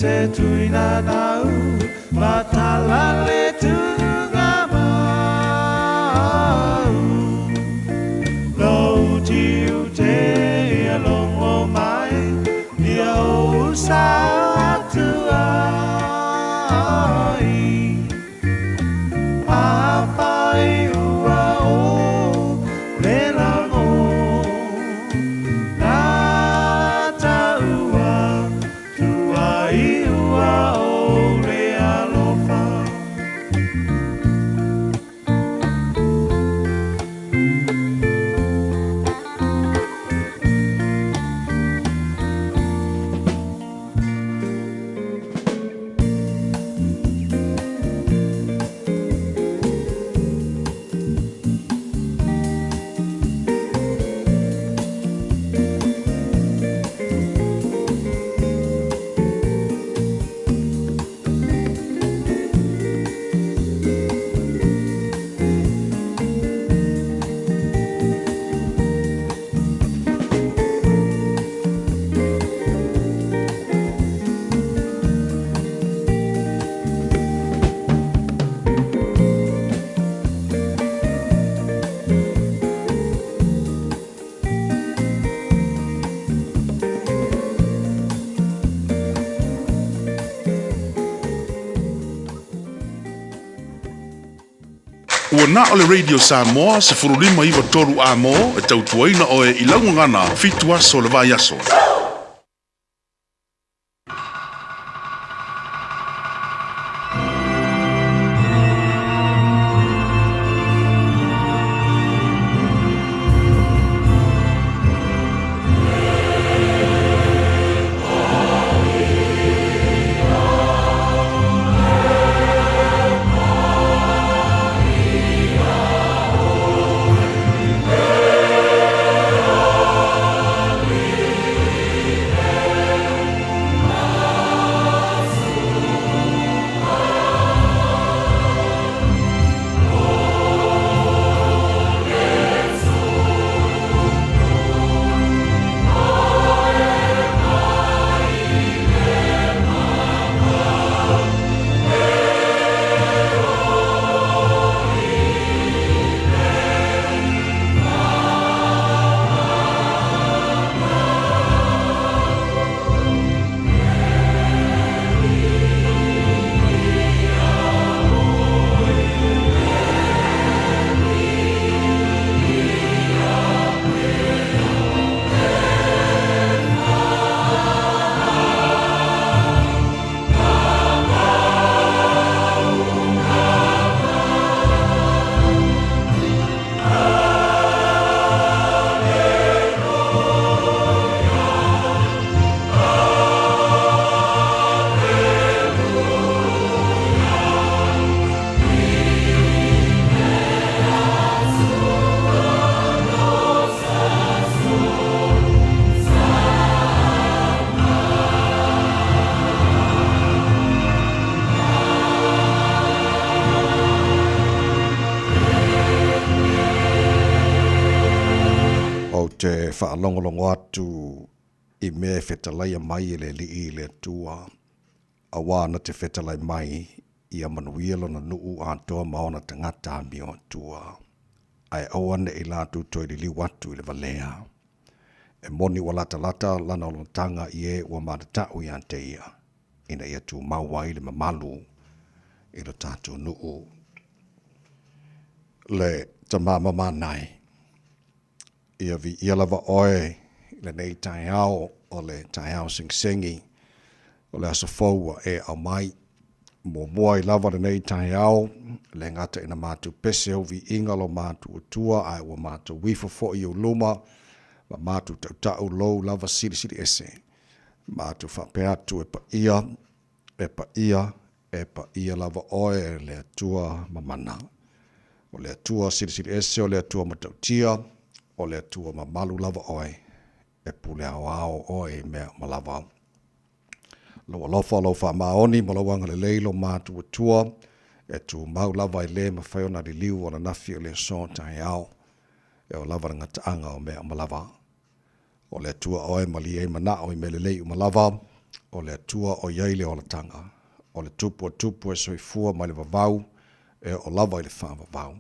se tuina nau matala le tuga mau Lou tiute ia logo mai ia ou sa atu ai Afai ua o le lago Na taua tuai ua o le alofa. Ua na o le Radio Samoa 1593 A-mo e tautuaina oe i lau gagana fitu aso o le vaiaso. Ou te faalogologo atu i mea e fetalaia mai e le Alii i le Atua, auā na te fetalai mai ia manuia lona nuu atoa ma ona tagata amio atua, ae aua neʻi latou toe liliu atu i le valea. E moni ua latalata lana olonataga i e ua matatau ia te ia, ina ia tumau ai le mamalu i lo tatou nuu. Le Tama Mamanai, ia viia lava oe i lenei taeao o le taeao segisegi o le aso fou ua e aumai. Muamua ai lava lenei taeao, e le gata ina matou pese ou viiga lo matou Atua, ae ua matou ifo foi i ou luma ma matou tautau lou lava silisili ese. Matou faapea atu e paia, e paia, e paia lava oe e le Atua mamana. O le Atua silisili ese, o le Atua matautia, o le Atua mamalu lava oe, e pule aoao oe i mea uma lava. Lou alofa, lou faamaoni ma lou agalelei lo matou Atua, e tumau lava e le mafai ona liliu ananafi o le aso taeao, e oo lava le gataaga o mea uma lava. O le Atua oe malie ai manao i mea lelei uma lava, O le Atua o i ai le olataga, o le Tupu o tupu e soifua mai le vavau e oo lava i le faavavau.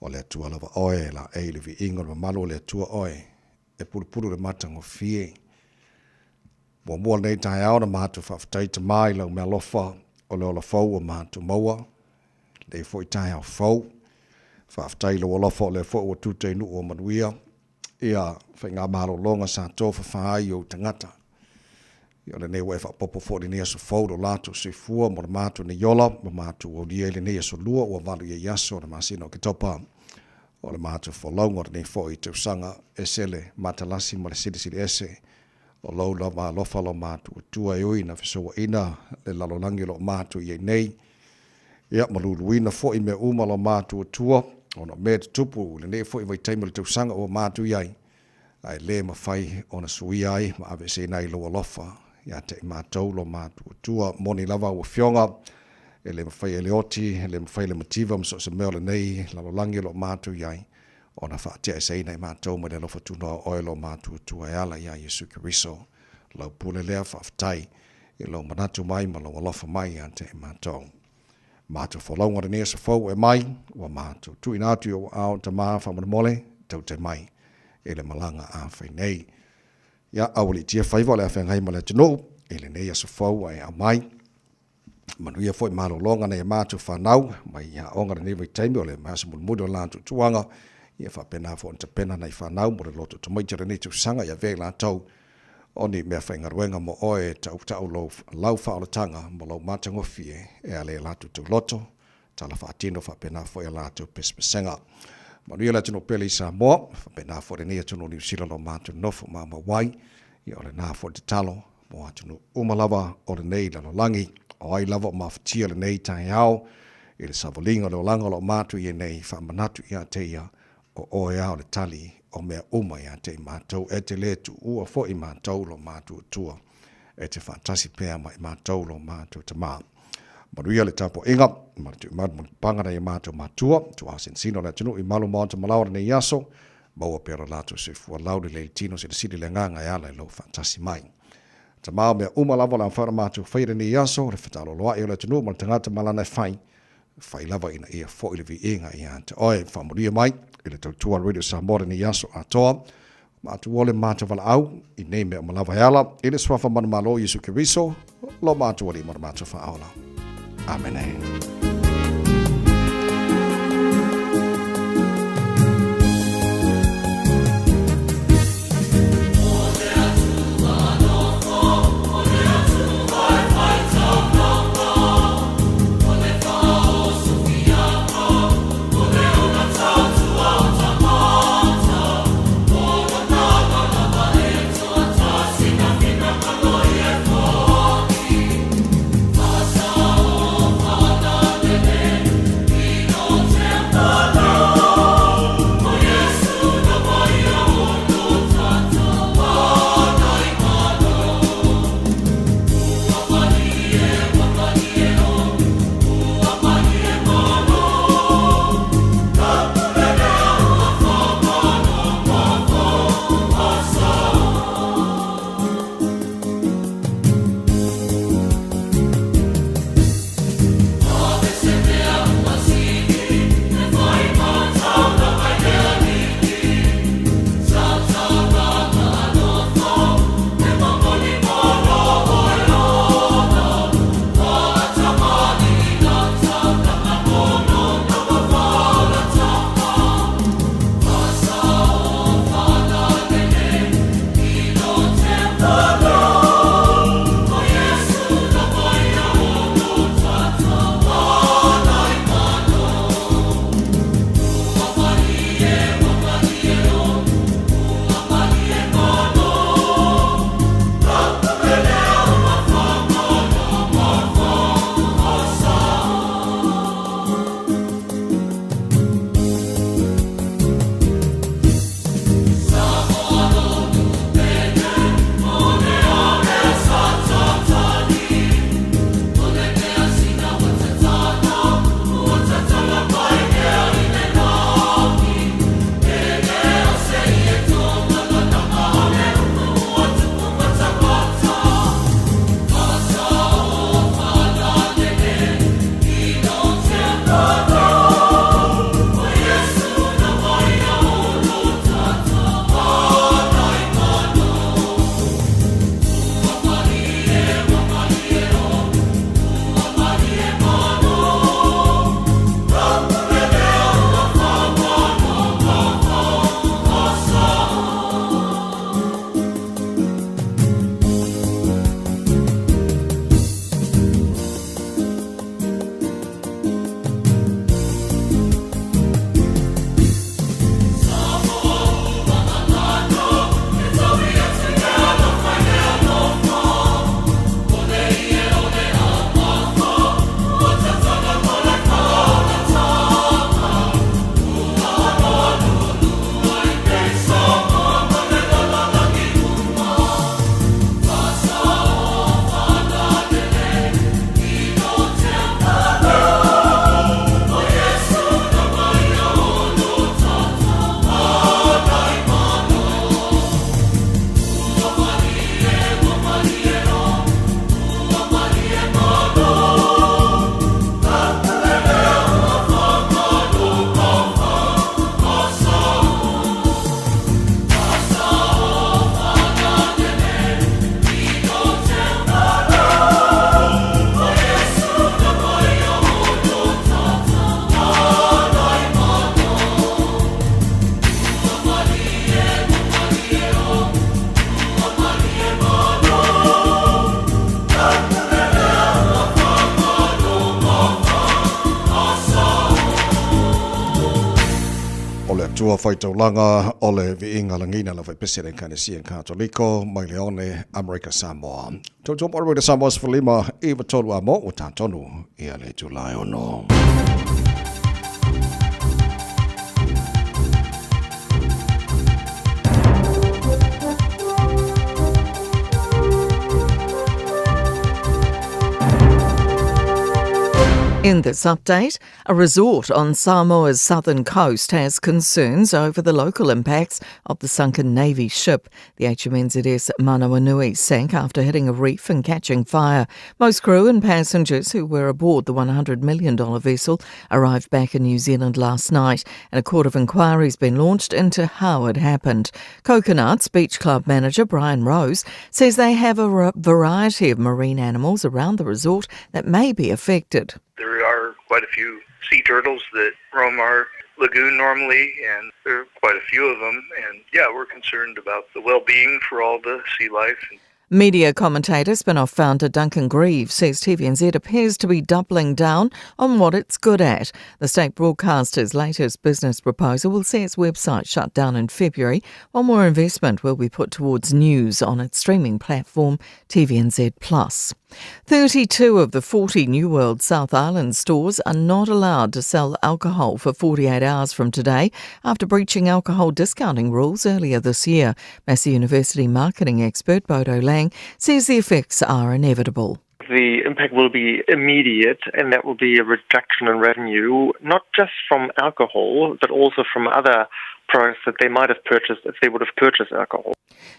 O le Atua lava oe e laei i le viiga o le mamalu o le Atua oe e pulupulu i le matagofie. Muamua lenei taeao na matou faafetai Tama i lau meaalofa o le ola fou ua matou maua, lenei foi taeao fou. Faafetai i lou alofa o lea foi ua tuta i nuu o manuia ia faigamalologa sa tofafa ai ou tagata. Ia o lenei ua e faaopoopo foi i lenei aso fou lo latou soifua mo le matou nei ola ma matou aulia i lenei aso lua ua valu i ai aso o le masina o Oketopa. O le matou folauga o lenei foi tausaga ese le matalasi ma le silisili ese o lou lava alofa lo matou Atua e ui ina fesouaina le lalolagi o lo o matou i ai nei. Ia ma luluina foi mea uma lo matou Atua ona o mea e tutupu i lenei foi vaitaimi o le tausaga ua matou i ai, ae le mafai ona suia ai ma aveeseina ai lou alofa ia te i matou lo matou Atua. Moni lava au Afioga, e le mafai e le oti, e le mafai e le mativa ma so o se mea o lenei lalolagi o lo o matou i ai, ona faateaeseina i matou mai le alofa tunoa o Oe lo matou Atua e ala iā Iesu Keriso. Lau pule lea, faafetai i lou manatu mai ma lou alofa mai ia te i matou. Matou folauga lenei aso fou e mai, ua matou tuuina atu i ou aao Tama faamolemole, tautai mai i le malaga a fai nei. Ia, aualiitia faiva o le a feagai ma le atunuu i lenei aso fou ua e aumai. Manuia foi malologa nai a matou fanau mai i aoga lenei vaitaimi o le aso mulimuli o le latou tuaga. Ia faapena foi ona tapena nai fanau mo le loto tamaiti o lenei tausaga i avea i latou o ni meafaigaluega mo oe e tautau lou lau faaolataga ma lou matagofie e ala i a latou tauloto, tala faatino faapena foi a latou pesepesega. Manuia le atunuu pele i Samoa, faapena foi lenei atunuu o Niu Sila lo matou nofo maumau ai. Ia o lena foi le tatalo mo atunuu uma lava o lenei lalolagi. O ai lava o mafatia lenei taeao i le savaliga o le olaga o lo o matou i ai nei, faamanatu ia te ia o oe lava o le tali o mea uma ia te i matou, e te le tuua foi matou lo matou Atua, e te faatasi pea ma i matou lo matou Tama. Manuia le tapuaiga ma le tuumalu ma le paga nai a matou matua, tuasinasina o le atunuu i malu maota malaoa lenei aso, maua pea lo latou soifua laulelei tino silisili le agaga e ala i lou faatasi mai. Tama o mea uma lava o le a mafai ona matou faia lenei aso, le fetaaloloai o le atunuu ma le tagata ma lana e fai, fai lava ina ia foi le viiga ia te oe. Faamanuia mai i le tautua a le Radio Samoa lenei aso atoa. Matou ole matou valaau i nei mea uma lava e ala i le suafa manumalo o Iesu Keriso, lo matou Alii ma lo matou Faaola. Amene. matua faitaulaga o le viiga lagiina le faipese le Ekalesia Katoliko mai le one Amerika Samoa. Tautua mo Amerika Samoa 15 93 a mo ua tatonu ia le itula e ono. In this update, a resort on Samoa's southern coast has concerns over the local impacts of the sunken Navy ship. The HMNZS Manawanui sank after hitting a reef and catching fire. Most crew and passengers who were aboard the $100 million vessel arrived back in New Zealand last night, and a court of inquiry has been launched into how it happened. Coconuts Beach Club manager Brian Rose says they have a variety of marine animals around the resort that may be affected. There are quite a few sea turtles that roam our lagoon normally, and there are quite a few of them. And yeah, we're concerned about the well being for all the sea life. Media commentator Spinoff founder Duncan Greive says TVNZ appears to be doubling down on what it's good at. The state broadcaster's latest business proposal will see its website shut down in February, while more investment will be put towards news on its streaming platform TVNZ Plus. 32 of the 40 New World South Island stores are not allowed to sell alcohol for 48 hours from today after breaching alcohol discounting rules earlier this year. Massey University marketing expert Bodo Lang says the effects are inevitable. The impact will be immediate, and that will be a reduction in revenue, not just from alcohol, but also from other products that they might have purchased if they would have purchased alcohol.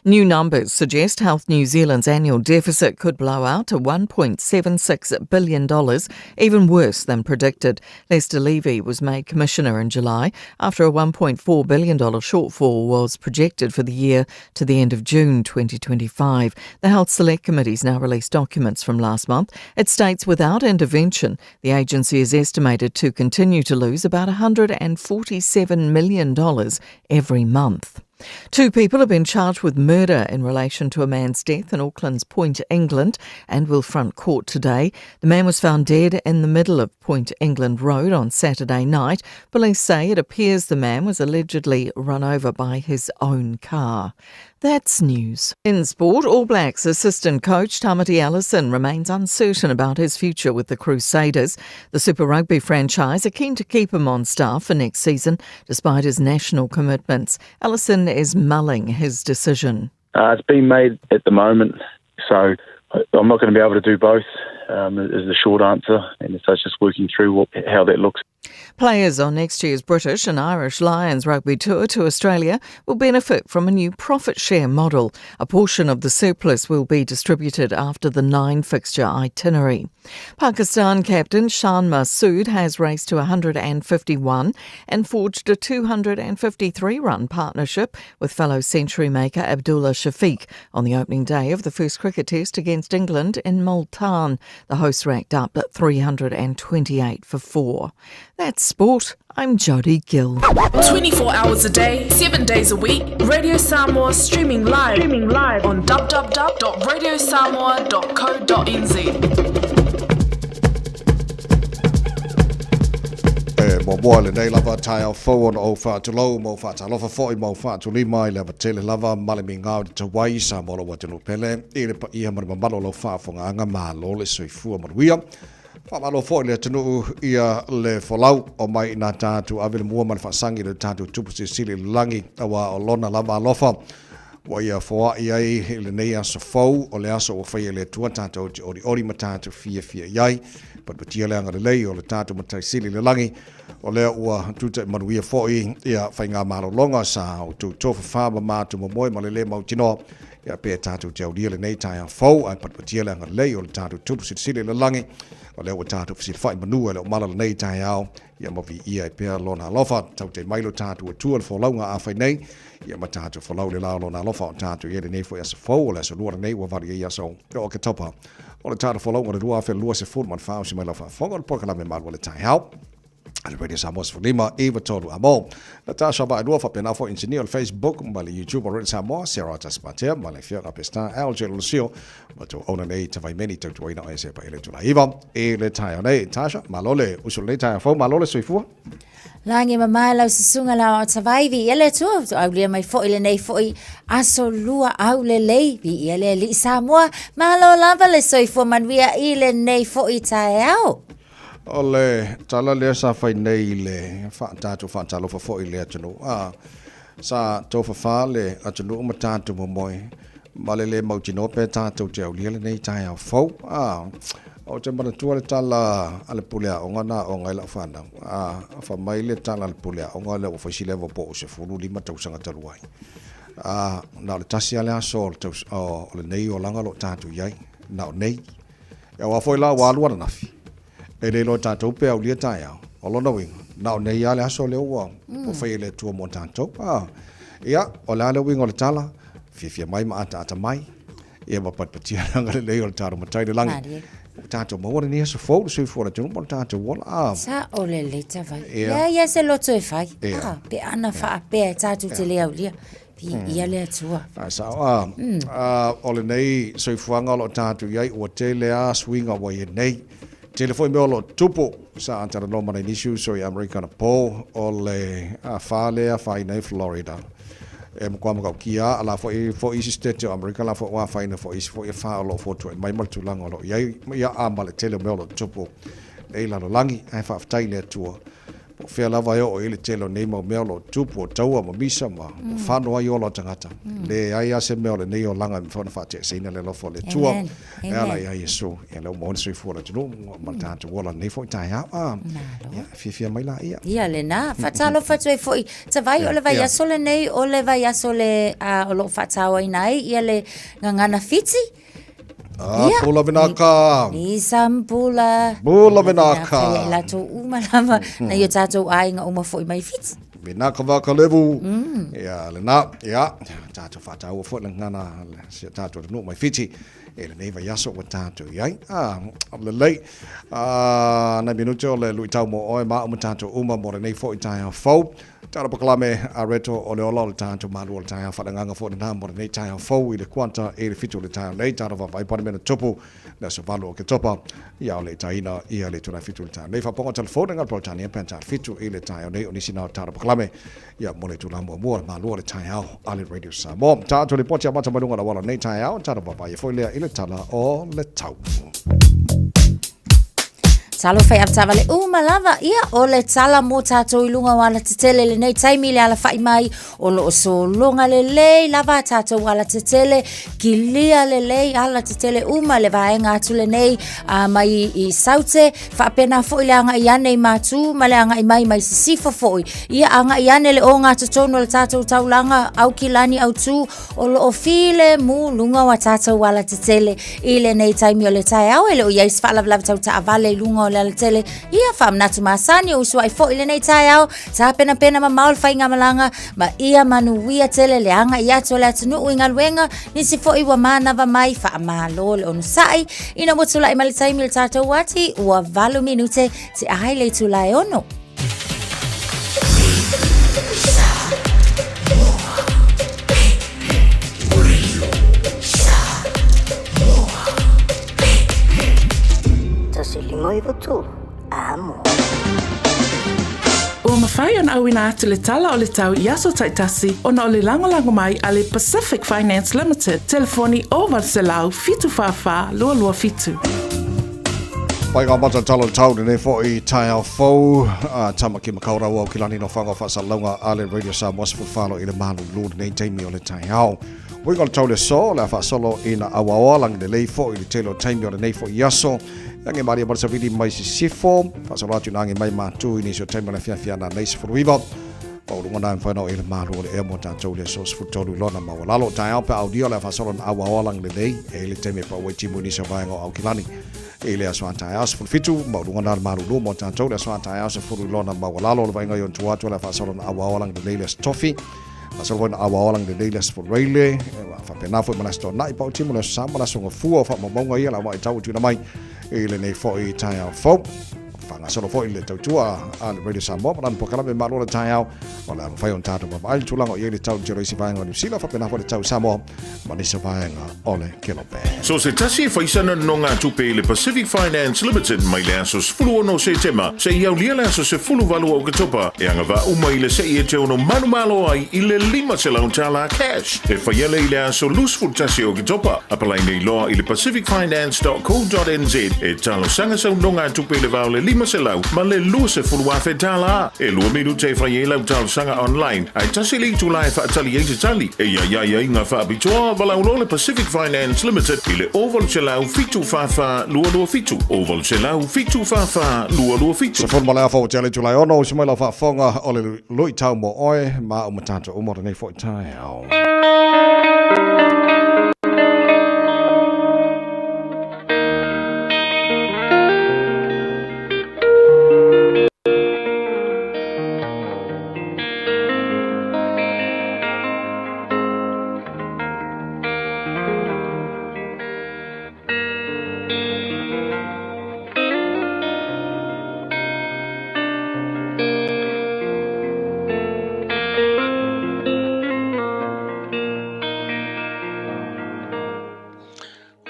New numbers suggest Health New Zealand's annual deficit could blow out to $1.76 billion, even worse than predicted. Lester Levy was made commissioner in July after a $1.4 billion shortfall was projected for the year to the end of June 2025. The Health Select Committee's now released documents from last month. It states without intervention, the agency is estimated to continue to lose about $147 million every month. Two people have been charged with murder in relation to a man's death in Auckland's Point England and will front court today. The man was found dead in the middle of Point England Road on Saturday night. Police say it appears the man was allegedly run over by his own car. That's news. In sport, All Blacks assistant coach Tamati Ellison remains uncertain about his future with the Crusaders. The Super Rugby franchise are keen to keep him on staff for next season, despite his national commitments. Ellison is mulling his decision. Uh, it's been made at the moment, so I'm not going to be able to do both, um, is the short answer. And so it's just working through what, how that looks. Players on next year's British and Irish Lions rugby tour to Australia will benefit from a new profit share model. A portion of the surplus will be distributed after the nine fixture itinerary. Pakistan captain Shan Masood has raced to 151 and forged a 253 run partnership with fellow century maker Abdullah Shafiq on the opening day of the first cricket test against England in Multan. The hosts racked up 328 for four. That's sport. I'm Jodie Gill. 24 hours a day, 7 days a week, Radio Samoa streaming live, streaming live on www.radiosamoa.co.nz. E muamua lenei lava taeao fou ona ou faatulou ma ou faatalofa foi ma ou faatulima i le avatele lava ma le migao i le tauai Samoa lou atunuu pele i le paia ma le mamalu o lau faafofogaaga malo le soifua manuia. Faamalo foi le atunuu ia le folau o mai ina tatou ave le mua ma le faasagi i le tatou Tupu Silisili i le lagi aua o lona lava alofa ua ia foai ai i lenei aso fou o le aso ua faia e le Atua tatou te olioli ma tatou fiafia i ai. Patipatia le agalelei o le tatou Matai Sili i le lagi o lea ua tuta'i manuia foi ia faigamalologa sa outou tofafa ma matou momoe ma le le mautinoa ia pea tatou te aulia lenei taeao fou ae patipatia le agalelei o le tatou Tupu Silisili i le lagi o lea ua tatou fesilafai manu e le o mala lenei taeao ia ma viia ai pea lona alofa taute mai lo tatou Atua le folauga a fai nei ia ma tatou folau le la o lona alofa o tatou i ai lenei foi aso fou o le aso lua lenei ua vali ai aso o Oketopa o le tatou folauga o le 2024 o si mai lau faafofoga o le polokalame malu o le taeao a le Radio Samoa 15 9 3 a mo. Natasha Vaelua faapena foi inisinia o le Facebook ma le YouTube o Radio Samoa, Sarah Tasmatea ma le Afioga Pestan LJ Lucio ma tauauna nei Tavaimeni tautuaina o ese pa ele tula iva i le taeao nei. Tasha, malo le uso lenei taeao fou, malo le soifua. Lagi mamae lau susuga le aoao Tavai, viia le Atua ua aulia mai foi lenei foi aso lua aulelei, viia le Alii Samoa, malo lava le soifua manuia i lenei foi taeao. O le tala lea sa fai nei i le tatou faatalofa foi i le atunuu, a sa tofafa le atunuu ma tatou momoe ma le le mautinoa pe tatou te aulia lenei taeao fou. A ou te manatua le tala a le pule aoga na aoga ai lau fanau. A fai mai le tala a le pule aoga lea ua fai si leva po o 15 tausaga talu ai. A na o le tasi lava le aso o lenei olaga o lo o tatou i ai, na o nei. Aua foi la ua alu ananafi, e le iloa e tatou pe aulia taeao. O lona uiga, na o nei lava le aso lea ua faia e le Atua mo tatou. A, ia, o le a le uiga o le tala? Fiafia mai ma ataata mai, ia ma patipatia le agalelei o le tatou Matai i le lagi. Ua tatou maua lenei aso fou, le soifua o le atunuu ma le tatou ola. A. Sao lelei Tavai. Leai lava se loto e fai. A, pe ana faapea e tatou te le aulia. Viia le Atua. Ae sao a, a, o lenei soifuaga o lo o tatou i ai, ua tele lava suiga ua i ai nei. Tele foi mea o lo o tupu. Sa talanoa ma nai nisi uso i Amerika anapo, o le afa lea e afaina ai Florida. E matua matautia lava, a la foi foi isi state o Amerika la foi ua afaina foi isi foi afa o lo o fotuai mai ma le tulaga o lo o i ai, ia, a ma le tele o mea o lo o tupu nei lalolagi. Ae faafetai i le Atua Po o fea lava e oo i ai le tele o nei mau mea o lo o tupu, o taua ma misa ma fano ai ola o tagata. Leai lava se mea o lenei olaga e mafai ona faateeseina le alofa o le Atua e ala ia Iesu. Ia lea ua maua le soifua o le atunuu ma le tatou ola lenei foi taeao. Ah, ia, fiafia mai laia. Ia lena, faatalofa atu ai foi. Tavai o le vaiaso lenei, o le vaiaso le, o lo o faatauaina ai ia le Gagana Fiti. Ah, ia, pula vinaka. Ni sam pula. Pula vinaka. Ia i latou uma lava, na i o tātou aiga uma foi mai Fiti. Vinaka vakalevu. Ia, lena, ia, tātou whātāua foi le ngana, si a tātou atunuu mai Fiti. E lenei vaiaso ua tātou i ai. Ah, lelei. Ah, nai minute o le luitau mo oe ma uma tātou uma mo lenei foi taeao fou. Tala polokalame a Reto o le ola o le tatou malu o le taeao faaleagaga foi lena mo lenei taeao fou i le kuata i le 7 o le taeao nei tala vaavaai Palemene tupu le aso 8 o Oketopa ia o le itaina ia le itula e 7 i le taeao nei faapoga telefoni nga Peretania penta 7 i le taeao nei o nisi na o tala polokalame ia mo le itula muamua o le malu o le taeao a le Radio Samoa tatou lipoti amata mai luga o le auala nei taeao tala vaavaai foi lea i le tala o le tau. Talofa i avetaavale uma lava, ia o le tala mo tātou i luga o alatetele lenei taimi le alafa'i mai o lo o sologa lelei lava a tātou alatetele, kilia lelei alatetele uma le vaega atu lenei a mai i Saute, faapena foi le aga'i ane i Matu ma le aga'i mai mai Sisifo foi, ia aga'i ane le ogatotonu o le tātou taulaga Aukilani Autū o lo o filemu luga o a tātou alatetele i lenei taimi o le taeao e le o i ai se faalavelave tau taavale i luga o le alatele. Ia faamanatu masani o usuai foi i lenei taeao, tapenapena mamao le faigamalaga ma ia manuia tele le aga'i atu o le atunuu i galuega, nisi foi ua manava mai faamalo le onosai. Ina ua tulai mai le taimi o le tātou ati, ua 8 minute te ai le itula e 6. Ua mafai ona auina atu le tala o le tau i aso taitasi ona o le lagolago mai a le Pacific Finance Limited, telefoni 0800 744 227. Pai ngā mata tala tau lenei foi taeao fou a Tamaki Makaurau au ki lani no whanga whaasalauga a le Radio Samoa 14 i le malulu lenei taimi o le taeao. Uiga o le tau le so, le a faasolo ina auaoa langi lelei foi i le tele o taimi o lenei foi aso. Age maria mo le savili mai sisifo, faasolo atu ina age mai matu i nisi o taimi o le afiafi ana nei 19. Pauluga na e mafai ona oo i le malu o le ea mo tatou i le aso 13 i lona maualalo. Taeao pe a aulia o le a faasolo ina auaoa langi lelei, e i ai le taimi e pau ai timu i nisi o vaega o Aukilani. I le aso a taeao 17, maualuga na le malulu mo tatou le aso a taeao 10 i lona maualalo o le vaaiga i ona tua atu o le a faasolo ina auaoa langi lelei le Aso Tofi. Faasolo foi ina auaoa langi lelei le Aso Faraile, faapena foi ma le Aso Toonai, pau timu le Aso Sa ma le Aso Gafua o faamaumauga ia le a vaitau e tuuina mai i lenei foi taeao fou. faagasolo foi le tautua a le Radio Samoa ma lana polokalame Malo le Taeao. O le a mafai ona tatou vaavaai le tulaga o i ai le tau i le tele o isi vaega o Niu Sila, faapena foi le tau i Samoa ma nisi o vaega o le Kelope. So se tasi e fai sana nonogatupe i le Pacific Finance Limited mai le aso 16 o Setema seia aulia le aso 18 o Oketopa e agavaa uma i le se'i e te ono manumalo ai i le $500 cash e fai ale i le aso 21 o Oketopa. Apalai nei loa i le pacificfinance.co.nz e talosaga sau nonogatupe i le va o le 500 ma le $20,000. E lua minute e fai ai lau talosaga online, ae tasi le itula e faatali ai se tali. E iai ai aiga faapitoa, valaau loa le Pacific Finance Limited i le 0800 744 227, 0800 744 227. Se fono ma le afa o te ale July 6, uso mai lau faafofoga o le luitau mo oe ma au matata uma o lenei foi taeao.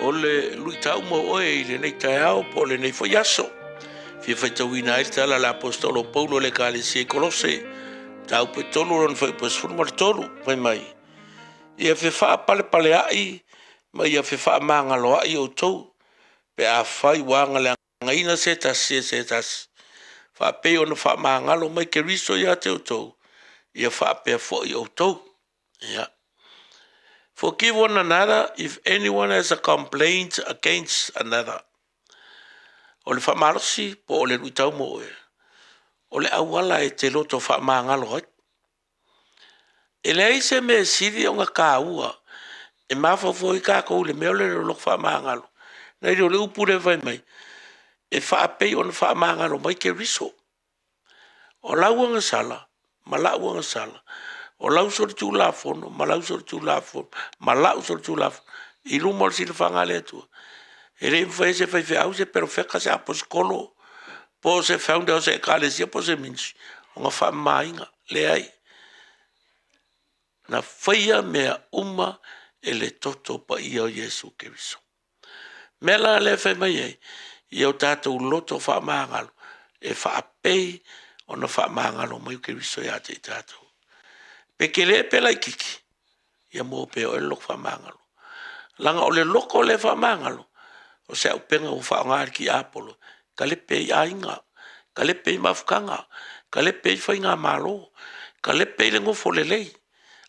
O le luitau mo oe i lenei taeao po o lenei foi aso. Fia faitauina ai le tala a le Aposetolo o Paulo i le Ekalesia i Kolose, mataupu e 3 lona fuaiupu e 13, fai mai, Ia fefaapalepaleaʻi ma ia fefaamagaloaʻi outou, pe afai ua agaleagaina se tasi e se tasi, faapei ona faamagalo mai Keriso ia te outou, ia faapea foi outou. Ia. Forgive one another if anyone has a complaint against another. O le faamalosi po o le luitau mo oe, o le auala e te loto faamagalo ai. E leai se mea e sili ona taua e mafaufau ai tatou i le mea o le loloto faamagalo, nai lo le upu lea e fai mai, e faapei ona faamagalo mai Keriso. O lau agasala ma la'u agasala, o lau solitulafono ma lau solitulafono, ma la'u solitulafono, i luma o le silafaga a le Atua. E le i mafai e se faifeau, se perofeta, se aposetolo, po o se founder o se ekalesia po o se ministry ona faamamaina. Leai. Na faia mea uma e le toto paia o Iesu Keriso. Mea la lea e fai mai ai, ia o tatou loto faamagalo e faapei ona faamagalo mai o Keriso ia te i tatou. Pe kele pe laititi, ia maua pea oe le loto faamagalo. Leaga o le loto lea faamagalo, o se auupega ua faaaoga e le tiapolo, talepe i aiga, talepe i mafutaga, talepe i faigamalo, talepe i le nofo lelei.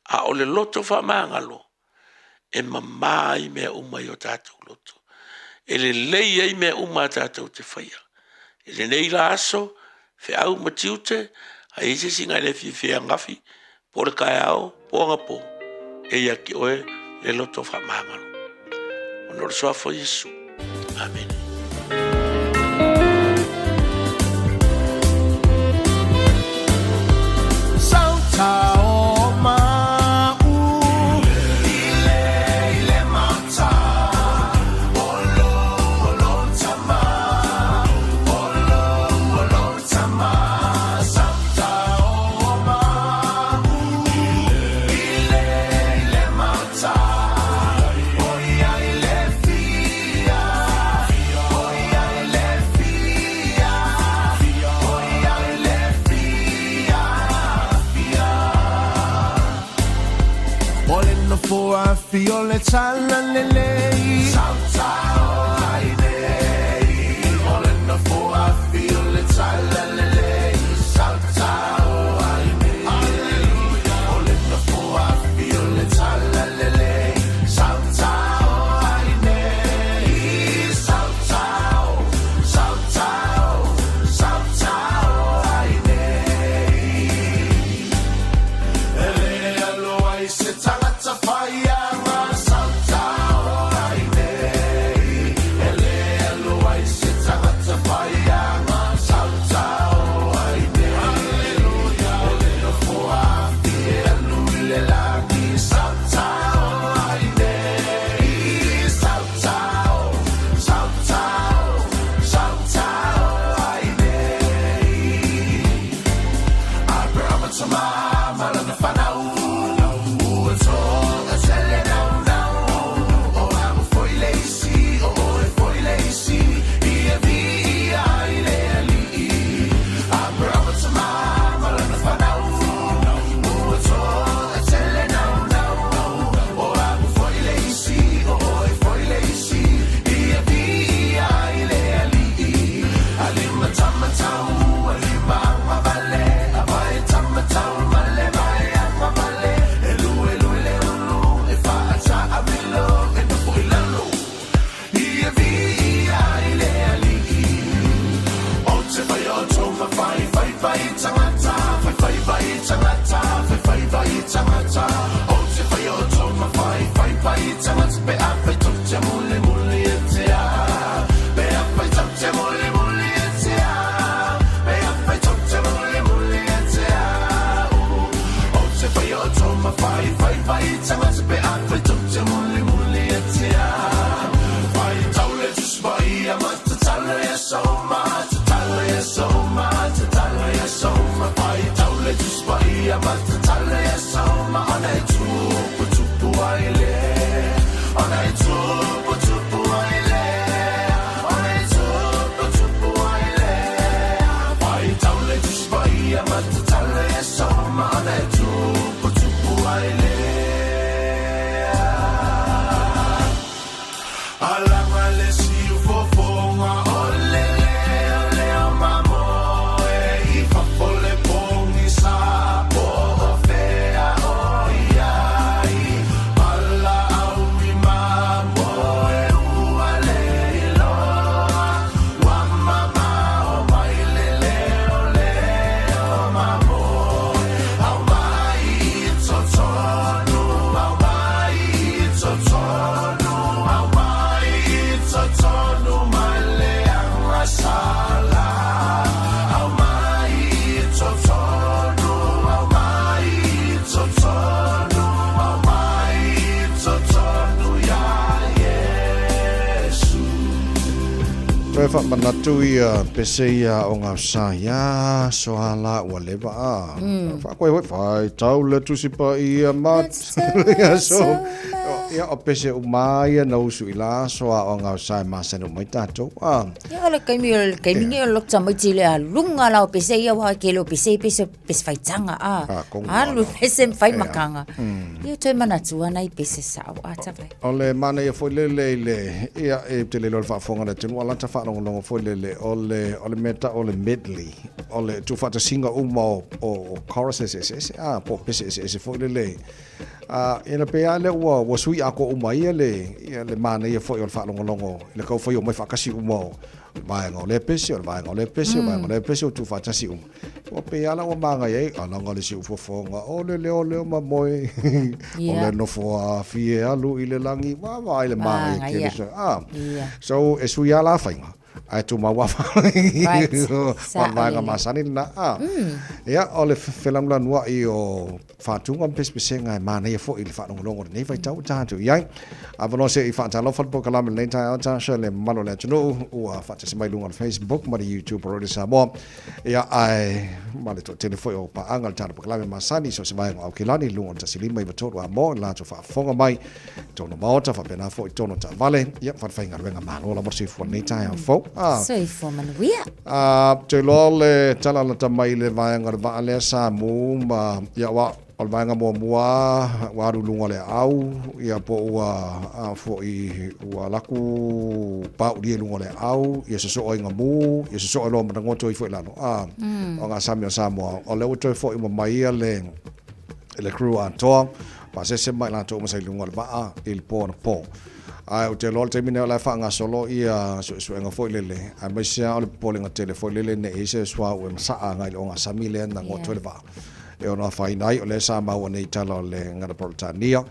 A o le loto faamagalo, e mama ai mea uma i o tatou loto. E lelei ai mea uma a tatou te faia. I lenei la aso, feau ma tiute, a i ai se isi na e le fiafia e ananafi, po o le taeao, po o anapo, e ia te oe le loto faamagalo. Ona o le Suafa o Iesu. Amene. Toe faamanatu ia pese ia o ngā sa ia soala ua leva a. Faakoe hoi whai tau le tusi pa ia ma. Ia so. Ia o pese uma ia na usu i la soa o ngā sa e masani mai tātou. A. Ia o le kaimi o le kaimi ni o lok tamaiti le a lunga la o pese ia wa ke le o pese pese pese faitaga a. A, kongu Alu ala. pese fai makanga. Ia toe manatua nai pese sao a tawai. O le manaia foi lele i le, ia, e te le iloa le faafofoga a le atunuu, a lata faalogologo foi lele, o le, o le mea tau o le medley, o le tuufaatasiga uma o, o, o choruses eseese, a, po o pese eseese foi lele. A, ia na pei lava lea ua, ua sui atoa uma ai ia le, ia le manaia foi o le faalogologo i le taufai omai faatasi uma o, o le vaega o lea pese, o le vaega o lea pese, o le vaega o lea pese ua tuufaatasi uma. Ua pei lava la ua māngai ai, a laga le siufofoga, o le leo leo mamoe, o le nofo afi e alu i le lagi, ua vaai le māngai e kele. So, ah, so e sui lava la faiga, ae tumau lava Right. ma le vaega masani lena. Ah. Ia, o le felanulanuai o faatuga ma pesepesega e manaia foi i le faalogologo i lenei vaitau ua tatou i ai. Avanoa se i faatalofa le polokalame i lenei taeao Tasha le mamalu o le atunuu ua faatasi mai i luga o le Facebook ma le YouTube o Radio Samoa. Ia, ae ma le toatele foi o paaga le tatou polokalame masani i so o se vaega o Aukilani i luga o le 159 a mo i le latou faafofoga mai i totonu o maota faapena foi i totonu o taavale, ia falefaigaluega malo lava le soifua i lenei taeao fou. Ah. Soifua manuia. A, ou te iloa o le tala lata mai i le vaega o le vaa lea sa mu ma, ia aua o le vaega muamua ua alu i luga o le aau, ia po ua, a foi, ua alu atu paulia i luga o le aau, ia sosoo ai nga mu, ia sosoo ai loa ma nagoto ifo i lalo. A, o ngā sami o Samoa, o lea ua toe foi uma mai ia le, le crew atoa, pasese mai latou uma sa i luga o le vaa i le po anapo. Ae ou te iloa o le taimi lenei o la e faagasolo ia suesuega foi lele, aemaise lava o le popolega tele foi lele ne i ai se suauu e masaa agai i le ogasami lea na goto ai le vaa e ono afaina ai. O lea sa maua nei i tala o le Gagana Peretania,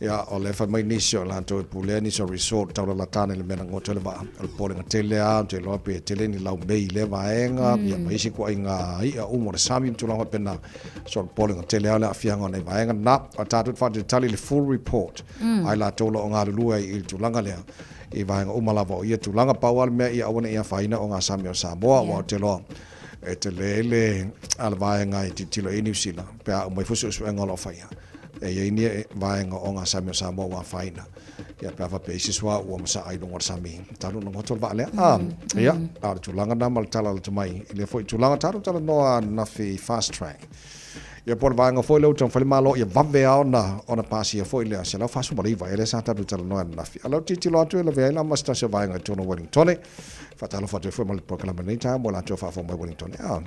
ia, o lea e fai mai nisi o latou e pulea nisi o resort taulalata ana i le mea na goto ai le vaa. O le popolega tele lava, ou te iloa pe tele ni laumei i lea vaega, ia ma isi ituaiga i'a uma o le sami ma tulaga faapena. So o le popolega tele lava o le aafiaga o nei vaega na. O tatou te faatalitali i le full report a i latou o lo o galulue ai i le tulaga lea i vaega uma lava o ia tulaga. Pau lava le mea ia aua ne i afaina o gasami o Samoa, aua ou te iloa e tele le vaega e tilotilo i ai Niu Sila pe a uma ifo suesuega o lo o faia. E i ai ni vaega o gasami o Samoa ua afaina. Ia pe a faapea i se suauu ua masaa i luga o le sami talu ona goto le vaa lea. Ah, ia, a o le tulaga lena ma le tala lata mai i lea foi tulaga talu talanoa ananafi fast track. Ia po o le vaega foi lea ua taumafai le Malo ia vave lava ona ona pasia foi lea 149 ea lea sa tatou talanoa ananafi. A o lea ou te tilotilo atu e lavea ai la ma se tasi o vaega i totonu o Wellingtone. Faatalofa atu ai foi ma le polokalame lenei taeao mo latou faafofoga mai Wellington. Ah.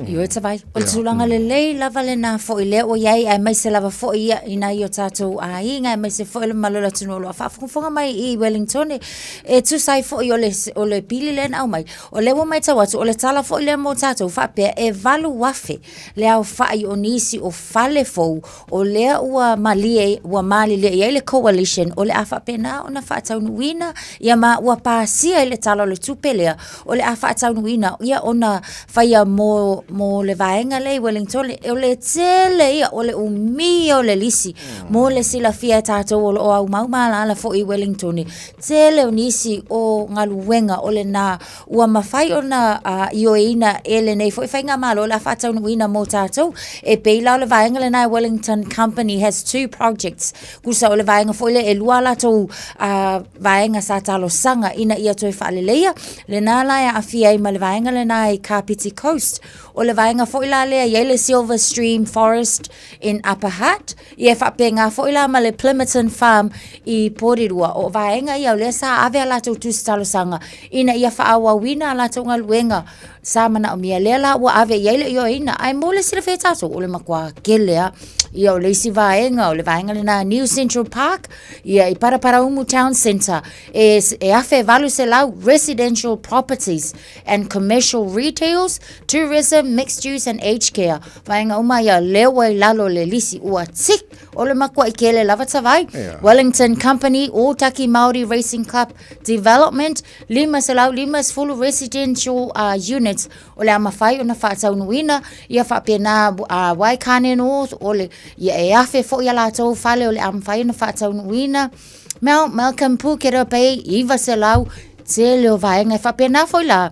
Ioe Tavai, o le tulaga lelei lava lena foi lea ua i ai, aemaise lava foi ia i nai o tatou aiga, aemaise foi le mamalu o le atunuu o lo o faafogafoga mai i Wellington, e tusa ai foi o le, o le pili lea na aumai. O lea ua matau atu, o le tala foi lea mo tatou faapea e 8,000 le aofai fetuunai o nisi o fale fou o lea ua malie ua malilie i ai le coalition o le a faapena ona faataunuuina ia ma ua pasia i le Tala o le Tupe lea o le a faataunuuina ia ona faia mo, mo le vaega lea i Wellington o le tele ia o le umi ia o le lisi mo le silafia e tatou o lo o aumau ma alaala foi i Wellington tele o nisi o galuega o lena ua mafai ona ioeina e lenei foi faigamalo o le a faataunuuina mo tatou. E pei la o le vaega lena e Wellington Company has two projects. Tusa o le vaega foi lea e lua a latou vaega sa talosaga ina ia toe faaleleia. Lena la e aafia ai ma le vaega lena i Kapiti Coast. O le vaega foi la lea e i ai le Silver Stream Forest in Upper Hutt, Ia e faapena foi la ma le Plimmerton Farm i Porirua. O vaega ia o lea sa ave a latou tusi talosaga ina ia faaauauina a latou galuega sa manaomia. Lea la ua ave i ai le ioeina. Ae mo le silafia e tatou, o le matua tele lava. Ia o le isi vaega, o le vaega lena New Central Park, ia i Paraparaumu Town Centre, e 1800 residential properties and commercial retails, tourism, mixed use and aged care. Vaega uma ia lea ua i lalo o le lisi ua tick o le makuaʻi kele lava tavai. Yeah. Wellington Company, Ōtaki Māori Racing Club Development, 550 residential units o le a mafai ona faataunuuina ia faapena Waikane North o le ia e afe foi a latou fale o le a mafai ona faataunuuina. Mount Malcolm Puketa Bay, 900 tele o vaega e faapena foi la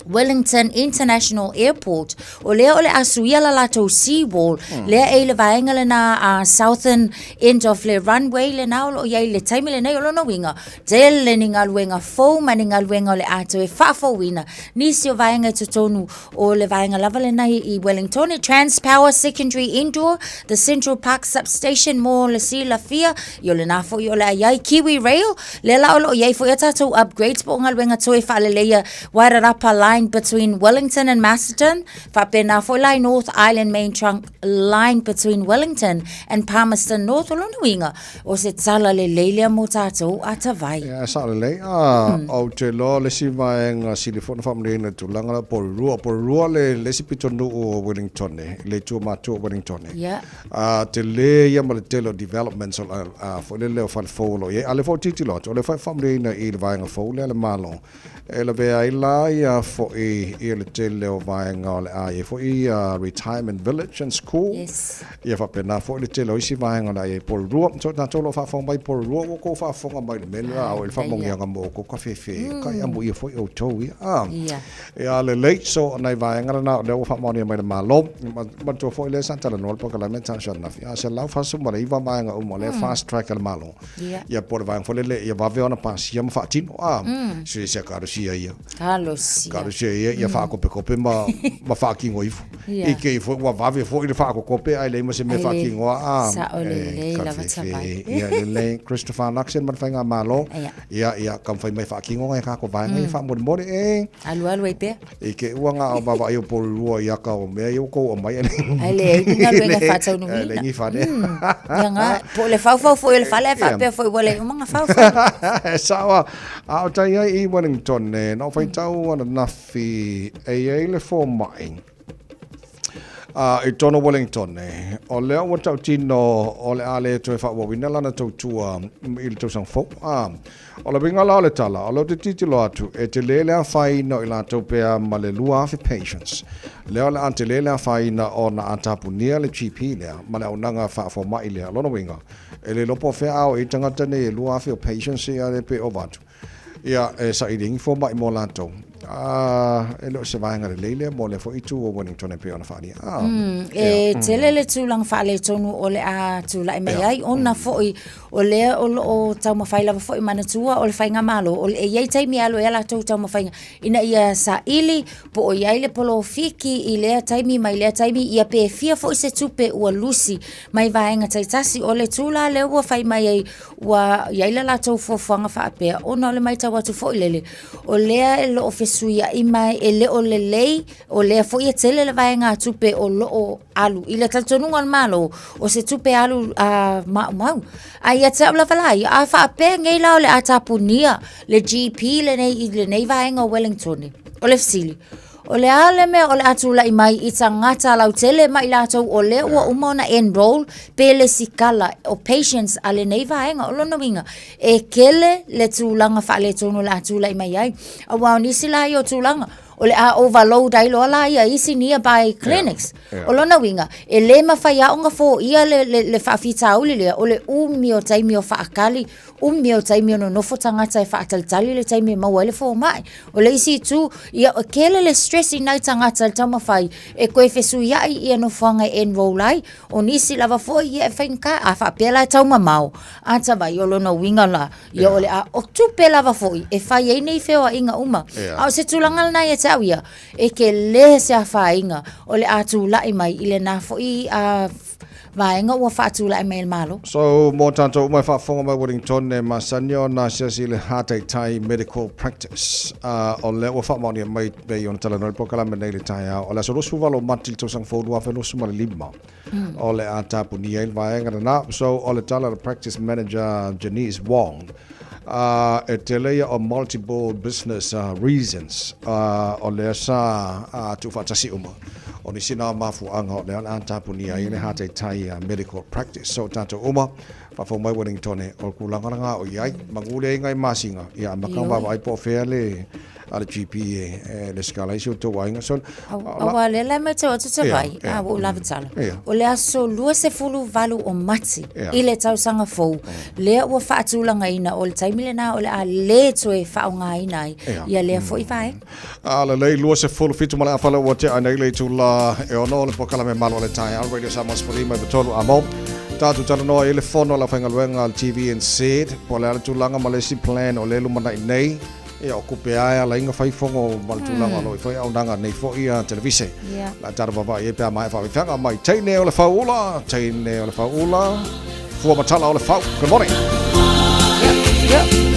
Wellington International Airport, o lea o le a suia la latou seawall, lea e i le vaega lena southern end of le runway lena o lo o i ai i le taimi lenei. O lona uiga, tele ni galuega fou ma ni galuega o le a toe faafouina nisi o vaega i totonu o le vaega lava lena i Wellington. Transpower Secondary Indoor, the Central Park Substation mo le silafia, ia o lena foi o le a i ai Kiwi Rail, lea la o lo o i ai foi a tatou upgrades po o galuega toe faaleleia Wairarapa Line between Wellington and Masterton, faapena foi la i North Island Main Trunk Line between Wellington and Palmerston North. O lona uiga, o se tala lelei lea mo tatou a tavai. Ia, e sao lelei. A, ou te iloa le isi vaega sili foi ona faamalieina i le tulaga lea, Porirua. Porirua le, le isi pitonuu o Wellington, le itu matua o Wellington. Ia. A, tele ia ma le tele o developments o, a, foi lele o fale fou o lo o i ai. A o lea foi ua tilotilo atu, o lea foi e faamalieina i le vaega fou lea a le Malo. E lavea ai la ia foi ia le tele o vaega o le a i ai foi ia Retirement Village and School. Yes. Ia faapena foi le tele o isi vaega o le a i ai i Porirua. So tatou o lo o faafofoga mai i Porirua, ua outou faafofoga mai i le mea lea a o i le faamanuiaga mo outou kafefe. Kai amuia foi outou ia. Ah. Ia. Ia lelei, so nai vaega lena o lea ua faamaonia mai le Malo. Manatua foi lea sa talanoa le polokalame tausha ananafi. A 149 vaega uma o lea fast track a le Malo. Ia. Ia po o le vaega foi lele ia vave ona pasia ma faatino. A, se se kalosia ia. Kalosia. Kalosia ia, ia faakopekope ma, ma faakino ifo. Ia. I ke ifo, ua vave foi le faakokope ae leai ma se mea Ai le- faakinoa. A, Sao lelei ka lava fefe. tavai. Ia lelei, Christopher Luxon ma le faigamalo. Ia. Ia, ia, taumafai mai faatino nai a tatou vaega ia faamolemole. E, Alualu ai pea. I te ua na o vaavaai o Porirua i aka o mea ia ua tou aumai e le Ai leai ni galuega e faataunuuina. E leai ni fale. Ia nga, po o le faufau foi o le fale ae faapea foi ua leai uma na faufau. E sao a, a o tai ai i Wellington e, na o faitau ananafi e i ai le fomai a i totonu o Wellington e, o lea ua tautino o le a le toe faaauauina lana tautua i le tausaga fou. A, O le uiga la o le tala, o lea ou te tilotilo atu, e tele le afaina o i latou pea ma le 2,000 patients. Lea o le a tele le afaina ona a tapunia le GP lea ma le auaunaga faafomai lea. O lona uiga, e le iloa po o fea a o i ai tagata nei e 2,000 o patients ia le pe ova atu. Ia, e saili ai ni fomai mo latou. A, e le o se vaega lelei lea mo lea foi itu o Wellington e pei ona faaalia. A, E tele le tulaga faaletonu o le a tulai mai ai ona foi O lea o lo o taumafai lava foi manatua o le faigamalo, o le, e i ai taimi e alu ai a latou taumafaiga ina ia saili po o i ai le polofiki i lea taimi mai lea taimi, ia pe fia foi se tupe ua lusi mai vaega taitasi. O le tū la lea ua fai mai ai ua i ai le latou fuafuaga faapea, ona o le matau atu foi lele, o lea e lo o fesuiai mai, e le o lelei, o lea foi e tele le vaegatupe o lo o alu i le talitonuga o le Malo, o se tupe alu maumau. Ae ia te au lava la ia, a faapea nei la o le a tapunia le GP lenei i lenei vaega o Wellington, o le fesili, O le a le mea o le a tulai mai i tagata lautele ma i latou o lea ua uma ona enroll pe lesitala o patients a lenei vaega. O lona uiga, e tele le tulaga faaletonu o le a tulai mai ai. Aua o nisi la ia o tulaga, o le a overload ai loa la ia isi nearby clinics. O lona uiga, e le mafai lava ona foia le, le, le faafitauli lea, o le umi o taimi o faatali, umi o taimi o nonofo tagata e faatalitali le taimi e maua ai le fomai. O le isi itu, ia, e tele le stress i nai tagata i le taumafai e toe fesuiai ia nofoaga e enroll ai. O nisi lava foi, ia e faigata, a faapea la e taumamao, ata mai, o lona uiga la, ia o le a, o tupe lava foi e fai ai nei feoaiga uma. A o se tulaga lena ia te au ia, e tele se afaina o le a tulai mai i lena foi vaega ua faatulai mai e le Malo. So, mo tātou uma e faafofoga mai Wellington e masani ona asiasi i le Hataitai Medical Practice, a o lea ua faamaonia mai pei ona talanoa i le polokalame nei i le taeao o le aso 28 o Mati i le tausaga fou 2025, o le a tapunia ai le vaega lena. So, o le tala a le Practice Manager Janice Wong, a e tele ia o multiple business reasons, a o lea sa tuufaatasi uma. O nisi na o mafuaaga o lea o le a tapunia ai le Hataitai Medical Practice. So tatou uma, faafou mai Wellington, o le tulaga lena o i ai. Manu lea i nai masina, ia amata ona vaavaai po o fea le a le GP e lesitala ai si o outou aiga. So, Aua o lea la e matau atu te vai, a ua ou lava tala, o le aso 28 o Mati i le tausaga fou, lea ua faatulagaina o le taimi lena o le a le toe faaaogaina ai ia lea foi vaega. A lelei 27 ma le afa lea ua tea nei le itula e ono o le polokalame Malu o le Taeao Radio Samoa 15 i 3 amo. Tatou talanoa i le fono a le aufaigaluega a le TVNZ po o le a le tulaga ma le isi plan o lea e lumanai nei ia o tupe lava e ala ai ona fai fono ma le tulaga o lo o i fai auaunaga nei foi a televise. La a tatou vaavaai i ai pe a maea faafeafeaga mai teine o le fauula, teine o le fauula, fua matala o le fau. Good morning. Yep, yep.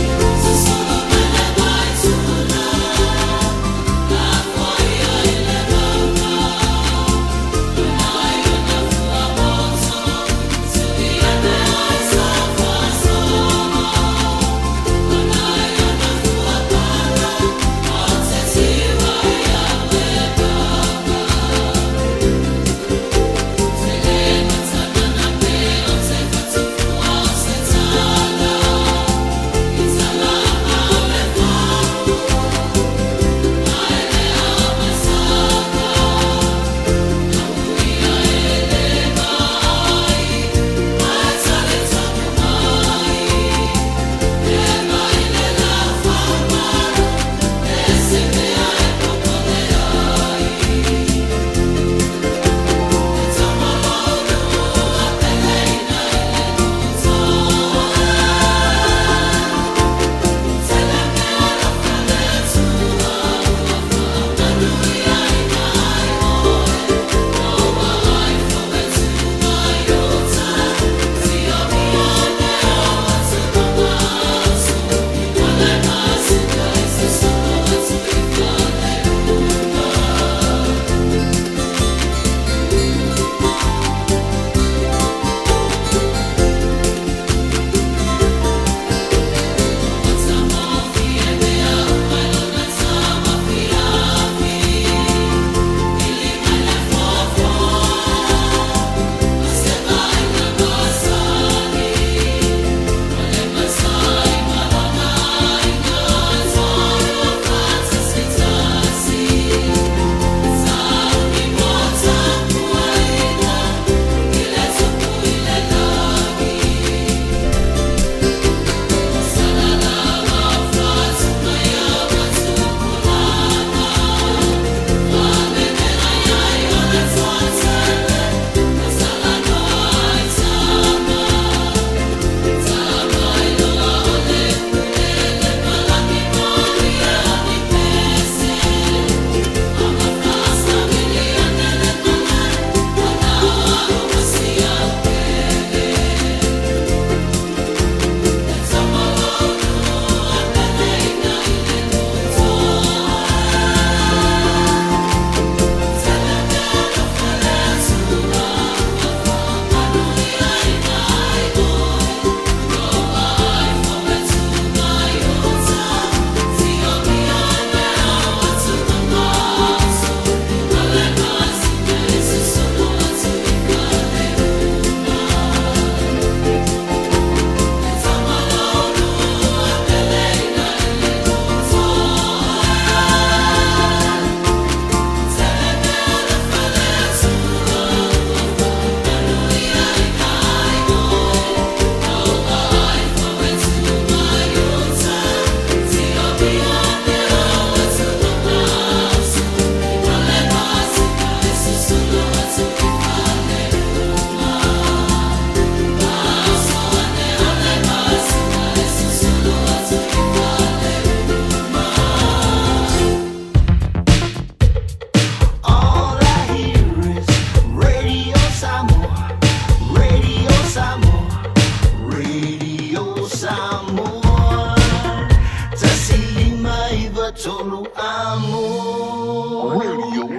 Radio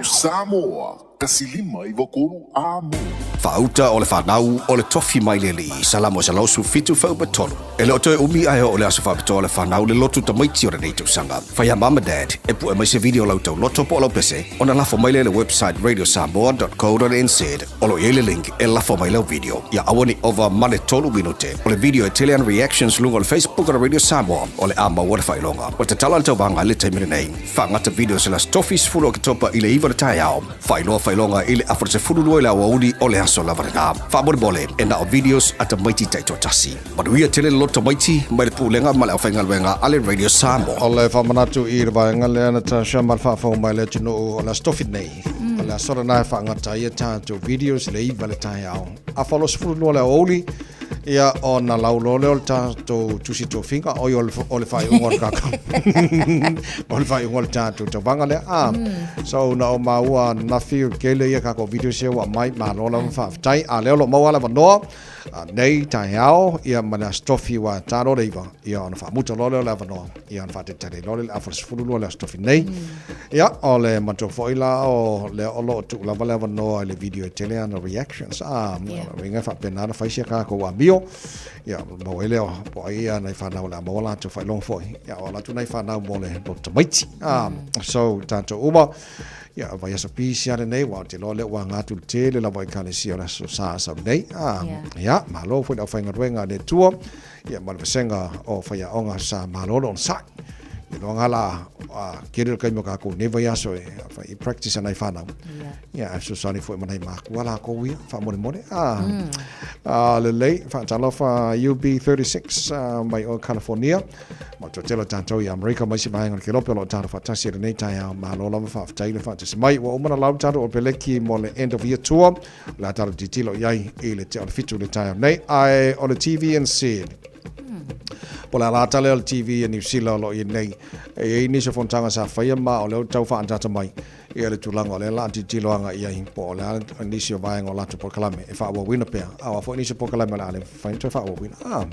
Samoa, 153 Amo. Faauta o le fanau o le tofi mai le Alii, Salamo 117 fuaiupu 3. E le o toe umi ae oo le aso faapitoa o le fanau le lotu tamaiti o lenei tausaga. Fai a mum and dad e pue mai se video o lau tauloto po o lau pese ona lafo mai lea i le website radiosamoa.co.nz o lo o i ai le link e lafo mai lau video. Ia aua ne i ova ma le 3 minute o le video e tele ana reactions luga o le Facebook o le Radio Samoa o le a maua le faailoga. Ua tatala le tauvaga i le taimi lenei. Faagata videos i le Aso Tofi 10 Oketopa i le 9 o le taeao. Faailoa faailoga i le afa o le 12 i le aoauli o le aso lava lena. Faamolemole, e na o videos a tamaiti taitoatasi. Manuia tele le loto tamaiti mai le Pulega ma le Aufaigaluega a le Radio Samoa. O le faamanatu i le vaega lea, Natasha, ma le faafofoga mai le atunuu o le Aso Tofi nei. O le aso lena e faagata ai a tatou videos i le 9 i le taeao. Afa o le 12 i le aoauli, Ia, ona lauloa lea o le tatou tusi tofiga, oi o le, o le faaiuga o le tatou, o le faaiuga o le tatou tauvaga lea. Ah, so na o maua ananafi o le tele ia tatou videos ia ua aumai, malo lava faafetai. A lea o lo o maua le avanoa, nei taeao, ia ma le Aso Tofi ua ta loa le 9, ia ona faamuta loa lea o le avanoa, ia ona faatalitali loa lea i le afa o le 12 i le Aso Tofi nei. Ia, o le matou foi la o lea o lo o tuu lava le avanoa i le video e tele ana reactions. Ah, yeah. Uiga e faapena ona fai si a tatou amio. Ia, maua ai lea po o ai ia nai fanau o le a maua latou faailoga foi. Ia, o ala atu nai fanau mo le loto tamaiti. Ah, so tatou uma, ia, vaiaso pisi lava lenei, aua ou te iloa o lea ua aga atu le tele lava o ekalesia o le aso Sa sau nei. Ah, ia, malo foi le aufaigaluega a le Atua. Ia ma le vasega o faiaoga sa malo le onosai. Ia loa la a kere le kaimi o kākou nei vaiaso e whai i practice anai whanau. Ia a fesoasoani foi ma nai mākua lākou ia, faamolemole. A, a lelei, faatalofa UB36 mai o California. Ma le toatele o tātou i Amerika ma isi vaega o le Kelope o lo o tātou faatasi i lenei taeao. Malo lava faafetai le faatasi mai. Ua uma ona lau tātou o peleki mo le end of year tour. O le a tatou tilotilo i ai i le tea o le 7 i le taeao nei. Ae o le TVNZ, po o le alata lea o le TV a Niu Sila o lo o i ai nei. E i ai nisi o fonotaga sa faia ma o lea ua tau faaataata mai ia le tulaga o lea o le a tilotilo agai i ai po o le a nisi o vaega o latou polokalame e faaauauina pea, a o a foi nisi o polokalame o le a le mafai ona toe faaauauina. Ah.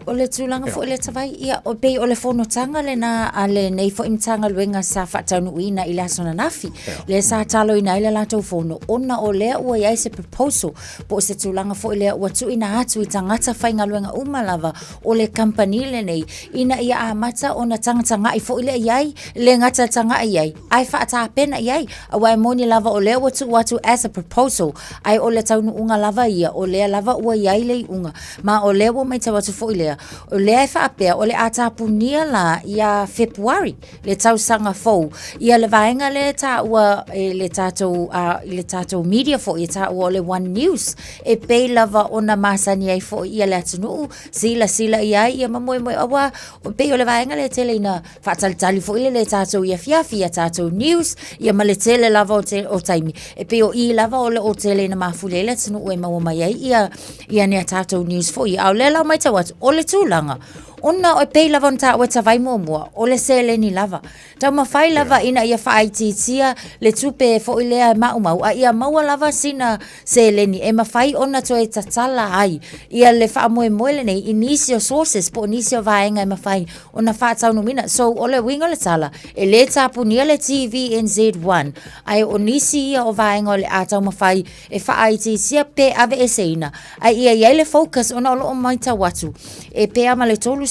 O le tulaga foi lea Tavai, ia, e pei o le fonotaga lena a lenei foi Matagaluega sa faataunuuina i le aso ananafi, lea sa taloina ai le latou fono, ona o lea ua i ai se proposal po o se tulaga foi lea ua tuuina atu i tagata faigaluega uma lava o le kamupani lenei, ina ia amata ona tagatagai foi lea i ai, le gata tagai i ai, ae faatapena i ai, aua e moni lava o lea ua tuu atu as a proposal, ae o le taunuuga lava ia, o lea lava ua i ai le iuga. Ma o lea ua matau atu foi lea, o lea e faapea o le a tapunia la ia Fepuari, le tausaga fou, ia le vaega lea e taua e le tatou, i le tatou media foi e taua o le One News, e pei lava ona masani ai foi ia le atunuu, silasila i ai ia ma moemoe, aua e pei o le vaega lea e tele ina faatalitali foi lele tatou i afiafi ia tatou news ia ma le tele lava o, te, o taimi e pei o i lava o le o tele ina mafuli ai le atunuu e maua mai ai ia ia nea tatou news foi a o lea la matau atu o le tulaga ona e pei lava ona taua e Tavai muamua o le seleni lava taumafai lava ina ia faaitiitia le tupe foi lea e maumau a ia maua lava sina seleni e mafai ona toe tatala ai ia le faamoemoe lenei i nisi o sources po o nisi o vaega e mafai ona faataunuuina. So, o le uiga o le tala, e lē tapunia le TVNZ1, ae o nisi ia o vaega o le a taumafai e faaitiitia pe aveeseina, ae ia i ai le focus ona o lo o matau atu, e pe a ma le 30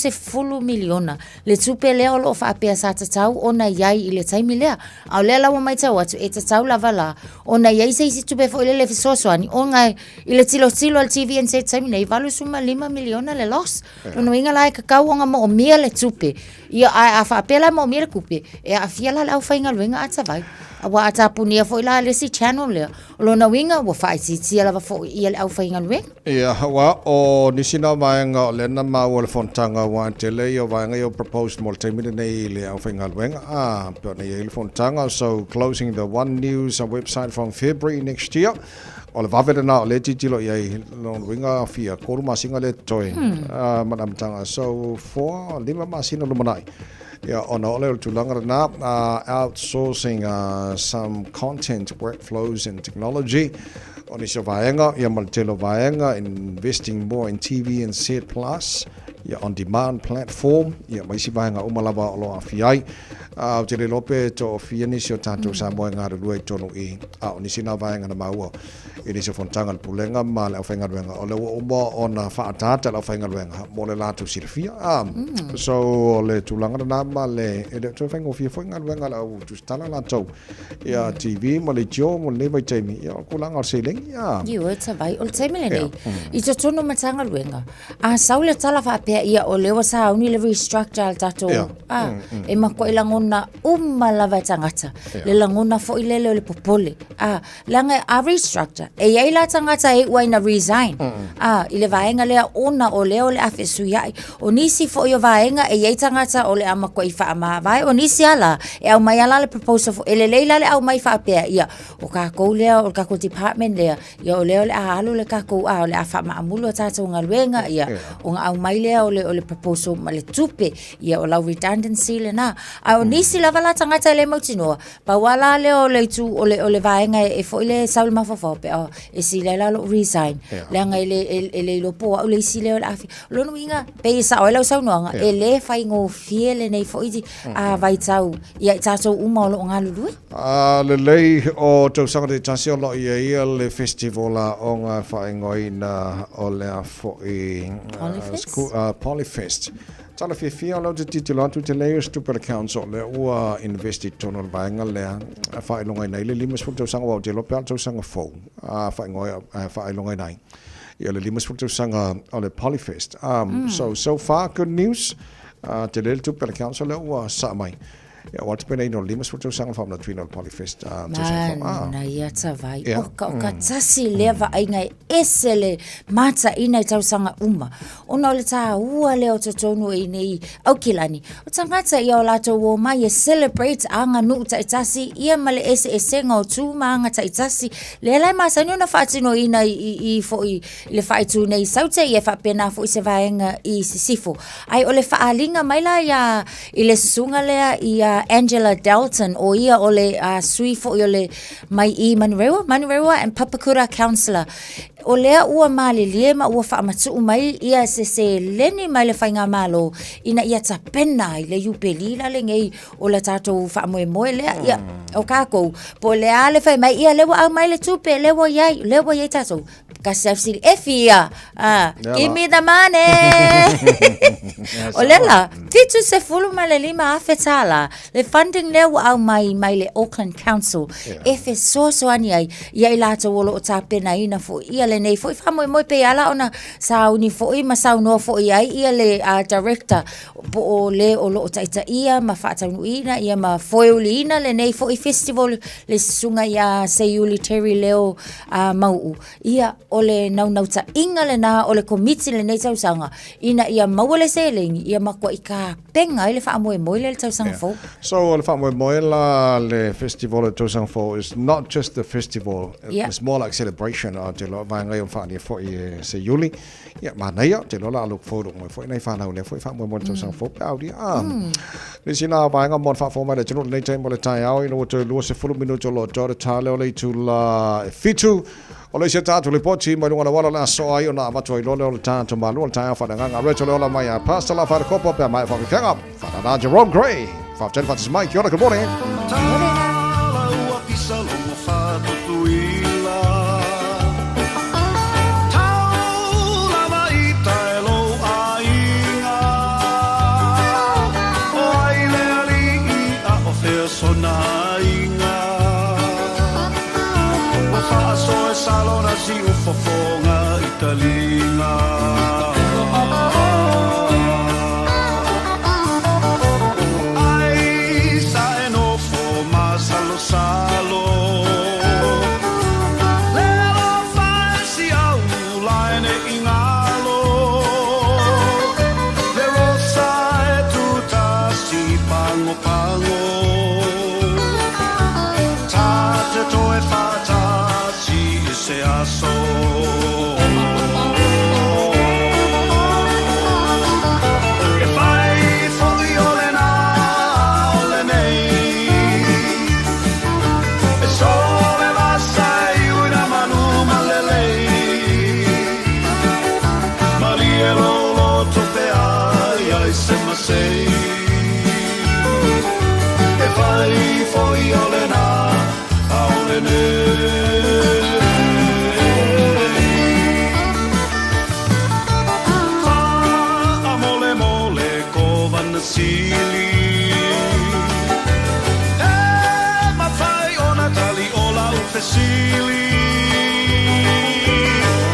miliona le tupe lea o lo o faapea sa tatau ona i ai i le taimi lea. A o lea la ua matau atu, e tatau lava la ona i ai se isi tupe foi lele e fesoasoani, ona i le tilotilo a le TVNZ i le taimi nei, e 85 miliona le loss. Lona uiga la e tatau ona moomia le tupe. Ia ae a faapea la e moomia le tupe, e aafia la le aufaigaluega a Tavai. Aua a tapunia foi la le isi channel lea, o lona uiga ua faaitiitia lava foi ia le aufaigaluega. Ia, aua o nisi na o vaega o lea na maua i le fonotaga aua e tele ia o vaega ia ua proposed mo le taimi lenei i le aufaigaluega, a, pei ona i ai le fonotaga, so closing the One News website from February next year. O le vave lena o lea e tilotilo i ai, lona uiga fia 3 masina lea e totoe ma le amataga. So, 4, 5 masina lumanai. Ia, ona oo lea o le tulaga lena, outsourcing some content workflows and technology. O nisi o vaega, ia ma le tele o vaega, investing more in TV and Z plus, ia on demand platform, ia ma isi vaega uma lava o lo o aafia ai. Ou te le iloa pe toafia nisi o tatou Samoa e galulue i totonu i i, a o nisi na o vaega na maua i nisi o fonotaga a le Pulega ma le aufaigaluega, o lea ua uma ona faaataata le aufaigaluega mo le latou silafia. So, o le tulaga lena ma le, e le o toe faigofie foi galuega a le au tusitala latou ia TV ma leitio mo lenei vaitaimi, ia o le tulaga o le seleni. Ioe, tavai, o le taimi lenei, i totonu o Matagaluega, A sau le tala faapea ia o lea ua sauni le restructure a le tatou yeah. a, mm, mm. e matuai lagona uma lava e tagata. Yeah. Le lagona foi lele o le popole. A, leaga a restructure, e iai la tagata e iu ai na resign. Mm. A, i le vaega lea ona o lea o le a fesuiai. O nisi foi o vaega e iai tagata o le a matuai faamavae. O nisi a la, e aumai a la le proposal foi. E lelei la le aumai faapea ia, o kākou lea, o le kākou department lea, Ia o lea o le a alu le tatou, a o le a faamaamulu a tatou galuega, ia ona aumai lea o le, o le proposal ma le tupe, ia o lau redundancy lena. A o nisi lava la tagata e le mautinoa, pau lava la lea o le itu, o le, o le vaega e, e foi le sau le mafaufau pe a e sili ai la lou resign, leaga e le, e, e le iloa po o au le isi lea o le a fi-. O lona uiga, pei e sao ai lau saunoaga, e le faigofie lenei foi a vaitau ia i tatou uma o lo o galulue. A lelei o tausaga taitasi o lo o i ai ia le festival aoga e faaigoaina o le a foi Polyfest? Polyfest. Tala fiafia o lea ou te tilotilo atu te lei o se tupe a le council lea ua invest i totonu o le vaega lea e faailogaina ai le 50 tausaga aua ou te iloa pe a o le tausaga fou a faailogaina ai ia le 50 tausaga o le Polyfest. So, so far good news. Tele le tupe a le council lea ua saa mai. Ia, o atu pēnei no 50 tausaga le faamanatuina o le Polyfest. Manaia tavai. Oka, oka, tasi lea vaaiga e ese le mataina i tausaga uma. Ona o le tāua lea o totonu i nei Aukilani. O tagata ia o latou omai e celebrate aganuu taitasi ia ma le eseesega o tu ma aga taitasi. Lea la e masani ona faatinoina i foi i le faaitu nei i Saute ia e faapena foi se vaega i Sisifo. Ae o le faaaliga mai la ia i le susuga lea ia Angela Dalton, o ia o le uh, sui foi o le mai i Manurewa, Manurewa and Papakura Councillor. O lea ua malilie ma ua faamatuu mai ia se seleni mai le faigamalo ina ia tapena ai le iupeli la lenei o le tatou faamoemoe lea. Ia, o kākou, po o le a le fai mai, ia lea ua aumai le tupe, lea ua iai, lea ua iai tatou. Kasi au sili, e fia, ah, give me the money. o lea la, $75,000 tālā, le funding lea ua aumai mai le Auckland Council, yeah. e fesoasoani ai, ia i latou o lo o tapenaina foi, ia lenei foi faamoemoe pei a la ona sauni foi ma saunoa foi ai ia le director po o le o lo o taitaia ma faataunuuina ia ma foeuliina lenei foi festival le susuga iā Seiuli Terry Leo a Mau'u. Ia, o le naunautaiga lena o le komiti lenei tausaga ina ia maua le seleni ia matuai tapena ai le faamoemoe lea i le tausaga fou. So o le faamoemoe la le festival o le tausaga fou is not just the festival, it's more like celebration o te loa vaega ia o faaalia foi e Seiuli. Ia, manaia, te iloa la a look forward uma foi nei whanau lea foi faamoemoe le tausaga fou pe aulia. Ah, nisi nā vaega mo le faafofoga mai le atunuu lenei taimi o le taeao ina ua toe 20 minuto o lo o toa le tā lea o le itula e 7. O le isi a tatou lipoti mai luga o le auala o le a soa ai ona avatu ai loa lea o le tatou malua o le taeao faaleagaga. Reto le ola mai a Pastor La Wharekopo pe a maea faafefeaga. Whanana Jerome Gray. Whaafetai le faatasi mai. Kia ora, good morning. Morena.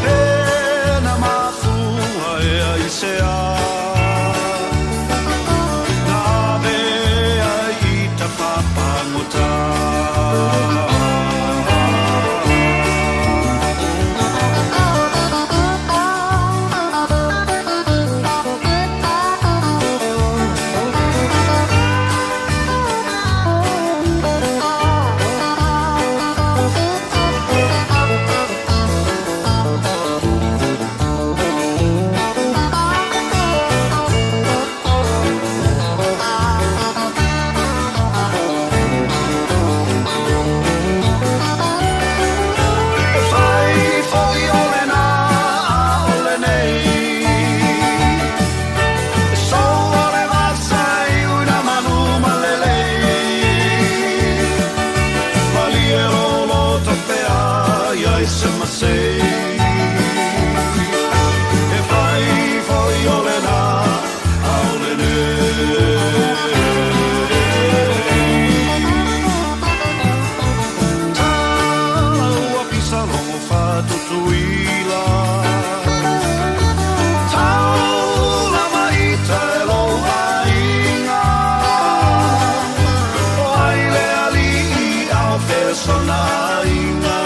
Lena mafua ea i se a Na ave ai i ta whapangota. E whai foi o le nā o le nei E sou o le vasa i una manu ma lelei Malie lolo tope ai ai se masei E whai foi o le nā o le nei Tala ua pisa logo whatutuila Taula maita e lou aiga O ai le alii ao fesonainga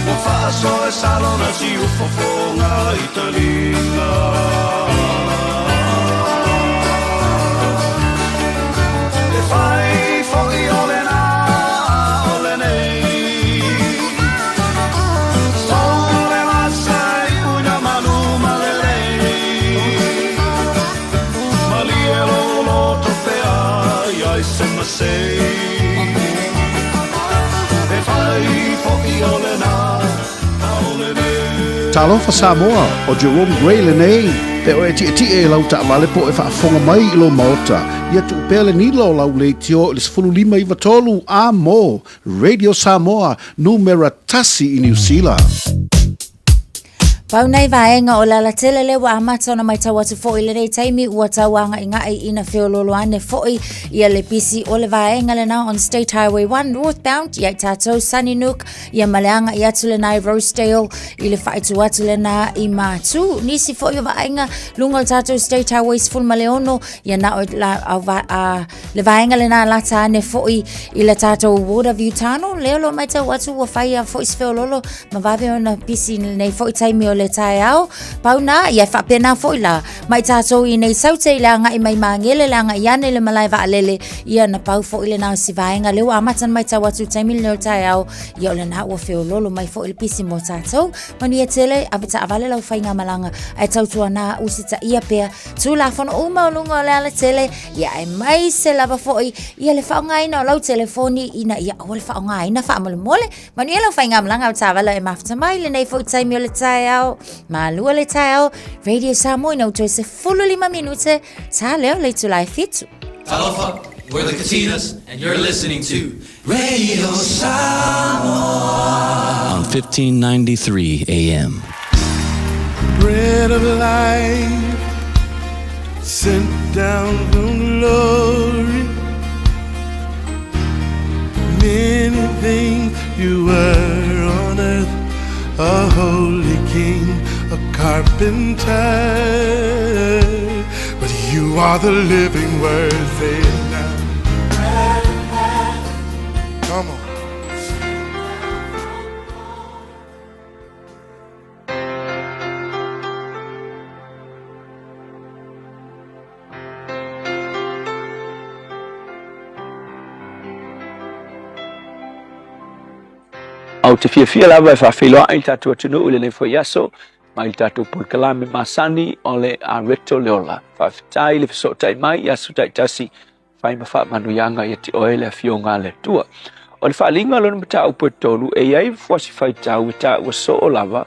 Ua faasoa e salona siufofoga i taliga E fai foi o lena o lenei Sou le vasa i una manu malelei Malie lo loto pe ai ai se masei E fai foi o lena o lenei. Talofa Samoa, ʻo Jerome Gray lenei, pe o e tietie i lau taavale po o e faafofoga mai i lou maota, ia tuu pea le nila o lau leitio i le 15 93 a mo Radio Samoa, numera tasi i Niu Sila. Pau nei vaega o le alatele lea ua amata ona matau atu foi i lenei taimi ua tau agaʻigaʻi ina feoloolo ane foi ia le pisi o le vaega lena on State Highway 1 northbound ia i tatou Sunnynook ia ma le agaʻi atu lena i Rosedale i le faaitu atu lena i Matu. Nisi foi o vaaiga luga o le tatou State Highway 16 ia na o la, au, va, a, le vaega lena lata ane foi i le tatou Waterview Tunnel lea o lo o matau atu ua fai a foi se feololo ma vave ona pisi i lenei foi taimi o le taeao. Pau na, ia e faapena foi la mai tatou i nei saute i le agai mai Magele, le agai ane i le malae vaalele, ia na pau foi lena o si vaega lea ua amata ona matau atu i le taimi lenei o le taeao, ia o lena ua feololo mai foi le pisi mo tatou. Manuia tele, ave taavale lau faigamalaga ae tautuana usitaia pea Tulafono uma o luga o le alatele, ia aemaise lava foi ia le faaaogaina o lau telefoni ina ia aua le faaaogaina faamolemole. Manuia lau faigamalaga o taavale e mafuta mai lenei foi taimi o le taeao. Malua le taeao, Radio Samoa ina ua toe 15 minute, ta lea o le itula e 7. Talofa, we're the Katinas, and you're listening to Radio Samoa on 1593 AM. Bread of life sent down from glory. Many things you were on earth, a holy king, a carpenter. But you are the living word, say it now. Come on. Ou te fiafia lava e faafeiloai i le tatou atunuu i lenei foi aso mai le tatou polokalame masani o le Areto le Ola. Faafetai le fesootai mai i aso taitasi fai ma faamanuiaga ia te oe le Afioga a le Atua. O le faaaliga o lona mataupu e tolu, e i ai fuasi faitau e taua soo lava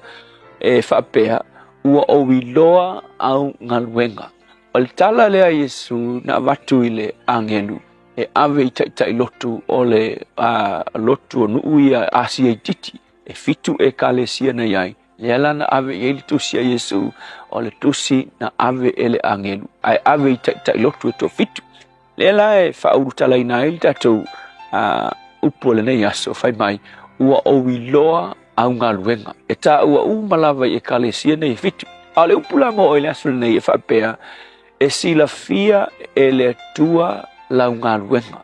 e faapea, ua ou iloa au galuega. O le tala lea a Iesu na avatu i le agelu e ave i taitai lotu o le lotu o nuu ia Asia itiiti, e fitu ekalesia na i ai, lea la na ave i ai le tusi a Iesu, o le tusi na ave e le agelu, ae ave i taitai lotu e toafitu. Lea la e faaulutalaina ai le tatou upu o lenei aso fai mai, ua ou iloa au galuega. E taua uma lava i Ekalesia nei e fitu. A o le upu la mo oe i le aso lenei e faapea, e silafia e le Atua lau galuega.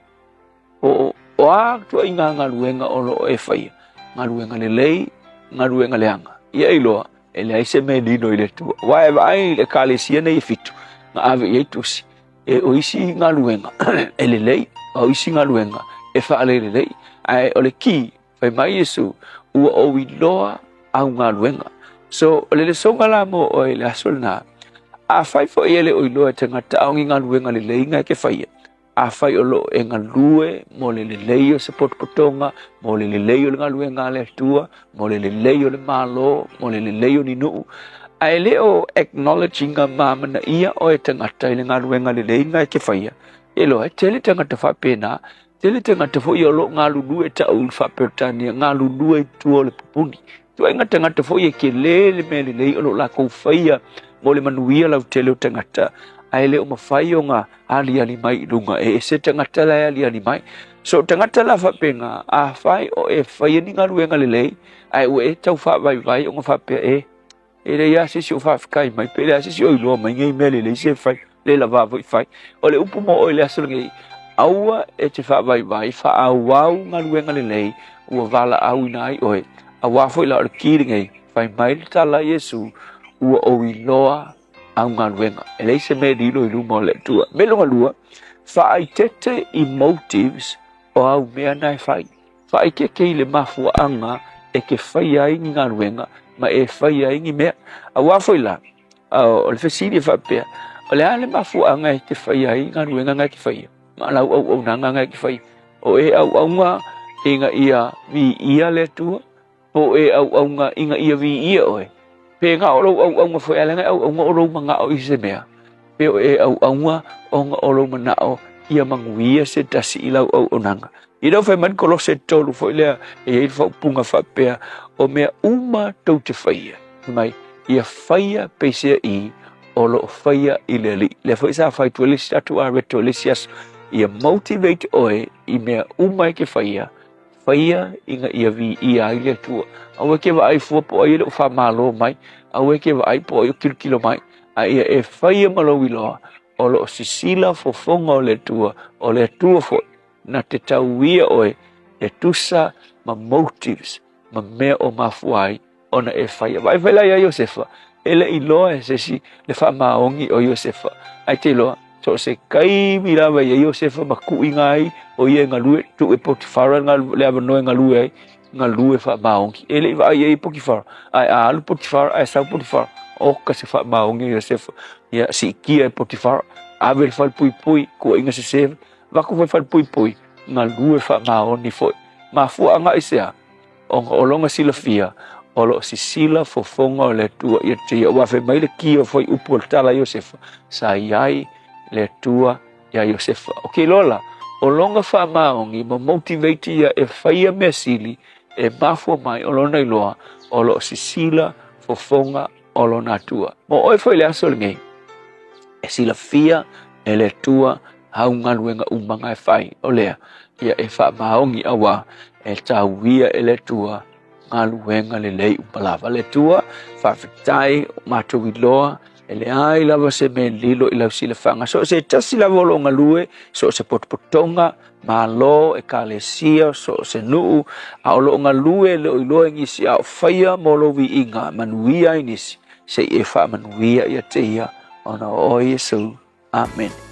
O, o a ituaiga galuega o lo o e faia? Galuega lelei, galuega leaga. Ia e iloa, e leai se mea e lilo i le Atua. Aua e vaai i le Ekalesia nei e fitu, na ave i ai tusi, e o isi galuega e lelei, a o isi galuega e faalelelei. Ae o le ki, fai mai Iesu, ua ou iloa au galuega. So, o le lesoga la mo oe i le aso lena, afai foi e le o iloa e tagata a o ni galuega lelei na e te faia, Afai o lo o e galue mo le lelei o se potopotoga, mo le lelei o le galuega a le Atua, mo le lelei o le Malo, mo le lelei o ni nuu, ae le o acknowledge ina ma amanaia oe e tagata i le galuega lelei na e te faia, e iloa e tele tagata faapena, tele tagata foi o lo o galulue tau i le faa-Peretania, galulue i tua o le pupuni. Ituaiga tagata foi e kele le mea lelei o lo o latou faia mo le manuia lautele o tagata, ae le o mafai ona aliali mai i luga, e ese tagata la e aliali mai. So tagata la faapena, afai o e faia ni galuega lelei, ae ua e tau faavaivai ona faapea e, e leai lava se isi o faafetai mai, pe leai se isi o iloa mai nei mea lelei se fai, le lava foi fai. O le upu mo oe i le aso lenei, aua e te faavaivai, faaauau galuega lelei ua valaauina ai oe. Aua foi la o le ki lenei, fai mai le tala a Iesu, ua ou iloa au galuega. E leai se mea e lilo i luma o le Atua. Mea lona lua, faaitete i motives o au mea na e fai. Faaitete i le mafuaaga e te faia ai ni galuega ma e faia ai ni mea. Aua foi la, o le fesili e faapea, o le a le mafuaaga e te faia ai galuega na e te faia ma lau auaunaga na e te faia? O e auauna ina ia viia le Atua, po o e auauna ina ia viia oe? Pe na o lou auauna foi, ae leaga e auauna o lou manao i se mea, pe o e auauna ona o lou manao ia manuia se tasi i lau auaunaga. I lou fai mai le Kolose 3 foi lea, e i ai le faaupuga faapea, o mea uma tou te faia, fai mai, ia faia peisea i o lo o faia i le Alii. Lea foi sa fai atu e le isi tatou areto i le isi aso, ia motivate oe i mea uma e te faia, faia ina ia viia ai le Atua. Aua e te vaai fua po o ai e le o faamalo mai, aua e te vaai po o ai o kilokilo mai, a ia e faia ma lou iloa, o lo o sisila fofoga o le Atua, o le Atua foi na te tauia oe e tusa ma motives ma mea o mafua ai ona e faia. Vaai foi la ia Iosefa, e le i iloa e se isi le faamaoni o Iosefa. Ae te iloa, so o se taimi lava ia Iosefa ma kuʻiga ai o ia e galue, tuu e Potifara le avanoa e galue ai, galue faamaoni. E le i vaai ai Potifara, ae a alu Potifara, ae sau Potifara, oka se faamaoni o Iosefa. Ia siitia e Potifara, ave i le falepuipui, kuaiga sese, avatu foi i le falepuipui, galue faamaoni foi. Mafuaaga aisea? Ona o lona silafia, o lo o sisila fofoga o le Atua ia te ia. Ua fai mai le ki o fuaiupu o le tala a Iosefa, sa i ai le Atua iā Iosefa. O ke iloa la, o lona faamaoni ma motivate ia e faia mea sili e mafua mai o lona iloa o lo o sisila fofoga o lona Atua. Mo oe foi i le aso lenei, e silafia e le Atua au galuega uma na e fai, o lea, ia e faamaoni auā e tauia e le Atua galuega lelei uma lava. Le Atua, faafetai o matou iloa, e leai lava se mea e lilo i lau silafaga. So o se tasi lava o lo o galue, so o se potopotoga, Malo, Ekalesia, so o se nuu, a o lo o galue e le o iloa e nisi, a o faia mo lou viiga, manuia ai nisi, se i e faamanuia ia te ia, ona o oe Iesu. Amene.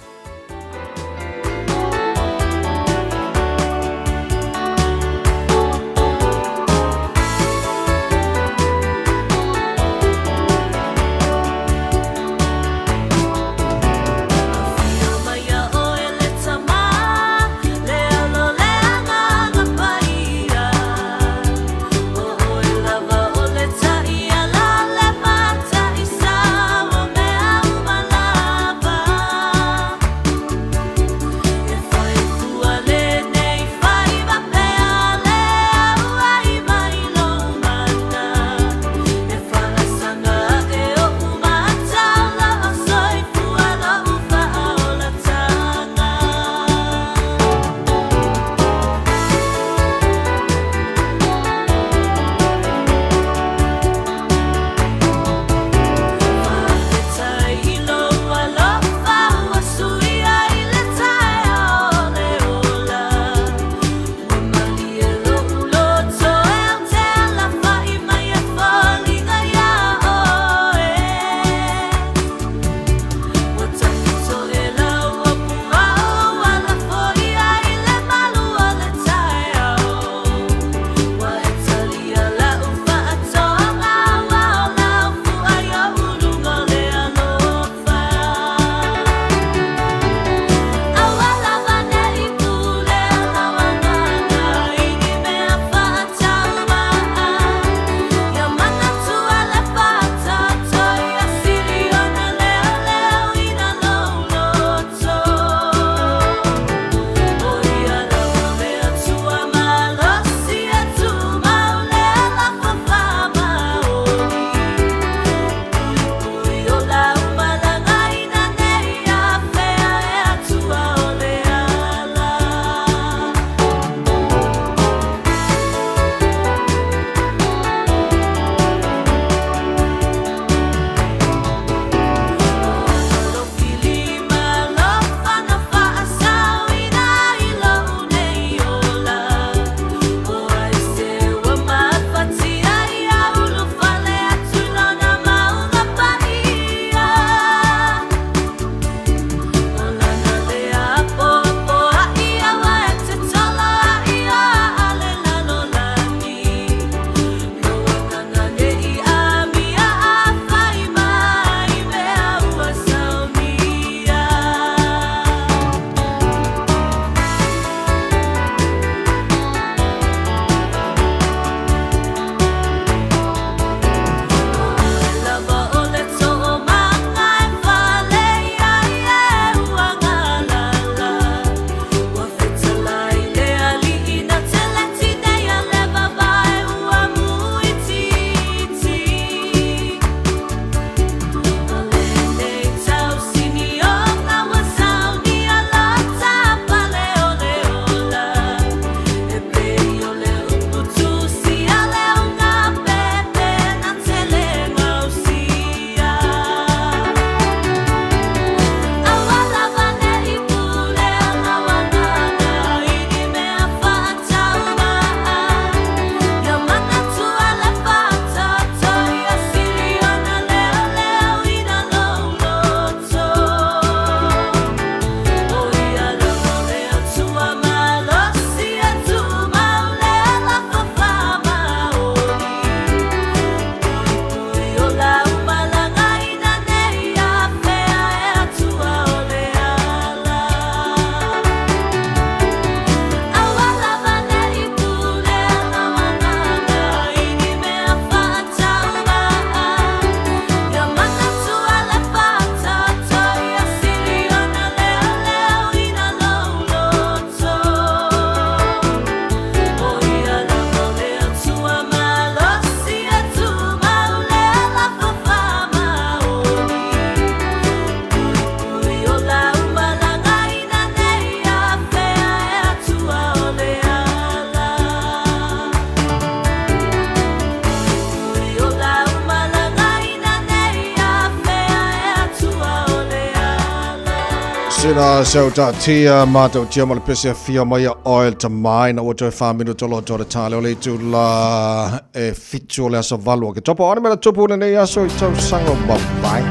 Sina seu taatia matautia ma le pese afia mai a oil tamai na ua toe 4 minuta o loto le tale o le itula e 7 o le aso 8 o Oketopa. O a ni mea na tupu lenei aso i tausaga ua mavae?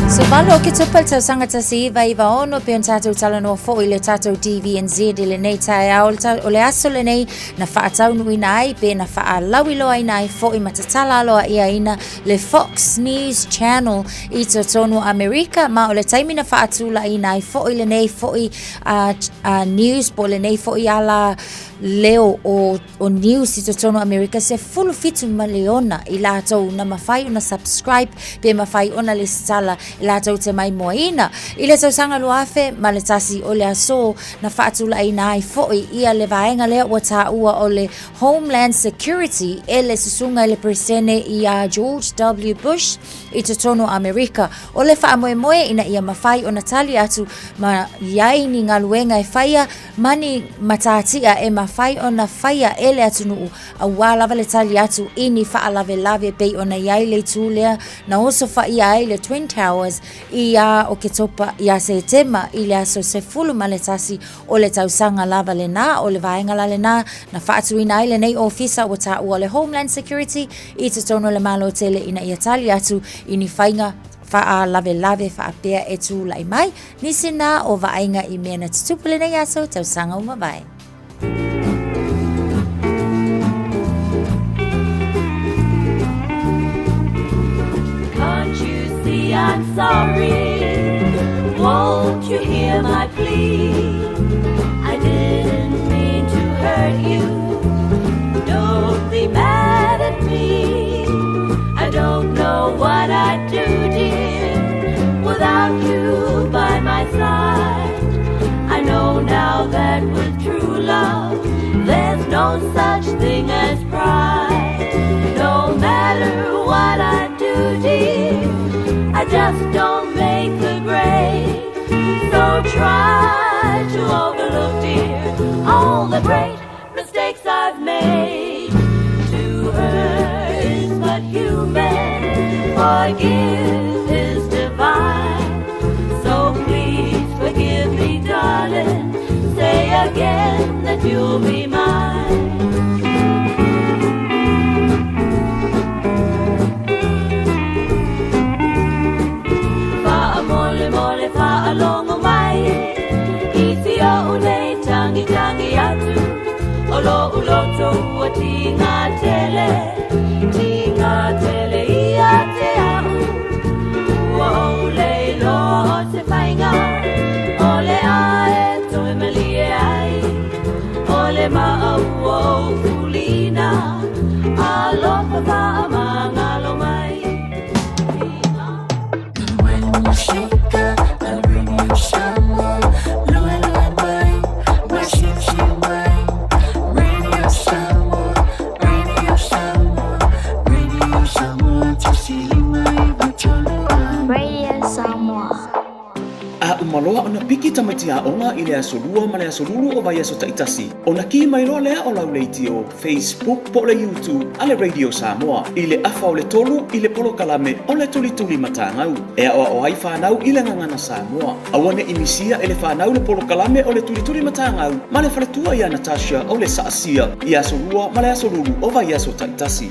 So 8 Oketopa le tausaga 1996 pei ona tatou talanoa foi i le tatou DVNZ i lenei taeao o le aso lenei na faataunuuina ai pe na faalauiloaina ai foi ma tatala aloa'iaina le Fox News Channel i totonu o Amerika, ma o le taimi na faatula'ina ai fo'i lenei fo'i a news po o lenei fo'i ala leo o news i totonu o Amerika, 17 maliona i latou na mafai ona subscribe pe mafai ona lesitala e latou te maimoaina. I le tausaga 2001 o le aso na faatula'ina ai fo'i ia le vaega lea ua tāua o le Homeland Security e le susuga i le Peresene iā George W. Bush i totonu o Amerika. O le faamoemoe ina ia mafai ona tali atu ma i ai ni galuega e faia ma ni matatia e mafai ona faia e le atunuu auā lava le tali atu i ni faalavelave pei ona i ai le itu lea na osofaia ai le Twin Towers iā Oketopa iā Setema i le aso 11 O le tausaga lava lenā, o le vaega la lenā na faatuina ai lenei ofisa ua taua o le Homeland Security i totonu o le Malo tele ina ia tali atu i ni faiga faalavelave faapea e tulai mai. Nisi nā o vaaiga i mea na tutupu lenei aso tausaga ua mavae. Can't you see I'm sorry? Won't you hear my plea? I didn't mean to hurt you. Don't be mad at me. I don't know what I'd do, dear, without you by my side. I know now that with true love, there's no such thing as pride. No matter what I do, dear, I just don't make the grade. So try to overlook, dear, all the great mistakes I've made. To err is but human, forgive is divine. So please forgive me, darling. Say again that you'll be mine. Faamolemole faalogo mai i si o'u nei tagitagi atu o lo'u loto ua tigā tele tigā tele ia te a'u ua ou le iloa o se faiga o le a e toe malie ai o le ma'a ua ou fuliina alofa faamagalo mai. When you shake a Radio Samoa, lue lue mai, ma siusiu mai. Radio Samoa, Radio Samoa, Radio Samoa, 1593 AM. Radio Samoa. A uma loa ona piki tamaiti aoga i le aso Lua ma le aso Lulu o vaiaso taitasi, ona ki mai loa lea o lau leitio, Facebook po o le YouTube a le Radio Samoa i le afa o le 3 i le polokalame o le Tulituli Matagau e aoao ai fanau i le gagana Samoa. Aua ne i misia e le fanau le polokalame o le Tulituli Matagau ma le faletua ia Natasha o le Saasia i aso Lua ma le aso Lulu o vaiaso taitasi.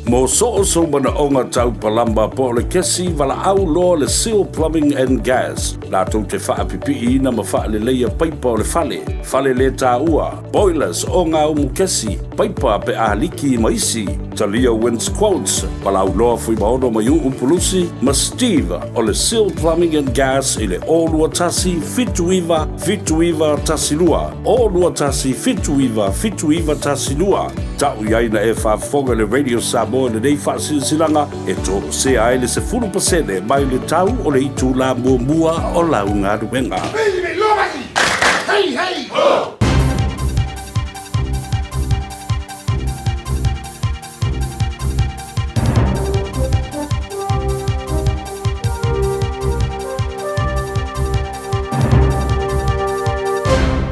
Mo so o sou manaʻoga tau palama po o le kesi, valaau loa le Seal Plumbing and Gas, latou te faapipiiina ma faaleleia paipa o le fale, fale lē tāua, boilers, ogaumu kesi, paipa pe a liki ma isi. Talia Wins Quotes, valaau loa Fuimaono Maiuʻu Pulusi ma Steve o le Seal Plumbing and Gas i le 021 79 79 12, 021 79 79 12. Ta'u i ai na e faafofoga i le Radio Samoa i lenei faasilasilaga e toesea ai le 10% mai le tau o le itulā muamua o lau galuega. Hey, hey, ho!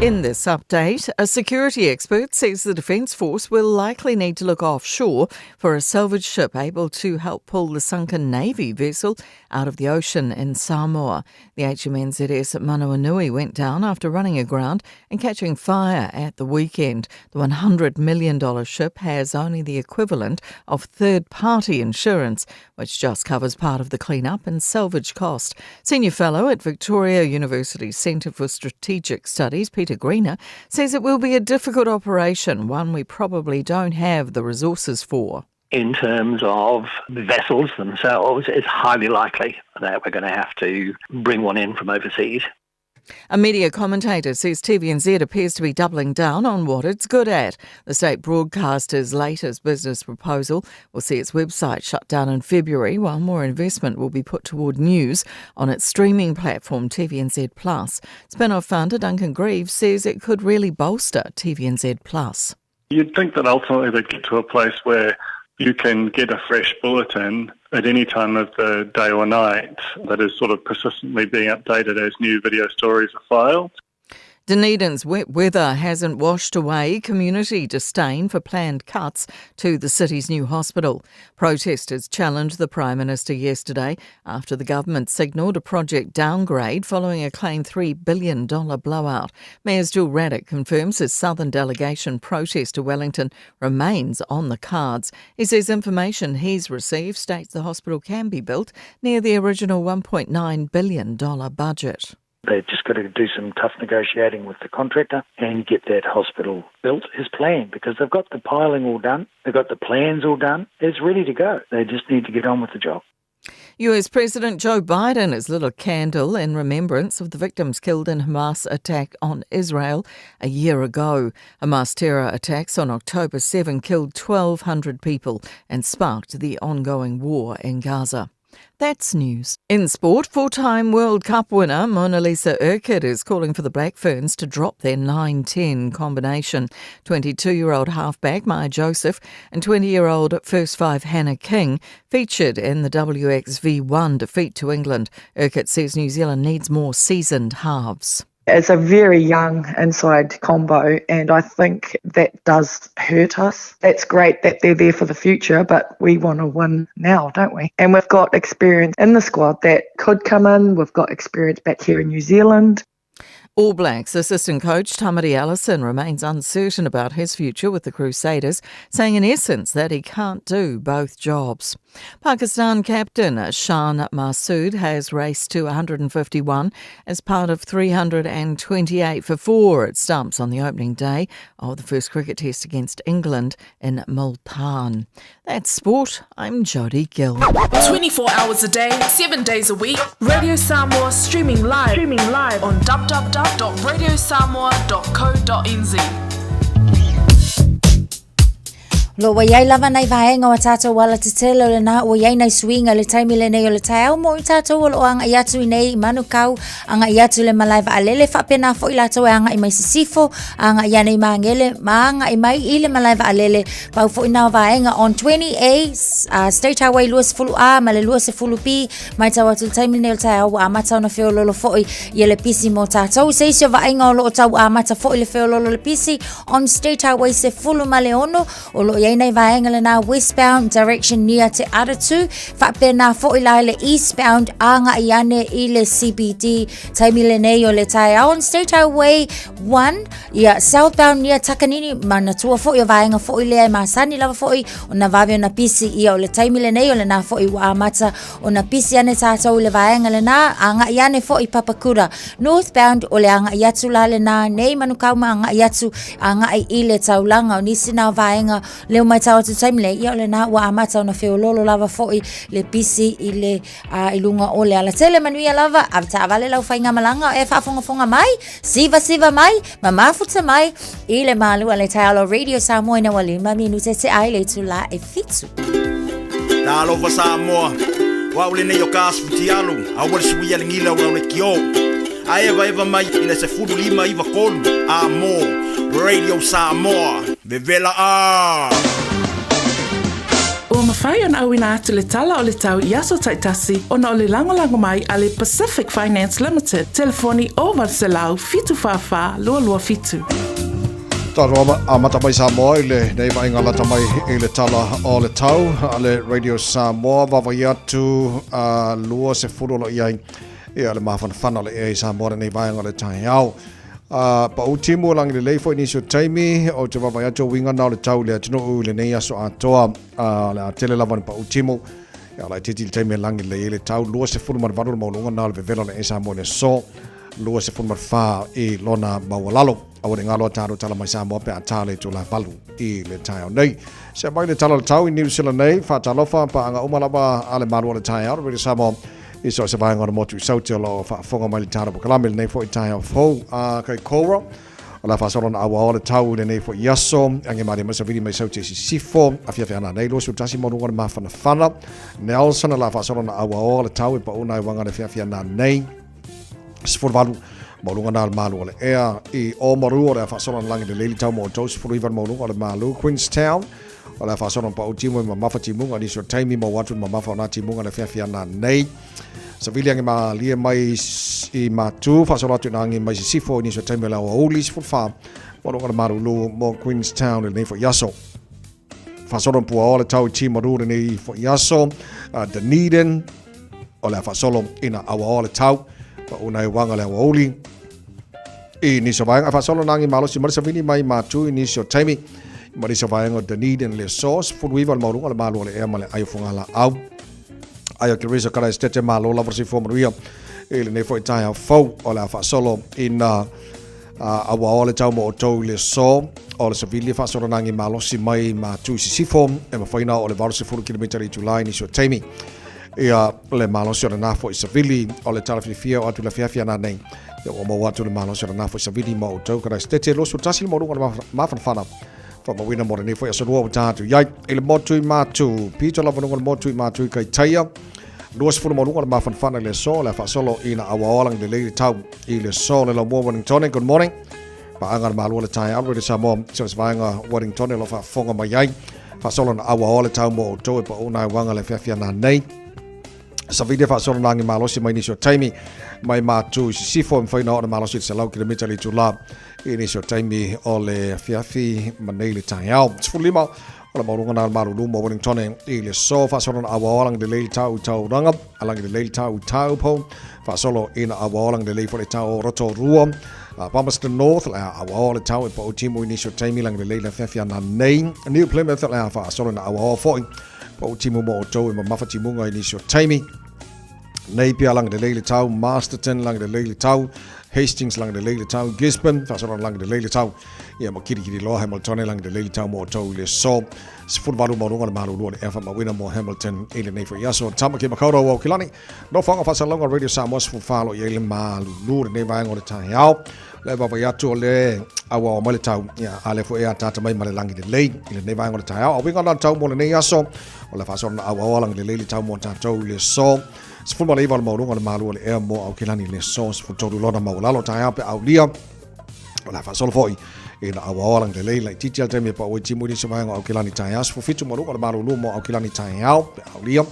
In this update, a security expert says the Defence Force will likely need to look offshore for a salvage ship able to help pull the sunken Navy vessel out of the ocean in Samoa. The HMNZS Manawanui went down after running aground and catching fire at the weekend. The $100 million ship has only the equivalent of third party insurance, which just covers part of the clean-up and salvage cost. Senior Fellow at Victoria University Centre for Strategic Studies, Peter Greener, says it will be a difficult operation, one we probably don't have the resources for. In terms of vessels themselves, it's highly likely that we're going to have to bring one in from overseas. A media commentator says TVNZ appears to be doubling down on what it's good at. The state broadcaster's latest business proposal will see its website shut down in February, while more investment will be put toward news on its streaming platform TVNZ Plus. Spin-off founder Duncan Greaves says it could really bolster TVNZ Plus. You'd think that ultimately they'd get to a place where you can get a fresh bulletin at any time of the day or night that is sort of persistently being updated as new video stories are filed. Dunedin's wet weather hasn't washed away community disdain for planned cuts to the city's new hospital. Protesters challenged the Prime Minister yesterday after the government signalled a project downgrade following a claimed $3 billion blowout. Mayor Jill Ruddock confirms his southern delegation protest to Wellington remains on the cards. He says information he's received states the hospital can be built near the original $1.9 billion budget. They've just got to do some tough negotiating with the contractor and get that hospital built as planned, because they've got the piling all done, they've got the plans all done, it's ready to go. They just need to get on with the job. US President Joe Biden has lit a candle in remembrance of the victims killed in Hamas attack on Israel a year ago. Hamas terror attacks on October 7 killed 1,200 people and sparked the ongoing war in Gaza. That's news. In sport, four-time World Cup winner Mona Lisa Urquhart is calling for the Black Ferns to drop their 9-10 combination. 22-year-old halfback Maya Joseph and 20-year-old first five Hannah King featured in the WXV1 defeat to England. Urquhart says New Zealand needs more seasoned halves. It's a very young inside combo, and I think that does hurt us. It's great that they're there for the future, but we want to win now, don't we? And we've got experience in the squad that could come in. We've got experience back here in New Zealand. All Blacks assistant coach Tamati Ellison remains uncertain about his future with the Crusaders, saying in essence that he can't do both jobs. Pakistan captain Shan Masood has raced to 151 as part of 328 for 4 at stumps on the opening day of the first cricket test against England in Multan. That's sport. I'm Jodie Gill. 24 hours a day, 7 days a week, Radio Samoa streaming live, on www.radiosamoa.co.nz. Lo ua iai lava nai vaega o a tātou ala tetele o lenā ua iai nai suiga i le taimi lenei o le taeao mo i tātou o loo agaʻi atu i nei i Manukau, agaʻi atu i le malae vaalele faapena foʻi latou e agaʻi mai Sisifo, agaʻi ane i Magele ma agaʻi mai i le malae vaalele. Pau foʻi nā o vaega on 20A, State Highway 20A ma le 20B. Matau atu i le taimi lenei o le taeao ua amata ona feololo foʻi ia le pisi mo tātou. Se isi o vaaiga o loo tau amata foʻi le feololo o le pisi on State Highway 16 o loo iai nai vaega lenā westbound direction near Te Aratū. Faapena foʻi la i le eastbound agaʻi ane i le CBD. Taimi lenei o le taeao on State Highway 1 ia southbound near Takanini manatua foʻi o vaega foʻi lea e masani lava foʻi ona vave ona pisi ia o le taimi lenei o lenā foʻi ua amata ona pisi ane tātou i le vaega lenā agaʻi ane foʻi Papakura northbound o le agaʻi atu la lenā nei Manukau ma agaʻi atu agaʻi i le taulaga o nisi nā o vaega leo matau atu taimi le ia o lenā ua amata ona feololo lava foʻi le pisi i le a i luga o le alatele manuia lava ave taavale lau faigamalaga o e faafogafoga mai sivasiva mai ma mafuta mai i le malua le taeao Radio Samoa ina ua lima minute te ai le itulā e fitu. Talofa Samoa, o au lenei o ka asu fitialu, aua le suia le gila o lau lekiō. A evaeva mai i le 15 93 a mo Radio Samoa, vevela a! Ua mafai mafai ona auina atu le tala o le tau i aso taitasi ona o le lagolago mai a le Pacific Finance Limited, telefoni 0800 744 227. Tatou amata mai Samoa i lenei vaaiga lata mai i le tala o le tau a le Radio Samoa vaavaai atu a 20 o lo o i ai ia le mafanafana o le ea i Samoa lenei vaega o le taeao. A pau timu o lagi lelei foi nisi o taimi, ou te vaavaai atu o uiga na o le tau i le atunuu i lenei aso atoa. A, o le a tele lava ni pau timu. Ia, laitiiti le taimi e lagi lelei ai le tau, 28 le maualuga na o le vevela o le ea i Samoa i le aso 24 i lona maualalo. Aua ne i galo a tatou tala mai Samoa pe a ta le itula 8 i le taeao nei. Se mai le tala o le tau i New Zealand nei, faatalofa paaga uma lava a le malu o le taeao, Radio Samoa i so o se vaega o le motu i Saute o lo o faafofoga mai le tatou polokalame lenei foi taeao fou a Kaikoura. O le a faasolo ona auaoa le tau i lenei foi aso, age malie mai savili mai Saute i sisifo, afiafi ana nei 21 maualuga o le mafanafana. Nelson o le a faasolo ona auaoa le tau e pau nai uaga le afiafi ana nei. 18 maualuga na o le malu o le ea i Oamaru o le a faasolo ona lagi lelei le tau mo outou 19 le maualuga o le malu Queenstown o le a faasolo ona pau timu e mamafa timuga nisi o taimi maua atu le mamafa o na timuga le afiafi ana nei savili age malie mai i Matu faasolo atu ina agi mai Sisifo i nisi o taimi o le aoauli 14 maualuga o le malulu mo Queenstown i lenei foi aso. Faasolo puaoa le tau i Timaru lenei foi aso. Dunedin, o le a faasolo ina auaoa le tau. Pa una e wanga le aoauli. I nisi o vaega, faasolo nangi malosi mai le savini mai Matu i nisi o taimi. Ma nisi o vaega o Dunedin le aso, 19 le maualuga o le malu o le ea ma le ai o Fogalaau. Ai o Teresa Karaestete malo lava le soifua manuia i lenei foi taeao fou o le a faasolo ina Aua o le tau mo outou i le aso o le savili e faasolonagi malosi mai Matu i Sisifo e mafai ona oo i le 80 kilometer i le itula i nisi o taimi. Ia le malosi o lena foi savili o le tala fiafia o atu le afiafi ana nei. Ia ua maua atu le malosi o lena foi savili mo outou Karaisitete 21 le maualuga o le mafanafana faamauina mo lenei foi aso lua ua ta atu i ai i le motu i Matu. Pito lava luga o le motu i Matu i Kaitaia. 20 maualuga o le mafanafana i le aso, le a faasolo ina auaoa lagi lelei le tau i le aso le laumua Wellingtone. Good morning. Paaga le malua le taeao Radio Samoa so se vaega Wellingtone lo faafofoga mai ai. Faasolo na auaoa le tau mo outou e pau nai wanga le fiafia na nei. Savili faasolo na angi malosi mai nisi o taimi mai Matu i Sisifo e mafai ona oo le malosi i le 100 kilomita le itula i nisi o taimi o le afiafi ma nei le taeao. 15 O le maualuga na o le malulu mo Wellingtone i le aso faasolo na auaoa lagi lelei le tau i Tauranga, a lagi lelei le tau i Taupo, faasolo ina auaoa lagi lelei foi le tau o Rotorua, Palmerston North, le a auaoa le tau e pau timu i nisi o taimi lagi lelei le afiafi ana nei, New Plymouth, le a faasolo ina auaoa foi pau timu mo outou e mamafa timuga i nisi o taimi. Napier lagi lelei le tau, Masterton lagi lelei le tau, Hastings lagi lelei le tau, Gisborne faasolo lagi lelei le tau. Ia ma kirikiri loa Hamilton e lagi lelei le tau mo outou i le aso. 18 maualuga le malulu o le ea faamauina mo Hamilton i lenei foi aso. Tamaki Makaurau o Aukilani, nofoaga faasalalauga Radio Samoa 14 lo i ai le malulu lenei vaega o le taeao. Le vaavaai atu o le auao mai le tau, ia, a lea foi e ataata mai ma le lagi lelei i lenei vaega o le taeao. A uiga la le tau mo lenei aso, o le faasolo na auaoa lagi lelei le tau mo tatou i le aso. 19 le maualuga o le malu o le ea mo Aukilani i le aso 13 lona maualalo taeao pe aulia. O le a faasolo foi ina auaoa lagi lelei laitiiti a le taimi e pau ai timu i nisi o vaega o Aukilani taeao. 17 maualuga o le malulu mo Aukilani taeao pe aulia.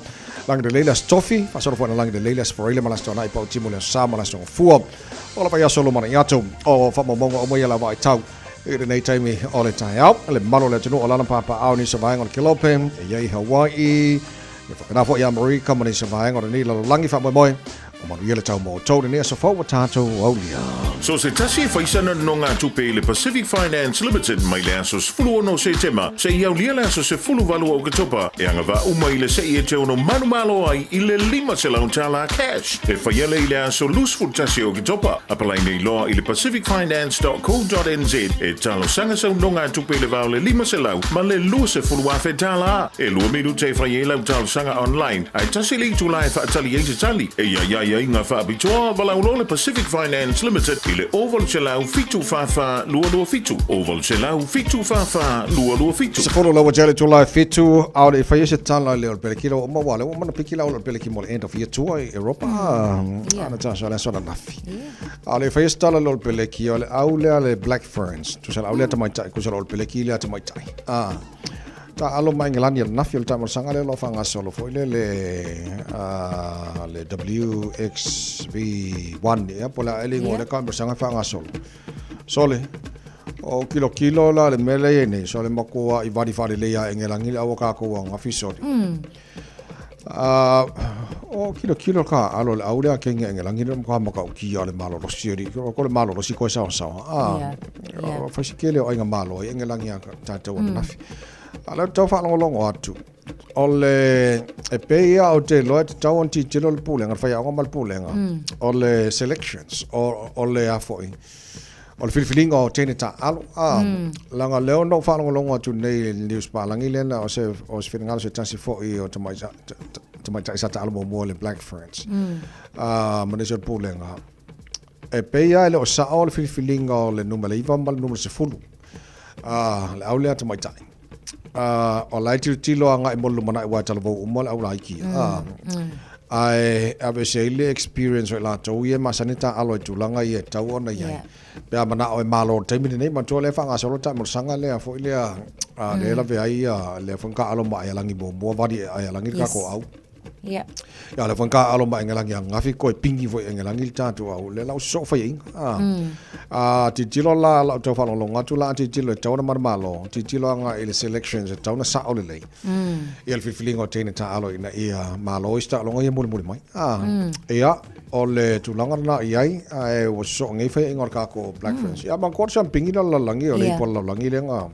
Lagi lelei le Aso Tofi, faasolo foi ina lagi lelei le Aso Faraile ma le Aso Toanai pau timu i le Aso Sa ma le Aso Gafua. O le vaiaso lumanai atu o faamaumauga uma ia lava ai tau i lenei taimi o le taeao. Le mamalu o le atunuu o lana papaao nisi o vaega o le Kelope, e i ai Hawaii, e whakana foi Amerika ma nisi o vaega o lenei lalolagi faamoemoe o manuia le tau mo outou lenei aso fou ua tatou aulia. So se tasi e faisana nonogatupe i le Pacific Finance Limited mai le aso 16 Setema seia aulia le aso 18 Oketopa e agavaa uma i le se'i e te ono manumalo ai i le $500 tala cash e faia lea i le aso 21 Oketopa. Apalai nei loa i le pacificfinance.co.nz e talosaga sau nogatupe i le va o le $500 ma le $20,000 tala. E lua minute e fai ai lau talosaga online, ae tasi le itula e faatali ai se tali. E iai ai aiga faapitoa, valaau loa le Pacific Finance Limited i le 0800 744 227, 0800 744 227. Sefulu laua tele tula e fitu, a o le i faia se tala i le o le peleki ua uma ua lea ua uma ona piki la o le peleki mo le end of year tour i Europa ana tasa le aso ananafi. A o le i faia se tala i le o le peleki o le au lea le Black Ferns, tusa le au lea tamaitai, kusa le o le peleki lea tamaitai. Taalo mai Engelani ananafi o le taamolosaga lea o lo o faagasolo foi lea le le WXV1 ea po o le a ea le igoa o lea taamolosaga e faagasolo. Sole, o kilokilo la le mea lea e i ai nei, sole matua i vali faalelei a Engelani le au a tatou ananafi sole. O kilokilo ka alo le au lea kenge Engelani le matua matautia o le malolosi o ko le malolosi koe saosaoa. Fai si tele o aiga malo ai Engelani a tatou ananafi. A o lea ou te tau faalogologo atu, o le, e pei lava ou te iloa e tatau ona tilotilo le Pulega, le faiaoga ma le Pulega, o le selections, o le a foi, o le filifiliga o teine taaalo. A, leaga o lea na ou faalogologo atu nei i le news palagi lea na o se, o se finagalo se tasi foi o tamaitai sa taaalo muamua i le Black Ferns, a, ma nisi o le Pulega. E pei lava e le o sao le filifiliga o le numera 9 ma le numera 10, a, le au lea tamaitai. A, o la e tilotilo agai mo le lumanai aua e talavou uma le au laiti ia. A, ae aveese ai le experience o i latou ia e masani taaalo i tulaga ia e tatau ona i ai. Pe a manao e malo i le taimi lenei, manatua o lea e faagasolo le taamolosaga lea foi lea, a, lea e lavea ai lea foi na taaalo ma Aialagi muamua, vali e Aialagi le tatou au. Ia. Ia, lea foi na taaalo ma Engelagi ananafi, toe pingi foi e Engelagi le tatou au. Lea la ua sosoo faiaina. A, a tilotilo la, lau tau faalogologo atu la, a tilotilo e tatau ona manumalo, tilotilo agai i le selections e tatau ona sao lelei. Ia le filifiliga o teine taaalo ina ia malo isi taaloga ia mulimuli mai. A, ia, o le tulaga lena i ai, ae ua sosoo nei faiaina o le tatou Black Ferns. Ia, manatua le siamupini la le lalolagi, o le ipu a le lalolagi lea na,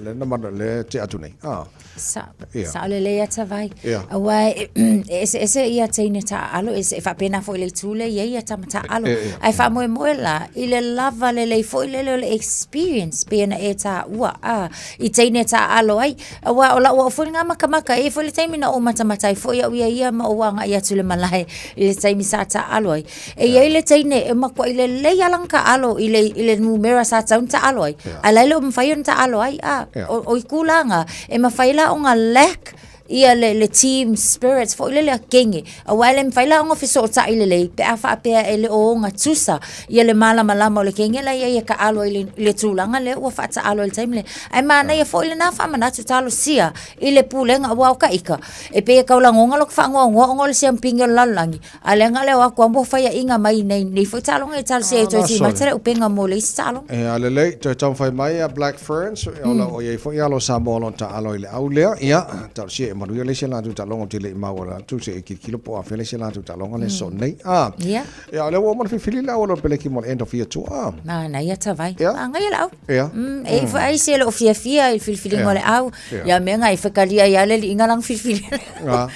lea na, lea e tea atu nei. A. Sa, yeah. Sao lelei a Tavai. Yeah. Aua e, e eseese ia teine taaalo, e, e faapena foi le itu lea i ai ia tama taaalo. E, e, Ae faamoemoe la, i le lava lelei foi lele o le experience pei ona e taua a, i teine taaalo ai. Aua o lau au foi lena makamaka, e i ai foi le taimi na ou matamata ai foi au ia ia ma ou agai atu i le malae i le taimi sa taaalo ai. E i ai le teine e matuai lelei lava lana taaalo i le, i le numera sa tatau ona taaalo ai, ae la e le o mafai ona taaalo ai. A, o, o itu la na, e mafai la ona lack ia le, le team spirits foi lele a kenge, aua e le mafai la ona fesootai lelei pe a faapea e le o ogatusa ia le malamalama o le kenge la e i ai e taaalo ai i le, i le tulaga lea ua faataaalo ai i le taimi lea. Ae manaia foi lena faamanatu talosia i le pulega, aua o ka ika, e pei e tau lagona lota faanoanoa ona o le siamupini o le lalolagi, A le ga lea o atu a faiaʻiga mai nei nei foi taaloga e talosia ai toe timata le upega mo le isi taaloga. E a lelei, toe taumafai mai a Black Ferns, o la o i ai foi alo Samoa o lo o taalo i le au lea, ia, talosia e manuia le isi a latou taaloga ou te le i maua la atu se i kilokilo po o afea le isi a latou taaloga le soo nei. A, ia, o lea ua uma ona filifili le au a le Peleki mo le end of year tour, a. Manaia Tavai. Manaia le au. Ia. E i foi ai se le o fiafia i le filifiliga o le au, ia mea nga e fekalia ai a le alii nga lana filifili. A,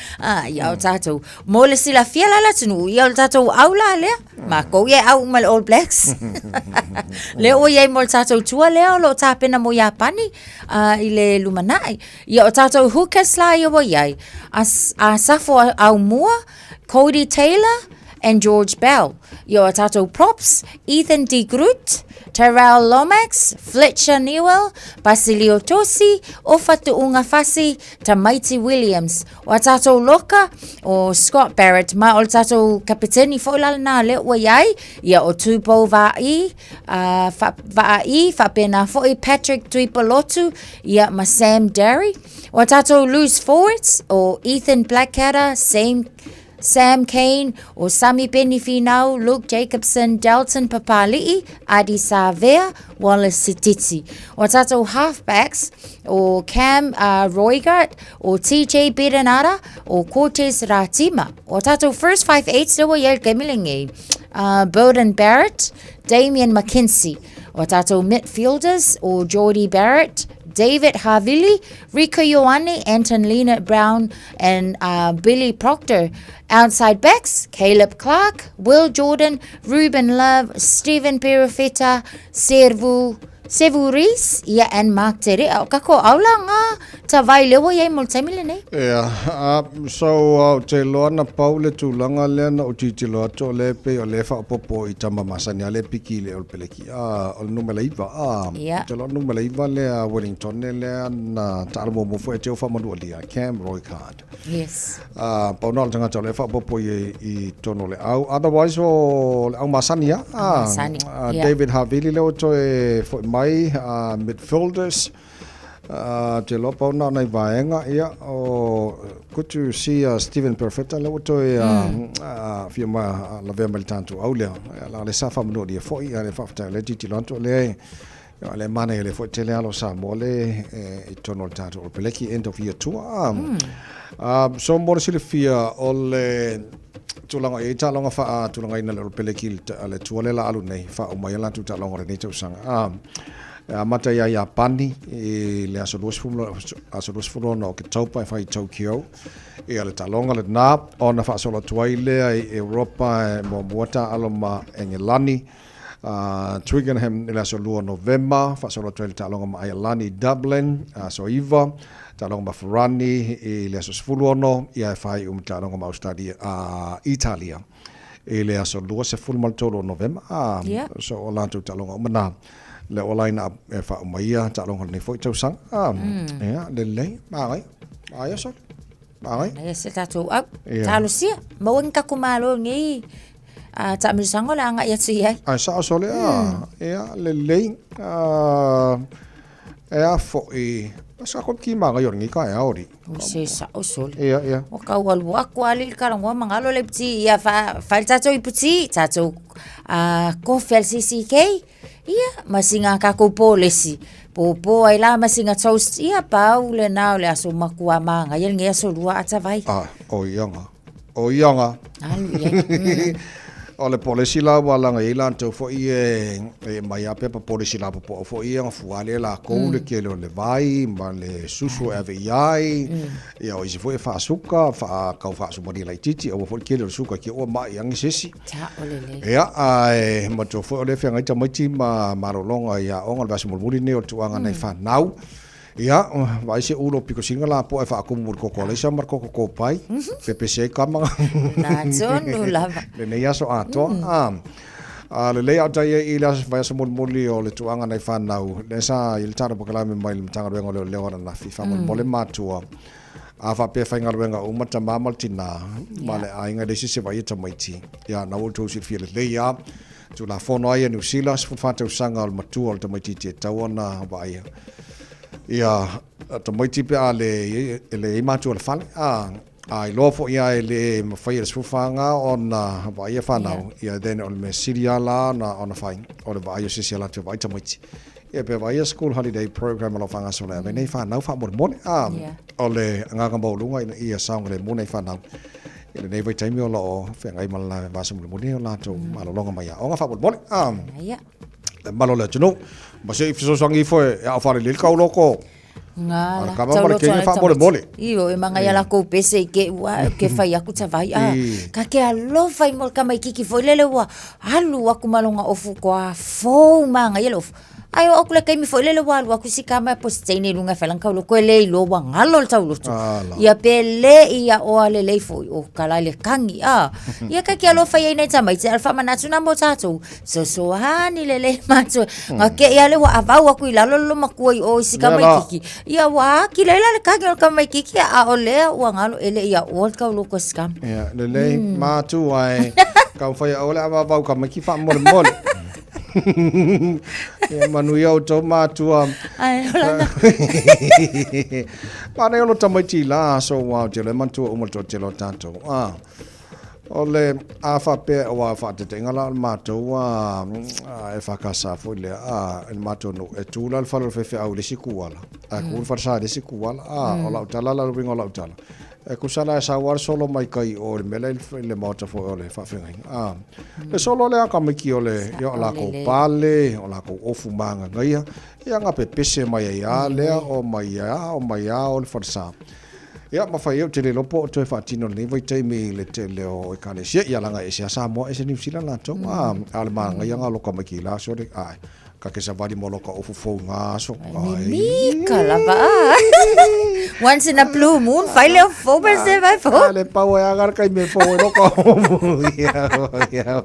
ia o tatou. Mo le silafia la le atunuu, ia o le tatou au la lea. Makou ia e au uma i le All Blacks. Lea ua i ai mo le tatou tour lea o lo o tapena mo Iapani i le lumanai. Ia o tatou hookers la ia ua i ai, a, a Safo Aumua, Codie Taylor and George Bell. Ia o tatou props, Ethan de Groot, Tyrell Lomax, Fletcher Newell, Basilio Tosi, Ofa Tu'ungafasi, Tamaiti Williams. O a tatou loka, o Scott Barrett, ma o le tatou kapeteni foi la lena lea ua i ai, ia o Tupou Vaa'i, Vaa'i, faapena foi Patrick Tuipolotu, ia ma Sam Darry. O a tatou loose forwards, o Ethan Blackadder, Sam, Sam Cane, o Samipeni Finau, Luke Jacobson, Dalton Papali'i, Ardie Savea, Wallace Sititi. O a tatou halfbacks, o Cam Roigard, o TJ Perenara, o Cortez Ratima. O tatou first 5'8 lea ua i ai i le taimi lenei, Beauden Barrett, Damian McKenzie. O tatou midfielders, o Jordie Barrett, David Havili, Rieko Ioane, Anton Lienert-Brown and Billy Proctor. Outside backs, Caleb Clarke, Will Jordan, Ruben Love, Stephen Perofeta, Servu Sevu Reece, ia and Mark Te Rea. O kako au la ngā tawai lea ua i ai mo le taimi lenei. Ia, so ou te iloa na pau le tulaga lea na ou tilotilo atu o lea e pei o lea e faaopoopo i tama masani a lea e piki i le o le peleki, a, o le numera 9, a, ou te iloa o le numera 9 lea a Wellington lea na taalo muamua foi ia te au faamanualia, Cam Roigard. Yes. Uh, pau na o le tagata o lea e faaopoopo i, i tonu o le au. Otherwise, o le au masani a. Masani, yeah. David Havili lea ua toe foi mai, midfielders. Te iloa pau na o nai vaega, ia, o good to see Stephen Perfetta lea ua toe fia ma lavea mai le tatou au lea. Ia, la le sa faamanualia foi, a le faafetai o lea e tilotilo atu o lea e, ia, le manaia lea foi tele alo Samoa le i totonu o le tatou All Peleki end of year tour. So mo le silafia o le tulaga i ai taaloga faatulagaina le All Peleki le tour lea la alu nei, faauma ai a latou taaloga o lenei tausaga. E amata ia Iapani i le aso 20, aso 26 o Oketopa e fai i Tokyo. Ia le taaloga lena ona faasolo atu ai lea i Europa e muamua taaalo ma Engelani. Twickenham i le aso 2 o Novema, faasolo atu ai le taaloga ma Aialani i Dublin, aso 9, taaloga ma Farani i le aso 16, ia e faaiu ma taaloga ma Australia, Italia i le aso 23 o Novema. So o latou taaloga uma na. Le o laina e faauma ia taaloga o lenei foi tausaga. Ia, lelei, manaia. Manaia sole. Manaia. Manaia se tatou au. Talosia, maua ni tatou malo nei a taamilosaga o le a agai atu i ai. Ai sao sole a. Ia, lelei. E a foi, sa ko ki manaia o lenei taeao alii. O se sao sole. Ia, ia. Ua tau alu atu alii le talanoa ma galo le iputi, ia fa, fai le tatou iputi, tatou kofi a le CCK, ia, ma sina tatou polesi, pōpō ai la ma sina toast, ia pau lena o le aso matua manaia lenei aso lua atavai. Ah, o ianga. O ianga. Alu i ai. O le polesi la ua laga i ai latou foi e e mai a pepa polesi lapopoa foi ia gafua le lakou le tele o le vai ma le susu e ave i ai. Ia o isi foi e faasuka, faatau faasumalia laitiiti, aua foi le tele o le suka ki ua mai age se isi. Sao lelei. Ia, ae matua foi o lea e feagai tamaiti ma malologa i aoga o le vaiaso mulimuli lenei o le tauaga nai fanau. Ia, vaai se ulo piko sina la po e faakumu mo le koko alaisa ma le koko kōpai, pepesi ai kama. Na tonu lava. Lenei aso atoa. A lelei a tai i le aso vaiaso mulimuli o le tuaga nai fanau, lea sa i le tala pakalame mai le Matagaluega o Leoleo ananafi, faamolemole matua. A faapea faigaluega uma tama ma le tina, ma le aiga e leai se isi e vaaia tamaiti. Ia, na ua outou silafia lelei lava. Tulafono ai a Niu Sila, 14 tausaga o le matua o le tamaitiiti e tatau ona vaaia. Ia, tamaiti pe a le, e leai matua o le fale, a, a iloa foi lava e le mafai e le 14 nga ona vaaia fanau, ia then o le mea sili lava la ona, ona fai, o le vaai o se isi a latou vaai tamaiti. Ia pe vaaia school holiday program o lo o faagasolo e ave nei fanau faamolemole, a, o le agaga maualuga ina ia saogalemu nei fanau. I lenei vaitaimi o lo o feagai ma le vasa mulimuli o latou malologa mai aoga faamolemole. Ia. Le mamalu o le atunuu, ma se i fesoasoani ifo e aao faalelei le kauloko. Ngala. A le kama ma le kenge faamolemole. Io e manga ia lakou pese i ke ua ke fai aku tavai a. Ka ke alofa i mo le tamaikiki foi lele ua alu aku ma lona ofu koa fou manga ia le ofu. Ae oo atu le taimi foi lele ua alu atu si tama e positeine i luga e fai lana tauloko e le iloa ua galo le tauloto. Ia pe le i aʻoa lelei foi o kala i le kagi a. Ia ka ke alofa i ai nai tamaiti a o le faamanatu na mo tatou. Sosoani lelei matou. Ga ke ia le ua avau atu i lalo le loomatua i o i si tamaitiki. Ia ua akila ai la le kagi o le tamaitiki a o lea ua galo e le i aʻoa le tauloko e si tama. Ia lelei matua e taumafai aʻoa le avavau tamaiti faamolemole. Ia manuia outou matua. Ai, ola na. Manaia o lo tamaiti la aso ua te le matua uma le toatele o tatou. Ah. O le a faapea ua faateteenga la o le matou a e whakasa foi lea a e le matou nuu e tū la le fale o le faifeau i le isi kuala a kū le falesa i le isi kuala a o lau tala la le uiga o lau tala E tusa la e sau lava le solo mai kai o le mea lea i le maota foi o le faafeagaiga. A, le solo lea a tamaiti o le, ia o lakou pale, o lakou ofu magagaia, ia na pepese mai ai lava lea, o mai a, o mai a o le falesa. Ia, ma fai ai ou te le iloa po o toe faatino i lenei vaitaimi i le tele o Ekalesia, ia leaga e ese lava Samoa, ese Niu Sila latou, a, a o le magaia na o lou tamaiti i la aso le, ae. Ka ke savali mo loka ofu fou ngā aso. Mimika lava. Once in a blue moon, fai le ofu fou pe se vai fou. Le pau e agar kai me fou e loka ofu. Ia, ia,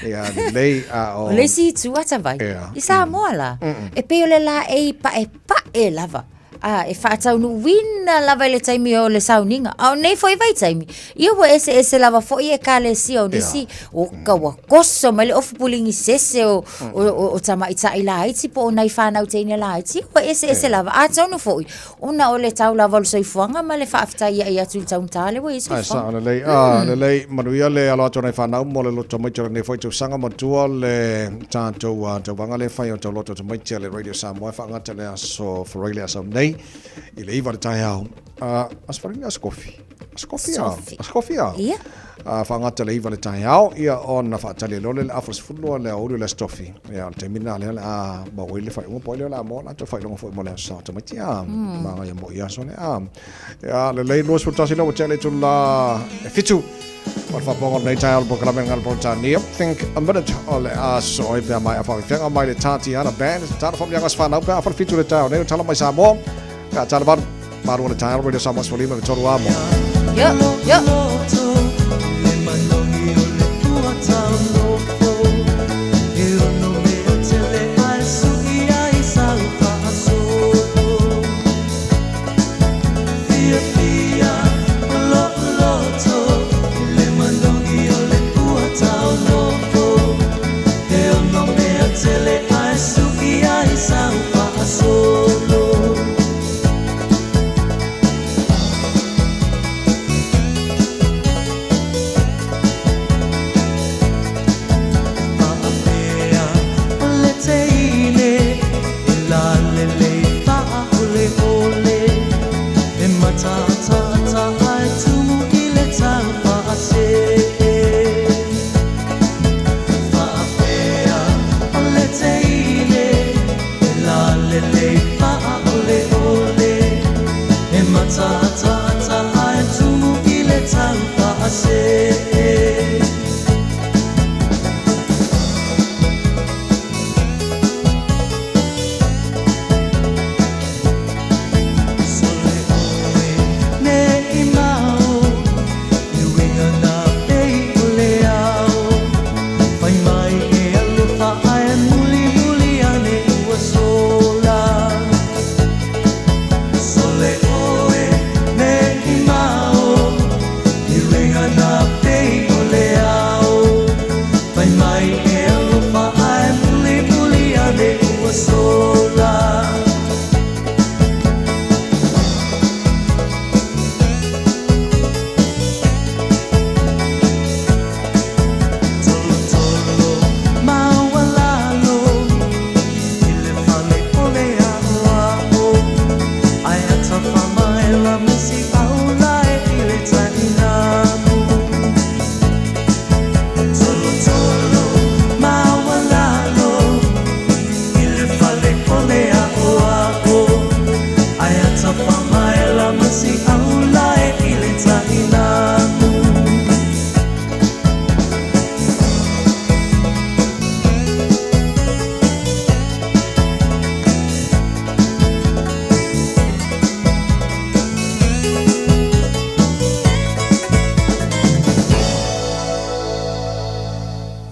ia, lei a o. O le isi itu ata vai. I Samoa la. E pei o le laei paepae lava. A, e faataunuuina lava i le taimi o le sauniga. A o nei foi vaitaimi, ia ua eseese lava foi ekalesia o nisi, o ka ua koso mai le ofu puligi sese o, o, o, o tamaitai laiti po o nai fanau teine laiti, ua eseese lava. Atonu foi, ona o le tau lava o le soifuaga ma le faafetaiai atu i le taugata lea ua i ai Ai, soifuaga. sao lelei. Ah, lelei, manuia le alo atu o nai fanau mo le loto tamaiti o lenei foi tausaga matua le tatou tauvaga lea e fai o tauloto tamaiti a le Radio Samoa e faagata le aso Farai le aso nei i le 9 le taeao. Aso Faraile aso Kofi. Aso Kofi a. Aso Kofi a. Ia. Faagata le 9 le taeao, ia ona faatali loa lea le afa 12 le aoauli o le aso Tofi. Ia o le taimi lena lea o le a maua ai le faaiuga po o ai lea o le a maua latou faailoga foi mo le aso Sa tamaiti a. Magaia mo i aso lea a. Ia lelei 21 lea ua tea le itula e 7. O le faafofoga o lenei taeao o le polokalame le Galo Think a Minute o le aso ai pea mai a faafefeaga mai le Tatiana Band. Tala faamanuiaga se fanau pea afa le 7 le taeao nei o tala mai Samoa. Ka tala valu, malua le taeao Radio Samoa 15 me tolu a mo. Yo, yo.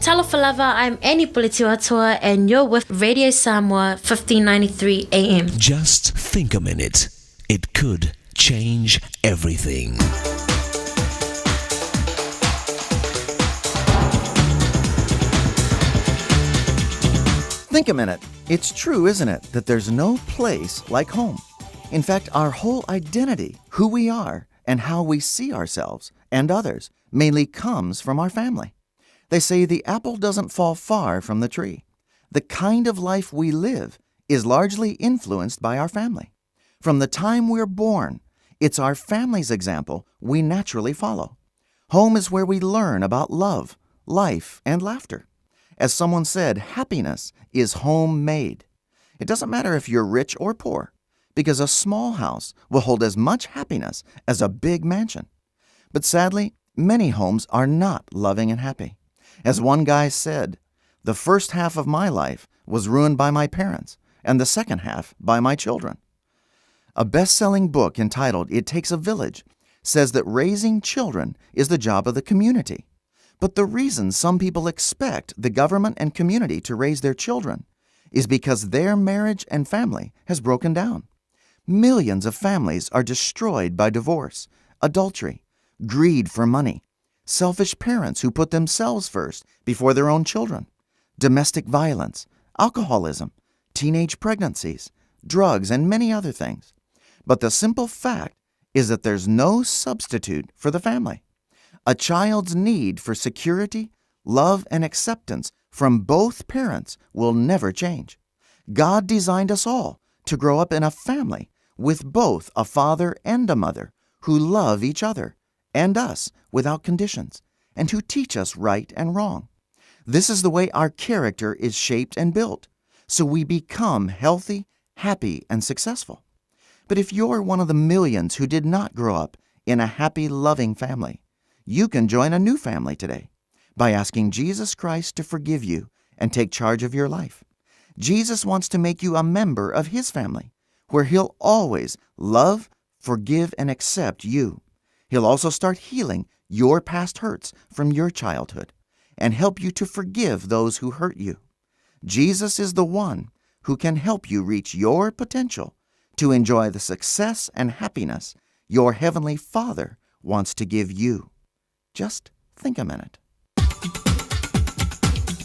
Talofa lava, I'm Annie Puletiuatoa and you're with Radio Samoa 1593 AM. Just think a minute. It could change everything. Think a minute. It's true, isn't it, that there's no place like home? In fact, our whole identity, who we are, and how we see ourselves and others mainly comes from our family. They say the apple doesn't fall far from the tree. The kind of life we live is largely influenced by our family. From the time we're born, it's our family's example we naturally follow. Home is where we learn about love, life, and laughter. As someone said, happiness is homemade. It doesn't matter if you're rich or poor, because a small house will hold as much happiness as a big mansion. But sadly, many homes are not loving and happy. As one guy said, the first half of my life was ruined by my parents, and the second half by my children. A best selling book entitled It Takes a Village says that raising children is the job of the community. But the reason some people expect the government and community to raise their children is because their marriage and family has broken down. Millions of families are destroyed by divorce, adultery, greed for money, selfish parents who put themselves first before their own children, domestic violence, alcoholism, teenage pregnancies, drugs, and many other things. But the simple fact is that there's no substitute for the family. A child's need for security, love, and acceptance from both parents will never change. God designed us all to grow up in a family with both a father and a mother who love each other and us without conditions and who teach us right and wrong. This is the way our character is shaped and built, so we become healthy, happy, and successful. But if you're one of the millions who did not grow up in a happy, loving family, you can join a new family today by asking Jesus Christ to forgive you and take charge of your life. Jesus wants to make you a member of his family, where he'll always love, forgive, and accept you. He'll also start healing your past hurts from your childhood and help you to forgive those who hurt you. Jesus is the one who can help you reach your potential to enjoy the success and happiness your Heavenly Father wants to give you. Just think a minute.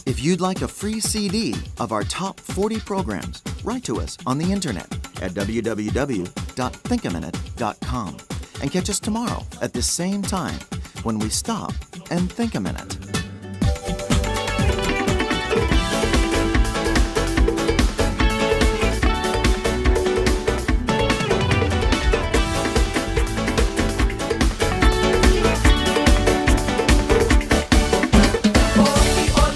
If you'd like a free CD of our top 40 programs, write to us on the internet at www.thinkaminute.com and catch us tomorrow at this same time when we stop and think a minute. Oli, oli,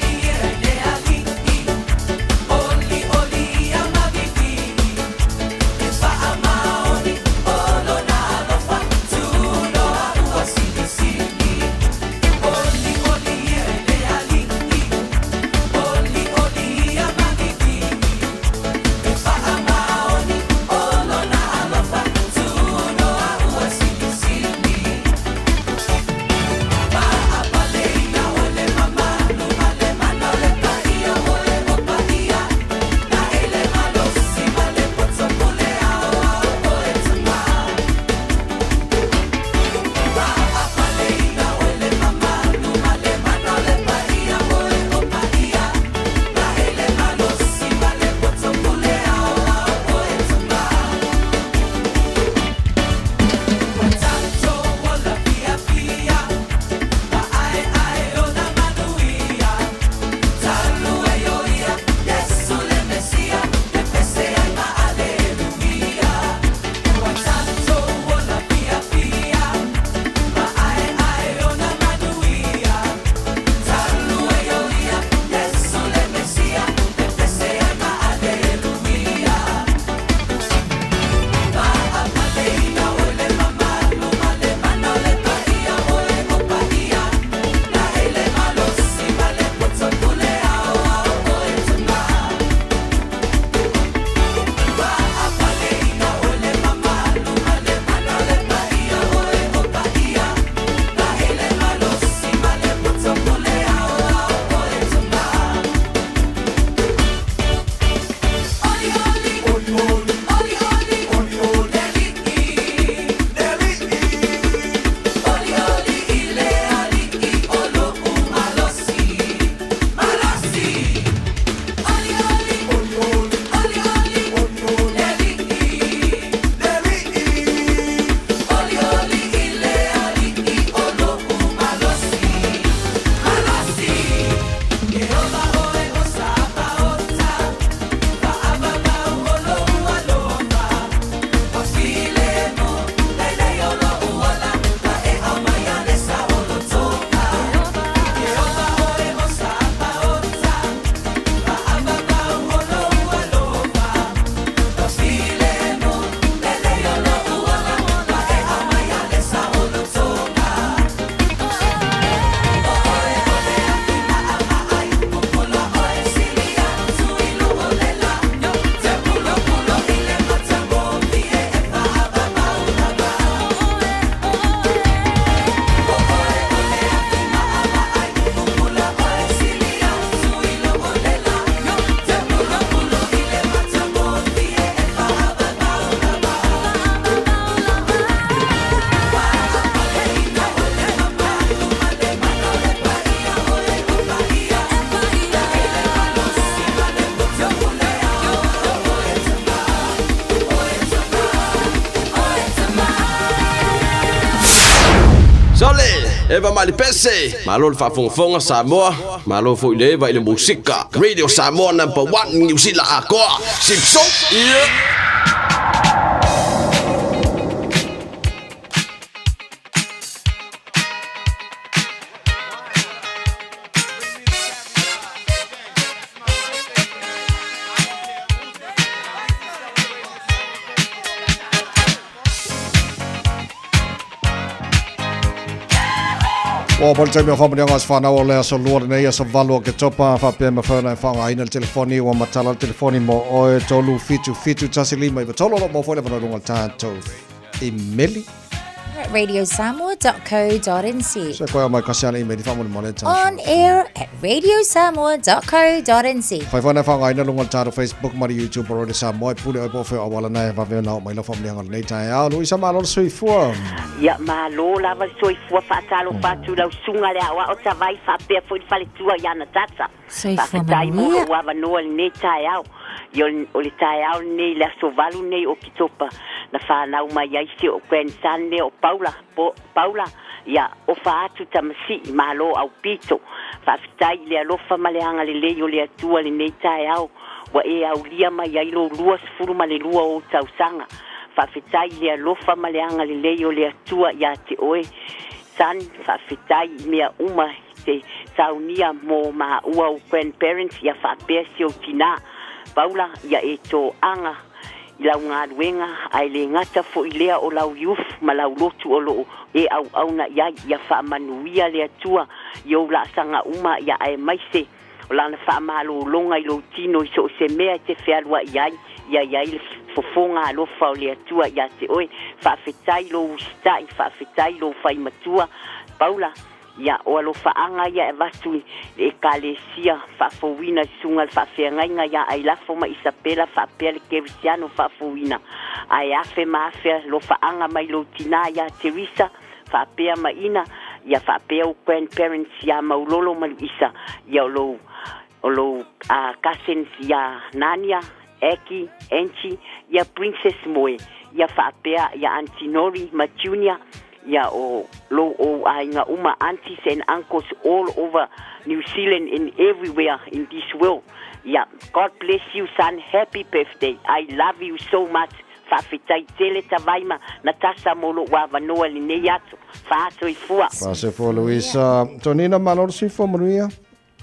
Sole, eva mai le pese. Malo le faafogafoga Samoa, malo foi le eva i le musika. Radio Samoa number 1 Niu Sila atoa. Simpson. Yeah. Ua po le taimi o whaamanianga o se whanau o le aso lua lenei aso 8 o Oketopa faapea mafai ona e faaaogaina le telefoni ua matala le telefoni mo oe 3 7 7 1 5 9 3 o lo o maua foi le avanoa i luga o le tatou imeli At radiosamoa.co.nz. Se koe mai kasi ana imeli faamolemole e On air at radiosamoa.co.nz. Fai foi na whangaina lunga le tatou Facebook ma le YouTube o Radio Samoa e pule oi po o feo auala na e vave ona oo mai lau faamanuiaga o lenei taeao. Luisa malo le soifua. Ia, malo lava le soifua faatalofa atu i lau susuga le aoao tavai faapea foi le faletua i ana tata. Soifua Faafetai mo manuia. lou avanoa i lenei taeao. Ia, o le taeao lenei i le aso 8 lenei o Oketopa na fanau mai ai si o'u grandson lea o Paula, po, Paula, ia, ofa atu tamasii, malo aupito. Faafetai i le alofa ma le agalelei o le Atua i lenei taeao ua e aulia mai ai lou 22 o ou tausaga. Faafetai i le alofa ma le agalelei o le Atua iā te oe, son, faafetai i mea uma te saunia mō māua ou grandparents ia faapea si ou tinā Paula ia e toaga i lau galuega ae le gata foʻi lea o lau youth ma lau lotu o loo e auauna i ai ia faamanuia le Atua i ou laasaga uma ia aemaise o lana faamalologa i lou tino i so o se mea e te fealuai ai ia i ai le fofoga alofa o le Atua iā te oe. Faafetai lou usitai, faafetai lou faimatua Paula. Ia, o alofaaga ia e avatu i le Ekalesia faafouina i susuga le faafeagaiga iā Ailafo ma Isapela faapea le Kerisiano faafouina, ae afe ma afe alofaaga mai lou tinā iā Teresa faapea ma Ina, ia faapea ou grandparents iā Maulolo ma Luisa, ia o lou o lou cousins iā Nania, Aki, Angie, ia Princess Moe, ia faapea ia Aunty Nori ma Junior, ia o lou ou aiga uma, aunties and uncles all over New Zealand and everywhere in this world. Ia, God bless you son, happy birthday, I love you so much, faafetai tele Tavaima, Natasha mo lou avanoa i lenei aso, faasoifua. Faasoifua Luisa. Tonina malo le soifua manuia.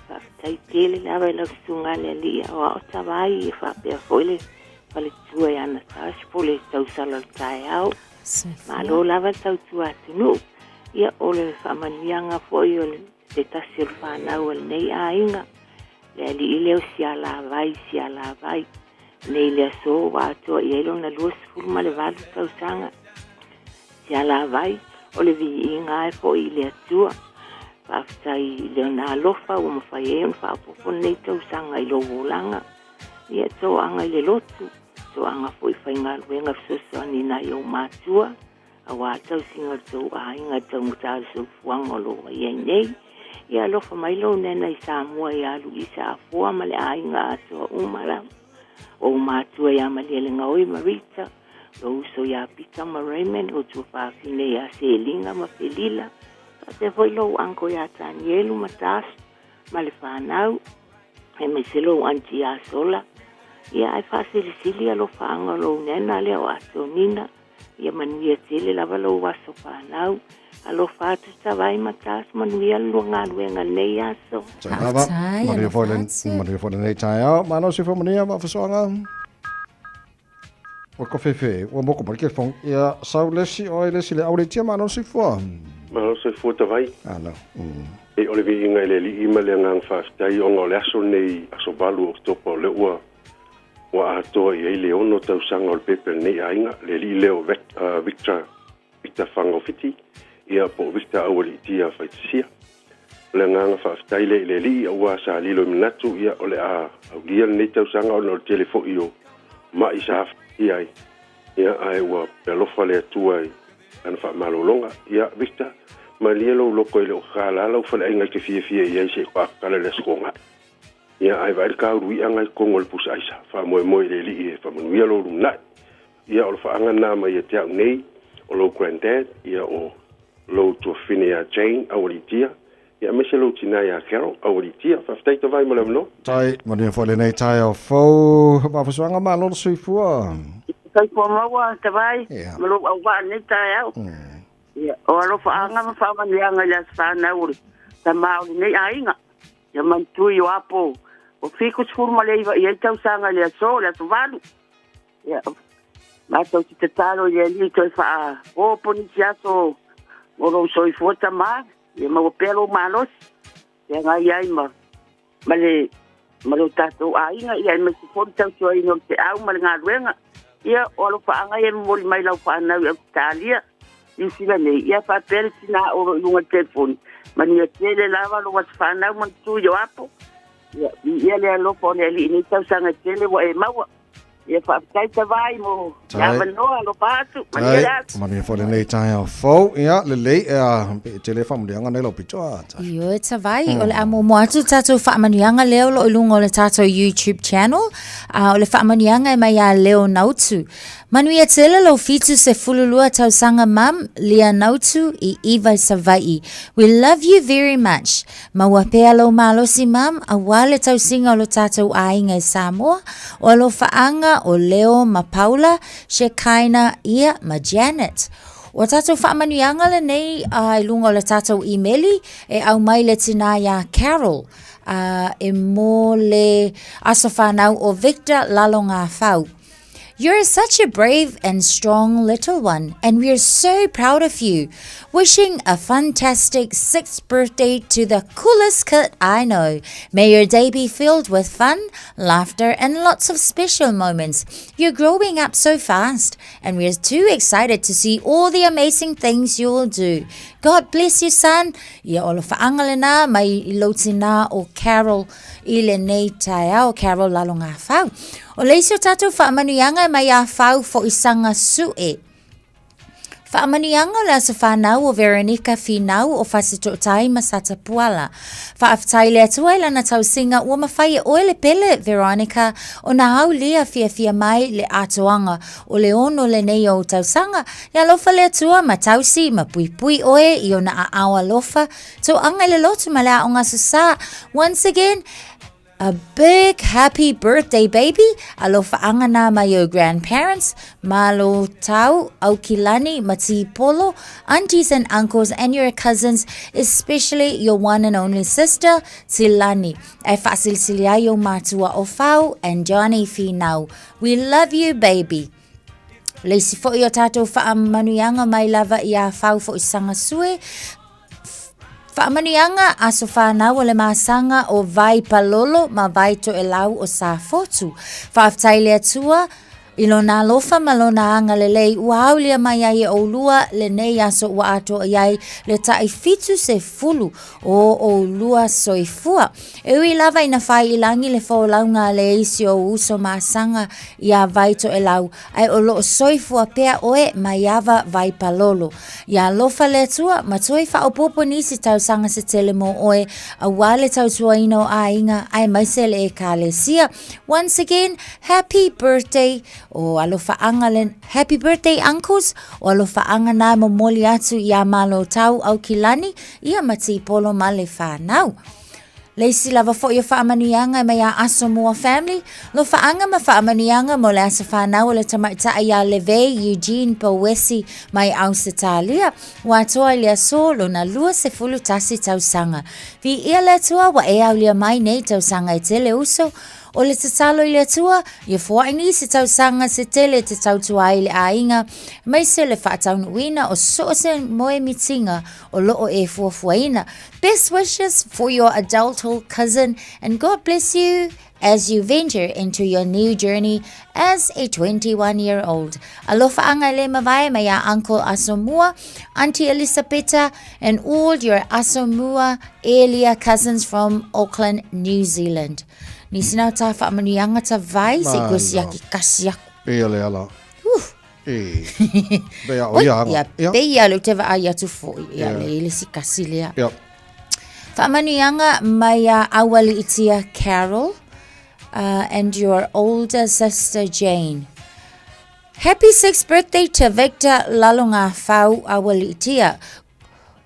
Faafetai tele lava i lau susuga le alii aoao Tavai e faapea foi le faletua i ana tasi po le tausala o le taeao. Malo lava le tautua atunuu. Ia, o le faamanuiaga foi o se tasi o le fanau a lenei aiga, le alii lea o Sialavai, Sialavai. Nei le aso ua atoa i ai lona 28 tausaga. Sialavai, o le viiga ae foi i le Atua. Faafetai i Lona alofa ua mafai ai ona faaopoopo lenei tausaga i lou olaga. Ia, toaga i le lotu, toaga foi i faigaluega fesoasoani i nai ou matua, auā le tausiga o le tou aiga i le taugata o le soifuaga o lo o i ai nei. Ia alofa mai lou nena i Samoa iā Luisa Afoa ma le aiga atoa uma lava. Ou matua iā Malielegaoi ma Rita, lou uso iā Pita ma Raymond, lou tuafafine iā Seliga ma Felila, faapea foi lou uncle iā Tanielu ma Taso ma le fanau, aemaise lou aunty iā Sola. Ia ae faasilisili alofaaga o lou nena lea o Atonina. Ia manuia tele lava lou aso fanau. Alofa atu Tavai ma Taso, manuia le lua galuega i lenei aso. Sai lava. Manuia foi le, manuia foi lenei taeao. Malo se fua manuia ma fasoaga. Ua kofefe, ua moko mai le telefoni. Ia, sau lesi, oi lesi le auletia malo se fua. Malo soifua Tavai. Alo. E o le viiga i le Alii ma le agaga faafetai ona o le aso lenei, aso 8 o Oketopa o lea ua ua atoa i ai le 6 tausaga o le pepe o lenei aiga, le alii lea o Victor, Victor Fagaofiti, ia po o Victor Aualiitia Faitasia. O le agaga faafetai lea i le alii aua sa lilo i manatu, ia o le a aulia lenei tausaga ona o le tele foi o ma'i sa afatia ai, ia ae ua alofa le Atua i lana faamalologa. Ia Victor, malie lou loko e le o kakala lau faleaiga e te fiafia i ai se i toakakala i le Aso Toonai. Ia, ae vaai le kauluiʻaga i totonu o le pusa aisa, faamoemoe i le Alii e faamanuia lou lumanai. Ia, o le faaga lena mai ia te au nei, o lou granddad, ia o lou tuafafine ia Jane Aualiitia, ia aemaise lou tinā ia Carol Aualiitia. Faafetai Tavai mo le avanoa. Tai, manuia foi lenei taeao fou. Vaafusuaga malo le soifua. Soifua maua Tavai ma lou auvaa i lenei taeao. Ia, o alofaaga ma faamanuiaga i le aso fanau o le tama o lenei aiga. Ia manatua i o apo o 79 i ai tausaga i le aso, le aso 8. Ia, matou te tatalo i le Alii toe faaopoopo nisi aso o lou soifua tama, ia maua pea lou malosi, feagai ai ma, ma le ma lo tatou aiga, ia aemaise foi le tautuaina o le feau ma le galuega. Ia, o alofaaga ia e momoli mai lau fanau i Ausetalia, Niu Sila nei, ia faapea le tinā o lo i luga i le telefoni, manuia tele lava lou aso fanau ma le tu i o apo. Ia, viia le alofa o le Alii i nei tausaga e tele ua e maua. Ia faafetai Tavai mo le avanoa, alofa atu, manuia le aso. Manuia foi lenei taeao fou. Ia, lelei, ea, pe tele faamanuiaga nei lau pito a. Ioe Tavai, o le a muamua atu le tatou faamanuiaga lea o lo o i luga o le tatou YouTube channel. A o le faamanuiaga e mai ia Leo Nautu. Manuia tele lou 72 tausaga mum, Lea Nautu i Iva i Savaii. We love you very much. Maua pea lou malosi mum aua le tausiga o lo tatou aiga i Samoa, o alofaaga o Leo ma Paula, Shekinah ia ma Janet. Ua tatou faamanuiaga lenei i luga o le tatou imeli e aumai le tinā iā Carol e mo le aso whanau o Victor Lalogafau. You're such a brave and strong little one, and we're so proud of you. Wishing a fantastic sixth birthday to the coolest kid I know. May your day be filled with fun, laughter, and lots of special moments. You're growing up so fast, and we're too excited to see all the amazing things you'll do. God bless you, son. Ia o le whaanga lena mai i lau o Carol i lenei taeao, Carol Lalogafau. O le isi o tatou faamanuiaga e mai a Fau Foisanga Sue. Faamanuiaga o le aso whanau o Veronica Finau o Fasito'otai ma Satapuala. Faafetai le Atua i lana tausiga ua mafai e oe le pele, Veronica, ona aulia fiafia mai le atoaga o le ono lenei o ou tausaga. Ia alofa le Atua ma tausi ma puipui oe i ona aao alofa, toaga i le lotu ma le aoga aso Sa. Once again, A big happy birthday baby, alofaaga nā mai ou grandparents, malo tau, Aukilani, ma Tipolo, aunties and uncles and your cousins, especially your one and only sister, Tilani. E faasilisili ai ou matua o Fau and Johnny Finau. We love you baby. Le isi foi o tatou faamanuiaga mai lava iā Fau Foisanga Sue, Faamanuiaga aso whanau o le masaga o Vai Palolo ma Vai Toelau o Safotu. Faafetai le Atua i lona alofa ma lona agalelei ua aulia mai ai e ʻolua lenei aso ua atoa i ai le taʻi 70 o ʻolua soifua. E ui lava ina fai i lagi le folauga a le isi o uso masaga iā Vai Toelau ae o loo soifua pea oe mai ava vai palolo. Ia alofa le Atua ma toe faaopoopo nisi tausaga se tele mo oe aua le tautuaina o aiga aemaise le Ekalesia. Once again, happy birthday o alofaaga le Happy birthday uncles o alofaaga na momoli atu iā Malo Tau Aukilani ia ma Tipolo ma le whanau. Le isi lava foi o faamanuiaga e mai a Asomua Family, lofaaga ma faamanuiaga mo le aso whanau o le tamaitai ia Levei Eugene Powesi mai Ausetalia, ua atoa i le aso lona 21 tausaga. Viia le Atua ua e aulia mai nei tausaga e tele uso, o le tatalo i le Atua, ia foai nisi tausaga se tele te tautua ai le aiga, aemaise le faataunuuina o so o se moemitiga o loo e fuafuaina. Best wishes for your adulthood cousin and God bless you as you venture into your new journey as a 21-year-old. Alofaaga e le mavae mai a Uncle Asomua, Auntie Elisapeta and all your Asomua earlier cousins from Auckland, New Zealand. Nisi na ta whaamanuiaga ta vai se koe siaki kasi aku. Pea le ala. E. Pea o ia anga. Ia, pe ia le te vaai atu foi. Ia le le si kasi lea. Ia. Whaamanuiaga mai a Aualiitia Carol and your older sister Jane. Happy sixth birthday to Victor Lalogafau Aualiitia.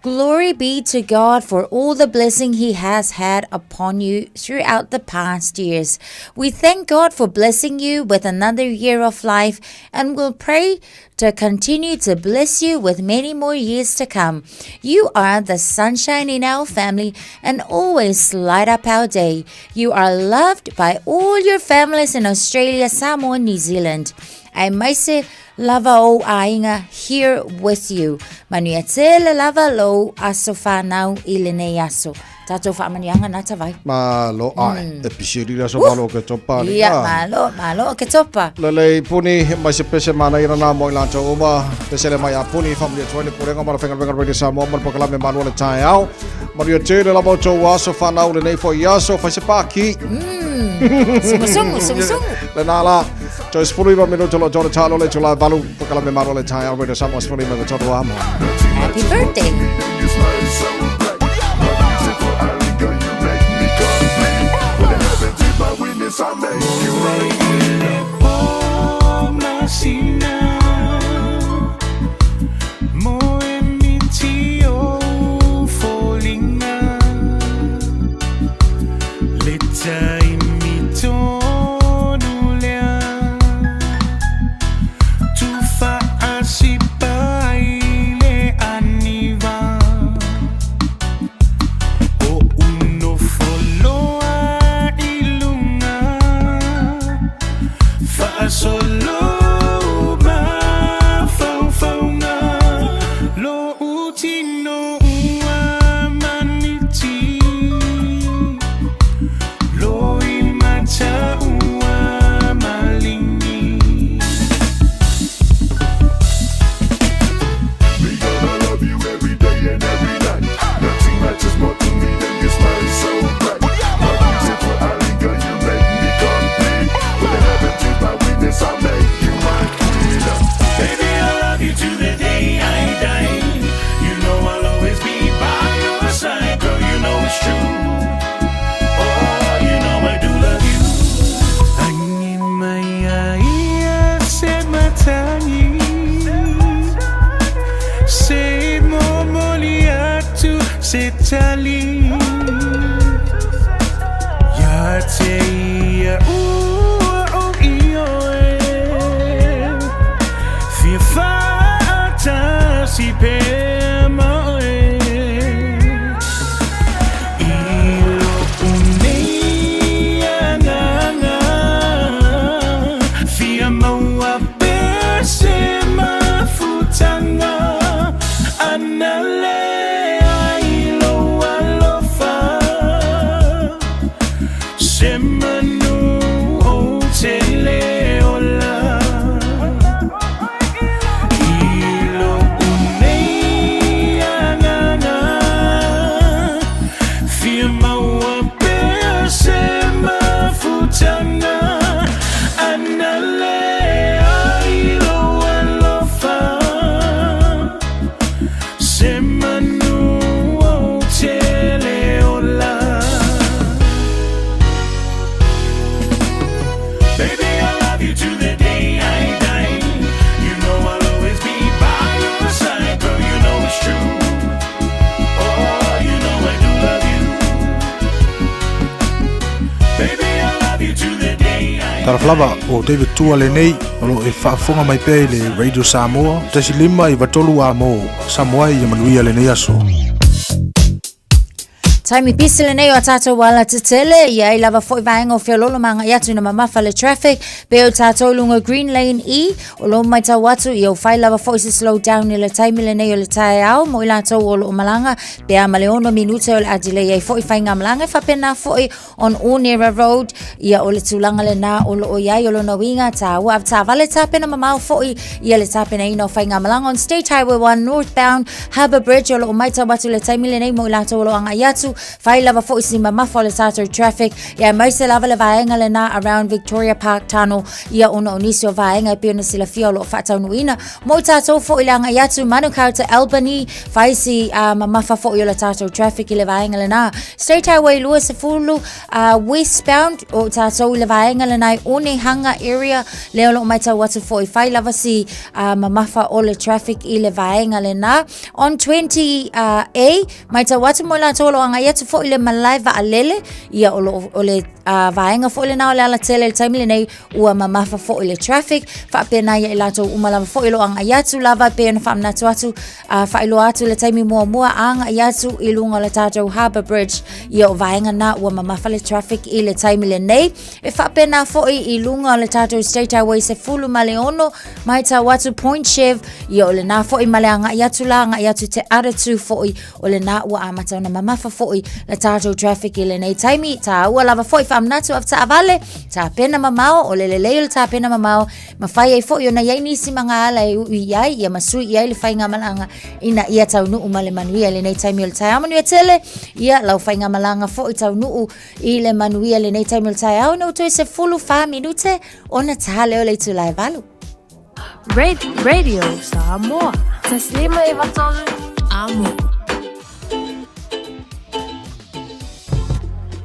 Glory be to God for all the blessing He has had upon you throughout the past years. We thank God for blessing you with another year of life and will pray to continue to bless you with many more years to come. You are the sunshine in our family and always light up our day. You are loved by all your families in Australia, Samoa, New Zealand. Aemaise lava ou aiga here with you. Manuia tele lava lou aso whanau i lenei aso. Tātou whaamanianga nā tawai. Malo, ai, e pisi rira so malo ke topa. Ia, malo, malo ke topa. Lelei puni, mai se pese mana ira nā mo i lātou uma. Pese le mai a puni, whamuli atu ai le pulega ma le whenga Radio Samoa ma le pokalame manu le tae ao. Manuia tele lava o tau aso whanau lenei fo i aso, whai se pāki. Sungu sungu, sungu sungu. Le nā la, toi 19 minuto lo tōna tālo le tula valu, pokalame manu le tae ao Radio Samoa 19 me tōna amo. Happy birthday. Baby, I love you to the day I die. You know I'll always be by your side, girl. You know it's true. Oh, you know I do love you. Angi mai ia se matangi. Se momoli atu se tali. Ia te ia ua o ioe. Fia whaatasi pea moe. I loko nei anganga. Fia maua pea se mafutanga. Ana le ai lo alofa. Se manu o te le ola. I loko nei anganga. Fia maua pea se mafutanga. Ana le ai lo alofa. Se manu o te le ola. Baby, I love you to the day I die. You know I'll always be by your side, girl. You know it's true. Oh, you know I do love you. Baby, I love you to the day I Talofa lava o David Tua lenei o lo o e faafofoga mai pea i le Radio Samoa 1 5 3 amo Samoa ia manuia lenei aso. Taimi pisi lenei o a tātou ala tetele, ia ai lava foi vaega o feololo ma agai atu ina mamafa le traffic, pe o tātou lunga Green Lane E, o lo mai tau atu i au whai lava foi se slow down i le taimi lenei o le taeao, mo i lātou o lo o malanga, pe a ma le 6 minute o le a delay ai foi whai ngā malanga, e whapena foi on Onera Road, ia o le tulaga lena o lo o i ai o lona uiga tāua avetaavale tapena mamao foi ia le tapenaina o faigamalaga on State Highway 1 northbound Harbour Bridge o lo o matau atu le taimi lenei mo i latou o lo o agai atu. Fai lava foʻi si mamafa o le tatou traffic, ia aemaise lava le vaega lenā around Victoria Park Tunnel, ia ona o nisi o vaega e pei ona silafia o lo o faataunuuina. Mo i tatou foʻi le agai atu Manukau to Albany, fai si mamafa foʻi o le tatou traffic i le vaega lenā. State Highway 20 westbound o i tatou i le vaega lenā i Onehunga area, lea o lo o matau atu foʻi fai lava si mamafa o le traffic i le vaega lenā. On 20 A, matau atu mo i latou o lo o agai atu foʻi i le malae vaalele, ia o, lo, o le vaega foʻi lenā o le alatele i le taimi lenei, ua mamafa foʻi le traffic. Faapena ia i latou uma lava foʻi o lo o agai atu lava e pei ona faamanatu atu, faailoa atu le taimi muamua agai atu i luga o le tatou Harbour Bridge, ia o vaega na ua mamafa le traffic i le taimi lenei. E faapena foʻi i luga o le tatou State Highway 16, matau atu Point Chev, ia o lenā foʻi ma le agai atu la, agai atu Te Aratū foʻi, o lenā ua amata ona mamafa foʻi le tatou traffic i lenei taimi. Tāua lava foʻi faamanatu avetaavale, tapena mamao, o le lelei o le tapena mamao, mafai ai foʻi ona i ai nisi magaala e ui i ai, ia ma sui i ai le faigamalaga ina ia taunuu ma le manuia i lenei taimi o le taeao. Manuia tele, ia lau faigamalaga foʻi taunuu i le manuia i lenei taimi o le taeao, ina ua toe 14 minute ona tā lea o le itula e 8. Radio Samoa. Taslima e vatolu amo.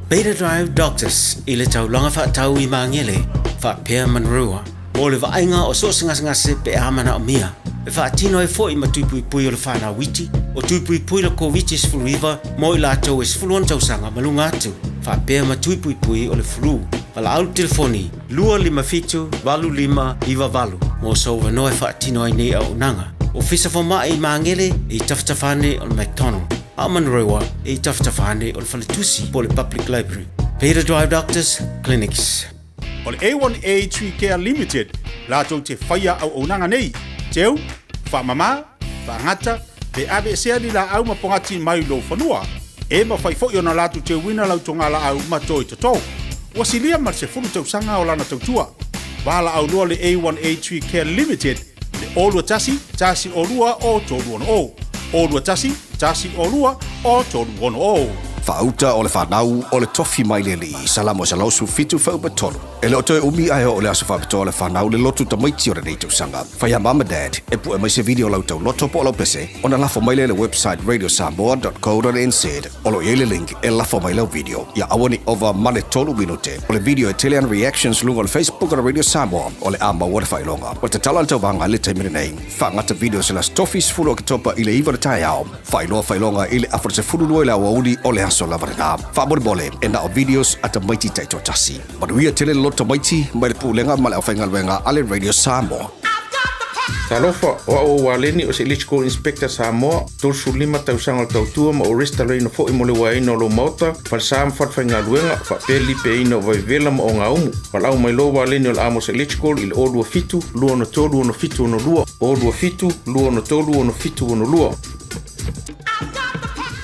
Beta Drive Doctors i le taulaga faatau i Magele, faapea Manurewa, mo le vaaiga o so o se gasegase pe a manaomia. E faatino ai foi ma tui puipui o le whanau iti, o tui puipui le Koviti-19 mo i latou e 16 tausaga ma luga atu, faapea ma tui puipui o le flu. Valaau le telefoni 257 8598 mo sou avanoa e faatino ai nei auaunaga. Ofisa Fomai i Magele e i tafatafa ane o le McDonald, a o Manurewa e i tafatafa ane o le Faletusi po o le Public Library. Beta Drive Doctors Clinics. O le A1A Tree Care Limited latou te faia auaunaga nei, teu, faamama, faagata, pe aveesea ni laau ma pogati mai lou fanua. E mafai foi ona latou teuina lau togalaau ma toi toto. Ua silia ma le 10 tausaga o lana tautua. Valaau loa le A1A Tree Care Limited i le 021 102 o 360. 021 102 o 360. Faauta o le fanau o le tofi mai le alii, Salamo 117 fuaiupu 3. E le o toe umi ae oo le aso faapitoa o le fanau le lotu tamaiti o lenei tausaga. Fai a mum ma dad e pue mai se video o lau tauloto po o lau pese ona lafo mai lea i le website radiosamoa.co.nz. O lo o i ai le link e lafo mai lau video. Ia aua ne i ova ma le 3 minute. O le video e tele ana reactions luga o le Facebook o le Radio Samoa o le a maua le faailoga. Ua tatala le tauvaga i le taimi lenei. Faagata video se le Aso Tofi 10 Oketopa i le 9 o le taeao. Faailoa faailoga i le afa o le 12 i le aoauli o le aso lava lenā. Faamolemole, e na o videos a tamaiti taitoatasi. Manuia tele le loto tamaiti mai le Pulega ma le Aufaigaluega a le Radio Samoa. Talofa, o au o Waleni o se Electrical Inspector Samoa, 35 tausaga o le tautua ma o restalaina foʻi mo le uaeina o lou maota, falesa ma falefaigaluega, faapea le lipeaina o vaivevela ma ogaumu. Valaau mai loa Waleni o le Amos Electrical i le 027 263 6762, 027 263 6762.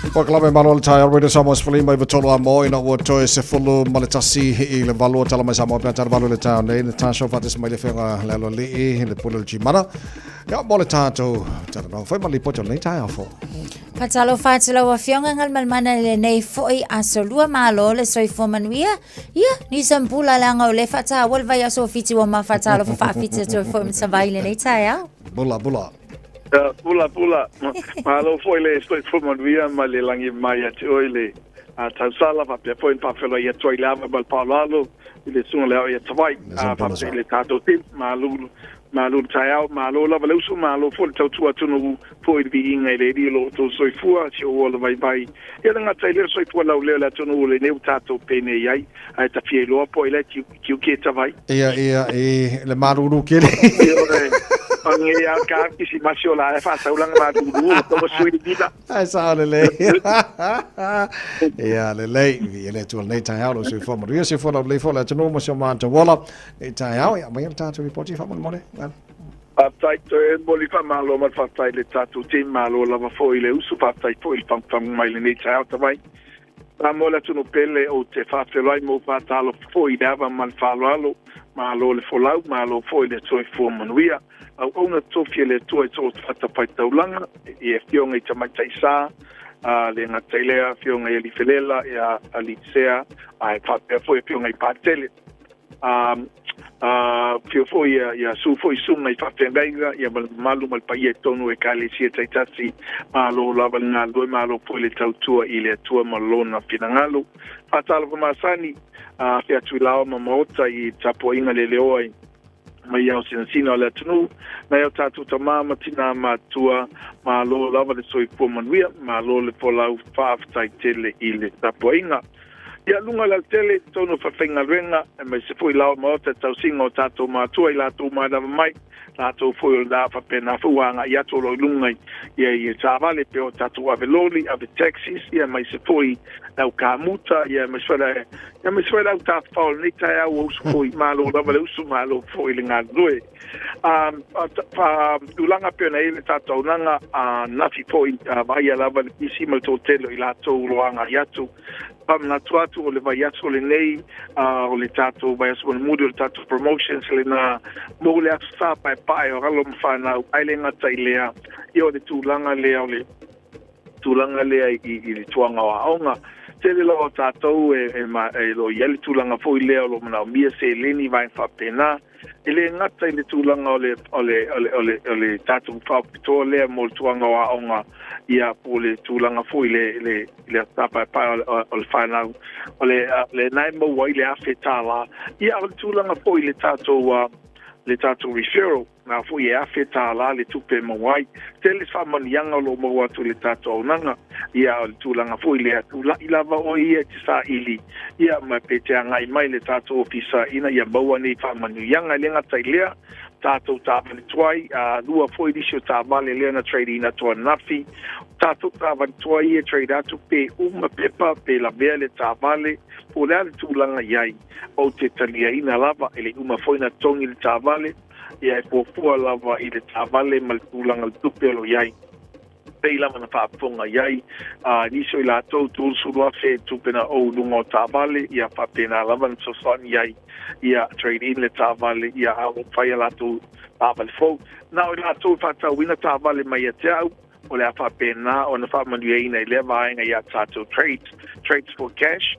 Polokalame malo le taeao Radio Samoa sefulu lima iva tolu a mo ina ua toe sefulu ma le tasi i le valu o tala mai Samoa pe tala valu le taeao nei Natasha faatasi mai le afioga le aloalii le pule o le Gmana ia mo le tatou talanoaga foi ma le lipoti o lenei taeao fou. Faatalofa atu lau Afioga Galumalemana i lenei foi aso lua malo le soifua manuia. Ia, nisa bula leaga o lea e faataua le vaiaso o Fiti ua ma faatalofa faafiti atu ai foi ma Savaii i lenei taeao. Bula, bula. Pula, pula. Malo foi le soifua manuia ma le lagi mai ia te oe le tausala faapea foi ona faafeiloai atu ai le ava ma le faaaloalo i le susuga le ao ia Tavai faapea i le tatou team. Malo, malo le taeao, malo lava le uso, malo foi le tautua atunuu foi i le viiga i le Alii o lo outou soifua, si ou ola vaivai. Ia le gata i lea, soifua laulea o le atunuu lenei ua tatou penei ai, ae ta fia iloa po o ai la e tiuki e Tavai. Ia, ia, i le malulu kele. Ioe, o nge a ka kisimasi o la e whātaulanga malulu, o taua sui le vila. Ai sao lelei. Ia, lelei. Ia le atua lenei taeao, lo soifua manuia, soifua laulelei foi le atunuu ma si o matou ola. Lenei taeao, ia, aumaia le tatou ripoti faamolemole. Well. Faafetai toe momoli faamalo ma le faafetai i le tatou team, malo lava foi i le uso, faafetai foi i le fagufagu mai i lenei taeao Tavai. Samoa le atunuu pele ou te faafeiloai ma ou faatalofa foi i le ava ma le faaaloalo, malo le folau, malo foi le soifua manuia. Auauna tofi e le Atua i so o se fatafaitaulaga, i afioga i tamaitai sa, Le gata i lea afioga i Alifelela, ia Alisea, ae faapea foi afioga i Patele. Afio foi ia susu foi susuga i faafeagaiga, ia ma le mamalu ma le paia i totonu o Ekalesia taitasi. Malo lava le galulue, malo foi le tautua i le Atua ma Lona finagalo. Faatalofa masani, afe atu i laoa ma maota i tapuaiga leleoa i mai ao sinasina o le atunuu, nai o tatou tamā ma tinā matutua, malo lava le soifua manuia, malo le folau, faafetai tele i le tapuaiga. Ia luga o le alatele i totonu o falefaigaluega, aemaise foi laoa maota i tausiga o tatou matua i latou manava mai, latou foi o lena faapena foi ua agai atu o lo o i luga i i taavale pei o tatou ave loli, ave taxis, ia aemaise foi le au kamuta, ia aemaise foi le aemaise foi le au tafafao o lenei taeao ua usu foi, malo lava le usu, malo foi le galulue. Tulaga pei ona i ai le tatou auaunaga ananafi foi, vaaia lava le pisi ma le toatele o i latou o lo o agai atu. Faamanatu atu o le vaiaso lenei, o le tatou vaiaso mulimuli o le tatou promotions lena mo le Aso Sa paepae o alo ma fanau, ae le gata i lea, ia o le tulaga lea o le tulaga lea i le tuaga o aoga. Tele lava o tatou e o lo o i ai le tulaga foi lea o lo o manaomia seleni vaega faapena. E le gata i le tulaga o le, o le, o le, o le, o le tatou faapitoa lea mo le tuaga o aoga, ia po o le tulaga foi le, le, le paepae o le whanau, o le, le nae maua ai le $1,000, ia o le tulaga foi le tatou, le tatou referral, na foi e $1,000 le tupe e maua ai. Tele faamanuiaga o lo o maua atu i le tatou auaunaga, ia o le tulaga foi lea, tulai lava oe ia e te saili, ia ma pe te agai mai le tatou ofisa ina ia maua nei faamanuiaga. E le gata i lea, tatou taavale tuai, a lua foi nisi o taavale lea na trade in atu ananafi, tatou taavale tuai ia trade atu pe uma pepa pe lavea le taavale, po o le a le tulaga i ai, ou te taliaina lava, e le i uma foi na togi le taavale, ia e fuafua lava i le taavale ma le tulaga o le tupe o lo o i ai. Pei lava na faafofoga i ai a nisi o i latou 30,000 tupe na ou luga o taavale, ia faapena lava na fesoasoani ai ia trade in le taavale, ia a ua fai a latou taavale fou. Na o i latou e faatauina taavale mai ia te au, o le a faapena ona faamanuiaina i lea vaega ia tatou trades, trades for cash,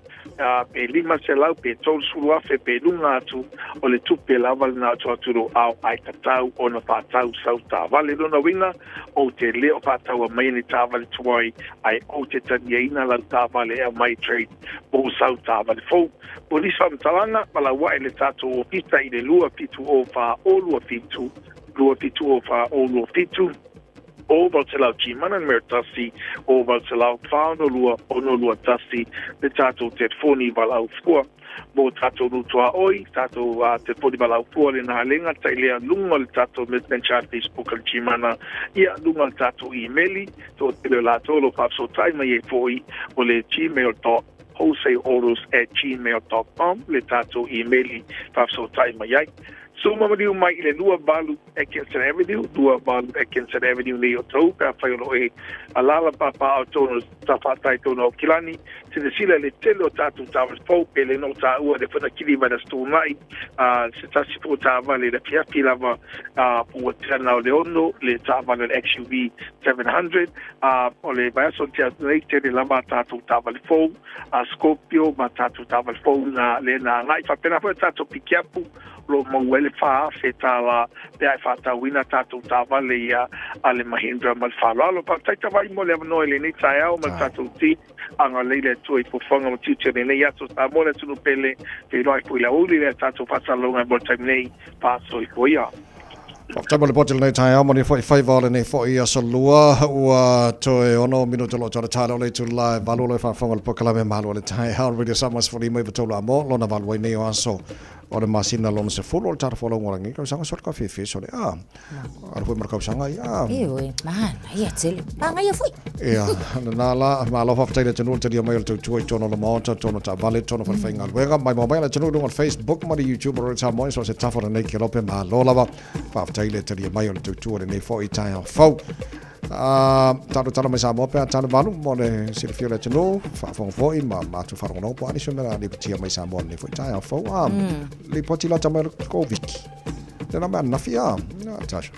pe 500 pe 30,000 pe luga atu, o le tupe lava lena atu atu lou ao ae tatau ona faatau sau taavale. Lona uiga, ou te le o faataua mai ni taavale tuai, ae ou te taliaina lau taavale e aumai trade mo sau taavale fou. Mo nisi faamatalaga, valaauae le tatou ofisa i le 270 4027, 270 4027. O 800 Gmana numera 1, o 800 462 621 le tatou telefoni valaau fua mo tatou nuu tuaoi, tatou telefoni valaau fua lena le gata i lea luga o le tatou Messenger Facebook a le Gmana, ia luga o le tatou imeli, toatele o latou o lo o faafesootai mai ai foi o le gmail dot wholesaleautos@gmail.com le tatou imeli faafesootai mai ai. Suma maliu mai i le 28 Atkinson Avenue, 28 Atkinson Avenue nei o Tou, pe afai o lo o e alaala pāpāao tonu o tafātai tonu o Aukilani, silasila i le tele o tatou taavale fou, pe le no taua le whanakili mai le Aso Toonai, se tasi foi o taavale i le afiafi lava, po ua tea na o le 6, le taavale o le XUV 700, o le vaiaso na tea atu nei, tele lava a tatou taavale fou, Scorpio ma tatou taavale fou na le na agai faapena foi a tatou pikiapu, o lo o maua ai le $4,000 pe a e faatauina tatou taavale ia a le Mahindra ma le faaaloalo. Faafetai tavai mo le avanoa i lenei taeao ma le tatou team. Agalelei le Atua i fuafuaga ma tiute o lenei aso. Samoa le atunuu pele, feiloai foi i le aoauli lea tatou faasalalauga mo le taimi nei. Faasoifua ia. Faafetai mo le poti lenei taeao ma ni foi faiva o lenei foi aso lua ua toe 6 minuta o lo o toe tala o le itula e 8 o lo o faafofoga le polokalame Malu o le Taeao Radio Samoa 15 a mo lona valu ai nei o aso o le masina lona 10 o le tala folauga o lenei tausaga so le kafifi so le a ala foi ma le kausaga ia. E oe, manaia tele. Manaia foi. Ia, na la, malo faafetai le atunuu le talia mai o le tautua i tonu o le maota, tonu taavale, tonu falefaigaluega, mai mau mai le atunuu i luga o le Facebook ma le YouTube o Radio Samoa, so se tafa o lenei kelope, malo lava. Faafetai le talia mai o le tautua lenei foi taeao fou. Talo talo mai Samoa pe a talo valu mo le silafia o le atunuu, faafofoga foi ma matou faalogologo po o a nisi o mea lipotia mai Samoa lenei foi taeao fou. Lipoti lata mai o le Koviti. Tēnā mea ananafi a, Tasha.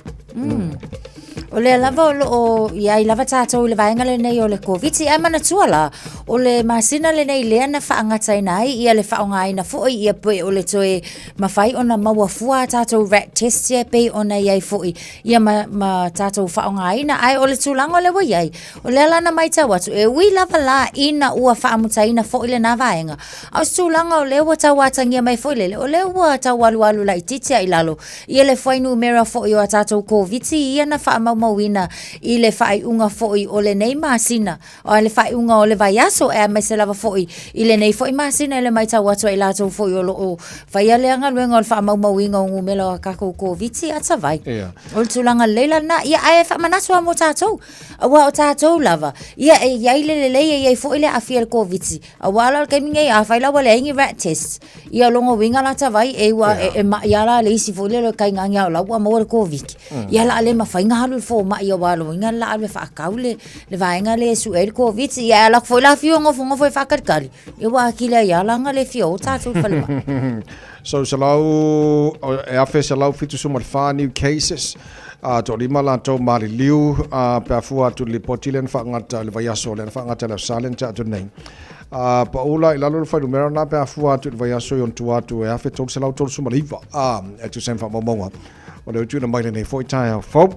O lea lava o loo i ai lava tatou i le vaega lenei o le Koviti, ae manatua la, o le masina lenei lea na faagataina ai ia le faaaogaina foi ia pe o le toe mafai ona maua fua a tatou rat test ia e pei ona i ai foi ia ma, ma tatou faaaogaina. Ae o le tulaga o lea ua i ai, o lea la na matau atu, e ui lava la ina ua faamutaina foi lena vaega, a o se tulaga o lea ua tau atagia mai foi lele, o lea ua tau alualu laitiiti lava i lalo ia le fuainumera foi o a tatou Koviti ia na faamaumauina i le faaiuga foi o lenei masina, a le faaiuga o le vaiaso, aemaise lava foi i lenei foi masina i le matau atu a i latou foi o lo o faia lea galuega o le faamaumauina o numera o a tatou Koviti atavai. Yeah. O le tulaga lelei la lena, ia ae faamanatu lava mo tatou, aua o tatou lava, ia e i ai le lelei e i ai foi le aafia i le Koviti, Aua la o le taimi nei, afai la ua leai ni rat test, ia o lona uiga la Tavai, e ua e mai lava la le isi foi lele o le kaigani a o la ua maua le Koviti. Ia o le a le mafai ona alu i le fomai aua o lona uiga o le a alu e faatau le vaega lea e sue ai le Koviti. Ia ae alu atu foi la afio nofonofo e faatalitali, ia ua atili ai lava la ona le fia o tatou i le falemai. So, 100, e 1,174 new cases, a toalima latou maliliu, a pe a fua atu i le lipoti lea na faagata i le vaiaso lea na faagata i le Aso Sa lea na tea atu nei. A pau la i lalo le fuainumera lena pe a fua atu i le vaiaso i ona tua atu e 1,339, a e tusa ai ma faamaumauga o lea ua tuuina mai lenei foi taeao fou.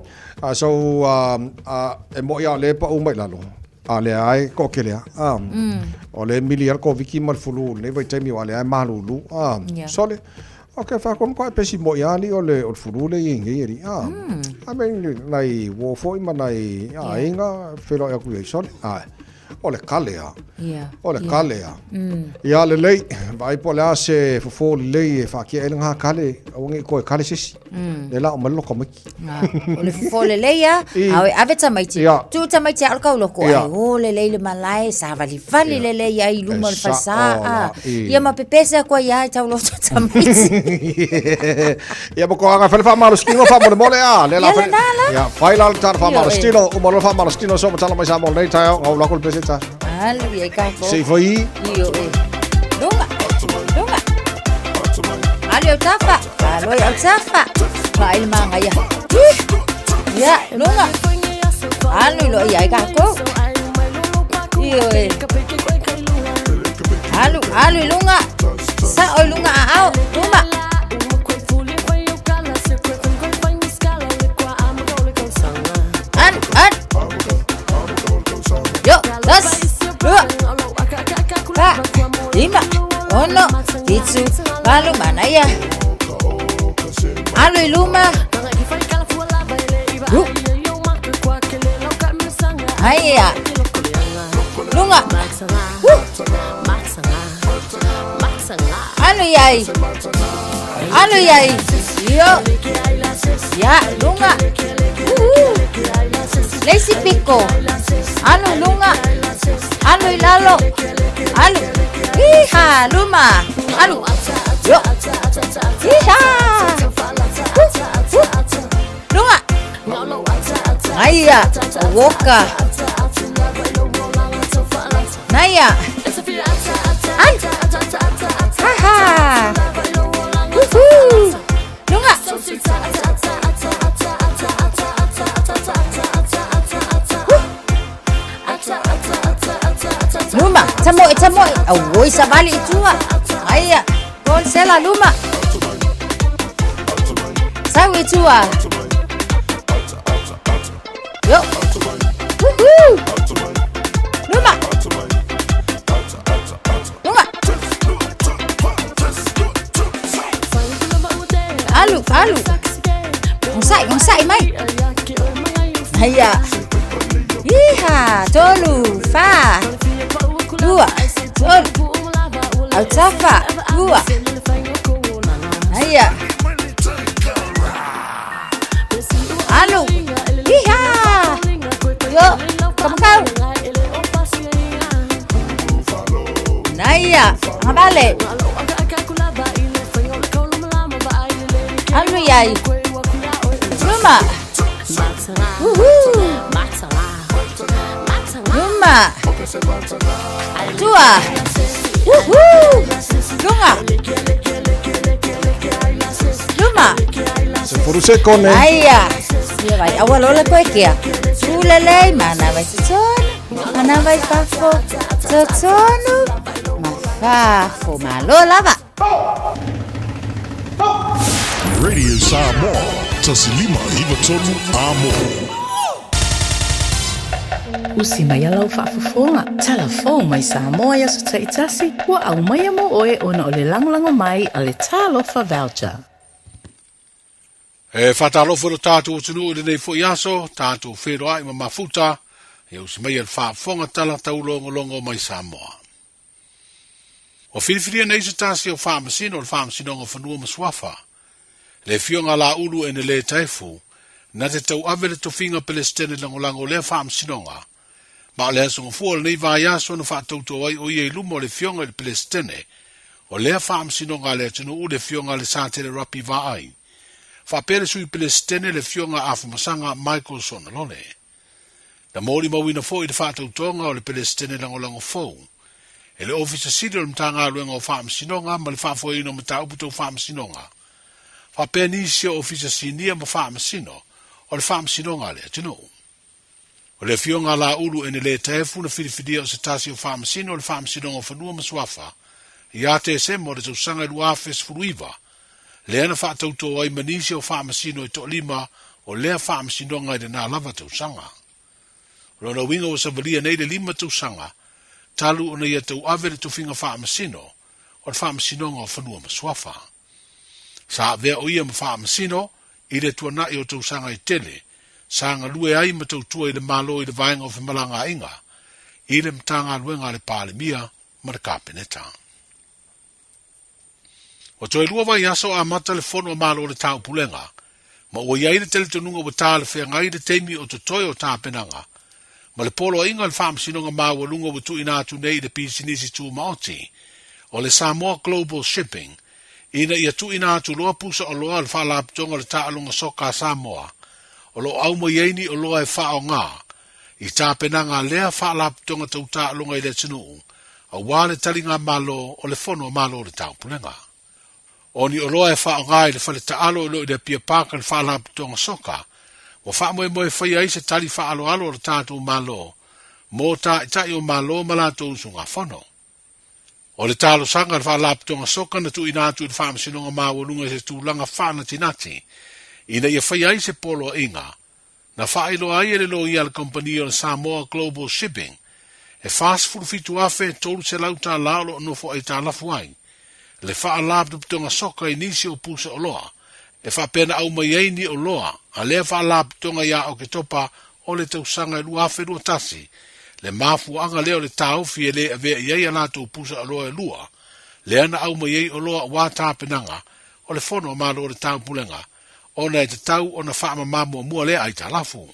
A so, a, a, e moni lava o lea e pau mai i lalo, a o lea lava e toatele lava, a, o lea e mili lava le Koviti ma le fulu i lenei vaitaimi aua o lea lava e malulu, a, sole. Ok, fa kono koe pesi mo ia ali o le o le fulu le i ngi ali. Ah. I mean nai wo foi ma nai a inga felo e ku i sole. Ah. O le kale a. Yeah. O le kale a. Ia lelei, vaai po o le a se fofo lelei e faatia ai le ngā kale, aua ne i koe kale se isi. Le la o mai le loka maiki. O le fofo lelei a, a o e ave tamaiti. Tuu tamaiti a o le kauloko, ai o lelei le malae, savalivali lelei ai i luma o le falesa. Ia ma pepese atu ai lava i tauloto tamaiti. Ia ma koaga fai le faamalositino faamolemole a. Le la Ia lena la. Ia, fai la le tala faamalositino, uma loa le faamalositino so ma tala mai Samoa lenei taeao, gau lako le pese ta. Alu i ai kākou. Se i fai. Io e. Lunga, lunga. Alu i autafa. Alo i autafa. Vaai le magaia. Ih. Ia, lunga. Alu i loa i ai kākou. Io e. Alu, alu i luga. Sao i luga aao. Luma. Alu, alu. Yo, tasi, lua, fa, lima, ono, fitu, valu, manaia. Alu i luma. Ru. Aia. Lunga. Woo. Alu i ai. Alu i ai. Io. Ia, lunga. Uhu. Le isi piko. Alu i luga. Alu i lalo. Alu. Iha, luma. Alu. Io. Iha. Luga. Aia. Woka. Naia. Alu. Ha ha. Woohoo. Luga. Luma, tamoe, tamoe. Auoi savali i tua. Aia, konsela luma. Sau i tua. Yo. Woohoo. Luma. Luma. Alu, alu. Onosai, onosai mai. Aia. Iha, tolu, fa, lua, tolu. Autafa, lua. Aia. Alu. Iha. Yo, kamakau. Naia, agavale. Alu iai. Luma. Woohoo. Luma. Tua. Woohoo. Luga. Luma. Se furu sekone. Aia. Ia vai aua lola koe kea. Tūlelei, mana vai totonu, mana vai fafo, totonu, ma fafo, malo lava. Radio Samoa, tasilima iva tolu amo. Usi mai a lau faafofoga, tala fou mai Samoa i aso taitasi, ua aumaia mo oe ona o le lagolago mai a le Talofa Voucher. E faatalofa i lo tatou atunuu i lenei foi aso, tatou feiloai ma mafuta, ia usi maia le faafofoga tala taulogologo mai Samoa. Ua filifilia nei se tasi o Faamasino o le Faamasinoga o Fanua ma Suafa, le Afioga a Laulu Enele Taefu, na te tauave le tofiga Pelesitene lagolago o lea Faamasinoga, ma o le aso gafua o lenei vaiaso na faatauto ai o ia i luma o le Afioga i le Pelesitene o lea Faamasinoga a le atunuu le Afioga a le Satele Rapi Vaai, faapea le Sui Pelesitene le Afioga a Afamasaga Michael Sonalole. Na molimauina foi le faatautoga o le Pelesitene lagolago fou e le Ofisa Sili o le Matagaluega o Faamasinoga ma le Faafoeina o Mataupu Tau Faamasinoga, faapea nisi o Ofisa Sinia ma Faamasino o le Faamasinoga a le atunuu. O le Afioga a Laulu Enele Taefu na filifilia o se tasi o Faamasino o le Faamasinoga o Fanua ma Suafa ia Tesema o le tausaga 2019, lea na faatautō ai ma nisi o Faamasino e toalima o lea Faamasinoga i lena lava tausaga. O lona uiga ua savalia nei le 5 tausaga talu ona ia tauave le tofiga Faamasino o le Faamasinoga o Fanua ma Suafa. Sa avea o ia ma Faamasino i le tuanai o tausaga e tele sa galue ai ma tautua i le Malo i le Vaega o Femalagaaiga i le Matagaluega a le Palemia ma le Kapeneta. Ua toe lua vaiaso amata le Fono a Malo o le Taupulega, ma ua i ai le talitonuga ua talafeagai le taimi o totoe o tapenaga, ma le poloaiga o le Faamasinoga Maualuga ua tuuina atu nei i le pisinisi tumaoti o le Samoa Global Shipping ina ia tuuina atu loa pusa oloa a le Faalapotopotoga o le Taaloga Soka a Samoa o lo o aumai ai ni oloa e faaaoga i tapenaga a lea Faalapotopotoga tau taaloga i le atunuu aua le taligamalo o le Fono a Malo o le Taupulega. O ni oloa e faaaoga i le fale taalo o lo o i le Apia Park a le Faalapotopotoga Soka, ua faamoemoe e faia ai se tali faaaloalo a lo tatou Malo mo taitai o Malo ma latou usugafono. O le talosaga a le Faalapotopotoga Soka na tuuina atu i le Faamasinoga Maualuga i se tulaga faanatinati ina ia faia ai se poloaiga Na faailoa ai e le loia a le kamupani o le Samoa Global Shipping e $47,300 o lo o nofo aitalafu ai le Faalapotopotoga Soka i nisi o pusa oloa e faapea na aumai ai ni oloa a lea Faalapotopotoga ia Oketopa o le tausaga 2021, le mafuaaga lea o le taofi e le avea i ai a latou pusa oloa e lua lea na aumai ai oloa aua tapenaga o le Fono a Malo o le Taupulega ona e tatau ona faamama muamua lea aitalafu.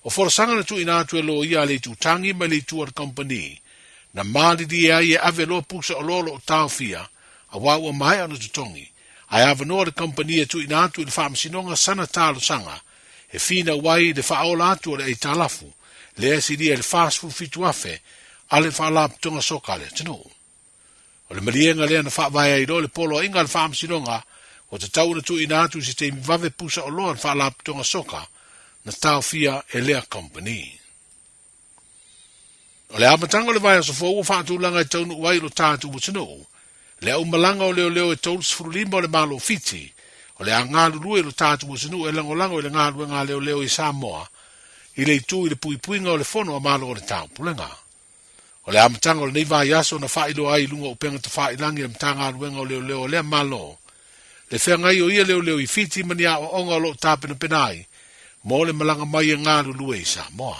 O folasaga na tuuina atu e loia a le itutagi mai le itu a le kamupani, na malilie ai e ave loa pusa oloa o lo o taofia, aua ua maea ona totogi, ae avanoa le kamupani e tuuina atu i le faamasinoga sana talosaga e finau ai le faaola atu o le aitalafu lea e silia i le $47,000 a le Faalapotopotoga Soka a le atunuu. O le maliega lea na faavae ai loa le poloaiga a le Faamasinoga ua tatau ona tuuina atu i se taimi vave pusa oloa a le Faalapotopotoga Soka na taofia e lea company. O le amataga o le vaiaso fou ua faatulaga e taunuu ai i lo tatou atunuu le aumalaga o leoleo e 35 o le Malo Fiti o le a galulue i lo tatou atunuu e lagolago i le galuega a leoleo i Samoa i le itu i le puipuiga o le Fono a Malo o le Taupulega. O le amataga o lenei vaiaso na faailoa ai i luga o upega tafailagi a le Matagaluega o Leoleo a lea Malo le feagai o ia leoleo i Fiti ma ni aoaoga o lo o tapenapena ai mo le malaga mai e galulue i Samoa.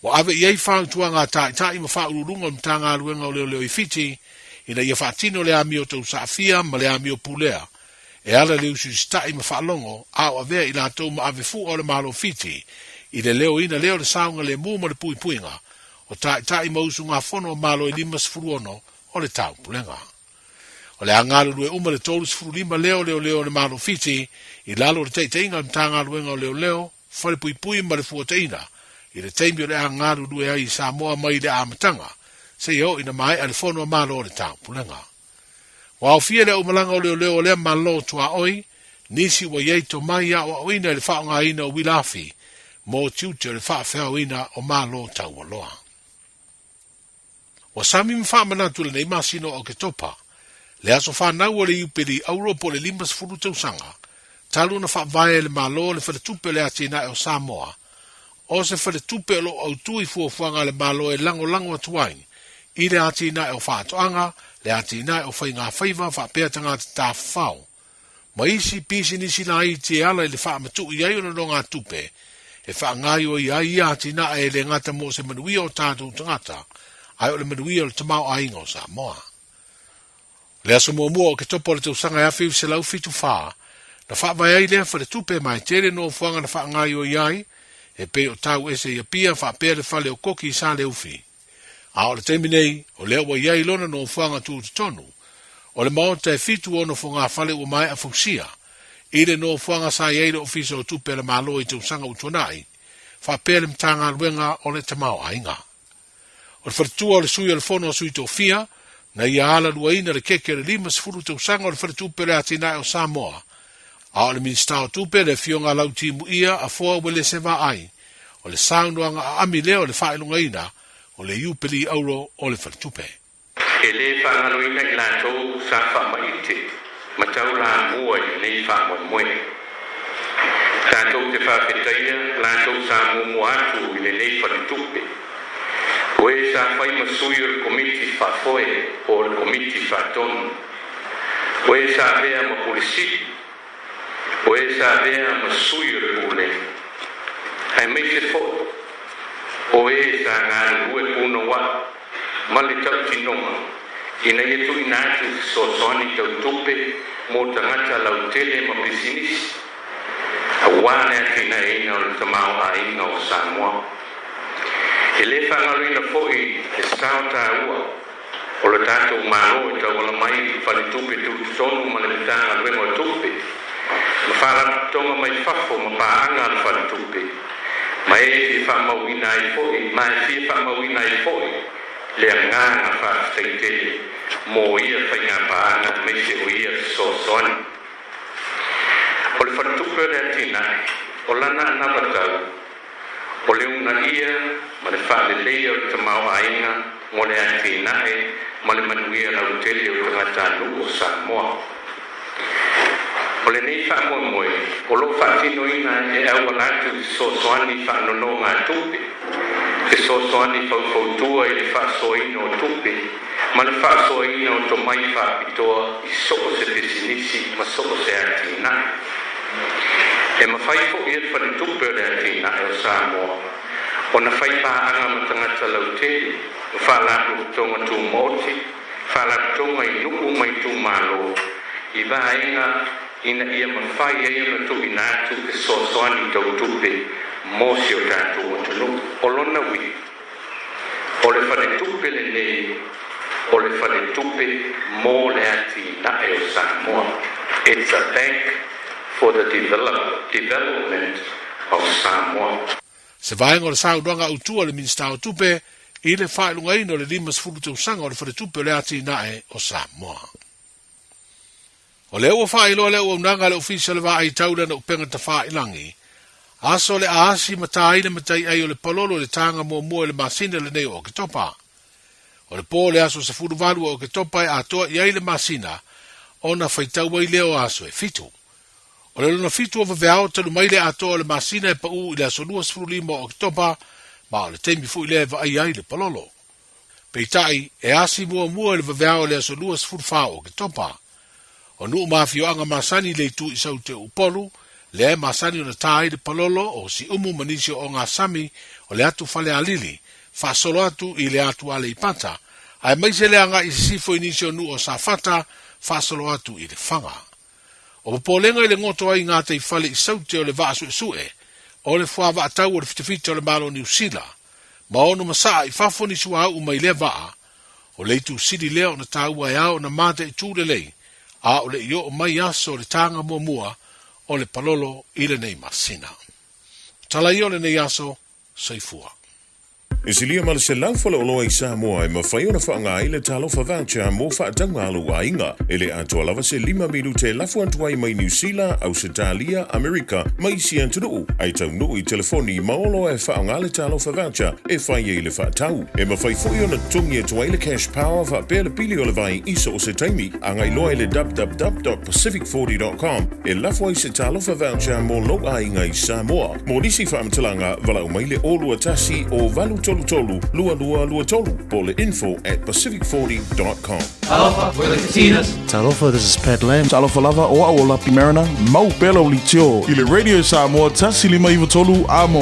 Ua ave i ai fautuaga a taitai ma faauluuluga o le Matagaluega o Leoleo i Fiti ina ia faatino le amio tausaafia ma le amio pulea e ala i le usiusita'i ma faalogo a o avea i latou ma ave fua o le Malo Fiti i le leoina lea o le saogalemu ma le puipuiga o taitai ma usugafono o Malo e 56 o le Taupulega. O le a galulue uma le 35 lea o leoleo o le Malo Fiti i lalo o le taitaiga a le Matagaluega o Leoleo, Falepuipui ma le Fuataina i le taimi o le a galulue ai i Samoa mai le amataga seia oo ina maea le Fono a Malo o le Taupulega. Ua aofia le aumalaga o leoleo o lea Malo tuaoi nisi ua i ai tomai aoaoina i le faaaogaina o uila afi mo tiute o le faafeaoina o Malo Taualoa. Ua sami ma faamanatu i lenei masina o Oketopa, le aso fanau o le Iupeli Auro po o le 50 tausaga talu ona faavae e le Malo le Faletupe o le Atinae o Samoa, o se faletupe o lo o autu i fuafuaga a le Malo e lagolago atu ai i le atinae o faatoaga, le atinae o faigafaiva faapea tagata tafafao, ma isi pisinisi laiti e ala i le faamatuui ai o nonogatupe e faagaioia ai ia atinae e le gata mo se manuia o tatou tagata, ae o le manuia o le tamaoaiga o Samoa. O le aso muamua o Oketopa o le tausaga e 1974, na faavae ai lea faletupe ma e tele nofoaga na faagaioia ai, e pei o Tau Ese i Apia faapea le fale o Koki i Saleufi. A o le taimi nei, o lea ua i ai lona nofoaga tutotonu. O le maota e 76 fogafale ua maea fausia, i le nofoaga sa i ai le Ofisa o Tupe a le Malo i tausaga ua tuanai, faapea le Matagaluega o le Tamaoaiga. O le faletua o le sui o le Fono a Sui Tofia, na ia alaluaina le keke o le 50 tausaga o le Faletupe o le Atinae o Samoa, a o le Minisita o Tupe, le Afioga Lautimuia Afoa Uelese Vaai, o le saunoaga aami lea o le faailogaina o le Iupeli Auro o le Faletupe. E lē faagaloina i latou sa faamaite ma taulamua i lenei faamoemoe. Tatou te faafetaia latou sa muamua atu i lenei faletupe, o e sa fai ma sui o le Komiti Faafoe po o le Komiti Faatonu, o e sa avea ma Pule Sili, o e sa avea ma sui o le Pulega, aemaise foi o e sa galulue punouai ma le tautinoga ina ia tuuina atu fesoasoani tau tupe mo tagata lautele ma pisinisi aua le atinaeina o le tamaoaiga o Samoa. E lē faagaloina foi le sao taua o le tatou Malo e tauala mai i Faletupe Tutotonu ma le Matagaluega o Tupe ma Faalapotopotoga mai fafo ma paaga a le Faletupe ma e fia faamauina ai foi ma e fia faamauina ai foi le agaga faafetai tele mo ia faigapaaga aemaise o ia fesoasoani. O le Faletupe o le Atinae, o lana anavatau, O le uunaia ma le faaleleia o le tamaoaiga mo le atinae ma le manuia lautele o tagatanuu o Samoa. O lenei faamoemoe o lo o faatinoina e auala atu i fesoasoani faanonogatupe, fesoasoani faufautua i le faasoaina o tupe ma le faasoaina o tomai faapitoa i so o se pisinisi ma so o se atinae. E mafai foi e le Faletupe o le Atinae o Samoa ona fai paaga ma tagata lautele ma faalapotopotoga tumaoti, faalapotopotoga i nuu ma itumalo i vaega ina ia mafai ai ona tuuina atu fesoasoani tau tupe mo si o tatou atunuu. O lona uiga, o le Faletupe lenei o le Faletupe mo le Atinae o Samoa, It's a bank for the development of Samoa. Se vaega o le saunoaga autu a le Minisita o Tupe i le faailogaina o le 50 tausaga o le Faletupe o le Atinae o Samoa. O lea ua faailoa le auaunaga a le Ofisa o le Vaai Tau i lana upega tafailangi, aso o le a asi ma ta ai le mataiai o le palolo i le taga muamua i le masina lenei o Oketopa. O le po o le aso 18 o Oketopa e atoa i ai le masina ona faitau ai lea o aso e fitu. O le lona fitu o vaveao talu mai le atoa o le masina e pau i le aso 25 o Oketopa, ma o le taimi foi lea e vaaia ai le palolo. Peitai, e asi muamua i le vaveao i le aso 24 o Oketopa. O nuu ma afioaga masani i le itu i Saute o Upolu, lea e masani ona ta ai le palolo o Siumu ma nisi o ogasami o le atu Falealili, faasolo atu i le atu Aleipata, aemaise le agai i sisifo i nisi o nuu o Safata, faasolo atu i Lefaga. O popolega i le goto ai i gataifale i Saute o le vaa suesue, o le fuavaatau o le fitafita o le Malo o Niu Sila, ma ono masaa i fafo ni suauu mai lea vaa, o le itu sili lea ona taua e ao ona mataitū lelei, a o le i oo mai aso o le taga muamua o le palolo i lenei masina. O tala ia o lenei aso, soifua. E silia ma le 100 faleoloa i Samoa e mafai ona faaaoga ai le Talofa Voucher mo faatauga a lou aiga. E le atoa lava se lima minute e lafo atu ai mai Niu Sila, Ausetalia, Amerika ma isi atunuu, ae taunuu i telefoni ma oloa e faaaoga le Talofa Voucher e fai ai le faatau. E mafai foi ona totogi atu ai le cash power faapea le pili o le vai i so o se taimi. Agai loa i le www.pacific40.com e lafo ai se Talofa Voucher mo lou aiga i Samoa. Mo nisi faamatalaga, valaau mai le 021 o 833 2223 po o le info@pacific40.com. Talofa, we're the Katinas. Talofa, this is Pat Lam. Talofa lava, o au o Lapi Mariner, mau pea lau leitio i le Radio Samoa 1593 Amo.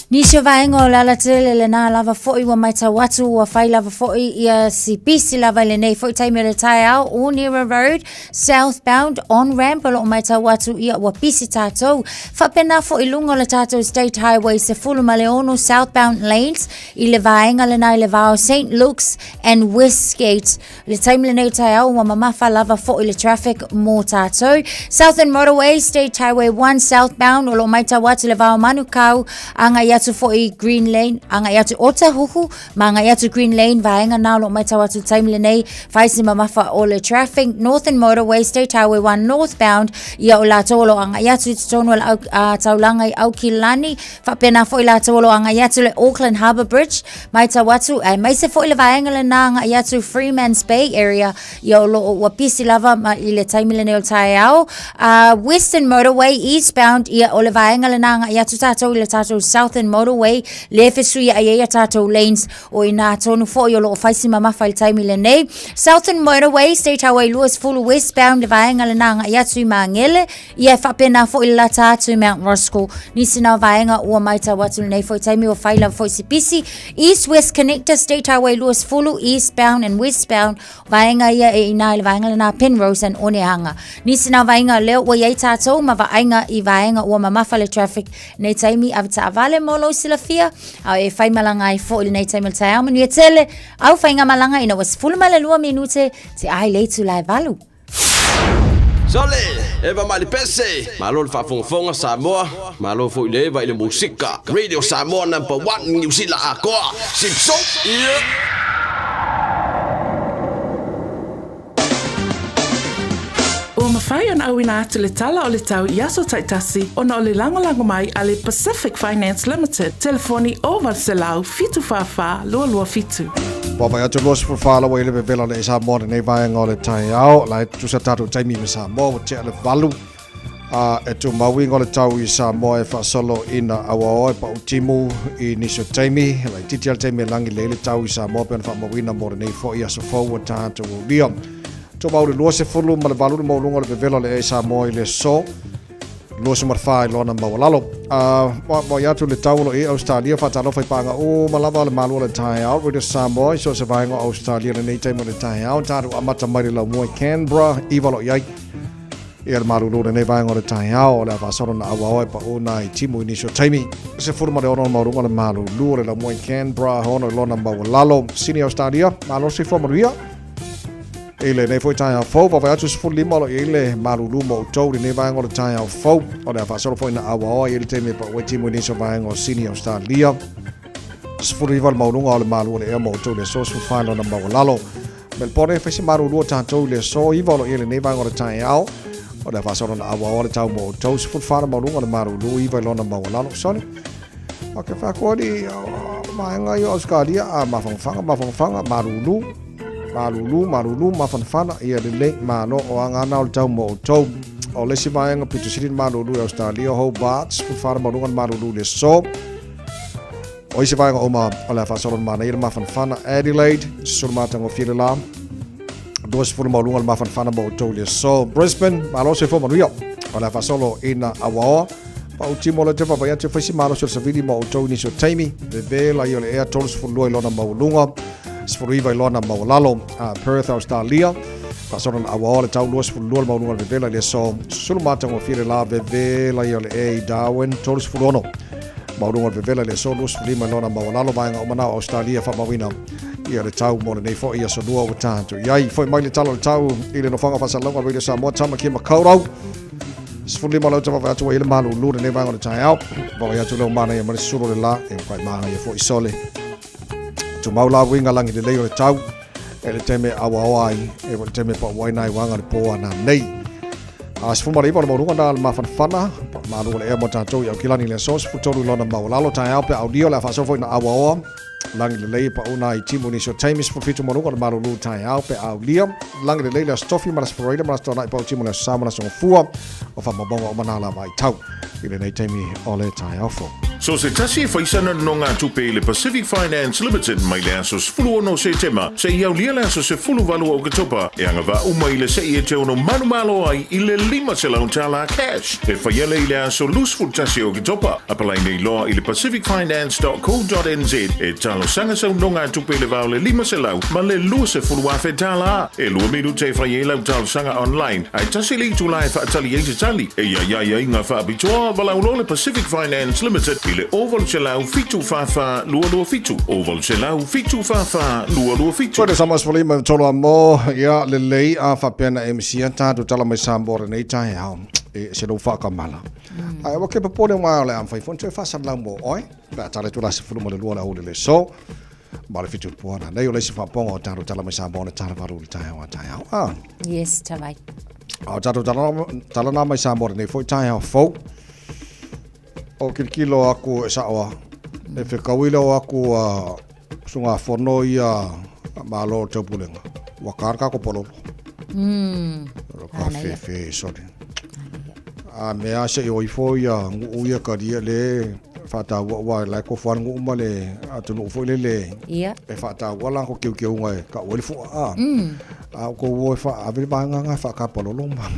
Nisi o vaega o le alatele lenā lava foi ua matau atu ua fai lava foi ia si pisi lava i lenei foi taimi o le taeao Onera Road southbound on ramp o lo o matau atu ia ua pisi tātou. Faapena foi i luga o le tātou State Highway 16 southbound lanes i le vaega lenā i le va o St Luke's and Westgate. Le taimi lenei taeao ua mamafa lava foi le traffic mō tātou. Southern Motorway, State Highway 1 southbound o lo o maitau atu le va o Manukau, agai atu foi Green Lane, agai atu Otahuhu, ma agai atu Green Lane, vaega nā o lo o maitau atu le taimi lenei, whai si mamafa o le traffic. Northern Motorway, State Highway 1 northbound, ia o lātou o lo o agai atu i totonu o le au, taulaga i Aukilani, faapena foi lātou o lo o agai atu le Auckland Harbour Bridge, Maitau atu, aemaise foi le vaega lenā agai atu Freeman's Bay area, ia o loo ua pisi lava ma i le taimi lenei o le taeao. Western Motorway eastbound, ia o le vaega lenā agai atu tātou i le tātou Southern Motorway, le fesuiai ai a tātou lanes o inā tonu foi o loo fai si mamafa i le taimi lenei. Southern Motorway, State Highway 20 westbound, le vaega lenā agai atu i Māngere, Ia e faapena foi le lata atu i Mount Roskill. Nisi na vaega ua maitau atu lenei foi taimi ua fai lava foi si pisi. East West Connector State Highway 20 eastbound and westbound vaega ia e ina i le vaega lena Penrose and Onehunga. Nisi na vaega lea ua iai tātou ma vaaiga i vaega ua mamafa le traffic nei taimi ave taavale mo lou silafia a e fai malaga ai foi lenei taimi o le taeao manuia tele au faiga malaga ina ua 12 minute te ai le itula e valu. Sole, Eva mai le pese, malo le faafogafoga Samoa, malo foi le Eva i le musika. Radio Samoa number one Niu Sila atoa. Sip so, yeah. Ua mafai ona auina atu le tala o le tau i aso taitasi ona o le lagolago mai a le Pacific Finance Limited, telefoni 0800 744 227. Ua vaai atu 24 laua i le vevela o le Samoa lenei vaega o le taeao. La e tusa tatou taimi ma Samoa ua tea le valu. A e tumau inga o le tau i Samoa e faasolo ina auaoa e pau timu i nisi o taimi. Laitiiti lava le taimi e lagi lelei le tau i Samoa pei ona faamauina mo lenei foi aso fou ua tatou aulia. Tumau le 28 le maualuga o le vevela o le ea i Samoa i le aso. 24 i lona maualalo. A uh, atu le tau o lo i Australia, faatalofa i paaga uma lava o le Malo o le taeao, Radio Samoa i so o se vaega o Australia lenei taimi o le taeao, tatou amata mai le laumua i Canberra, iva lo i ai. Ia le malulu lenei vaega o le taeao, o le a faasolo na auaoa e pau nā i timu i nisi o taimi. 16 le maualuga o le malulu o le laumua i Canberra, hono i lona maualalo. Sydney, Australia, malo soifua manuia. I lenei foi taeao fou, vaavaai atu 15 o lo o i ai le malulu mo outou i lenei vaega o le taeao fou. O le a faasolo foi na auaoa i ai le taimi e pau ai timu i nisi o vaega o Sini Australia. 19 le maualuga o le malu o le ea mo outou i le aso 14 lona maualalo. Melbourne, fai se malulu o tatou i le aso 9 o lo o i ai lenei vaega o le taeao. O le a faasolo na auaoa le tau mo outou 14 le maualuga o le malulu 9 i lona maualalo. Sorry. O ke whakoari vaega i o Australia a mafangafaga mafangafaga malulu Malulu, malulu, mafanafana, ia lelei, malo, o aga ana o le tau mo outou. O le isi vaega pito sili le malulu i Australia, Hobart, 14 le maualuga le malulu i le aso. O isi vaega uma o le a faasolo le manaia le mafanafana, Adelaide, susulu matagofie le la, 20 le maualuga le mafanafana mo outou i le aso. Brisbane, malo soifua manuia, o le a faasolo ina auaoa. Pau timo le te vaavaai atu e fai si malosi o le savili mo outou i nisi o taimi. Vevela ia o le ea 32 i lona maualuga. 19 i lona maualalo. Perth, Australia. Faasolo na auaoa le tau 22 le maualuga o le vevela i le aso. Susulu matagofie le la vevela ia o le ea i Darwin. 36 maualuga o le vevela i le aso 25 i lona maualalo. Vaega uma na o Australia faamauina Ia le tau mo lenei foi aso lua ua tatou i ai. Foi mai le tala o le tau i le nofoaga faasalalauga Radio Samoa, Tamaki Makaurau. 15 lau tavaavaai atu ua i ai le malulu lenei vaega o le taeao. Vaavaai atu leo manaia ma le susulu o le la, e ukai māngaia foi sole. Tumau la uiga lagi lelei o le tau, e le teme awaoa ai, e le teme pau ai nai wanga le pō ana nei. A 19 o le maualuga na le mafanafana, malu o le ea mo tātou i Aukilani le aso, 13 lona maualalo, taeao pe aulia o le a faasoa foi na awaoa. Lagi lelei e pauna ai timu nisi o taimi 17 maualuga o le malulu taeao pe aulia. Lagi lelei le aso tofi ma le aso Faraida ma le aso Toanai pau timu le aso Sa ma le aso Gafua o faamaumauga uma nā lava i tau i lenei taimi o le taeao fou. So se tasi e faisana nonogatupe i le Pacific Finance Limited mai le aso 16 o Setema seia aulia le aso 18 o Oketopa e agavaa uma i le se'i e te ono manumalo ai i le $500 cash e faia lea i le aso 21 o Oketopa. Apalai nei loa i le pacificfinance.co.nz e talosaga sau nogatupe i le va o le 500 ma le 20,000 tala. E lua minute e fai ai lau talosaga online, ae tasi le itula e faatali ai se tali. E i ai aiaiga faapitoa, valaau loa le Pacific Finance Limited i le 0800 744 227, 0800 744 227. Koe sama sefulu lima tolu a mo ia lelei a faapea na MC a tatou tala mai Samoa lenei taeao e se lou faakamala. Ae ua ke popole mai o le a mafai foi ona toe faasalalau mo oe pe a tala atu la 12 le aoauli o le aso ma le 7 o le po ana nei o le isi faapoga o tatou tala mai Samoa o le tala valu o le taeao a taeao. Ah. Yes, tavai. A o tatou tala, tala nā mai Samoa lenei foi taeao fou. O kilokilo aku e saoa. E whekauila o aku a usugafono ia Malo o le Taupulega. Ua ka ka ko pololo. Ka whewhe sorry. A mea se i oifo ia nguu ia karia le whātāua ua lai ko whāngu nguu ma le atunuu foi le le Ia. e whātāua la ko kiu kiu ngai ka ua le fua a. A ko ua e wha ave le vaenga ngai whakapalolo ma.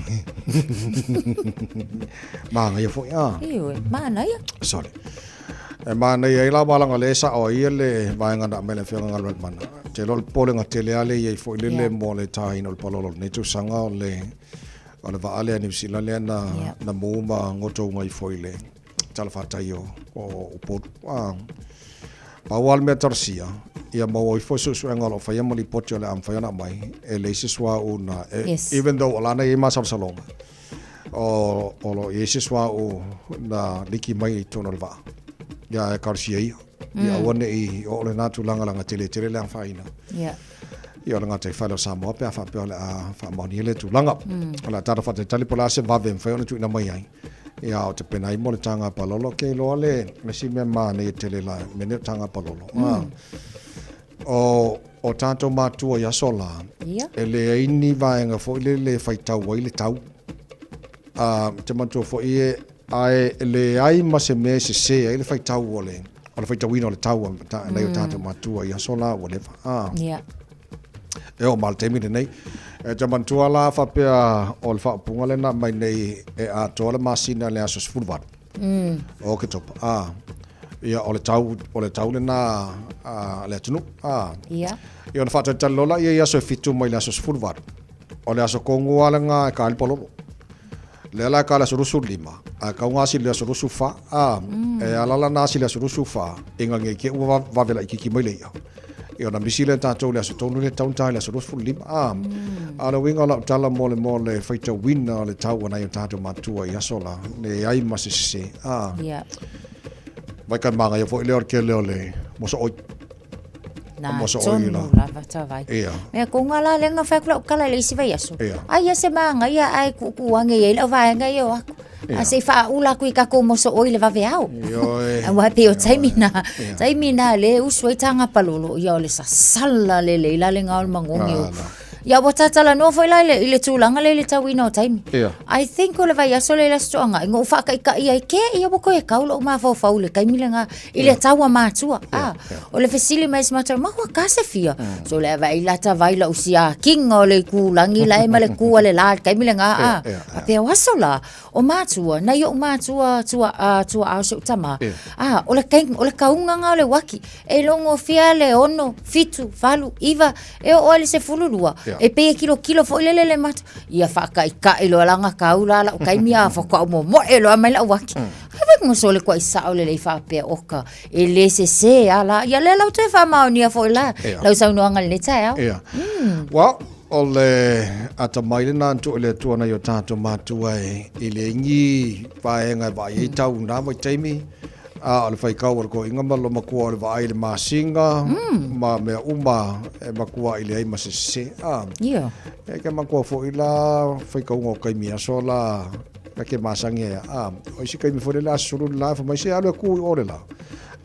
Māngaia foi a. Ioe, mānaia. Sorry. E mānaia ai la walaga le sa'o ai ia le vaega na aumai le Afioga Galumalemana. Te iloa o le popolega tele lava lea i ai foi lele yeah. mo le tāina o le palolo o lenei tausaga o le o le vaa lea Niu Sila lea na, yeah. na mū ma gotouga ifo i le talafatai o, o Upolu. Ah. Pau lava le mea talosia, ia maua ifo suesuega o lo o faia ma lipoti o le a mafai ona aumai, e leai se suauu na, e, Yes. even though o lana i ai masalosaloga, o, o lo o i ai se suauu na liki mai i totonu o le vaa. Ia e talosia ia. Ia aua ne i oo lena tulaga leaga tele tele le afaina. Yeah. Ia o le gataifale o Samoa pe a faapea o le a faamaonia lea tulaga. O le a tatou faatalitali po o le a se vave e mafai ona tuuina mai ai. Ia o te pena ai mo le taga palolo ke iloa le le isi mea manaia tele la mea nei o taga palolo. O o tatou matua i aso la, Ia. e leai ni vaega foi lele e faitau ai le tau. A, te manatua foi e ae e leai ma se mea e sese ai le faitau o le o le faitauina o le tau a ta, nai o tatou matua i aso la ua leva. A. Ia. E oo ma le taimi lenei. E te manatua la faapea o le faaupuga lea na aumai nei e atoa le masina i le aso 18. O Oketopa. A, ia o le tau, o le tau lena a le atunuu. A. Ia. Ia ona faatalitali loa lea i aso e 7 mai le aso 18. O le aso kogu lava lena e ka ai le palolo. Lea la e ka le aso 25, ae kau gasi i le aso 24. A, e ala la na asi i le aso 24, ina nei te i ua vave laitiiti mai le i'a. Ia ona misi lea tatou i le aso tonu lea e tatau ona ta i le aso 25. A, a o le uiga o lau tala mo le mo le faitauina o le tau a nai o tatou matua i aso la, leai ma se sese. A, Ia. vai kai māngaia foi lea o le tele o le mosooi. Nā Mosooi tonu la. lava tavai. Ia. Mea ko ngā la lenga whai kula ukala le isi vai aso. Ia. Ai ia se maanga ia ai kuku ange ia ila vaenga ia o aku. A se wha ula kui kako moso oi le vave au. Ioe. A wa pe o taimi na. Taimi na le usu ai tanga palolo ia o le sasala le le ila le ngā o le mangongi o. Ia ua tatala noa foi la i le, i le tulaga lea i le tauina o taimi. Ia. I think o le vaiaso lea i le Aso Toaga, ina ua faakaika'i ai ke ia ua toe kau lo'u mafaufau i le taimi lena, i le tau a matua. Ah, o le fesili mai e si matou, maua ka se fia? So le vaai lata vai la'u siakiga o le itulagi la e ma le ku a le la i le taimi lena, ah. Faapea o aso la, o matua, nai o'u matua tua, ah, tua'a o si o'u tamā, ah, o le o le kauga lena o le uaki, e logofia le 6, 7, 8, 9, e oo lava i le 12. E pei e kilokilo foi lele le matou, ia faakaika'i loa la gakau la la'u taimi a faatoa ou momo'e loa mai la'u aki. Ai fai kuma sole kua'i sa'o lelei faapea oka e lē sesē a la. Ia lea la ua toe faamaonia foi la lau saunoaga i lenei taeao. Ia. Well, o le atamai lena na tuu i le Atua nai o tatou matua e leai ni vaega e vaai ai tau i na vaitaimi, a o le faikau a le toeaina ma lona matua o le vaai i le masina ma mea uma e matua i leai ma se sese. A, Ia. E ke matua foi la faikauga o taimi aso la na ke masani ai a o isi taimi foi lele a sulu le la fai mai se alu e ku i o le la.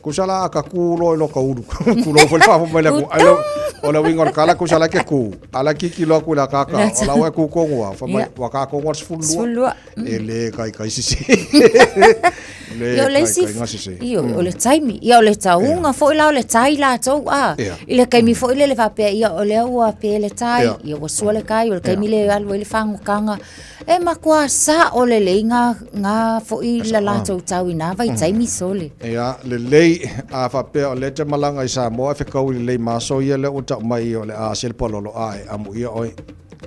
Kusa la a ka ku loa i lo ka ulu. Ku loa foi le faafofoga mai le atu. Ai lo o le uiga o le kala kusa la ke ku. A la kiki loa ku i la kaka. O la ua e ku kongu a. Fai mai ua ka kongu a le 12. 12. E le kaikai sese. Le Ia o le isi, kaikaiga sese. ia o le taimi, ia o le tauga foi la o le tai latou a. Ia. I le taimi foi lele faapea ia o lea ua pe le tai, Ia. ia ua sua le tai, o le taimi le alu ai le fagotaga. E matua sa'o lelei ngā, ngā fo'i la latou tau i nā vaitaimi sole. Ia, lelei, a faapea o lea e te malaga i Samoa e fekaui lelei ma aso ia lea ua tau mai o le a se le palolo a e amuia oe,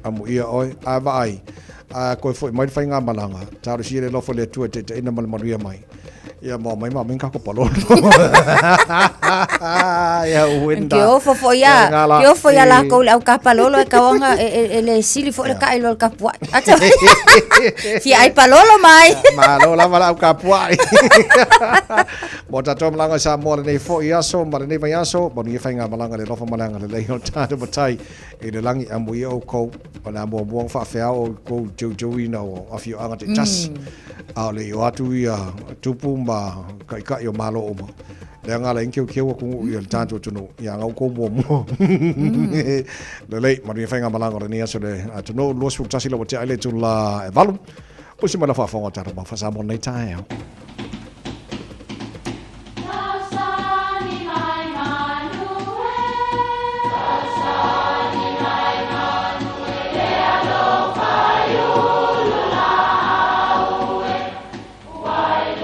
amuia oe, a vaai, a koe fo'i mai le faigamalaga, talosia le alofa o le Atua e taitaiina ma le manuia mai. Ia moa mai ma mai kako palolo. Ia uenda. Ke ofo foi ia, ke ofo ia lākou le au ka palolo e kauanga e, e, e le sili foi le kai lo le kapuai. Ata. Fia ai palolo mai. Malo lava la au kapuai. Mo tātou malanga i Samoa lenei foi aso, ma lenei vai aso, manuia whainga malanga le lofa malanga le lei o tātou matai i le langi a mui o kou, o le a muamua whaawheao o kou jiujiuina o awhioanga te tasi. A o le i o atu ia tupu ma kaʻikaʻi o Malo uma. Leaga ala inkeukeu aku nguʻu ia le tatou atunuu, ia ga oukou muamua. Lelei, manuia faigamalaga o lenei aso le atunuu, 21 la ua tea ai le itula e valu. Usi mai la faafofoga o tatou Mafa Samoa lenei taeao.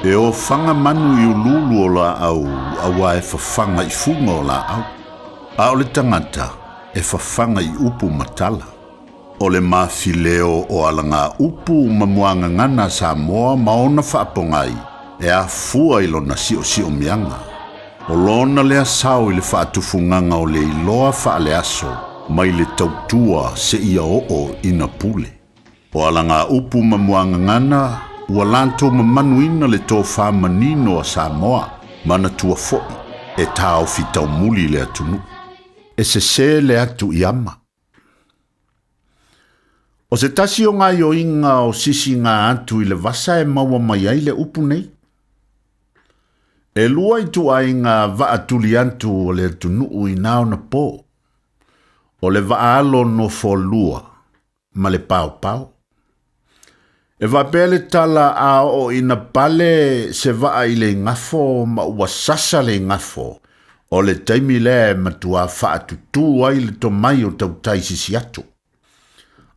E ofaga manu i uluulu o laau auā e fafaga i fuga o laau, a o le tagata e fafaga i upu ma tala. O le mafileo o alagaupu ma muagagana a Samoa ma ona faapogai e afua i lona siosiomiaga. O lona lea sao i le faatufugaga o le iloa faaleaso mai le tautua seia oo ina pule. O alagaupu ma muagagana ua latou mamanuina le tofa manino a Samoa, manatua foi e taofi taumuli le atunuu. E sesē le atu i ama. O se tasi o gaioiga o sisiga atu i le vasa e maua mai ai le upu nei. E lua ituaiga vaa tuli atu o le atunuu i na ona po. O le vaa alo nofolua ma le paopao. E faapea le tala a oo ina pale se vaa i le igafo ma ua sasa le igafo, o le taimi lea e matuā faatutū ai le tomai o tautai sisi atu.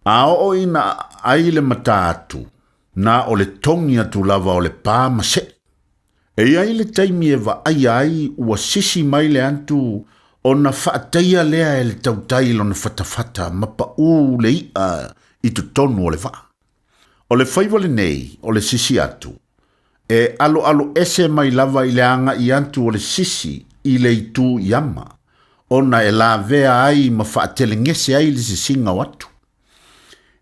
A oo ina aai le matā atu, na o le togi atu lava o le pā ma seʻi. E i ai le taimi e vaaia ai ua sisi mai le atu ona faataia lea e le tautai lona fatafata ma paʻū le iʻa i totonu o le vaa. O le faiva lenei o le sisi atu, e aloalo ese mai lava i le agaʻi atu o le sisi i le itu i ama, ona e lavea ai ma faatelegese ai le sisiga o atu.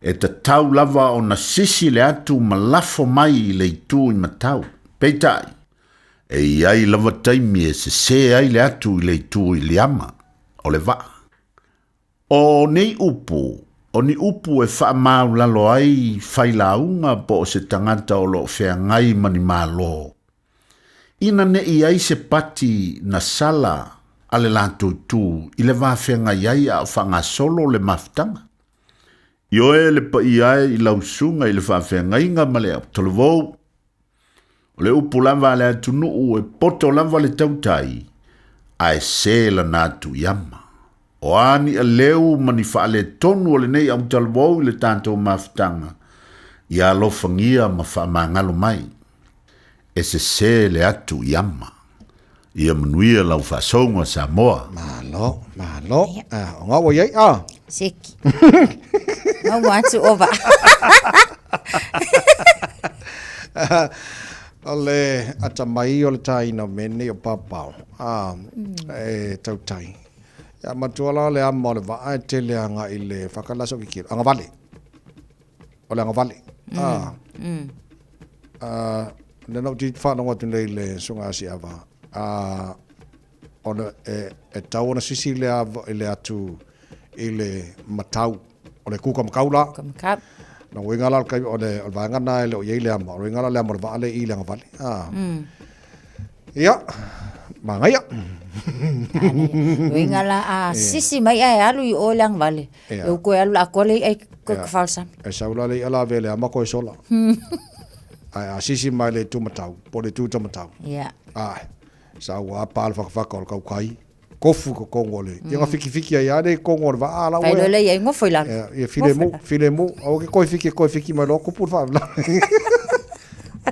E tatau lava ona sisi le atu ma lafo mai i le itu i matau. Peitai, e i ai lava taimi e sesē ai le atu i le itu i liama o le vaa. O nei upu, o ni upu e faamaulalo ai failauga po o se tagata o lo o feagai ma ni malo. Ina ne i ai se pati na sala a le latou itu i le va feagai ai a o faagasolo le mafutaga. Ioe le paia e i lau susuga i le faafeagaiga ma le talavou. O le upu lava a le atunuu e poto lava le tautai, ae se lana atu i ama. O a ni aleu ma ni faaletonu o lenei autalavou i le tatou mafutaga, ia alofagia ma faamagalo mai. E sesē le atu i ama. Ia manuia lau faasouga Samoa. Malo, malo. Ah, o ngā ua iai, ah. Seki. Maua atu ova. O le atamai o le tāina o mea nei o Pāpao, a, e tautai. Ia matua la o le ama o le vaa e tele agai i le whakalasa o kikilo. Agavale. O le agavale. A, a, lea na ou te faalogo atu nei i le susuga ia Siava, a, ona e, e tau ona sisi le, i le atu i le matau, o le kuka makau la. Kuka makau. Na uiga la o le, o le, o le vaega na e le o i ai le ama, o le uiga la o le ama o le vaa le i le agavale. A. Ia, magaia. Uiga la a sisi mai ae alu i o le agavale. E uku e alu la akoa le i'a i koe ka falsami. E sau la le i'a la ve le ama koe sola. Ae a sisi mai le itu matau, po le itu tamatau. Ia. Ae. Sa ua pa le whakawhaka o le kaukai. Kofu ko kongo le. Ia nga fiki fiki ai ane kongo le vaa la ue. Whai le ia ngofo i lalo. Ia file mu, file mu. Au ke koi fiki, koi fiki mai loa kupu le wha.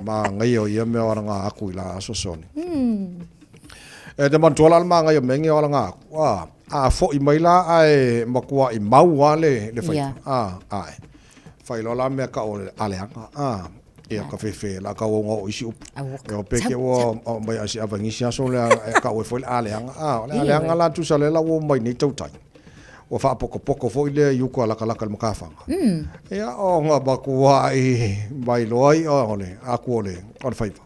Ma ngai o ia mea o ala ngā aku i la aso soni. E te manatua la le māngai o mea o ala ngā aku. A, a foi mai la ae makua i mau a le, le whai. A, ae. Whai loa la mea ka o le aleanga. A, Ia ka fefe la ka o o isi upu. E o pe ke o o mai asi ava ngisi aso le e ka o foi le aleanga. A, o le aleanga la tusa le la o mai nei tautai. Ua faapokopoko foi lea i uka lakalaka le makafaga. Ia o nga makua i mai loa i o le aku o le o le faiva.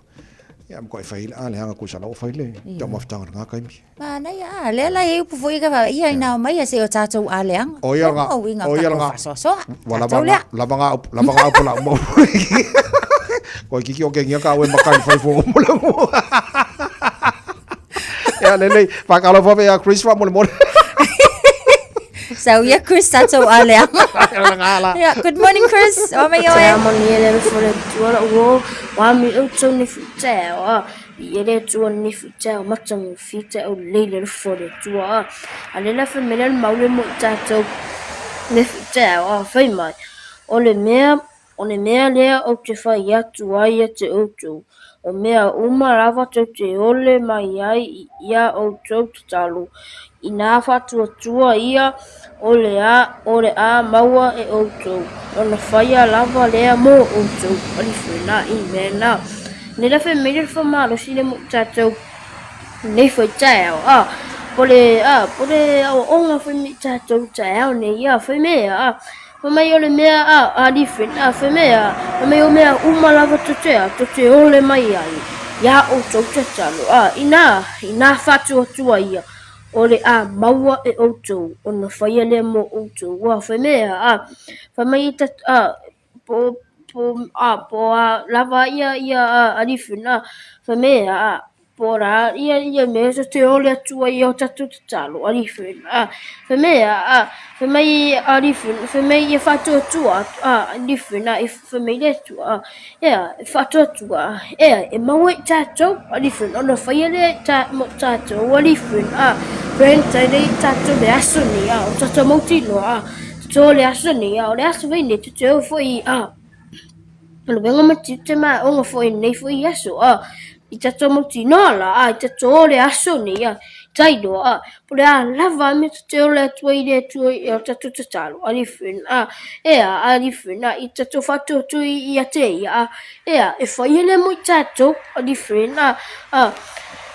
Ia ma koe fai le aleanga kusa la o fai le tau mafutaga le ngā kaimi. Manaia, a lea la e upu foi ka fa ia ina o mai se o tātou aleanga. O ia nga, o ia nga. Faasoasoa. Ua lava nga, lava nga, lava nga upu la mau. Koe kiki o ke ngia ka ue makai fai fo mo le mo. Ia lelei, whakalofa me a Chris wa mo le mo. Sau ia Chris tātou aleanga. Yeah, good morning Chris. O mai oe. Te amo ni ele fo le tua o wa mi o tau ni fu te o. I ele Atua lenei fitae o matagofie tae o lelei le alofa o le Atua. A le la fai mai lea le mauli mo i tatou le fitae o fai mai, O le mea, o le mea lea ou te fai atu ai ia te outou, o mea uma lava tou te ole mai ai i a outou tatalo, inā faatuatua ia o le a, o le a maua e outou, ona faia lava lea mo outou. Alifena, Imena. Nei la fai mai le whamalosi le mo tātou nei whai taeao, a, po le, a, po le aoaoga whai mai tātou taeao nei, a, whai mea, a, whai mai o le mea, a, alifena, whai mea, whai mai o mea uma lava to te a, to te ole mai ai, ia outou tatalo, a, inā, inā whātuatua ia, o le a maua e outou, ona whaia lea mō outou, ua whai mea, a, whai mai i tat, a, po, po, a, po a lava ia, ia a, Arifin, a, whai mea, a, po rā ia, ia mea so te ole atu ai o tatou tatalo, Arifin, a, whai mea, a, whai mai Arifin, whai mai ia whātuatua, a, Arifin, a, i whai mai le Atua, a, Ea, e whaatuatua, ea, e maua i tātou, Alifin, ona whaia lea i tā, mo tātou, Alifin, a, Brand, tainei i tātou le aso nei, a, o tātou mautinoa, a, te tō le aso nei, a, o le aso whai nei, te te au whai, a, o le wenga ma te te mā onga whai nei whai aso, a, i tātou mautinoa la, a, i tātou o le aso nei, a, Taino, a, po le a lava me te te ole atua i le atua i o tatou tatalo, Alifin, a, ea, Alifin, a, i tatou whaatuatu i ia te ia, a, ea, e whai ele mo i tatou, Alifin, a, a,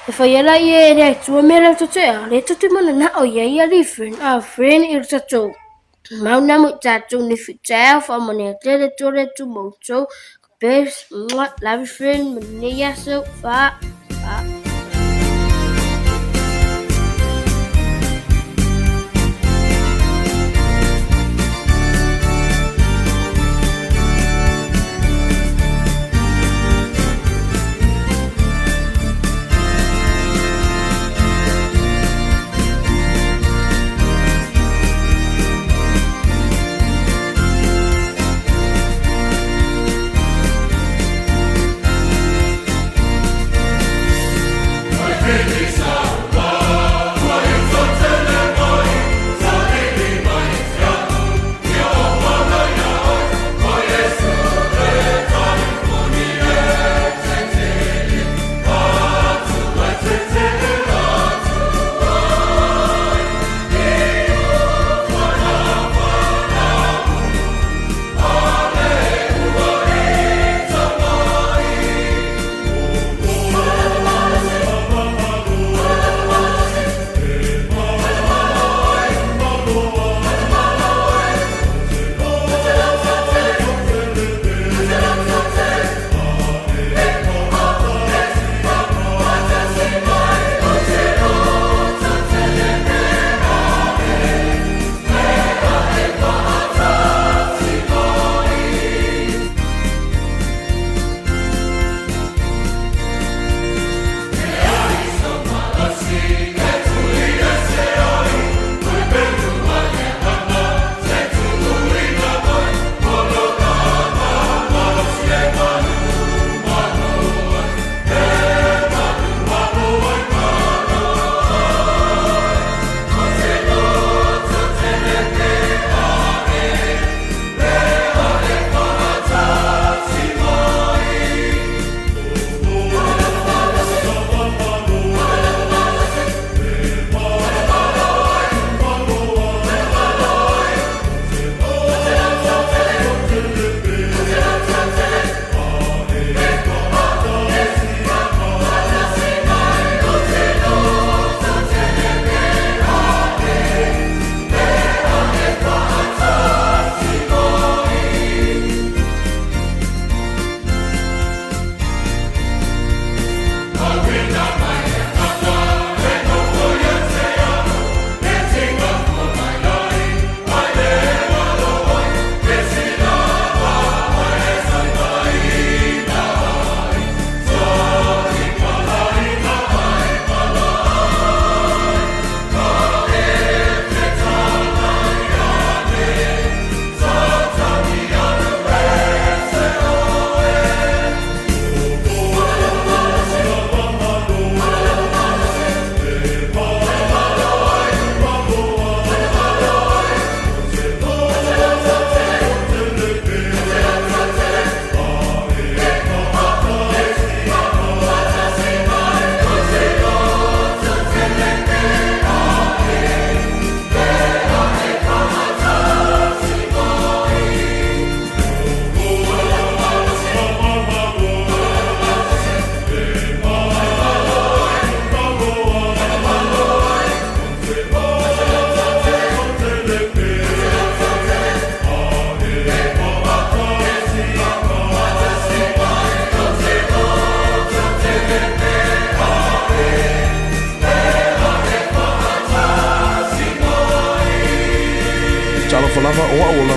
e whai ala i e le atua me le tatou, a, le tatou mana na o ia i Alifin, a, friend i tatou. Mauna mo i tatou ni whitaia, whamane a te le tore tu moutou, Best, mwah, love you friend, manuia so, fa, fa.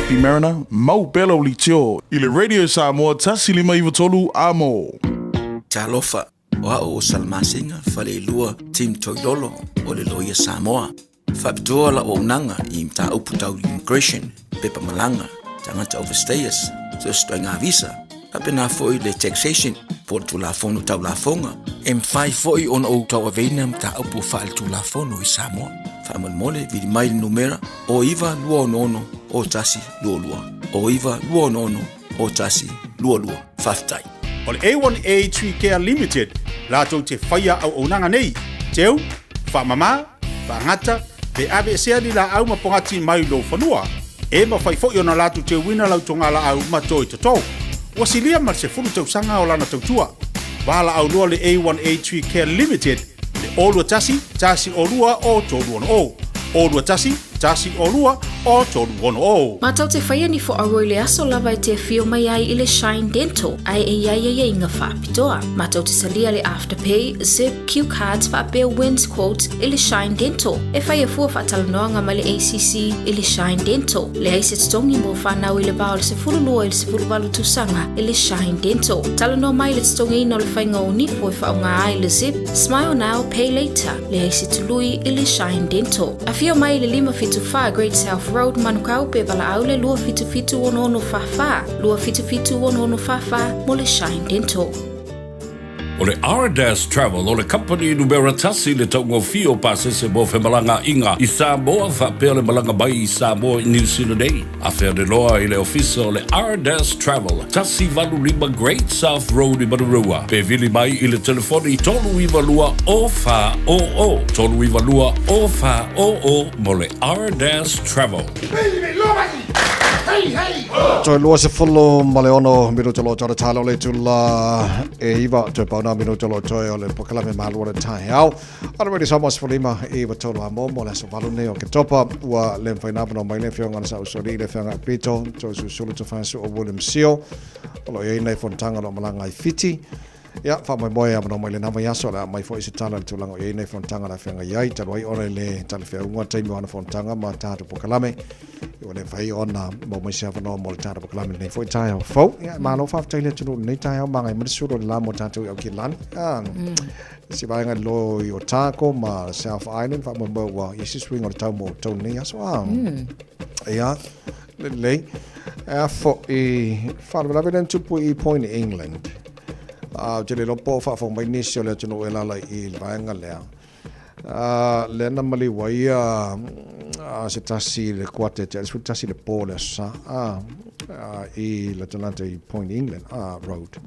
Happy Mariner, mau pea lau leitio i le Radio Samoa 1593 amo. Talofa, o au o Salamasina Faleilua Tim Toilolo o le Loia Samoa. Faapitoa lau auaunaga i mataupu tau immigration, pepa malaga, tagata overstayers, so se ituaiga visa, faapena foi le taxation po o le Tulafono Tau Lafoga. E mafai foi ona ou tauaveina mataupu faaletulafono i Samoa. Faamolemole, vili mai le numera 0926 0122, 0926 0122. Faafetai. O le A1A Tree Care Limited latou te faia auaunaga nei, teu, faamama, faagata, pe aveesea ni laau ma pogati mai lou fanua. E mafai foi ona latou teuina lau togalaau ma toi toto. Ua silia ma le 10 tausaga o lana tautua. Valaau loa le A1A Tree Care Limited i le 021 102 o 360. 021 102 o 360. Matou te whaia ni fo aua i le aso lava e te afio mai ai i le Shine Dental, ae e iai aiaiga faapitoa. Matou te talia le Afterpay, Zip, Cue cards faapea Wins Quotes i le Shine Dental. E faia fua faatalanoaga ma le ACC i le Shine Dental. Leai se totogi mo fanau i le va o le 12 i le 18 tausaga i le Shine Dental. Talanoa mai i le totogiina o le faiga o nifo e faaaoga ai le Zip, Smile Now, Pay Later. Leai se tului i le Shine Dental. Afio mai i le 574 Great South Road, Manukau pe valaau le 277 6644, 277 6644 mo le Shine Dental. O le Ardas Travel o le kamupani numera tasi i le taugofie o pasese mo femalagaaiga i Samoa faapea le malaga mai i Samoa i Niu Sila nei. Afea le loa i le ofisa o le Ardas Travel, 185 Great South Road i Manurewa, pe vili mai i le telefoni 392 0400, 392 0400 mo le Ardas Travel. Toe 26 minuta o lo o tala o le itula e iva toe pauna minuta o lo o toe o le polokalame Malu o le Taeao. Ana mai Samoa 15 i 93 a mo le aso valu nei o Oketopa ua le mafai na avanoa mai le afioga na Sausoli i le afioga Pito toe susulu te o William Seal o lo o i ai nei fonotaga o lo o malaga ai Fiti. Ia, faamoemoe e avanoa mai lena vaiaso, o le a aumai foi se tala i le tulaga o i ai nei fonotaga o le a feagai ai, talu ai ona e le talafeauga taimi o ana fonotaga ma tatou polokalame, ia ua le mafai ona maua mai se avanoa mo le tatou polokalame i lenei foi taeao fou. Ia, malo faafetai i le atunuu i lenei taeao, magai mai le sulu o le la mo tatou i Aukilani. Ah, se vaega i lo i Otago ma South Island, faamoemoe ua i ai se suiga o le tau mo outou i lenei aso. Ah, ia, lelei. E a foi, faalavelave lea na tupu i Point England. A, ou te le iloa po o faafofoga mai nisi o le atunuu e alaala i le vaega lea. A, lea na maliu ai a, a se tasi i le kuata e te 11 i le po o le Aso Sa, a, a, i le Atalanta i Point England, a, Road.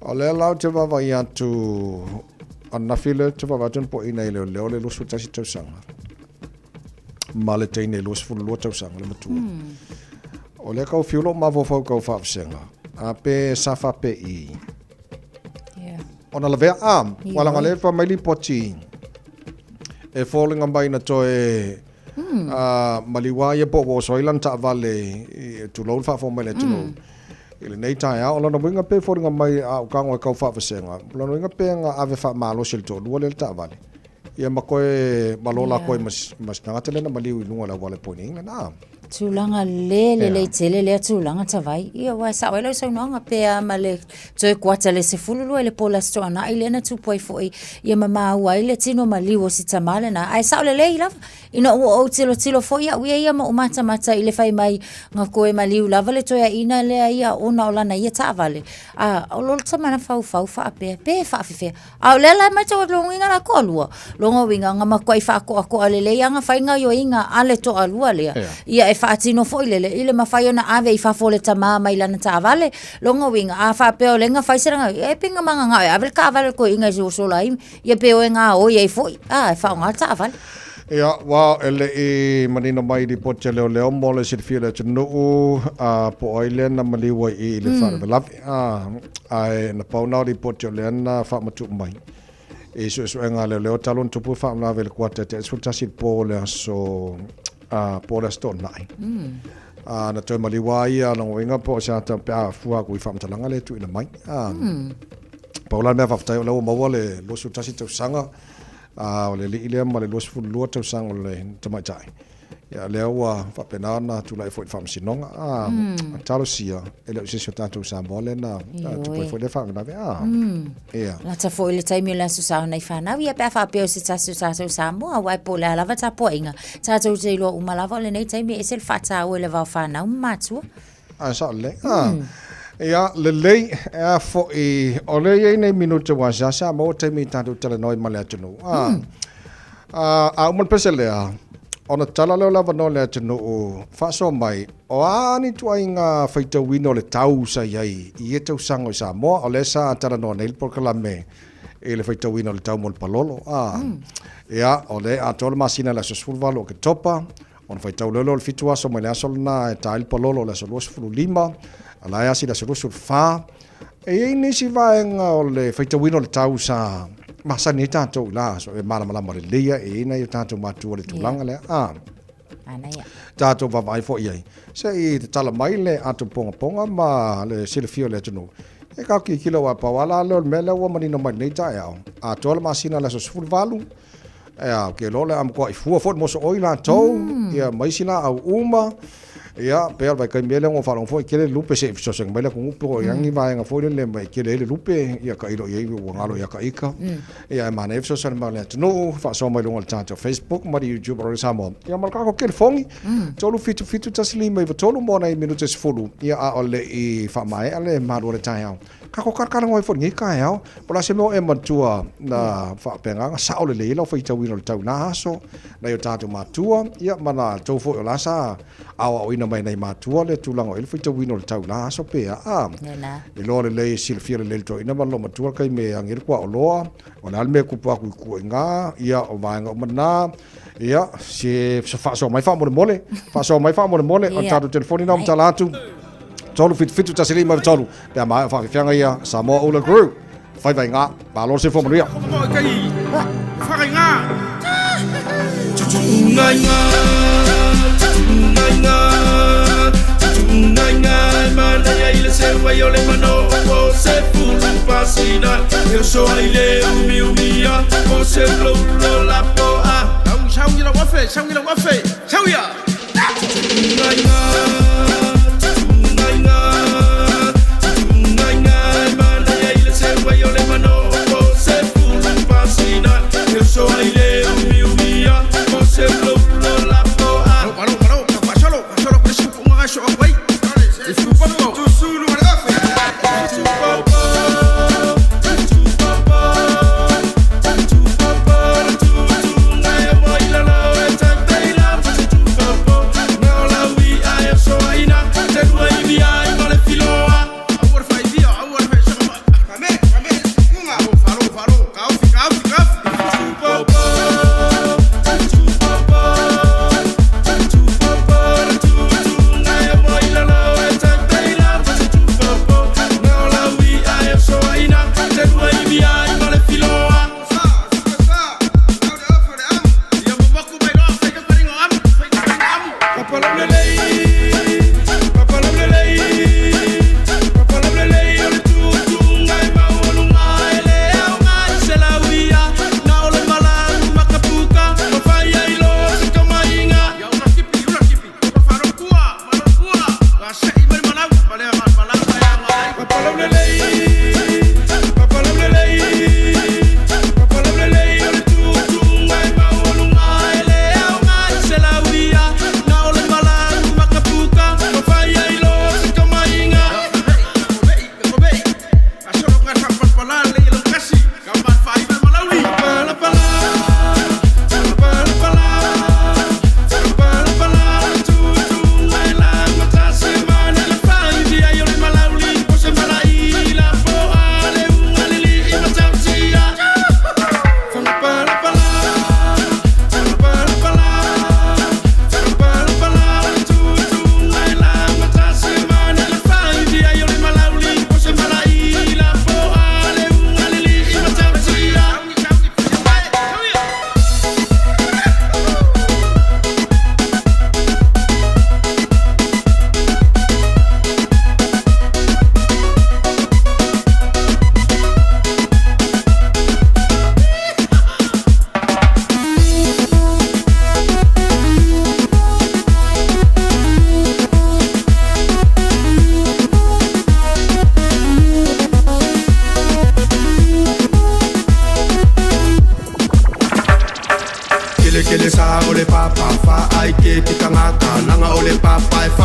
O lea la ou te vaavaai atu ananafi lea ou te vaavaai atu na poina e leoleo le 21 tausaga ma le teine 22 tausaga le matua. O lea kau fiu lou mafaufau kau faavasega, a pe sa faapei ona lavea a, ua laga lea fai mai lipoti e foliga mai na toe maliu a ia po ua oso ai lana taavale i tulou le faafofoga mai le atunuu. I lenei taeao, o lona uiga pe foliga mai a o tago e kau faavasega, o lona uiga pe na ave faamalosi e le toalua lea le taavale. Ia ma koe ma lo lakou ma se tagata lea na maliu i luga o le auala i Point England. Ah. Tulaga le lelei tele lea tulaga Tavai. Ia aua e sao ai lau saunoaga pe a ma le toe kuata le 12 i le po o le Aso Toonai lea na tupu ai foi ia ma maua ai le tino maliu o si tama lena. Ae sao lelei lava ina ua ou tilotilo foi au ia ia ma ou matamata i le fai mai na koe maliu lava le toeaina lea ia ona o lana ia taavale. A o lo le tama na faufau faapea pe faafefea. A o lea la e matau atu lona uiga la toalua, lona uiga na matuai faatoatoa lelei lava na fai gaoioiga a le toalua lea, ia e faatino foi lele i le mafai ona ave i fafo o le tama mai lana taavale. Lona uiga, a faapea o lea na fai se ia e pei na mananao e ave le taavale a le toeaina e sola ai, ia pe o e gaoi ai foi, a e faaaoga le taavale. Ia, ua e le i manino mai i lipoti a leoleo mo le silafia e le atunuu, a po o ai lea na maliu ai i le faalavelave. A, ae na pau na o lipoti o lea na faamatuu mai i suesuega a leoleo talu ona tupu le faalavelave i le kuata te 11 i le po o le aso, a, po o le Aso Toonai. A, na toe maliu lava ia lona uiga po o se ata pe a fua atu i faamatalaga lea e tuuina mai. A, pau la le mea faafetai o lea ua maua le 21 tausaga, a, o le alii lea ma le 22 tausaga o le tamaitai. Ia, lea ua faapena ona tulai foi i le Faamasinoga, a, talosia, e le o se isi o tatou Samoa lea na tupu ai foi lea faalavelave, a. Ia. Lata foi le taimi o le Aso Sa o nai fanau, ia pe a faapea o se tasi o tatou Samoa, aua e po o le a lava tapuaiga, tatou te iloa uma lava o lenei taimi e ese le faataua i le va o fanau ma matua. A, sao lelei. A. Ia, lelei, e a foi, o lea e i ai nei minute aua seasea maua taimi tatou talanoa ai ma le atunuu. A. A uma le pese lea, ona tala lea o le avanoa i le atunuu, faasoa mai, o a ni ituaiga faitauina o le tau sa i ai i ia tausaga i Samoa? O lea sa talanoa nei le polokalame i le faitauina o le tau mo le palolo. A, ia, o lea e atoa le masina i le aso 18 o Oketopa, ona faitau lea o le 7 aso mai le aso lena e ta ai le palolo o le aso 25, a la e asi le aso 24. E i ai nisi vaega o le faitauina o le tau sa masani ai tatou i la aso, e malamalama lelei e i ai nai o tatou matua i le tulaga lea. A, tatou vaavaai foi i ai, se i tatala mai le ato pongaponga ma le silafia o le atunuu. E ka kilokilo aua pau lava la lea o le mea lea ua manino mai i lenei taeao, atoa le masina i le aso 18, Ea, ou te iloa o le a matuai fua foi le mosooi latou, ia ma isi laau uma. Ia, pei o le vaitaimi ea lea ua ou faalogo foi e tele le lupe se i fesoasoani mai le atunuu po o i ai ni vaega foi lele e tele ai le lupe, ia tailo i ai ua galo ia ta ita. Ia ae manaia le fesoasoani mai o le atunuu, faasoa mai luga o le tatou Facebook ma le YouTube o Radio Samoa. Ia ma le tatou telefoni, 377 1593 mo nai minute e 10, ia a o le i faamaea le malu o le taeao. Tatou talatalanoa ai foi i lenei taeao, po o le a se mea o e manatua na faapena na sao lelei ai lau faitauina o le tau i la aso, nai o tatou matua, ia ma latou foi o la sa aoaoina mai e nai matua le tulaga o i ai le faitauina o le tau i la aso pe a. Iloa lelei, silafia lelei e le toeaina ma le loomatua le taimi e agi ai le kuaoloa, o le a le mea e tupu atu i tua i ina, ia o vaega uma na, ia se faasoa mai faamolemole, faasoa mai faamolemole, o le tatou telefoni lena ua matala atu. 377 1 5 3 pe a maea faafiafiaga ia Samoa Ula Group. Faiva i ngā, malo le soifua manuia.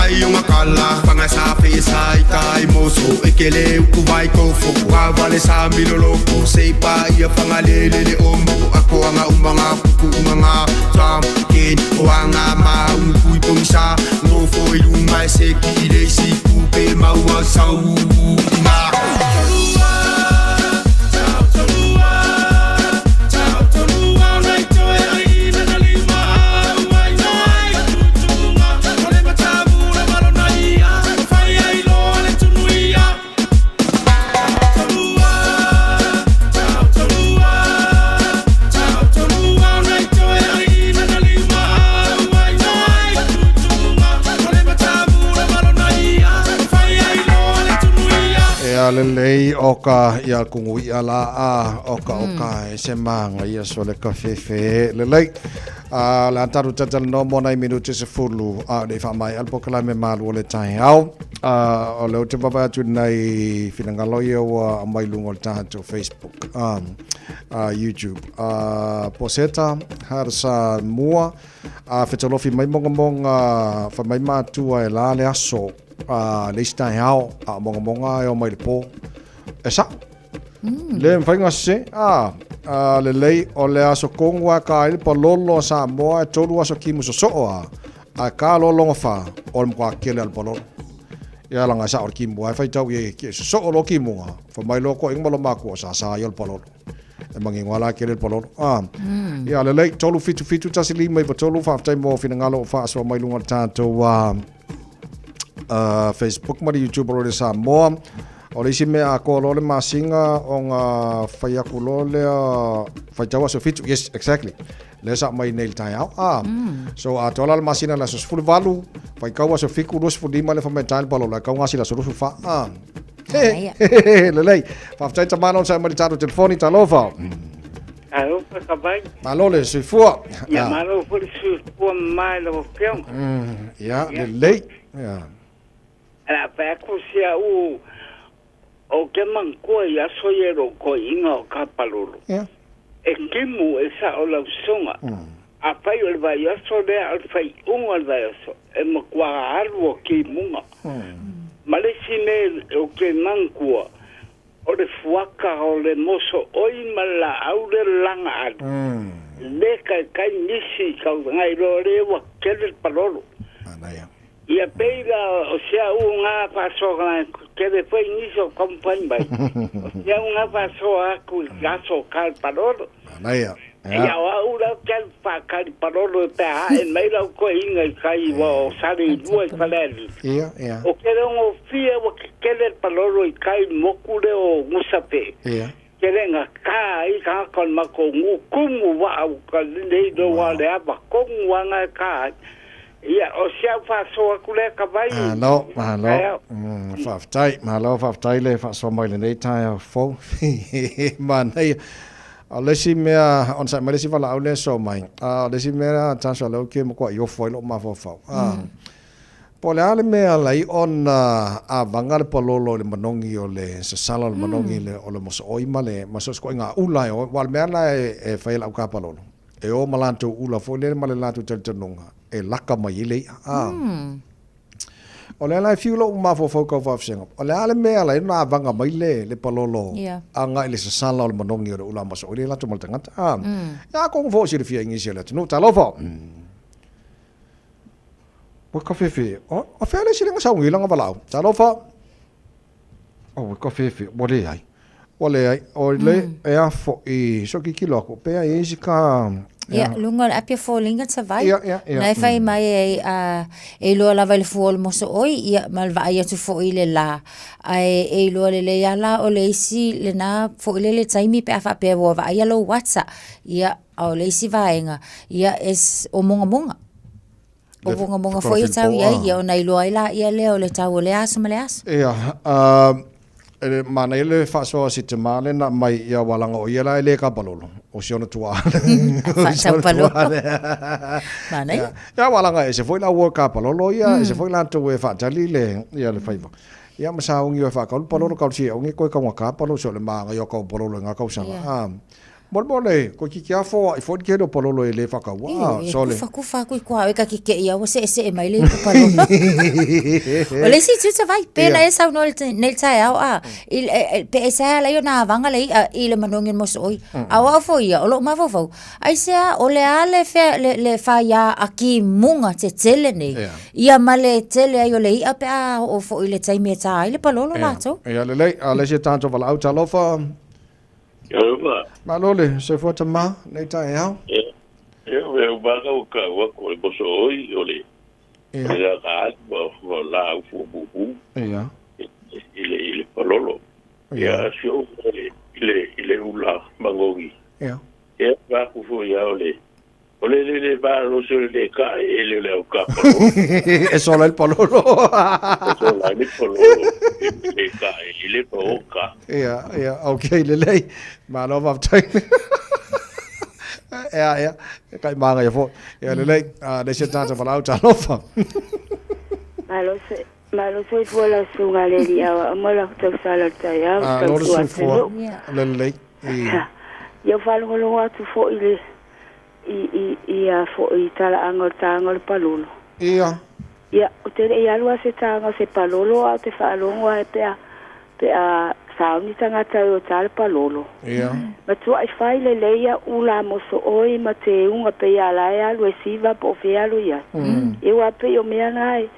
Ai o ngakala Fanga sa fe sa i tai moso E kele uku vai kofo Ka vale sa miloloko Se pa ia fanga lele le omo Ako anga umanga kuku unganga Tom ken o anga ma uku i pongisa Ngofo i lunga e se ki le si kupe maua sau Nga Ea lelei o ka ia kungu ia la a o ka o ka e se manga ia so le ka fefe lelei. A le antaru tatala no mo nai minute se fulu a le wha mai alpo ka me malu o le tai au. A o le o te vava atu nei finangalo ia ua mai lunga o le tahato Facebook, YouTube. Poseta, harsa mua, a whetalofi mai monga monga wha mai mātua e la le aso, a le isi tai ao, a monga monga e o mai le pō. E sa, le mwhainga se, a, le lei o le aso kongu a ka ile pa lolo a Samoa e tolu aso ki muso soo a, a ka lolo nga wha, o le mkwa kele al palolo. Ia langa sa o le kimu, ai whai tau i e so o lo kimu nga, wha mai loko inga malo maku o sa sa i o le palolo. E mangi ngwa la kele le palolo. Ia le lei, 3 7 7 1 5 9 3, whaaftai mo whina o whaaswa mai lunga tātou Facebook ma le YouTube o le Samoa. O le isi mea a koa le masinga o ngā whai aku lo lea whai tau aso fitu. Yes, exactly. Le sa mai nei le tai au. So a tola le masina le aso 18, whai kau aso fiku 25 le whamai tai le palo le kau ngasi le aso 24. Le lei. Whaftai tamana o sa mai le tātou telefoni, talofa. Alofa ka vai. Malo le soifua. Ia malo foi le soifua mai lau afioga. Ia, le lei. Ia. Ala pa aku sia u o ke mangkua i aso i ero ko inga o ka palolo. Ia. E kimu e sa o lau songa. A pai o le vai aso lea o le whai unga o le vai aso. E makua alu o ki munga. Ma le si me o ke mangkua o le fuaka o le moso oi ma la au le langa alu. Le kai kai nisi kau ngai lo le wa kele palolo. Anaia. Ia peila o sia u ngā whasoa kele whai nisi o kompai mai. O sia u ngā whasoa aku i aso kal palolo. Anaia. Ia o au lau kal whakari palolo e pēa e mai lau koe inga i kai wa o sare i lua i whaleli. Ia, ia. O kele ongo fia wa kele palolo i kai mokure o ngusape. Ia. Kele ngā kā i ka kon mako ngukumu wa au ka lindei do wa le aba kongu wa ngā kā. Ia, o sia whasoa kule ka vai. Malo, malo. Whaftai, malo whaftai le whasoa mai le nei tai a fau. Manei. O le si mea, on sa mai le si wala au le so mai. O le si mea tāsua leo ke mokua i ofo ai lo mawhawhau. Po le ale mea lai on a vanga le palolo le manongi o le sasala o le manongi le o le moso oi ma le maso sko ngā ula e o wal mea la e whai lau ka palolo. E o malanto ula fo le ma le latu talitanunga e laka mai le O le ala e fiu lo mawhawhau kau whawhisenga. O le ale mea lai na vanga mai le palolo a ngā i le sasala o le manongi o le ula maso oi le latu maltangata. Ia kongu fo si le fia ingisi o le atu. Talofa. O ka fefe. O fea le silenga saungi langa walau. Talofa. O ka fefe. O le ai. O le ai. O le e a fo i so ki kilo ako. Pea e isi ka... Ia, lunga le apia fōlinga ta vai. Ia, ia, ia. Nai whai mai e iloa lava i le fua o le moso oi, ia, ma le vaai atu fo i le la. Ai e iloa le le ia la o le isi le nā fo i le le taimi pe a whapea ua vaai alo WhatsApp. Ia, o le isi vaenga. Ia, es o monga monga. O monga monga fo i tau ia, ia o nai iloa i la ia leo le tau o le aso ma le aso. Ia, ele mana ele whasoa si te maale na mai ia walanga o ia la ele ka palolo. O si ona tua. Whaatau palolo. Mana ia. Ia walanga e se foi la ua ka palolo ia, e se foi la atu e whaatali le, ia le whaiwa. Ia masaungi o whaakaulu palolo kau si ongi koe kaunga ka palolo, so le maanga ia kau palolo ngā kausanga. Mo le mole, ko ki kia fo ai fo ke lo palolo e le whakaua. Ah, E sole. kufa kufa aku i kua e ka ki ke ia ua se se e mai le ipu palolo. O le isi tuta vai, pe na e sau no le nei tae ao a, i, e, pe e sae ala i o nā vanga le ia i le manongi mo so oi. A o au fo ia, o lo mafaufau, ai se a, o le a le fea, le, le whaia a ki munga te tele nei. Ia ma le tele ai o le ia pe a o fo i le taimi e tā ai le palolo lātou. Ia lelei, a le se tātou walaau talofa. Alofa. Malo le soifua tama, nei taeao. Ia, ia o e umaka o ka ua ko le moso oi o le Ia. o le ka atu ma ma la au fu bu bu Ia. i le i le palolo. Ia. Ia si o le i le i le ula mangogi. Ia. Ia va ku fu ia o le o le le le va lo se le ka e le le o ka palolo. E sola el palolo. E sola le palolo. Le ka e le pa o ka. Ia, ia, ok, lelei. Malo faafetai. Ia, ia, e kai manga ia fo. Ia lelei, a le se tata walaau talofa. Malo se malo soifua lau susuga le alii aoao ma lau tausala o le taeao A lo le tautua soifua, atunuu. lelei. I. Ia ua faalogologo atu foi i le i i i a foi i talaaga o le taga o le palolo. Ia. Ia, ou te le i alu lava se taga o se palolo ae ou te faalogo lava pe a pe a sauni tagata e o ta le palolo. Ia. Matuai fai lelei a'u la mosooi ma teuga pei a la e alu e siva po o fea alu i ai. Ia ua pei o mea na e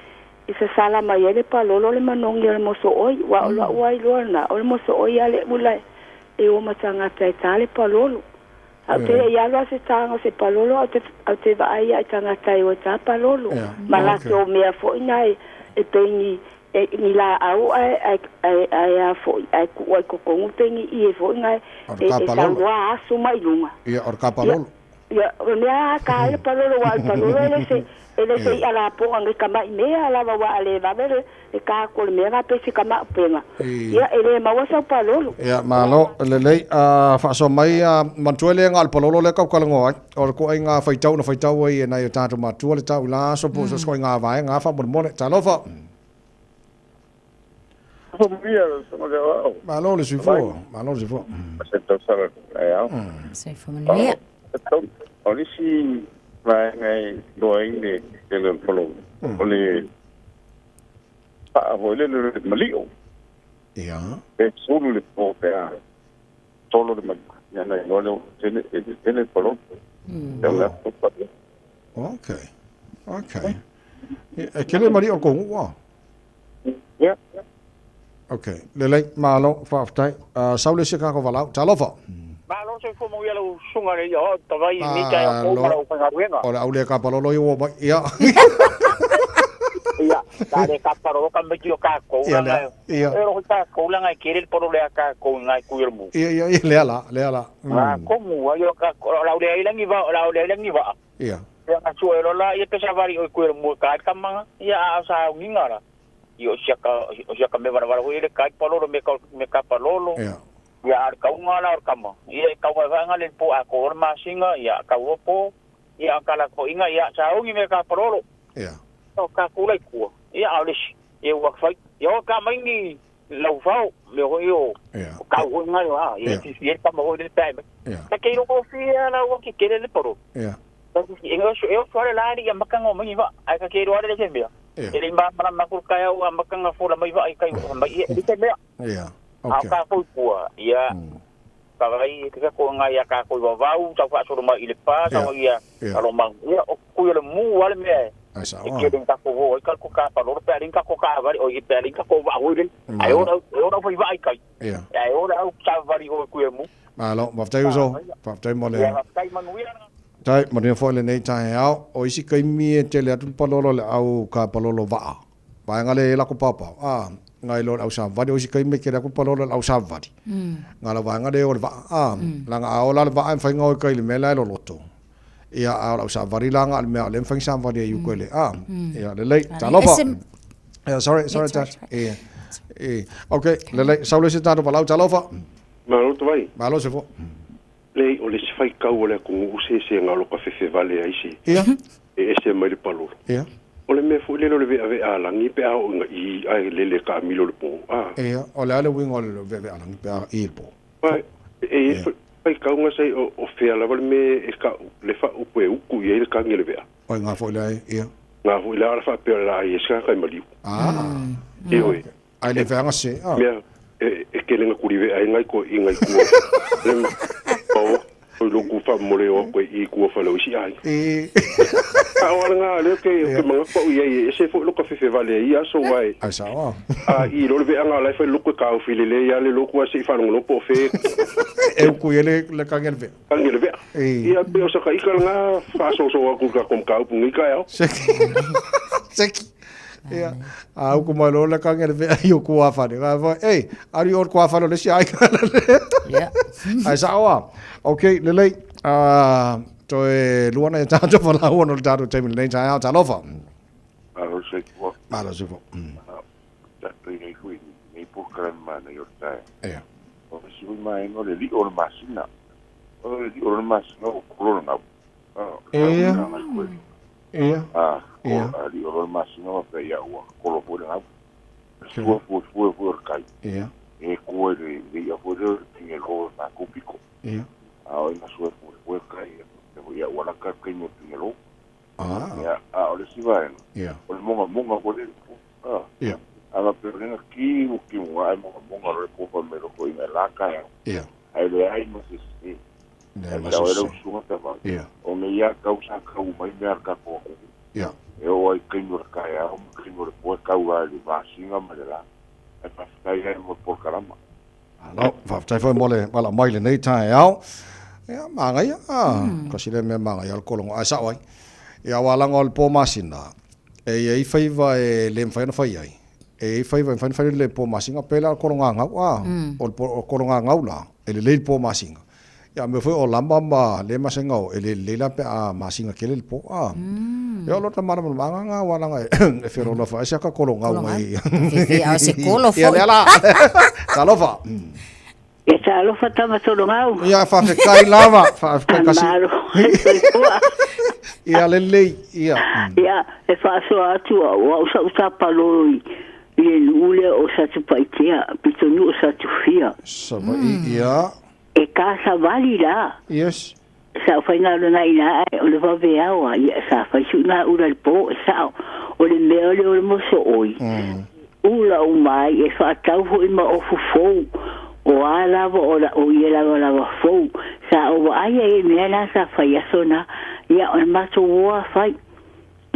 e sasala mai ai le palolo o le manogi o le mosooi, aua o la'u lava iloa lena, o le mosooi lava le ula e o ma tagata e ta le palolo. Ae ou te le i alu lava se taga o se palolo ae ou te ae ou te vaai lava i tagata e o e ta palolo. Ma latou mea foi na e e pei ni e ni laau ae ae ae ae a foi ae tuu ai i totonu pe ni ie foi na e O le e ka e palolo. saunoa aso mai luga. Ia, o le ka palolo. Ia, o le mea lava ta ai le palolo aua o le palolo e le se e le se i'a lapoga nei kama'i mea lava aua a le vave le le ta atu o le mea na pe se kama'upega. Ia, e le maua sau palolo. Ia, malo, lelei, a faasoa mai, a, manatua le ga o le palolo lea kaukalanoa ai, o le koaiga faitau na faitau ai e nai o tatou matua le tau i la aso po o so o se koaiga vaega lava faamolemole. Talofa. Malo le soifua, malo le soifua. Soifua manuia. O le isi vaega e iloa ai le tele o le palolo, o le paa foi lele o le malio. Ia. Pe sulu le po pe a tolo le malio. Ia na iloa lea ua tele, e tele le palolo. Ia o le aso pa. Okay. Okay. E kele malio o le kogu ua? Ia. Okay. Lelei, malo, faafetai. Sau le isi kako valaau. Talofa. Malo soifua manuia lau susuga le ia o tavai i lenei taeao fou ma lau faigaluega. O le au le kapalolo ia ua mai. Ia. Ia, ta le kapalolo ka maiti o kākou Ia, langa. lea, ia. E roho kākou langa e kere le polo lea kākou i ngai kui o le mu. Ia, ia, ia, lea la, lea la. Ngā komu, ai o kākou, o lau lea i langi va, o lau lea i langi vaa. Ia. Ia ngā sua e lola, ia pesa vari o i kui o le mu e kai kamanga, ia a o sa unginga la. Ia o siaka, o siaka me varawara hui le kai palolo me ka, me ka palolo. Ia. Ia a le kaunga la o le kama. Ia e kaunga e vaenga le po a ko o le masinga, ia a kau o po, ia a kala ko inga, ia sa ungi me ka palolo. Ia. O ka kula i kua. Ia a o le si. Ia ua whai. Ia o ka mai ni lau whao, me hoi o. Ia. O kau hoi ngai o a. Ia ti si e kama hoi le pae mai. Ia. Ta kei roko fia la ua ki kere le poro. Ia. Ta ki e oso e oso ale la ni ia makanga o mai va. Ai ka kei roa le se mea. Ia. E le ma mana makuru kai au a makanga fola mai va ai kai mai ia le se mea. Ia. A Okay. ka foi kua. Ia. Ka vai te ka ko ngai ia ka ko vavau tau whaasoro mai i le pā, tau ia Ia. alo mang. Ia o kui o le mu ale mea. Ai sa. E kere ka ko ho, ka ko ka pa loro pe ka ko ka vari o i pe ka ko va hoi le. Ai ora e ora foi vai kai. Ia. Ai ora au sa vari o kui mu. Malo, faafetai uso. Faafetai mo le. Ia kai manuia. Tai, manuia foi lenei taeao. O isi kaimi e tele atu le palolo le au ka palolo vaa. Vaega le e lako paopao. Ah, ngai lo le au savali. O isi kaimi e kele atu le palolo le au savali. Ngā la vaega le o le vaa. Ah, langa a ola le vaa e mawhai ngau e kai le mea la e loloto. Ia, a o le au savali la nga le mea o le mawhai savali e yuko e le. Ah, ia, lelei. Talofa. Yeah, sorry, sorry, It's Tash. Yeah. Yeah. Okay, lelei. Sau le isi tatou valaau. Talofa. Malo tavai. Malo se fo. Lei, o le isi faikau o le atunuu se ese ga o lo ka fefevale ai se. Ia. E ese mai le palolo. Ia. O le mea foi lele o le ve'ave'a alagi pe a oo ina i ae lele ka'amilo le pō a. Ia, o le a le uiga o le ve'ave'a alagi pe a i le pō. Ai, e Faitauga sa o fea lava le mea e ka'u le fa'aupu e uku i ai le kagi o le ve'a. Oi ngā foi lea, ia. Ngā foi lea ala faapea o le lā ai e se tagata i maliu. Ioe. Ai le veaga se, ah. Mea e kelega kuli ve'a ai ngai ko i ngai kua. Le ma o o loku fa'amomole o aku ai i kua fale o isi aiga. A o ala ngā lea ke ke manatua au i ai e ese foi loka fefevale ai ia aso uae. Ai sa'o. A i lo le ve'aga o la e fai loko e kāofi lelei lava le loku ae se i faalogologo po o fē. E uku i ai le kagi a le ve'a. Kagi a le ve'a. Ia pe o sakaika lena faasoasoa atu i le tatou mataupu i lenei taeao. Seki. Seki. Ia. A uku mai loa le kagi a le ve'a i o kuafale. Ka fai, ei, alu i o le kuafale o le isi aiga. Ia. Ai sa'o a. Okay, lelei. Toe lua nai a tatou valaua no le tatou taimi lenei taeao. Talofa. Malo soifua. Malo soifua. Tatou i ai foi i lenei polokalame manaia o le taeao. Ia. O le isi foi vaega o le lio o le masina. O le lio o le masina ua kolo le gau. Ia. Ia. Ia. A lio loa le masina faapea ia ua kolo foi le gau. Sua fuefue foi o le kai. Ia. E kua i le i'a foi lea o le pigelo o le matou pito. Ia. A o ina sua fuefue le kai, faapea foi ia ua lata le taimi o le pigelo. Ia, a o le isi vaega, o le mogamoga foi lea i le po. A faapea o lea na timu timu lava ae mogamoga loa le po fai mai loko ina e la taeao. Ae leai ma se sese. Ae tau ai lau susuga Tavai, o nei lava tau sa tau mai mea a le tatou atunuu. E oo lava i taimi o le taeao ma taimi o le po e tau lava i le masina ma le la. Ae faafetai ai mo le polokalama. Malo, faafetai foi mo le valaau mai i lenei taeao. Ia, manaia, tasi lea mea manaia o le kologo, ae sao ai. Ia, aua leaga o le po masina, e i ai faiva e le mafai ona fai ai, e i ai faiva e mafai ona fai le po masina, pei la o le kologa gau, o le kologa gau la, e lelei le po masina. Ia, mea foi o lama ma le masegao, e le lelei la pe a masina tele le po, a. Ia, o lota malamalamaga lena, aua leaga e feoloolo foi si aka kologau mai. Fefe a o se kolo foi. Ia, lea la. Talofa. Ia talofa tama tologau. Ia, faafetai lava. Faafetai kasi. Malo. Soifua. Ia, lelei. Ia. Ia, e faasoa atu au, au sa'u tapalolo i i le nuu lea o Satupaitea, pitonuu o Satufia. Savaii, ia. E kasavali la. Yes. Sa faigaluega ai i ina ae o le vaveao a ia sa fai suʻi ula i le po e sa'o o le mea lea o le mosoʻoi. Ula uma ai e faatau foi ma ofu fou o a lava o la o ia lavalava fou sa ou vaai ai i mea la sa fai aso na ia o le matou o a fai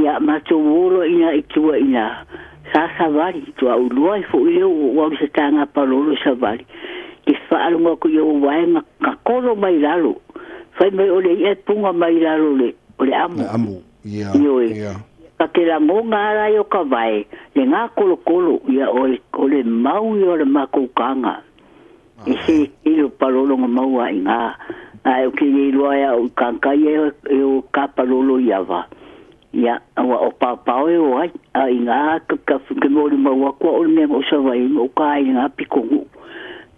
ia matou o loa ina i tua ina sa savali tuaʻulua ai foʻi lea ua ou alu i se taga palolo i savali ke faalogo atu i ou wae ga kolo mai lalo fai mai o le iʻa e puga mai lalo le o le amu Le amu, ia, ioe ia. ka te lagoga ala ai o ka vae le gakolokolo ia o le o le mau ia o le makou kaga e se kilo palolo ga maua ai iga ae ou te le iloa e au i kankai e e o ka palolo i ava ia ua o paopao e o ai a iga ka ka ke molimau atu au o le mea na ou savai ai ma ou ka ai i ga pitonuu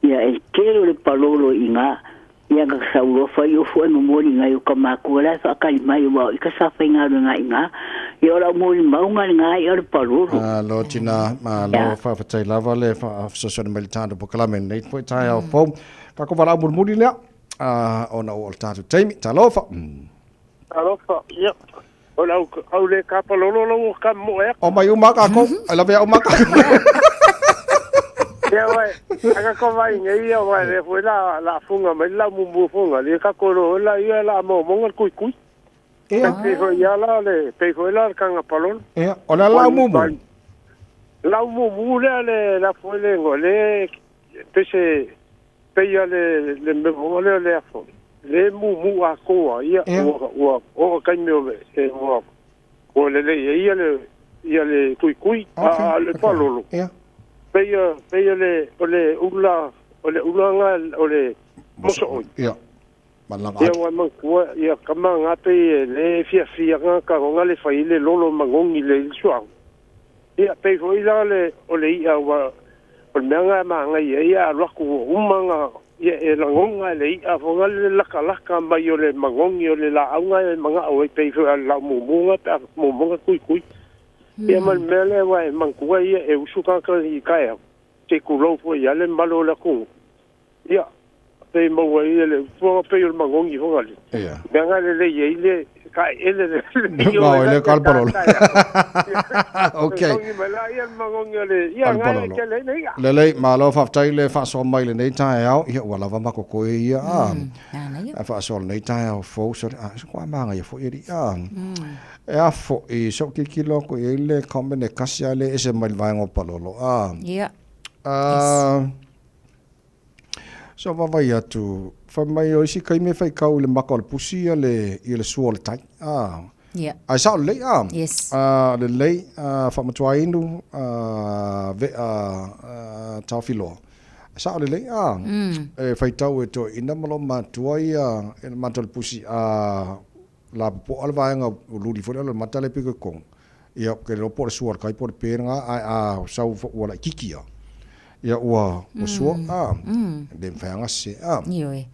ia e tele o le palolo iga Ia ka sauloa fai ofu ai momoli ngai o ka makua la e faakali mai ua o i ka sa faigaluega iga. Ia o lau molimauga lena ia o le palolo. Malo tina, malo faafetai lava le fesoasoani mai i le tatou polokalame i lenei foi taeao fou. Tatou valaau mulimuli lea ona ua o le tatou taimi. Talofa. Talofa, ia. O le au, au le kapalolo lau o ka mo e. O mai uma kākou, ai lawe uma kākou. Ia wai, aka ko vai nei ia wai le foi la la funga mai la mumu funga le ka ko ro la ia la mo mo kui kui. Ia. Pe foi ia la le pe foi la kanga palolo. Ia, o la lau mumu. Lau mumu le le la foi le ngo le pe se pe ia le le me mo le le afo. Le mumu a koa ia ua ua o kai me o e ua ua le le ia le ia le kui kui a le palolo. Ia. Peia peia le o le ula o le ulaga o le mosoʻoi. Ia. Malanga Ia ua mantua ia kama nga pe e le fiafia nga ka nga le fai le lolo magogi le i le suauu. Ia pei foi la le o le i'a ua o le mea nga e magaia ai ia alu atu ua uma nga ia e lagoga e le i'a foga le lakalaka mai o le magogi o le laau nga e maga'o ai pei foi a le laumumu nga pe a momoga kuikui. Ia ma le mea lea aua e manatua ia e usu tagata i taeao, se i tulou foi ia le mamalu o le atunuu. Ia, pe maua ai le utuaga pei o le magogi fogali. Ia. Mea ga lelei ai le taeele le Ma o le ka le palolo. Okay. Magogi mai la ia le magogi o le ia O le ga e palolo. tele ai le i'a. Lelei, malo faafetai le faasoa mai lenei taeao. Ia ua lava makokoe ia a. A faasoa lenei taeao fou sole a se kwa manga ia foi ali a. E a foi so kilokilo aku i ai le comment e kasi a le ese mai le vaega o palolo a. Ia. A so vaavaai atu fai mai o isi taimi e faitau i le maka o le pusi ia le ia le sua o le tai a. Ia. Ae sao lelei a. Yes. A lelei a faamatua inu a vea a taofiloa. Sao lelei a. E faitau e toeaiina ma loomatua ia e le mata o le pusi a lapopoa le vaega o luli foi lea o le mata lea e pito i totonu. Ia, ou te le iloa po o le sua o le tai po o le pe lena, ae a sau ua laitiiti lava, ia ua sua, a, e le mafai lava ona sese, a. Ioe.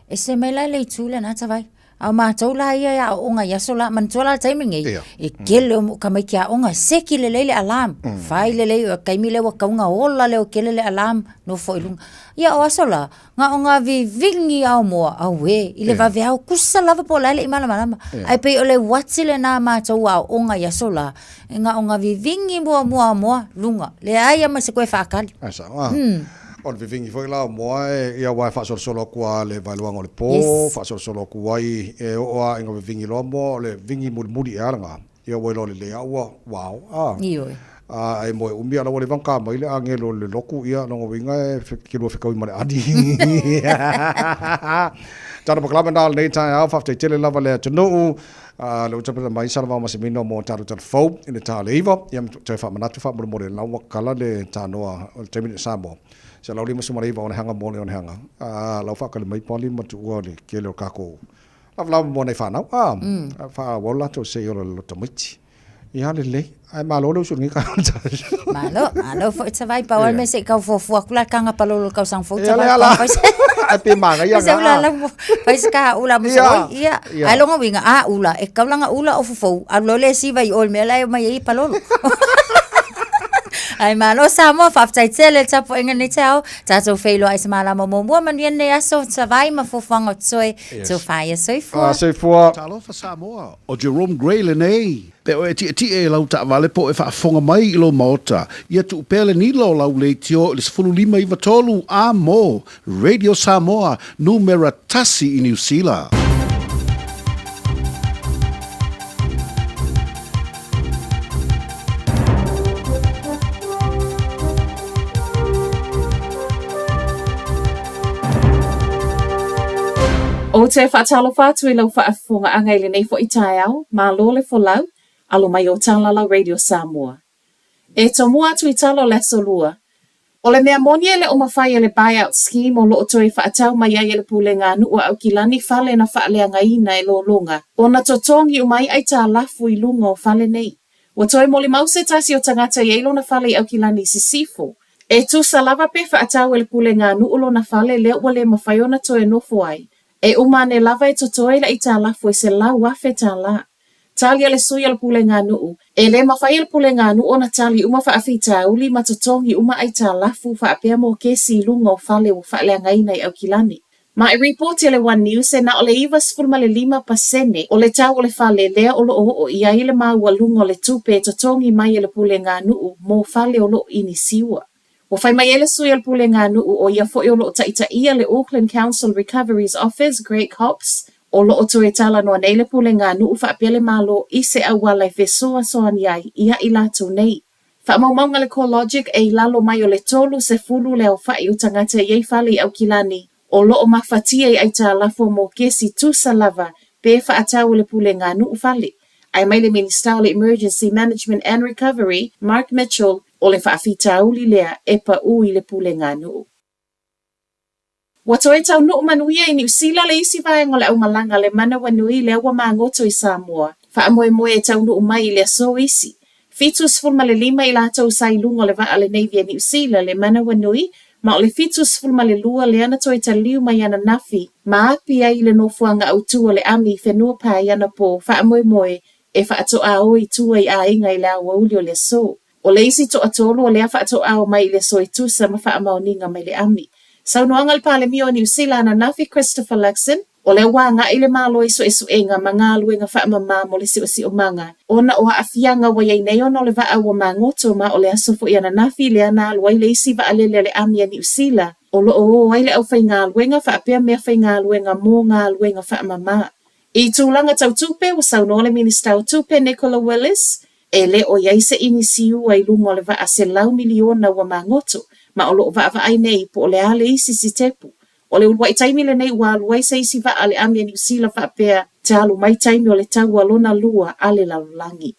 Ese mai la le itu lena Tavai. A o matou la ia e aooga i aso la, manatua la le taimi lenei, e tele o tamaiti aoga, seki lelei le alarm, fai lelei, o le taimi lea ua tatau ona ola leotele le alarm, nofo i luga. Ia o aso la, Na o ngā vivigi ao moa, auē, i le vaveao, kusa lava po o le a le i malamalama. Ae pei o le uati lenā mātou aoaoga i aso la, e na o ngā vivigi muamua a moa, luga, leai a ma se koe whaakali. Ae sao, a. O le vivigi foi la o moa e, ia aua e faasolosolo atu lava le vaeluaga o le po, faasolosolo atu ai e oo lava ina vivigi loa moa, o le vivigi mulimuli ea lena, ia ua iloa lelei lava ua, ua ao, a. Ioe. A e moe umi a la ua leva ona ta mai le agelo i le lotu, ia, lona uiga e te lua fetaui ma le ani. Tala pakalama na o lenei taeao, faafetai tele lava le atunuu, a le ua tapena mai Salavao Masemino mo tatou tala fou i le ta o le 9, ia ma toe faamanatu faamolemole la ua kala le tanoa o le taimi nei o Samoa. 159 ona hanga mo le ona hanga. A lau faakali mai pali ma tuua le kele o kākou. Lavalava mo nei whanau, a, whaawau latou se i ola le lota maiti. Ia lelei, ae malo le usu i lenei taeao. Malo, malo foi Tavai, pau a le mea se i tau fuafua atu la tanga palolo i le tausaga fou Ia Tavai, le ala. fai se Ae pe manaia Fai se na. ula lau, fai se ka ula mo se Ia, oi, ia. ia. Ae lona uiga, a ula, e tatau la ona ula o fofou, alu loa le siva i o i le mea la e omai ai palolo. Ae malo Samoa, faafetai tele i le tapuaiga i lenei taeao. Tatou feiloai i se malama muamua, manuia lenei aso, Tavai ma fuafuaga o totoe. Yes. Tofa ia soifua. Ah, soifua. Talofa Samoa, o Jerome Gray lenei. Pe o e tietie i lau taavale po o e faafofoga mai i lou maota, ia tuu pea le nila o lau leitio i le 15 93 a mo Radio Samoa, numera tasi i Niu Sila. Ou te faatalofa atu i lau faafofogaaga i lenei foi taeao, malo le folau, alo mai o Talalau Radio Samoa. E tomua atu i tala o le Aso Lua. O le mea moni e le o mafai e le Buyout Scheme o lo o toe faatau mai ai e le Pulega a Nuu a Aukilani fale na faaleagaina e lologa ona totogi uma ai aitalafu i luga o fale nei. Ua toe molimau se tasi o tagata e i ai lona fale i Aukilani i Sisifo. E tusa lava pe faatau e le Pulega a Nuu lona fale lea ua le mafai ona toe nofo ai. E uma ane lava e totoe le aitalafu e $100,000. Tali a le sui o le Pulega a Nuu, E le mafai e le Pulega a Nuu ona tali uma faafitauli ma totogi uma aitalafu faapea mokesi i luga o fale ua faaleagaina i Aukilani. Ma e ripoti a le One News e na o le 95% o le tau o le fale lea o lo o oo i ai le maualuga o le tupe e totogi mai e le Pulega a Nuu mo fale o lo o inisiua. Ua fai mai ai le sui o le Pulega a Nuu o ia foi o lo o taitaia le Auckland Council Recoveries Office, Greg Hopps, o lo o toe talanoa nei le Pulega a Nuu faapea le Malo i se auala e fesoasoani ai ia i latou nei. Faamaumauga a le CoreLogic e i lalo mai o le 30 le aofai o tagata e i ai fale i Aukilani o lo o mafatia i aitalafu o mokesi tusa lava pe faatau e le Pulega a Nuu fale. Ae mai le Minisita o le Emergency Management and Recovery, Mark Mitchell, o le faafitauli lea e paū i le Pulega a Nuu. Ua toe taunuu manuia i Niu Sila le isi vaega o le aumalaga le manawanui lea ua magoto i Samoa. Faamoemoe e taunuu mai i le aso isi. 75 i latou sa i luga o le vaa a le Navy a Niu Sila le manawanui ma o le 72 lea na toe taliu mai ananafi ma api ai i le nofoaga autu o le ami i Whenuapai anapo faamoemoe e faatoa o i tua i aiga i le aoauli o le aso. O le isi toatolu o lea faatoa o mai i le aso e tusa ma faamaoniga mai le ami. Saunoaga a le Palemia o Niu Sila ananafi Christopher Luxon, o lea ua agai le Malo i suesuega ma galuega faamama mo le siosiomaga ona o aafiaga ua i ai nei ona o le vaa ua magoto ma o le aso foi ananafi lea na alu ai le isi vaalele a le Ami a Niu Sila o lo o o ai le aufaigaluega faapea meafaigaluega mo galuega faamama. I tulaga tau tupe, ua saunoa le Minisita o Tupe Nicola Willis, e le o i ai se inisiua i luga o le vaa 100 miliona ua magoto, ma o lo o vaavaai nei po o le a le isi sitepu. O le uluai taimi lenei ua alu ai se isi vaa a le Ami a Niu Sila faapea talu mai taimi o le taua lona lua a le lalolagi.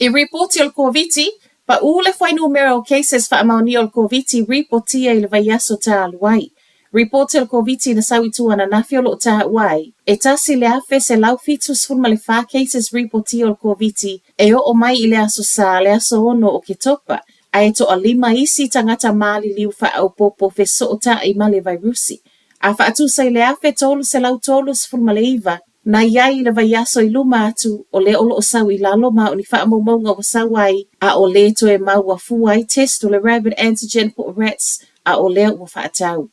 I ripoti o le Koviti, paʻū le fuainumera o cases faamaonia o le Koviti ripotia i le vaiaso talu ai. Ripoti o le Koviti na sau i tua ananafi o lo o taua ai, e 1,174 cases ripotia o le Koviti e oo mai i le Aso Sa le aso 6 o Oketopa, ae toalima isi tagata maliliu faaopoopo fesootai ma le vairusi. A faatusa i le 1,339 na i ai i le vaiaso i luma atu, o lea o lo o sau i lalo ma o ni faamaumauga ua sau ai, a o lē toe maua fua ai test o le rapid antigen po o RATs, a o lea ua faatau.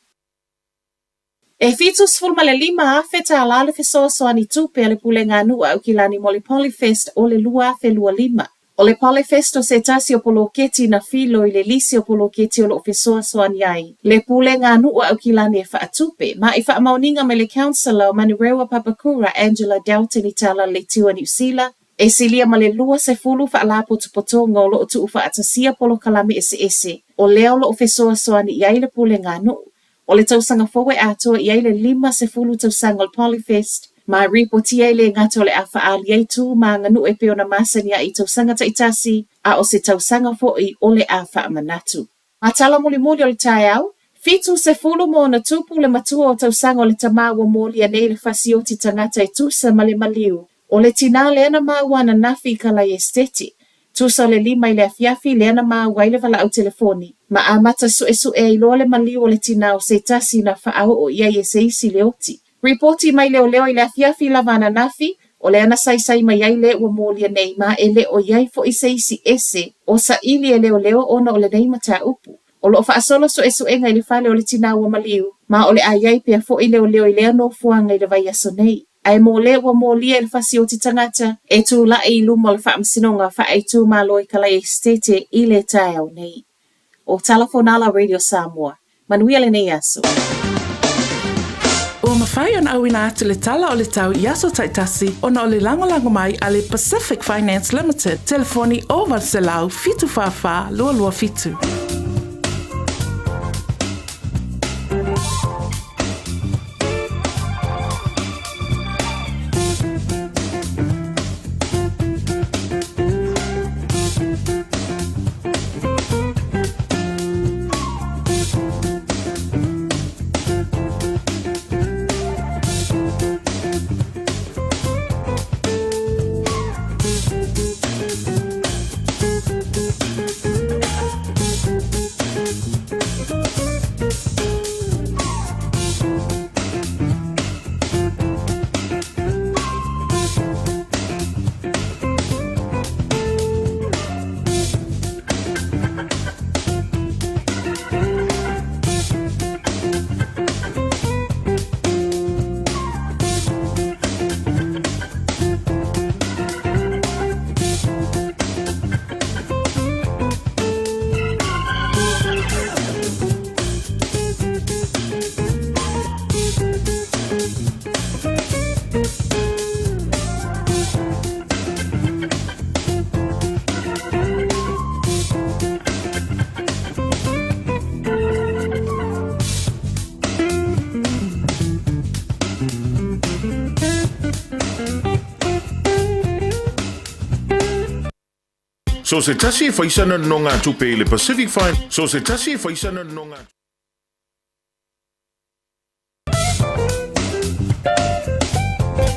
E $75,000 tālā le fesoasoani tupe a le Pulega a Nuu a Aukilani mo le Polyfest o le 2025. O le Polyfest o se tasi o poloketi na filo i le lisi o poloketi o lo o fesoasoani ai le Pulega a Nuu a Aukilani e faatupe, ma i faamaoniga mai le Councillor o Manurewa Papakura Angela Dalton i tala le Leitio a Niu Sila, e silia ma le 20 faalapotopotoga o lo o tuufaatasia polokalame eseese o lea o lo o fesoasoani i ai le Pulega a Nuu. O le tausaga fou e atoa i ai le 50 tausaga o le Polyfest, ma e ripotia e le gata o le a faaali ai tu ma aganuu e pei ona masani ai i tausaga taitasi, a o se tausaga foi o le a faamanatu. Ma tala mulimuli o le taeao, 70 ma ona tupu le matua o tausaga o le tamā ua molia nei le fasioti tagata e tusa ma le maliu O le tinā lea na maua ananafi i Kalai Esetete. Tusa o le 5 i le afiafi lea na maua ai le valaau telefoni, ma amata suesue ai loa le maliu o le tinā o se tasi na faaoo i ai e se isi le oti. Ripoti mai leoleo i le afiafi lava ananafi, o lea na saisai mai ai le ua molia nei ma e le o i ai foi se isi ese o saili e leoleo ona o lenei mataupu. O lo o faasolo suesuega i le fale o le tinā ua maliu, ma o le a i ai pea foi leoleo i lea nofoaga i le vaiaso nei. Ae mo le ua molia i le fasioti tagata e tulai i luma o le Faamasinoga Faaitumalo i Kalai Esetete i le taeao nei. O Tala Fonala Radio Samoa. Manuia lenei aso. Ua mafai ona auina atu le tala o le tau i aso taitasi ona o le lagolago mai a le Pacific Finance Limited, telefoni 0800 744 227. So se tasi e faisana nonogatupe i le Pacific Fine So se tasi e faisana nonogatupe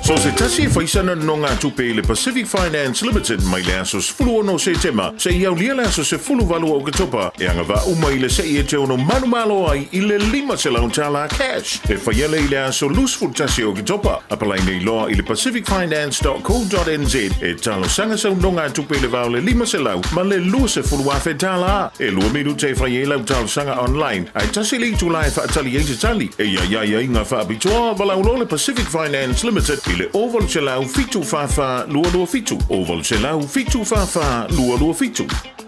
So se tasi e faisana nonogatupe i le Pacific Finance Limited mai le aso 16 o Setema seia aulia le aso 18 o Oketopa e agavaa uma i le se'i e te ono manumalo ai i le $500 cash e faia lea i le aso 21 o Oketopa. Apalai nei loa i le pacificfinance.co.nz e talosaga sau nonogatupe i le va o le $500 ma le $20,000. E lua minute e fai ai lau talosaga online ae tasi le itulā e faatali ai se tali. E i ai aiaiga faapitoa, valaau loa le Pacific Finance Limited i le 0800 744 227, 0800 744 227.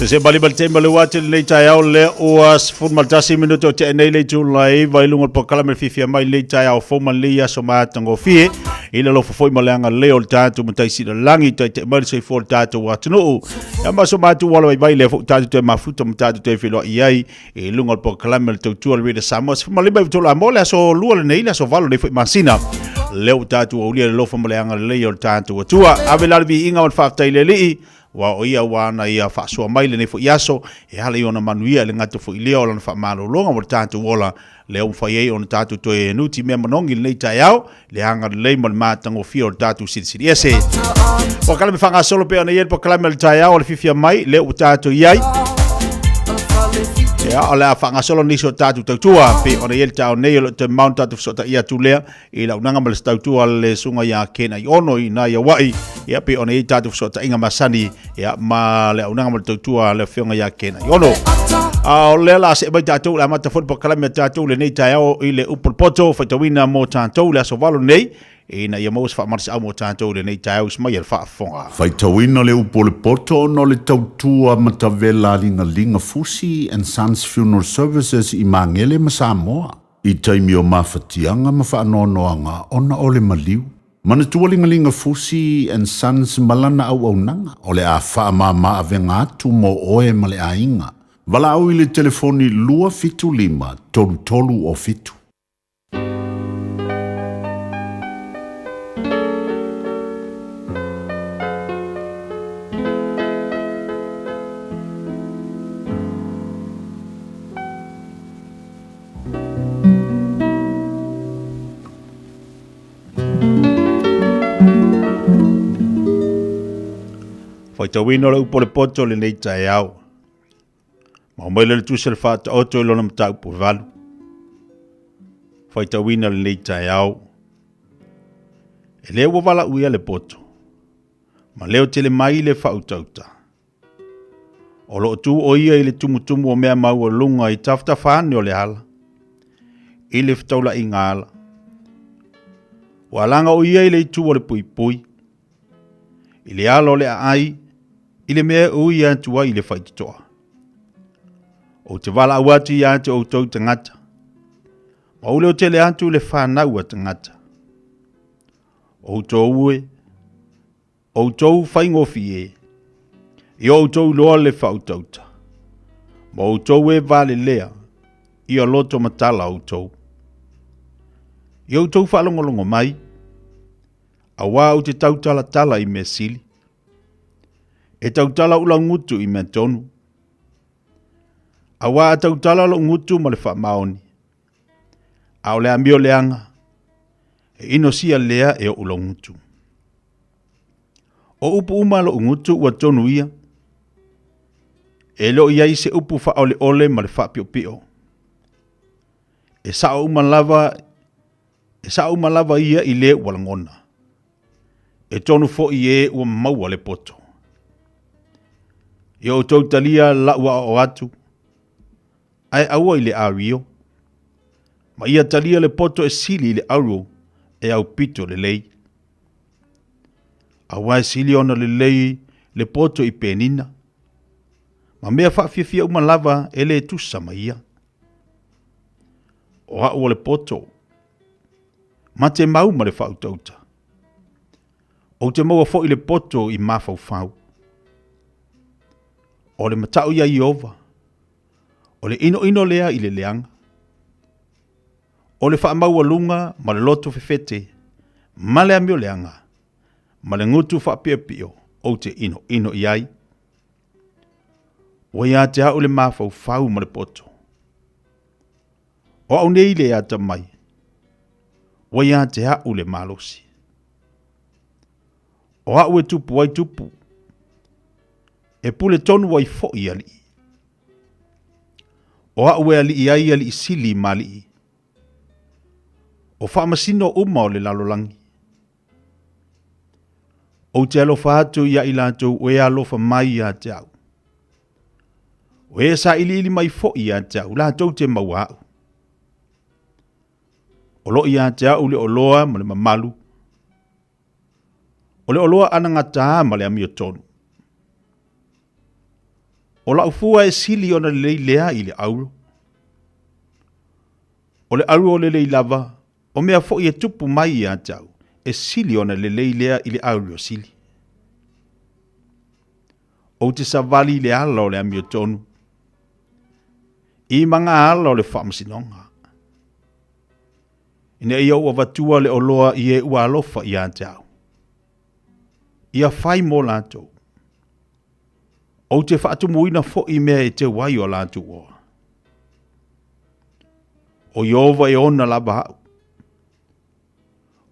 Se bali bali te male wate lenei taeao le ua 11 minuto o te nei le itula i luga o le polokalame le fiafia mai lenei taeao fou ma lenei aso matagofie i le alofa foi ma le agalelei o le tatou Matai Silalagi taitai mai le soifua o le tatou atunuu. Ia ma so matou ala vaivai lea foi tatou toe mafuta ma tatou toe feiloai ai i luga o le polokalame o le tautua le Radio Samoa 15 i tolu mo le aso lua lenei le aso valo lenei foi masina lea ua tatou aulia le alofa ma le agalelei o le tatou Atua. Ave la le viiga ma le faafetai i le Alii Ua o ia ua ana ia faasoa mai lenei foi aso, e ala i ona manuia i le gata foi lea o lana faamalologa mo le tatou ola, lea ua mafai ai ona tatou toe nuti mea manogi i lenei taeao, le agalelei ma le matagofie o le tatou Silisili Ese. Polokalame faagasolo pei ona i ai le polokalame o le taeao o le fiafia mai, lea ua tatou i ai. Ia, o le a faagasolo nisi o tatou tautua pei ona i ai le taeao nei o lo o toe mamao ona tatou fesootaia atu lea i le auaunaga ma le tautua a le susuga ia Ken Aiono i ina i Hawaii. Ia, pei ona i ai tatou fesootaiga masani ia, ma le auaunaga ma le tautua a le afioga ia Ken Aiono. A o lea la see mai tatou le amata foi le polokalame a tatou lenei taeao i le upu o le poto faitauina mo tatou le aso 8 nei ina ia maua se faamalosiau mo tatou i lenei taeao usi mai a le faafofoga. Faitauina le upu o le poto ona o le tautua matavela a Ligaliga Fusi and Sons Funeral Services i Magele ma Samoa i taimi o mafatiaga ma faanoanoaga ona o le maliu. Manatua Ligaliga Fusi and Sons ma lana auaunaga o le a faamama avega atu mo oe ma le aiga. Valaau i le telefoni 275 33 07. Faitauina o le upu o le poto lenei taeao. Ma aumai lea le tusi a le Faataoto i lona mataupu e 8. Faitauina lenei taeao. E le ua valaauia le poto, ma leo tele mai le faautauta. O lo o tu o ia i le tumutumu o mea maualuga i tafatafa ane o le ala, i le fetaulaiga ala. Ua alaga o ia i le itu o le puipui, i le ala o le aai, i le mea e ui atu ai i le faitotoa. Ou te valaau atu ia te outou tagata, ma ou leo tele atu le fanau a tagata. Outou e, outou faigofie, ia outou iloa le faautauta, ma outou e valelea, ia loto matala outou. Ia outou faalogologo mai, auā ou te tautalatala i mea sili. E tautala ou laugutu i mea tonu. Auā a tautala lou gutu ma le faamaoni, a o le amio leaga, e inosia lea e oʻu laugutu. O upu uma a loʻu gutu ua tonu ia, e le o i ai se upu faaoleole ma le faapiopio. E sao uma lava, e sao uma lava ia i le ua lagona. E tonu foi e ua maua le poto. Ia outou talia lau aoao atu, ae aua i le ario, ma ia talia le poto e sili i le auro e aupito lelei. Auā e sili ona lelei le poto i penina, ma mea faafiafia uma lava e le tusa ma ia. O au o le poto, ma te mau ma le faautauta. Ou te maua foi le poto i mafaufau. O le matau iā Ieova, o le inoino lea i le leaga. O le faamaualuga ma le loto fefete, ma le amio leaga, ma le gutu faapiopio ou te inoino i ai. Ua ia te au le mafaufau ma le poto. O au nei le atamai, ua ia te au le malosi. O au e tupu ai tupu, e pule tonu ai foi alii. O au e alii ai alii sili ma alii. O faamasino uma o le lalolagi. Ou te alofa atu ia i latou o e alofa mai ia te au. O e sailiili mai foi ia te au, latou te maua au. O lo ia te au le oloa ma le mamalu. O le oloa anagatā ma le amiotonu. O lau fua e sili ona lelei lea i le auro. O le auro lelei lava, o mea foi e tupu mai ia te au, e sili ona lelei lea i le auro sili. Ou te savali i le ala o le amiotonu, i ma ngā ala o le faamasinoga. Ina ia ou avatua le oloa i e ua alofa ia te au. Ia fai mō lātou. Ou te faatumuina foi mea e teu ai o lātou oa. O Ieova e ona lava au.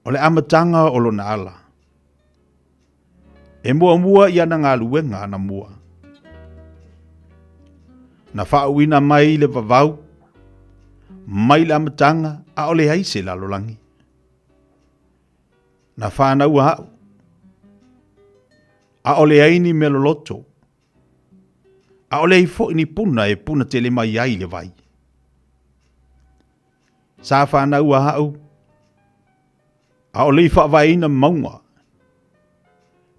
O le amataga o lona ala. E muamua i ana galuega anamua. Na faauina mai le vavau, mai le amataga ʻaʻole ai se lalolagi. Na fanau aʻu, ʻaʻole ai ni mea loloto, ʻaʻole ai foʻi ni puna e puna tele mai ai le wai. Sa fanau aʻu, ʻaʻole i faavaeina mauga,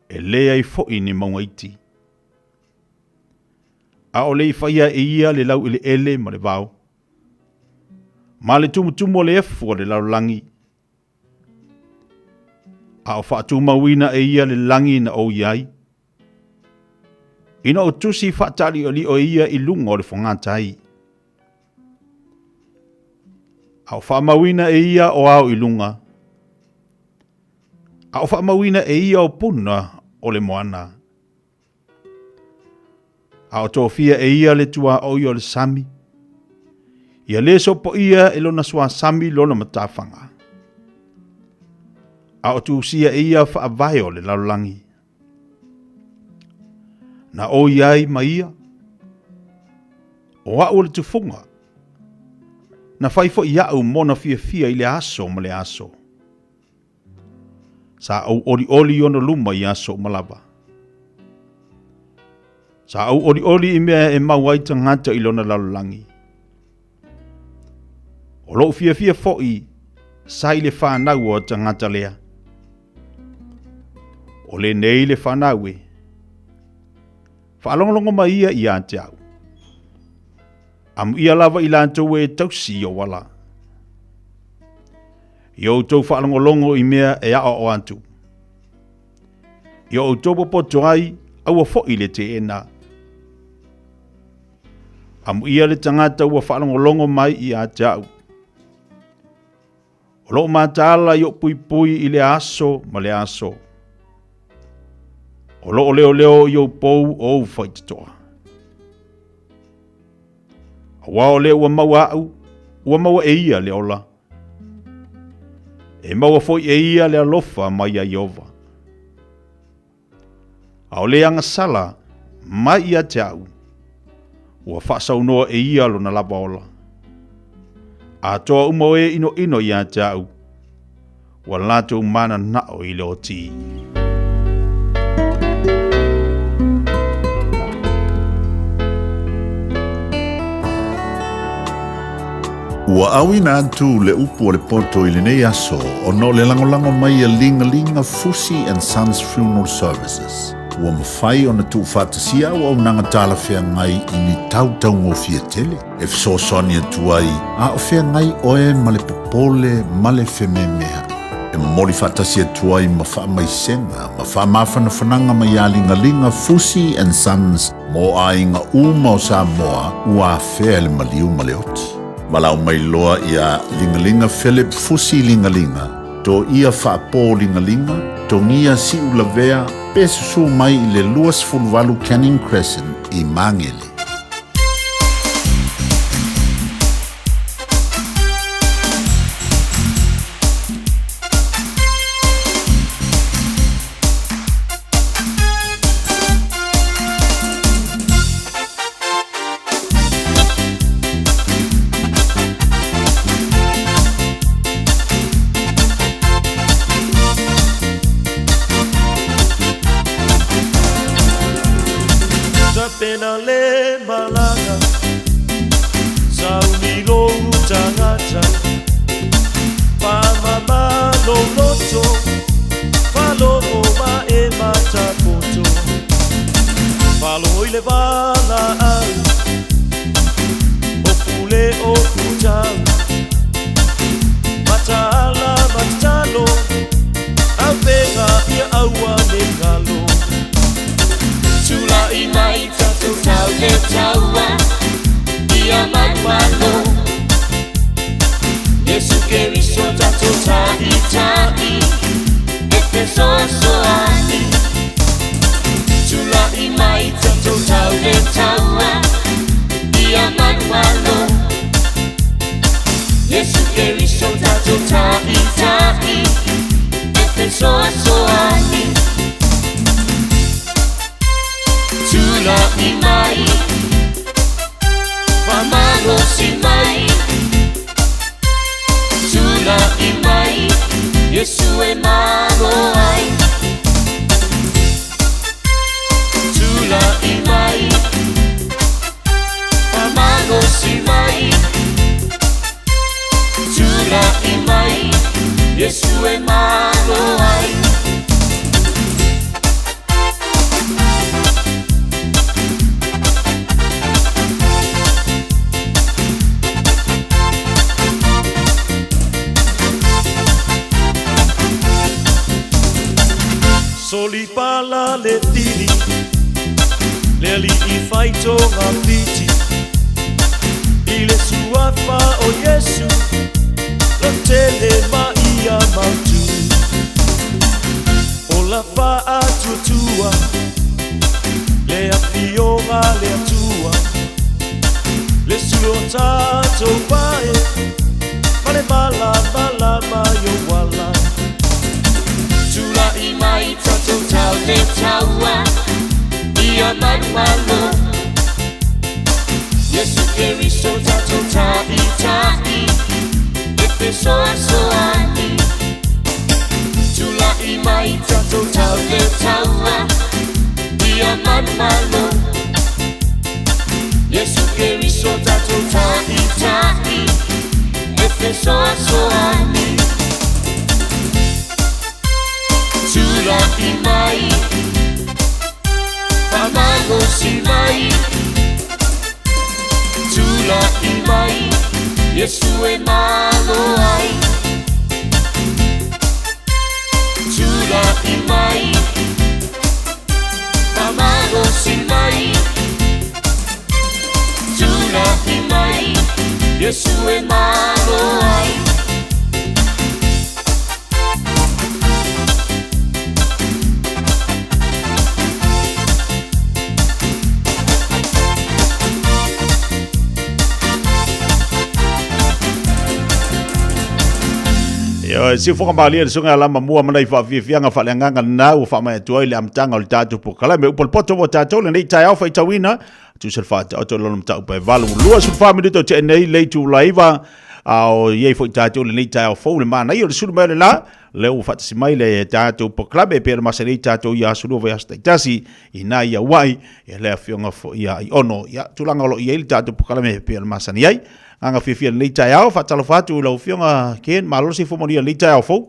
e leai foʻi ni mauga iti. ʻAʻole i faia e ia le lauʻeleʻele ma le wao, ma le tumutumu o le efu o le lalolagi, a o faatūmauina e ia le lagi na ou i ai. Ina o tusi faataʻaliʻoliʻo e ia i luga o le fogatai. A o faamauina e ia o ao i luga, a o faamauina e ia o puna o le moana. A o tofia e ia le tuaoi o le sami, ia le sopoia e lona suasami lona matafaga. A o tusia e ia faavae o le lalolagi. Na oi ai ma ia, o aʻu o le tufuga, na fai foʻi aʻu mona fiafia i le aso ma le aso. Sa ou ʻoliʻoli i ona luma i aso uma lava. Sa ou ʻoliʻoli i mea e mau ai tagata i lona lalolagi. O loʻu fiafia foʻi sa i le fanau o tagata lea. O lenei le fanau e. Faalogologo mai ia ia te au. Amuia lava i latou e tausi i ou ala. I outou faalogologo i mea e aʻoaʻo atu. I outou popoto ai, aua foʻi le teena. Amuia le tagata ua faalogologo mai ia te aʻu. O loo mataala i ou puipui i le aso ma le aso. O loo leoleo i ou pou o ou faitotoa. Auā o le ua maua aʻu, ua maua e ia le ola. E maua foi e ia le alofa mai ia Ieova. ʻAʻole agasala mai ia te aʻu, ua faasaunoa e ia lona lava ola. Atoa uma o e ʻinoʻino iā te aʻu, ua latou mananaʻo i le oti. Ua auina atu le upu o le poto i lenei aso ona o le lagolago mai a Ligalinga Fusi and Sons Funeral Services. Ua mafai ona tuufaatasia auaunaga talafeagai i ni tau taugofie tele e fesoasoani atu ai a o feagai oe ma le popole ma le fememeaʻi. E momoli faatasi atu ai ma faamaisega ma faamafanafanaga mai iā Ligaliga Fusi and Sons mo aiga uma o Samoa ua afea e le maliu ma le oti. Valaau mai loa iā Ligaliga Philip Fusi Ligaliga, Toia Faapō Ligaliga, Togia Siulavea pe susū mai i le 28 Canning Crescent i Magele. Iesu e malo ai. Tula'i mai, faamalosi mai. Tula'i mai, Iesu e malo ai. Solipala le tili, le ali'i faitogafiti, i le suafa o Iesu, lotele ma ia mautū. O la faatuatua, le afioga le Atua, le sulu o tatou vae, ma le malamalama i ou ala. Tula'i mai tatou tau le taua, ia malumalo. Iesu Keriso tatou ta'ita'i, e fesoasoani. Tula'i mai tatou tau le taua, ia malumalo. Iesu Keriso tatou ta'ita'i, e fesoasoani. Tula'i mai, faamalosi mai. Tula'i mai, Iesu e malo ai. Tula'i mai, faamalosi mai. Tula'i mai, Iesu e malo ai. Ia, e siufoga malie le susuga ia Lamamua ma nai faafiafiaga faaleagaga lena ua faamaea atu ai le amataga o le tatou polokalame. Upu o le poto mo tatou lenei taeao faitauina, tusa le faataoto i lona mataupu e 8, 24 minute o tea nei le itula 9, a o i ai foi tatou lenei taeao fou le manaia o le sulu mai o le la, lea ua faatasi mai le tatou polokalame e pei ona masani ai tatou i aso lua vaiaso taitasi, ina ia uai, ia le afioga foi ia Aiono, ia tulaga o lo o i ai le tatou polokalame e pei ona masani ai. Agaga fiafia i lenei taeao, faatalofa atu i lau Afioga Ken, malo le soifua manuia i lenei taeao fou.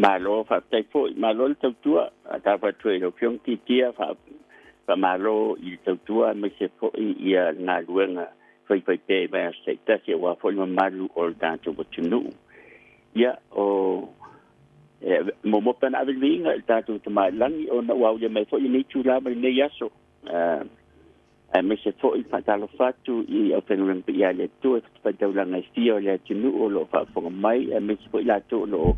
Malo, faafetai foi. Malo le tautua. Faatalofa atu foi i lau Afioga Tiatia, faamalo i le tautua aemaise foi ia le galuega faifaipea i vaiaso taitasi aua foi le mamalu o le tatou atunuu. Ia, o e muamua pea ona ave le viiga i le tatou Tamailagi ona ua aulia mai foi lenei itula ma lenei aso. Aemaise foi faatalofa atu i aufaigaluega paia a le Atua i fatafaitaulaga e fia o le atunuu o lo o faafofoga mai, aemaise foi latou o lo o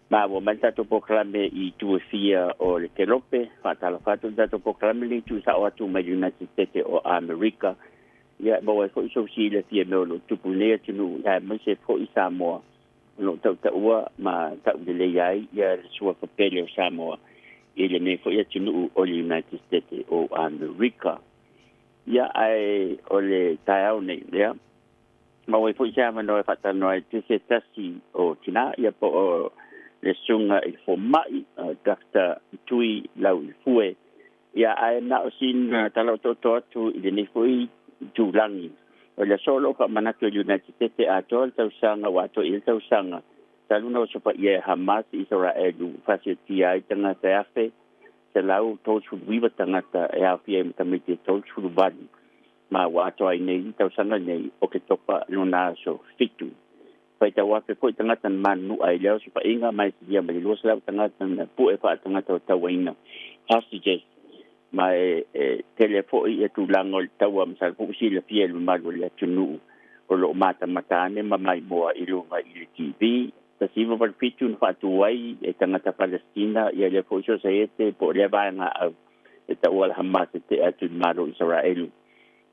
maua mai le tatou polokalame i itu e fia o le kelope. Faatalofa atu i le tatou polokalame lenei tuusao atu mai le United States o Amerika. Ia, e maua ai foi sou silafia i mea o lo o tupu i lenei atunuu, aemaise foi Samoa o lo o tautaua ma taulelei ai ia le suafa pele o Samoa i lenei foi atunuu o le United States o Amerika. Ia, ae o le taeao nei, ia, maua ai foi se avanoa e faatalanoa ai i se tasi o tinā, ia po o le susuga i le fomai, Doctor Tui Lauilefue. Ia, ae na o sina tala otooto atu i lenei foi itulagi. O le aso o lo o faamanatu e le United States atoa le tausaga ua atoa i ai le tausaga talu ona osofaia e Hamas i Isaraelu faasiotia ai tagata e 1,139 tagata e aofia ai ma tamaiti e 38 ma ua atoa ai nei le tausaga nei o Oketopa lona aso 7. Faitau afe foi tagata na manunua i lea osofaiga ma e silia ma le 200 tagata na pue faatagata o tauaina, hostages, ma e tele foi ia tulaga o le taua masalo foi ua silafia e le mamalu o le atunuu o lo o matamata ane ma maimoa i luga i le TV. 1987 na faatu ai e tagata Palestina ia lea foi sosaiete po o lea vaega au e taua le Hamas e tea atu i le Malo o Isaraelu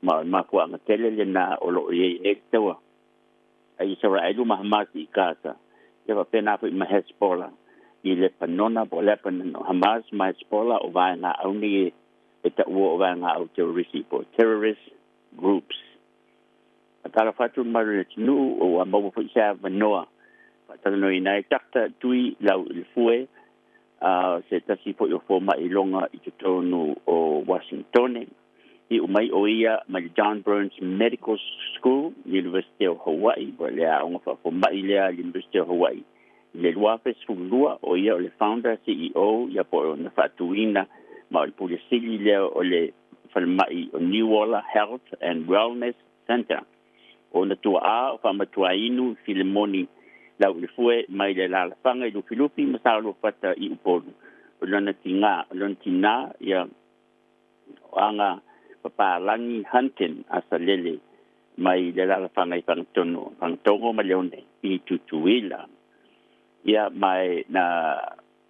ma o le mafuaaga tele lena o lo o i ai nei le taua a Isaraelu ma Hamas i Gaza, ia faapena foi ma Hezbollah i Lepanona po o Lebanon. O Hamas ma Hezbollah o vaegaau nei e taua o vaegaau terrorisi po o terrorist groups. Faatalofa atu le mamalu o le atunuu, ua maua foi se avanoa Faatalanoaina ai Doctor Tui Lauilefue, a se tasi foi o fomaʻi iloga i totonu o Washingtone. Iʻu mai o ia mai le John Burns Medical School, University o Hawaii, po o le aoga faafomaʻi lea University o Hawaii i le 2012. O ia o le founder CEO ia po o na faatuina ma o le pule sili lea o le falemaʻi o New Ola Health and Wellness Center. O ona tuaʻā o Faamatuainu Filemoni Lauilefue mai le alaalafaga i Lufilufi ma Saoluafata i Upolu. O lona tigā, o lona tinā ia o Aga Papalagi Hunton Asalele mai le alaalafaga i Fagatonu, Fagatogo ma Leone i Tutuila. Ia ma e na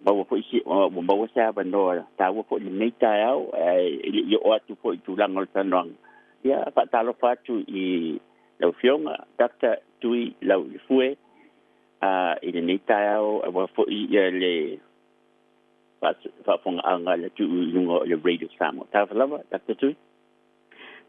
maua foi si ua maua se avanoa taua foi i lenei taeao, ae e leʻi oo atu foi i tulaga o le talanoaga. Ia, faatalofa atu i lau Afioga Dr. Tui Lauilefue a i lenei taeao, aua foi ia le faafofogaaga a le atunuu i luga o le Radio Samoa. Talofa lava, Dr. Tui.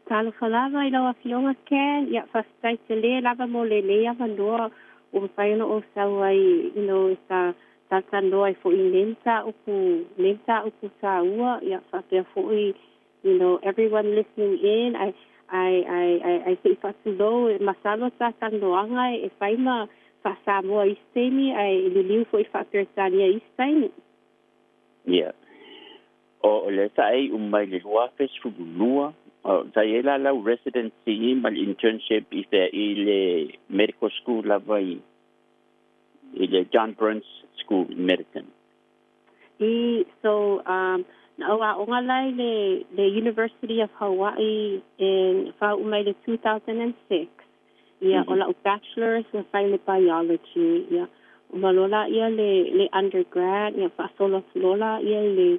Talofa lava i lau Afioga Ken, ia faafetai tele lava mo lenei avanoa ua mafai ona ou sau ai, you know, e sa talatalanoa ai foi i lenei mataupu, lenei mataupu taua, ia faapea foi, you know, everyone listening in, ai, ai, ai, ai, ai se i faatulou, e masalo ta talanoaga e fai ma faa-Samoa i isi taimi, ae e liliu foi faa-Peretania i isi taimi. Ia. O le sa e iʻu mai le 2012, sa i ai la lau residency ma le internship i fea i le medical school lava i i le John Burns School in Medicine? I, so, na ou aoga la i le, le University of Hawaii in, faauu mai le 2006. Ia, o la'u bachelor's ua fai le biology, ia, uma loa la'ia le, le undergrad, ia, faasolo atu loa la'ia i le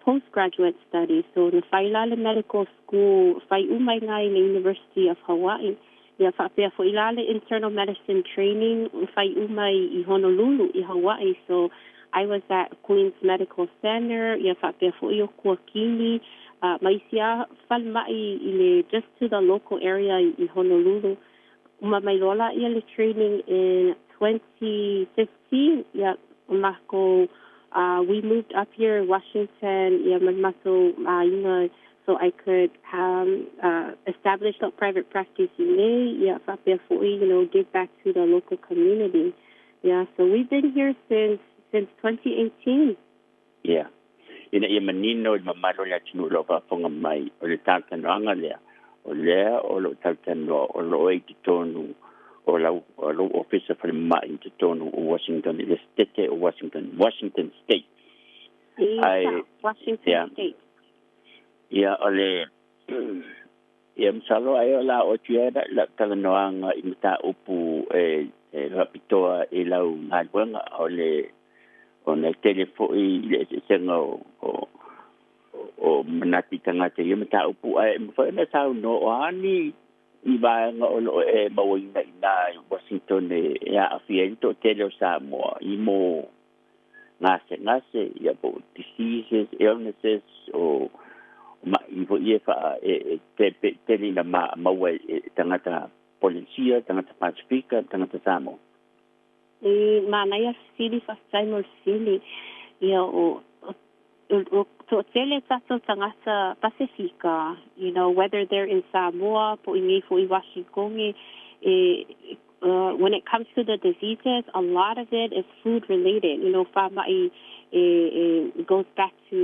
postgraduate studies. So, na fai la le medical school, fai uma i ina i le University of Hawaii. Ia, faapea fo'i la le internal medicine training, fai uma i, i Honolulu, i Hawaii. So, I was at Queen's Medical Center, ia, faapea fo'i o Kuakini, ma isi lava falemaʻi i le just to the local area i Honolulu. Uma mai loa la'ia le training in 2015, ia, o makou, we moved up here in Washington, ia, ma le matou aiga, so I could establish la'u private practice iinei, ia, faapea fo'i, you know, give back to the local community. Yeah, so we've been here since since 2018. Ia, ina ia manino i le mamalu o le atunuu o lo o faafofoga mai, o le talatalanoaga lea, o lea o lo o talatalanoa o lo o i totonu o lau o lou ofisa falemai i totonu o Washington, i le Setete o Washington, Washington State. Ai, Washington State. Ia, o le ia masalo ai o la o atu ia la'u talanoaga i mataupu e e faapitoa i lau galuega o le ona e tele foi le eseesega o o o manatu i tagata i ia mataupu ae mafai ona saunoa o a ni ni vaega o loo e mauaina iinā i Washington e aafia ai le toatele o Samoa i mo gasegase ia po o diseases, illnesses o maʻi foi ia e faa e tele ina maua e tagata Polenesia, tagata Pasifika, tagata Samoa. E manaia fesili, faafetai mo le fesili. Ia o o toatele tatou tagata Pasifika, you know, whether they're in Samoa po o inei foi i Washington, e when it comes to the diseases, a lot of it is food related, you know, faamaʻi e e goes back to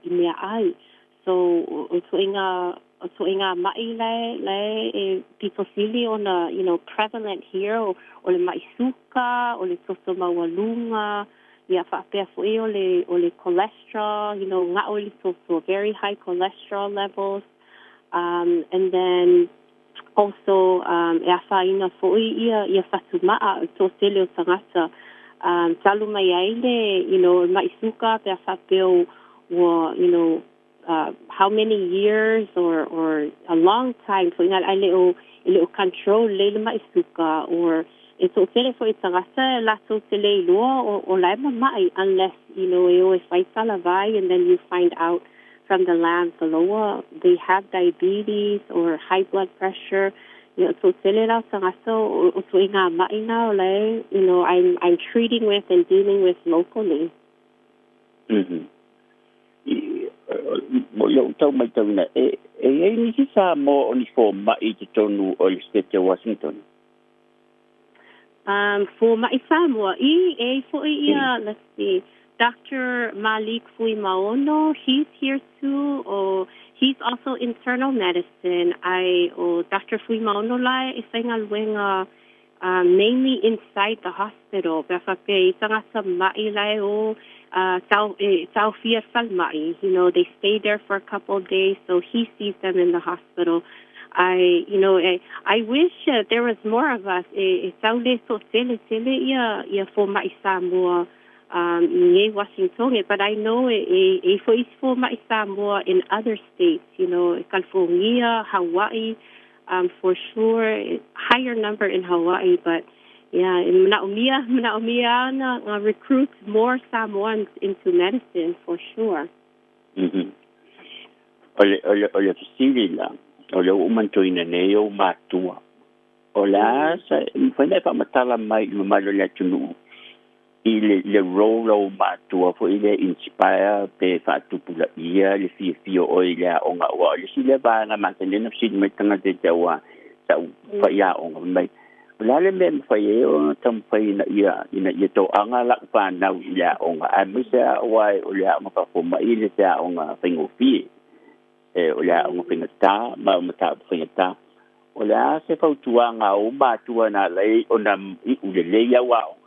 i mea ʻai. So o ituaiga o ituaiga maʻi lae lae e pito sili ona, you know, prevalent here o o le maʻi suka, o le toto maualuga, ia faapea foʻi o le o le cholesterol, you know, gaʻo i le toto, very high cholesterol levels. And then also um, e afaina foʻi ia ia fatumaʻa o le toatele o tagata um, talu mai ai le, you know, maʻi suka pe a faapea ua, you know, how many years or or a long time foʻi ae le o e le o control lelei le maʻi suka or e toatele foʻi tagata latou te le iloa o o la e mamaʻi unless, you know, e o e fai talavai and then you find out from the labs aloha they have diabetes or high blood pressure. Ia, toʻatele la o tagata o tuaiga maʻi na o la e, you know, I'm I'm treating with and dealing with locally. Mhm. I, mo lou tau matauina, e, e i ai nisi Samoa o ni fomaʻi i totonu o le State o Washington? Um, fomaʻi Samoa, i, e ai foʻi ia, let's see, Doctor Malik Fuimaono, he's here too, o, he's also internal medicine, ae o Doctor Fuimaono la e faigaluega um, mainly inside the hospital, pe a faapea i tagata maʻi la e o uh, tao, e taofia i le falemai, you know, they stay there for a couple of days, so he sees them in the hospital. I, you know, I, I wish uh, there was more of us e, e tau le toʻatele tele ia, ia fomaʻi Samoa um, i nei Washington, but I know e, e, e i foʻi isi fomaʻi Samoa in other states, you know, California, Hawaii, um, for sure, higher number in Hawaii, but yeah, e manaʻomia, manaʻomia ana uh, recruit more Samoans into medicine for sure. Mhm. O le, o le, o le fesili la, o le ua manatuaina nei ou matua. O le a sa, e mafai ona e faamatala mai i le mamalu o le atunuu i le, le role a ou matua foi lea inspire pe faatupulaia le fiafia o oe i le aoga aua o le isi lea vaega masani ai ona fesili mai tagata i te au a sa ou faiaoga fai mai o le a le mea e mafai ai ona taumafai ina ia ina ia toaga la'u fanau i le aoga aemaise a aua o le aoga faafomai e le se aoga faigofie e o le aoga faigata ma o mataupu faigata o le a se fautuaga a ou matua na ala ai ona iʻu lelei au aoga.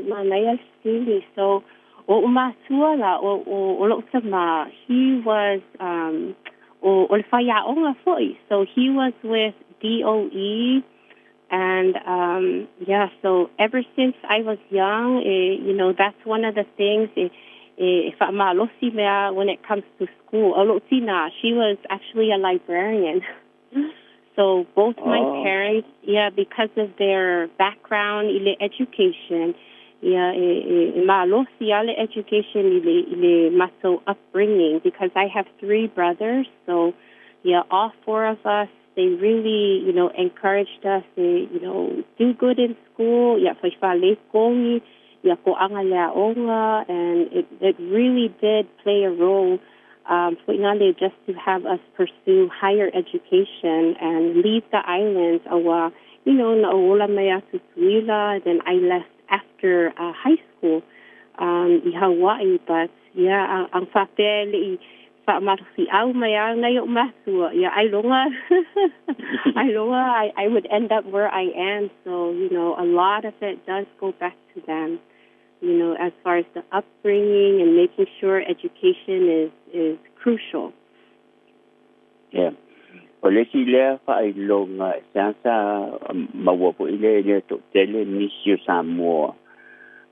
Manaia le fesili. So, o oʻu matua la, o, o, o loʻu tamā, he was, um, o, o le faiaoga foʻi. So, he was with DOE, and, um, yeah, so ever since I was young, e, you know, that's one of the things e, e, e faamalosi mea when it comes to school. O loʻu tinā, she was actually a librarian. So both my Oh. parents, yeah, because of their background i le education, yeah, e, e, e malosi a le education i le, i le matou upbringing because I have three brothers, so yeah, all four of us, they really, you know, encouraged us to, you know, do good in school, yeah, fai kogi, yeah, koʻaga le aoga, and it, it really did play a role um, foʻi just to have us pursue higher education and leave the islands auā, you know, na ou ola mai a Tutuila, then I left after uh, high school um, i Hawaii, but yeah, ang, ang faapea e leʻi faamalosiʻau mai a nai oʻu mākua, yeah, ailoga, ailoga I, I would end up where I am. So, you know, a lot of it does go back to them, you know, as far as the upbringing and making sure education is, is crucial. Yeah. O le isi lea faailoga e seasea maua foi lea e le toʻatele nisi o Samoa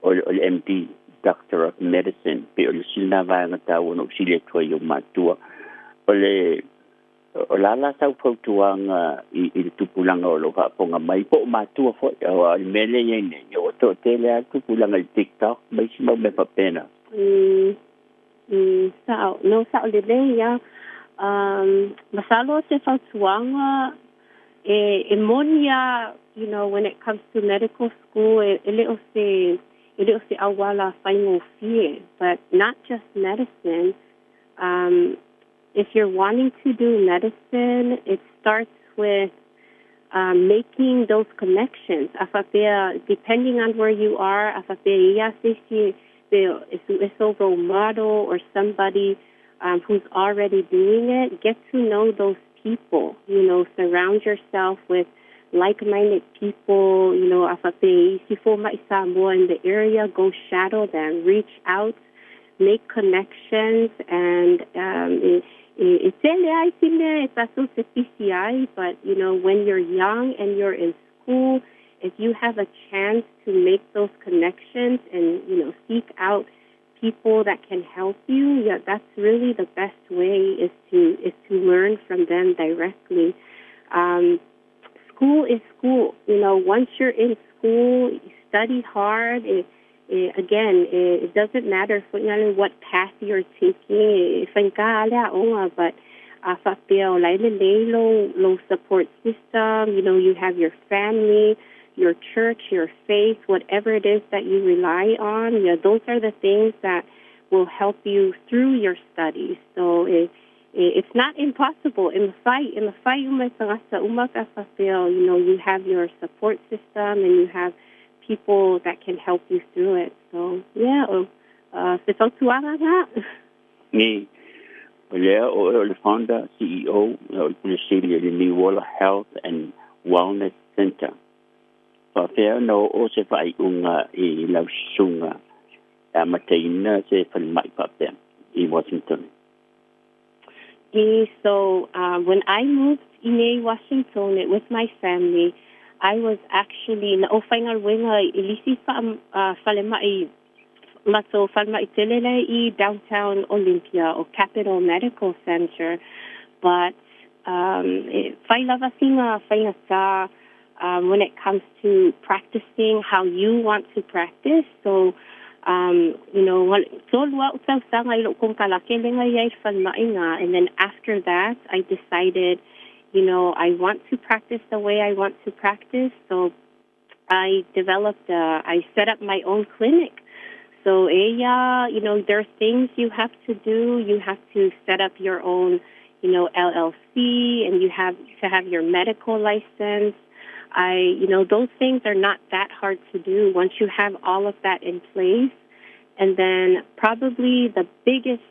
o le, o le MD, Doctor of Medicine, pei o le isi lena vaega taua na ou sili atu ai i ou matua. O le, o le a la sau fautuaga i, i le tupulaga o lo o faafofoga mai, po o matua foi, aua o le mea lea e i ai nei, ua toatele lava le tupulaga i le TikTok ma isi mau mea faapena. Mm, mm, saʻo, no saʻo lelei ia. Um, masalo se fautuaga e, e moni a, you know, when it comes to medical school, e, e le o se, e le o se ʻauala faigofie, but not just medicine. Um, if you're wanting to do medicine, it starts with um, making those connections. A faapea, depending on where you are, a faapea ia se isi pe e suʻe sou role model or somebody um, who's already doing it, get to know those people. You know, surround yourself with like-minded people, you know, a faapea isi fomaʻi Samoa in the area, go shadow them, reach out, make connections, and um, e, e, e tele ai isi mea e tatou te pisi ai, but, you know, when you're young and you're in school, if you have a chance to make those connections and, you know, seek out people that can help you, yeah, that's really the best way is to is to learn from them directly. Um, school is school. You know, once you're in school, you study hard. It, it, again, it, it doesn't matter what path you're taking. But A faapea o la e lelei lou, lou support system, you know, you have your family, your church, your faith, whatever it is that you rely on, yeah, those are the things that will help you through your studies. So it, it's not impossible. In the fight, in the fight, uma tagata uma ka faapea, you know, you have your support system and you have people that can help you through it. So, yeah, se fautuaga lena. Ni, o lea o oe o le founder, CEO, o le Pule Sili o le Niuola Health and Wellness Centre. Faapefea ona oo se faaiuga i lau susuga e amataina se falemai faapea i Washington? E, so when I moved i nei Washington with my family, I was actually na ou faigaluega i le isi falemai matou falemai tele lea i downtown Olympia o Capital Medical Center, but e fai lava sina faigata when it comes to practicing how you want to practice. So, tolu au tausaga i lou konekarate lea na i ai i le falemai lena, and then after that I decided, I want to practice the way I want to practice. So I developed, I set up my own clinic. So, e ia, there are things you have to do. You have to set up your own, LLC, and you have to have your medical license. Those things are not that hard to do once you have all of that in place. And then probably the biggest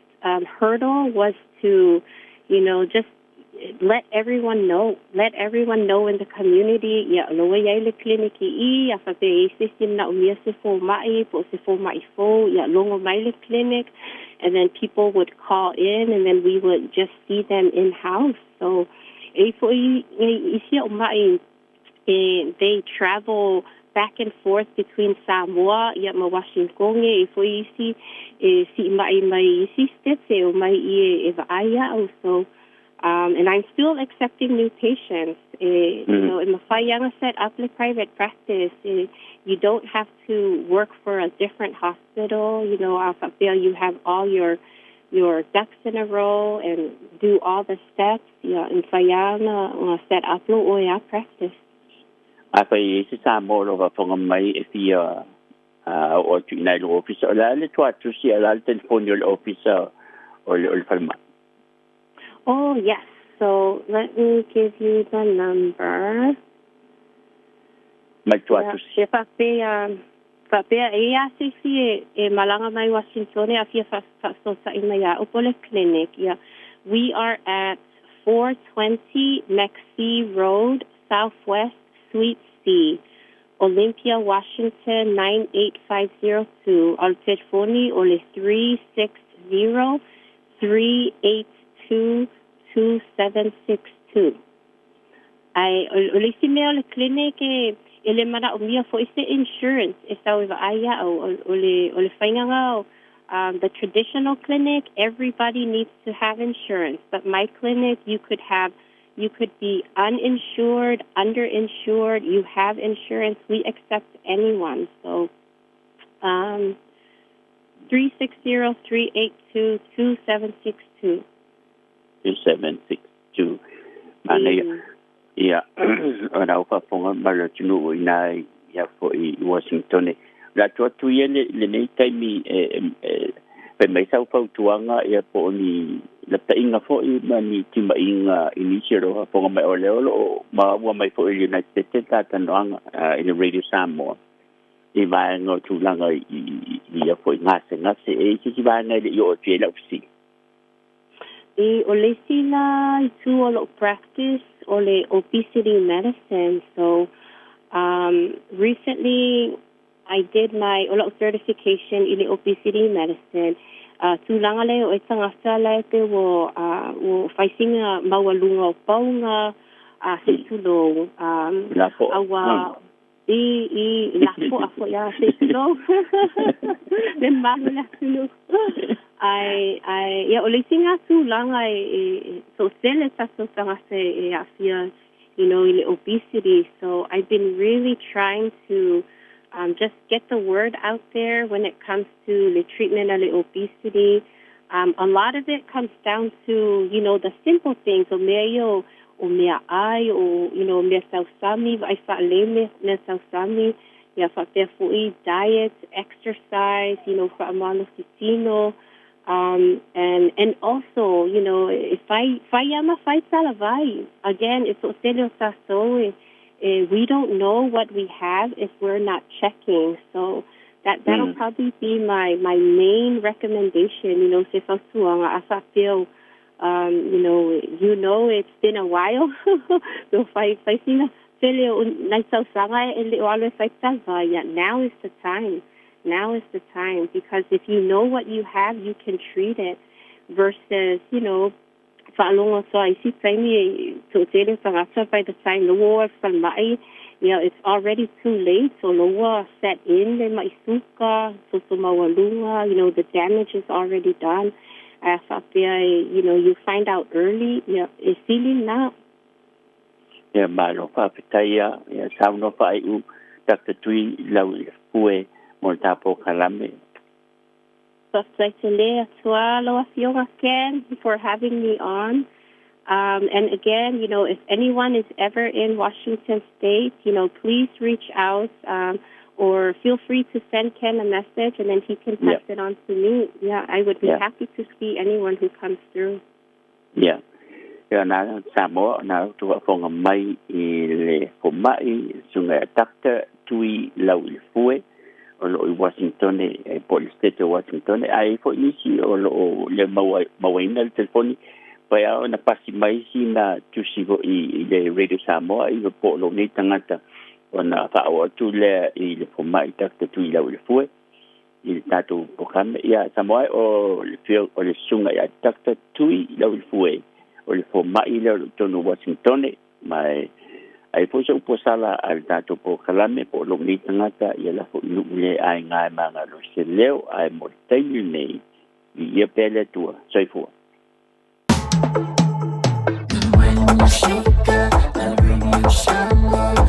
hurdle was to, just let everyone know, let everyone know in the community, ia, o la ua i ai le clinic i i, a faapea e i ai se isi e manaomia se foma'i po o se foma'i fou, ia, logo mai le clinic, and then people would call in and then we would just see them in-house. So, e i ai fo'i isi au ma'i e they travel back and forth between Samoa ia ma Washington, e i ai fo'i isi e si'ima'i mai isi states e omai i i e vaai ia'u. So, and I'm still accepting new patients. E, you know, e mafai lava ona set up le private practice. E, you don't have to work for a different hospital, a faapea you have all your ducks in a row and do all the steps, ia, e mafai lava ona set up lou oe lava practice. Afai e i ai se Samoa o lo o faafofoga mai e fia oo atu i ina i lou ofisa, o le a le tuatusi, o le a le telefoni o le ofisa o le falemai? Oh, yes. So let me give you the number. Mai tuatusi. Ia, faapea, faapea e i ai lava se isi e, e malaga mai Washington a fia faafesootai mai ia au po o le clinic, ia, we are at 420 McPhee Road, Southwest, Suite C, Olympia, Washington 98502. A o le telefoni o le 360 382 2762. Ae o le isi mea o le clinic e e le manaomia fo'i se insurance e sau e vaai ia'u. O le o le faiga lena o the traditional clinic, everybody needs to have insurance, but my clinic, you could have you could be uninsured, underinsured, you have insurance, we accept anyone. So 360 382 2762. 2762. Manaia. Ia, o lau faafofoga ma le atunuu i ina ia foi i Washington. O le a tuu atu ia lenei taimi e fai mai sau fautuaga ia po o ni lapataiga foi ma ni timaiga i nisi o lo o faafofoga mai, o lea o lo o maua mai foi i le United States le talatalanoaga i le Radio Samoa i vaega o tulaga i ia foi gasegase. E i ai se isi vaega e le i oo atu i ai lau fesili? E, o le isi la itu o lo'u practice o le obesity medicine. So, recently I did my, o la'u certification i le obesity medicine. Tulaga lea o e tagata la e pei ua, ua fai sina maualuga o pauga, se i tulou, Lafo'a. A ua, i, i, lafo'a foi a, se i tulou, le mamalu o le atunuu. Ae, ae, ia, o le isi lena tulaga e, e, toatele tatou tagata e aafia, i le obesity. So I've been really trying to just get the word out there when it comes to le treatment o le obesity. Um, a lot of it comes down to, you know, the simple things, o mea ia o, o meaai, o, you know, mea sausami, vaai faalelei mea, mea sausami, ia faapea foi diet, exercise, you know, faamalosi tino, um, and, and also, you know, e fai, fai lava ma fai talavai. Again, e toatele o tatou e, e we don't know what we have if we're not checking. So that, that'll probably be my, my main recommendation, you know, se fautuaga, a faapea, um, you know, you know it's been a while, so fai, fai sina tele o nai tausaga e le o alu e fai talavai, ia, now is the time. Now is the time because if you know what you have, you can treat it versus, you know, faalogo atu lava i isi taimi e toatele o tagata by the time ua oo i le falemai, you know, it's already too late, o la ua set in le mai suka, toto maualuga, you know, the damage is already done. Ae a faapea e, you know, you find out early, ia, e sili lena. Ia malo faafetai a ia saunoa faaiu Doctor Tui Lauilefue mo le tapo kalame. Faafetai tele atu a lau afioga Ken for having me on. Um, and again, you know, if anyone is ever in Washington State, you know, please reach out um, or feel free to send Ken a message and then he can pass it on to me. Yeah, I would be happy to see anyone who comes through. Yeah. Ia na Samoa na tou faafofoga mai i le fomai susuga ia Doctor Tui Lauilefue o lo o i Washingtone po o le State o Washingtone ae i ai foi nisi o lo o le mauaina le telefoni pai a ona pasi mai sina tusi foi i le Radio Samoa i po o lou nei tagata ona faaoo atu lea i le fomai Doctor Tui Lauilefue i le tatou polokalame. Ia, Samoa e, o le fia, o le susuga ia Doctor Tui Lauilefue, o le fomai lea o lo o i totonu o Uasingitone, ma e ai foi se upu sala a le tatou polokalame po o lou nei tagata, ia lafo i nuu le aiga e magalo se leo, ae mo le taimi lenei, viia pea le Atua. Soifua. Radio Samoa.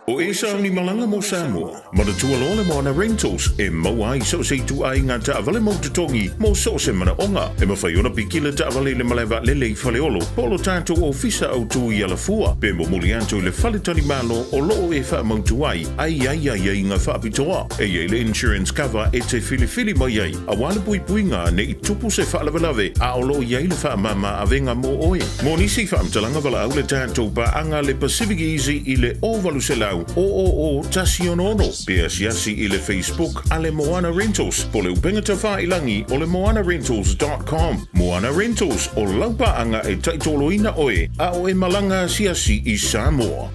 O Esa ni malanga mo Samoa. Manatua loa le Moana Rentals e maua ai so o se ituaiga taavale mau totogi mo so o se manaoga. E mafai ona piki le taavale i le malae vaalele i Faleolo po o lo tatou ofisa autū i Alafua pe momoli atu i le fale talimalo o lo o e faamautu ai a i ai aiaiga faapitoa. E i ai le insurance cover e te filifili mai ai aua le puipuiga ne i tupu se faalavelave a o lo o i ai le faamama avega mo oe. Mo nisi faamatalaga valaau le tatou paaga le Pacific Easy i le 0800 000 166 pe asiasi i le Facebook a le Moana Rentals po o le upega tafailangi o le moanarentals.com. Moana Rentals, o lau paaga e taitoloina oe a o e malaga asiasi i Samoa.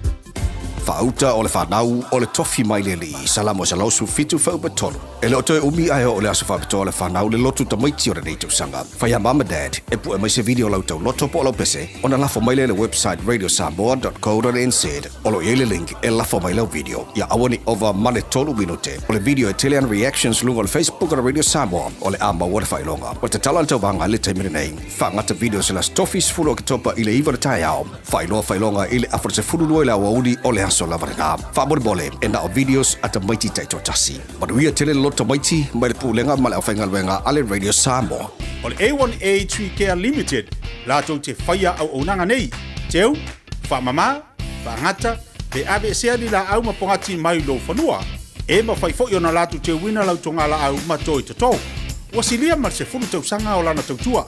Faauta o le fanau o le tofi mai le alii, Salamo 117 fuaiupu 3. E le o toe umi ae oo le aso faapitoa o le fanau le lotu tamaiti o lenei tausaga. Fai a mum and dad e pue mai se video o lau tauloto po o lau pese ona lafo mai lea i le website radiosamoa.co.nz o lo o i ai le link e lafo mai lau video. Ia aua ne i ova ma le tolu minute o le video e tele ana reactions luga o le Facebook o le Radio Samoa o le a maua le faailoga. O le tatala a le tauvaga i le taimi lenei. Faagata video se le Aso Tofi 10 Oketopa i le 9 o le taeao. Faailoa faailoga i le afa 12 i le aoauli o le aso lava lena. Faamolemole, e na o videos a tamaiti taitoatasi. Manuia tele le loto tamaiti mai le Pulega ma le Aufaigaluega a le Radio Samoa. O le A1A Tree Care Limited latou te faia auaunaga nei, teu, faamama, faagata, pe aveesea ni laau ma pogati mai lou fanua. E mafai foi ona latou teuina lau togalaau ma toi toto. Ua silia ma le 10 tausaga o lana tautua.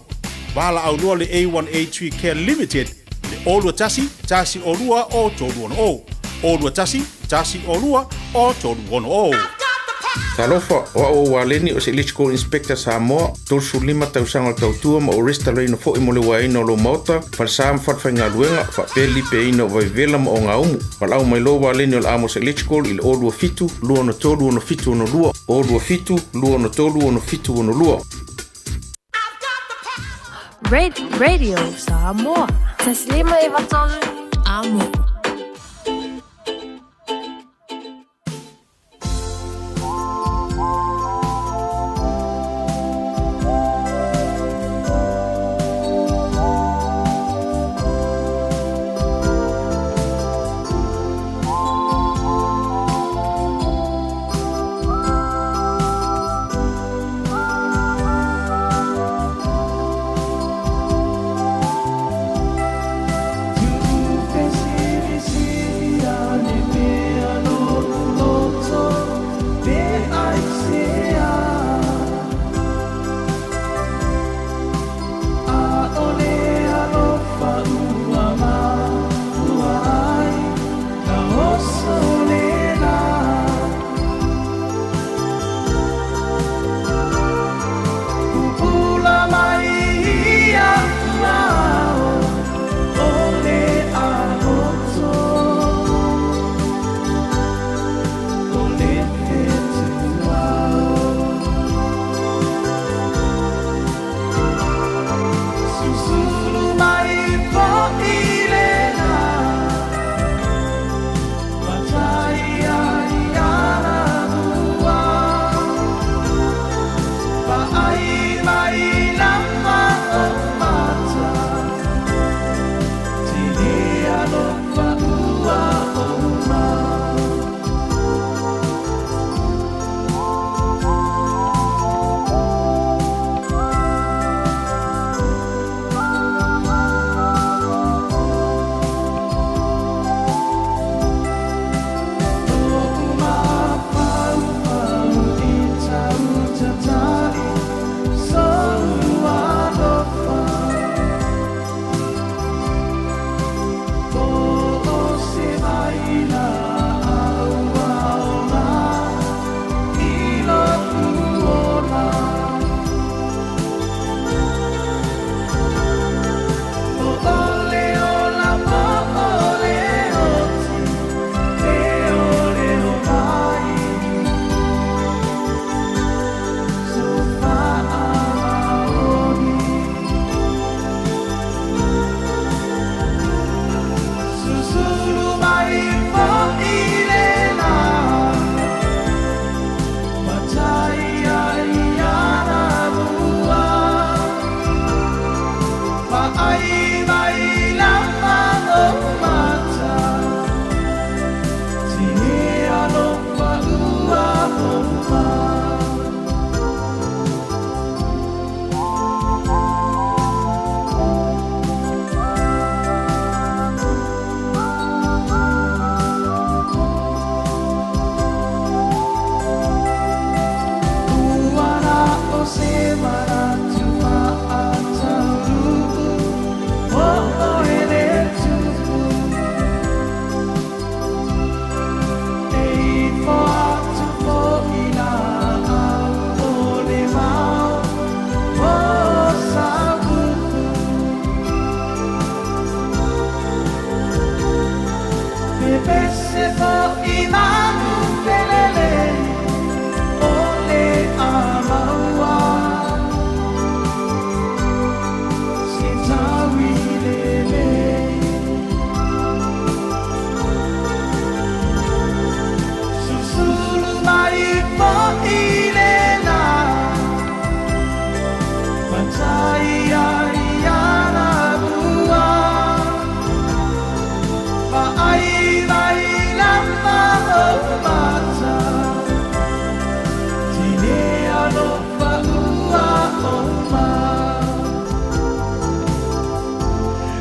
Valaau loa le A1A Tree Care Limited i le 021 102 o 360. 021 102 o 360. Talofa, o au o Waleni o se Electrical Inspector Samoa, 35 tausaga o le tautua ma ou restalaina foi mo le uaeina o lou maota, falesa ma falefaigaluega, faapea le lipeaina o vaivela ma ogaumu. Valaau mai loa Waleni o le Amos Electrical i le 027 263 6762, 027 263 6762. Radio Samoa. Taslima Ivatolu Amo.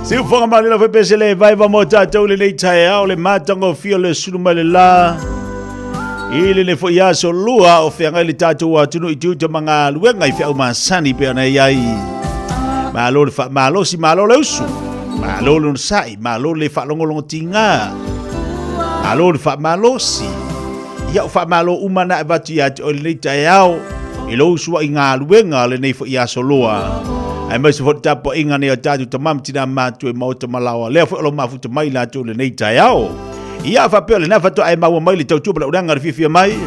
Siufoga malela foi pese le vai va mo tātou le nei taeao le matagofie o le sulu mai le la. I le le foi aso lua o feagai le tātou atunuu i tiute ma galuega i feau masani pei ona i ai. Malo le faamalosi, malo le usu, malo le onosai, malo le faalogologo tiga, malo le faamalosi. Ia o faamalo uma na avatu ia te oe lenei taeao i lou sua'i galuega lenei foi aso loa. Aemaise foi le tapuaiga nei a tatou tama ma tina matua i maota ma laoa lea foi o lo mafuta mai latou lenei taeao. Ia faapea o lena faatoa e maua mai le tautua ma le ulaga le fiafia mai.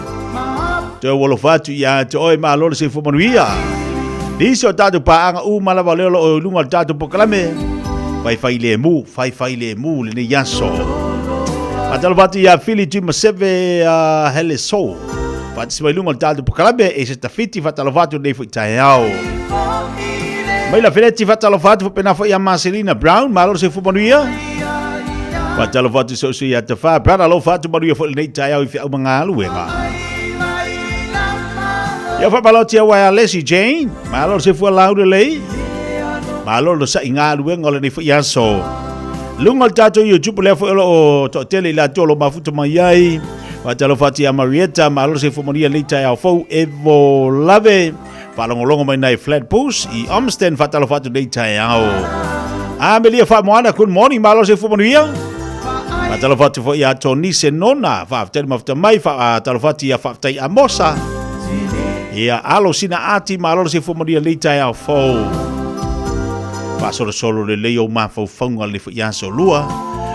Toe ua alofa atu ia te oe malo le soifua manuia. Nisi o tatou paaga uma lava lea o lo o i luga o le tatou polokalame. Faifai lemu, faifai lemu lenei aso. Faatalofa atu ia Fili Tuimaseve uh, Hele Soul. Faatasi mai luga o le tatou polokalame e se tafiti faatalofa atu lenei foi taeao. Mai la Feleti faatalofa atu faapena foi ia Marcelina Brown, malo le soifua manuia. Faatalofa atu sou sui ia Tafa Brown, alofa atu manuia foi lenei taeao i feau ma galuega. Ia faamalo atu ia Alesi Jane, malo le soifua lau lelei. Malo le sa'i galuega o lenei foi aso. Luga o le tatou YouTube lea foi o lo o toatele i latou o lo o mafuta mai ai. Faatalofa atu ia Marietta, malo le soifua manuia lenei taeao fou, Evo Lave. Faalogologo mai nai Flatbush i Olmsted, faatalofa atu lenei taeao. Amelia Faamoana, good morning, malo le soifua manuia. Faatalofa atu foi ia Tony Senona, faafetai le mafuta mai, faatalofa atu ia Faafetai Amosa. Ia alo sina ati, malo le soifua manuia lenei taeao fou. Faasolosolo lelei ou mafaufauga le foi aso lua.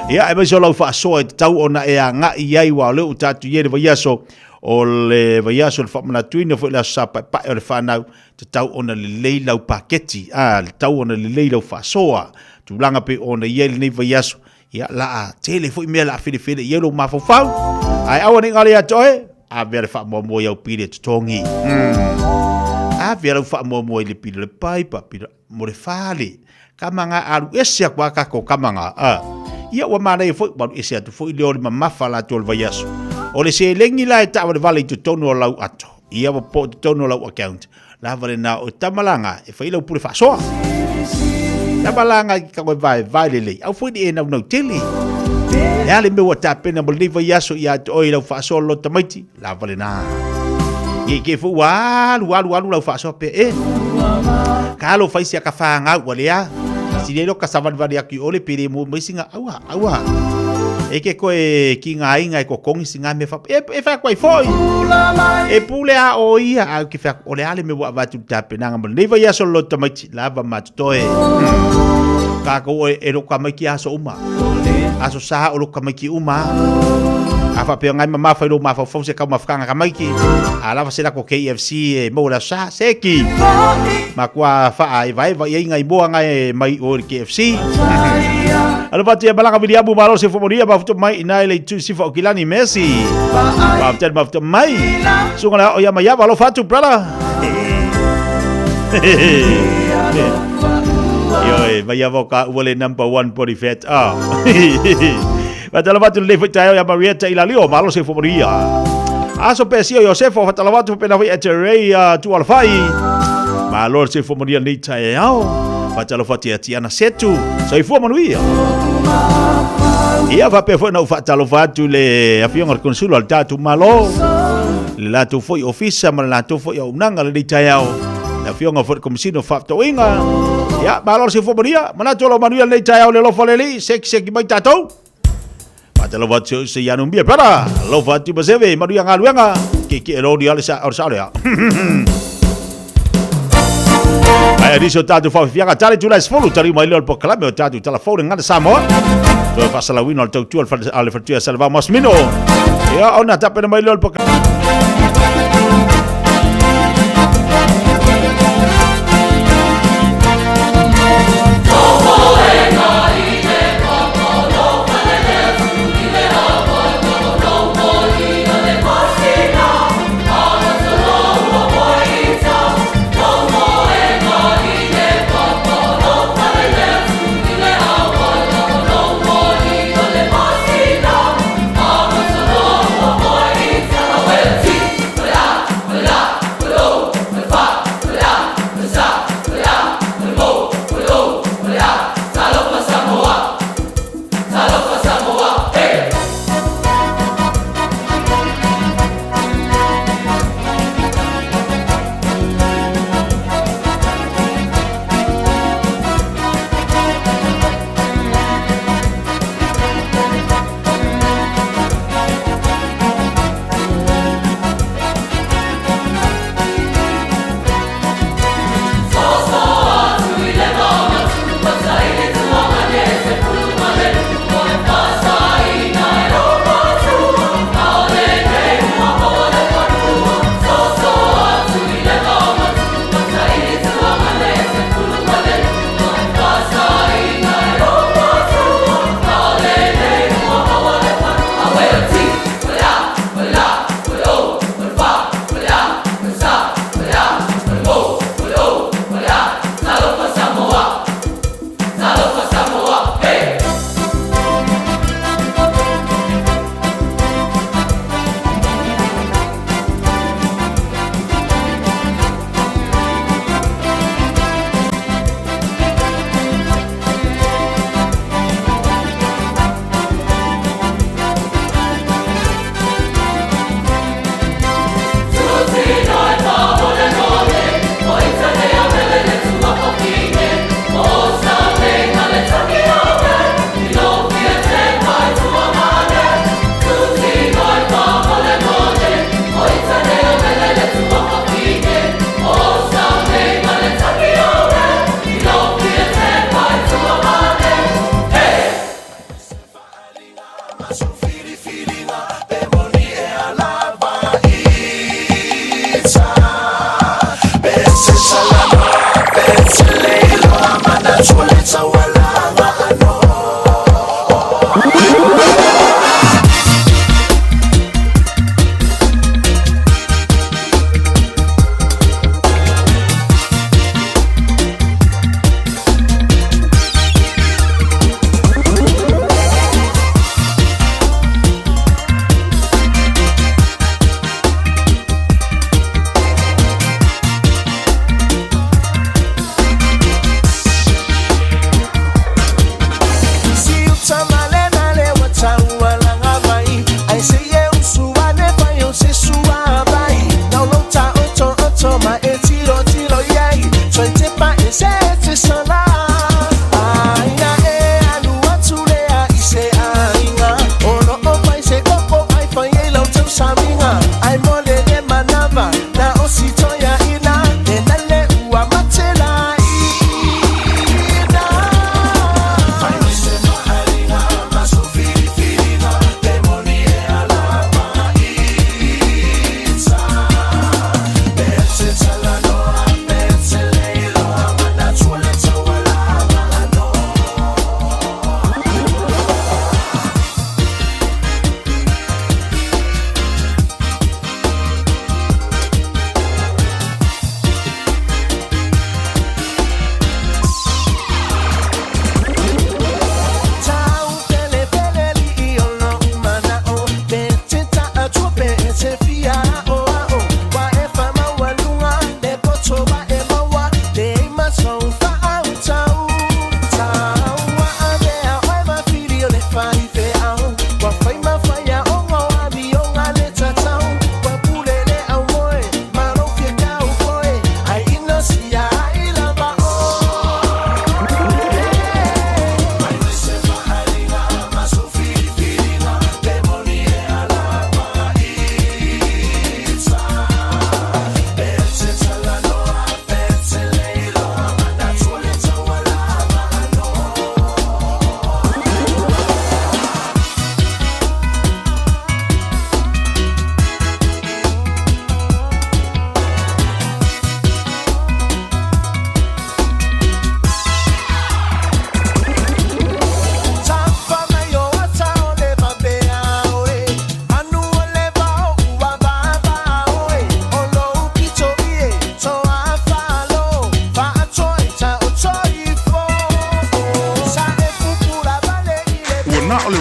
Ia, aemaise o lau faasoa e tatau ona e agai i ai, aua o lea ua tatou i ai le vaiaso, o le vaiaso o le faamanatuina foi le aso Sa Paepae o le fanau, tatau ona lelei lau paketi, a, tatau ona lelei lau faasoa, tulaga pei ona i ai lenei vaiaso, ia, la a tele foi mea la a felefele i ai lou mafaufau, ae aua ne i galo ia te oe, ave le faamuamua i au pili e totogi. Ave lau faamuamua i le pili o le paipa, pili mo le fale. Kama nga alu ese aku a kako kama nga. A. Ia ua manaia foi, ua alu ese atu foi lea o le mamafa latou o le vaiaso. O le seleni la e taavale i totonu o lau ato, ia ua po totonu o lau account. Lava lena o tama la nga e fai lau pule faasoa. Tama la nga i ka koe vaevae lelei, au foi ni e naunau tele. E a le mea ua tapena mo lenei vaiaso ia te oe i lau faasoa lolo tamaiti, Lava lena. Ia i ke fo ua alu alu alu lau faasoa pe e. Ka alo fai sia ka whāngau ua lea. Si le ka savalivali atu i ole pe le mo mai singa aua aua. E ke koe ki ngā inga e kokongi singa me whap. E, e whea koe foi. E pule a o ia au ki whea o le ale me wa vatu tapenanga mo nei vai aso lo tamaiti lava matoe. Ka ko e roka mai ki aso uma. Aso sa o roka mai ki uma. A whapea ngai ma mawhai ro mawhau se kau mawhakanga ka maiki. A lava se lako KFC e mo la sa seki. Ma kua whaa e vai vai ai ngai moa ngai mai o le KFC. Alo patu ia malanga Williamu malo se fumonia mafuta mai ina ele tu sifa o kilani Messi. Mafuta mafuta mai. Sunga la o ia mai alo fatu brother. Ioe, mai avo ka ua le number one body fat. Ah. Faatalofa atu lenei foi taeao ia Marietta i Lalio, malo se fuamanuia. Aso Pesio Iosefo, faatalofa atu faapena foi ia te Ray uh, Tualafai. Malo se fuamanuia lenei taeao. Faatalofa atu ia Tiana Setu, soifua manuia. Ia faapea foi na ou faatalofa atu le afioga le konsula o le tatou Malo, le latou foi ofisa ma le latou foi auaunaga lenei taeao. Le afioga foi le Komesina o Faafetauaiga. Ia, malo le soifua manuia. Manatu o lau manuia lenei taeao le alofa o le Alii, sekiseki mai tatou. Faatalofa atu si ou se Ianu Mia Brother. Alofa atu Maseve, manuia galuega. Kiekie loni lava le sa, o le sao lea. Ae nisi o tatou faafiafiaga tali tula e 10 tali mai lea o le polokalame o tatou tala fou le gagana Samoa. Toe faasalauina o le tautua a le faletua Salevao Masmino. Ia ona tapena mai lea o le polokalame.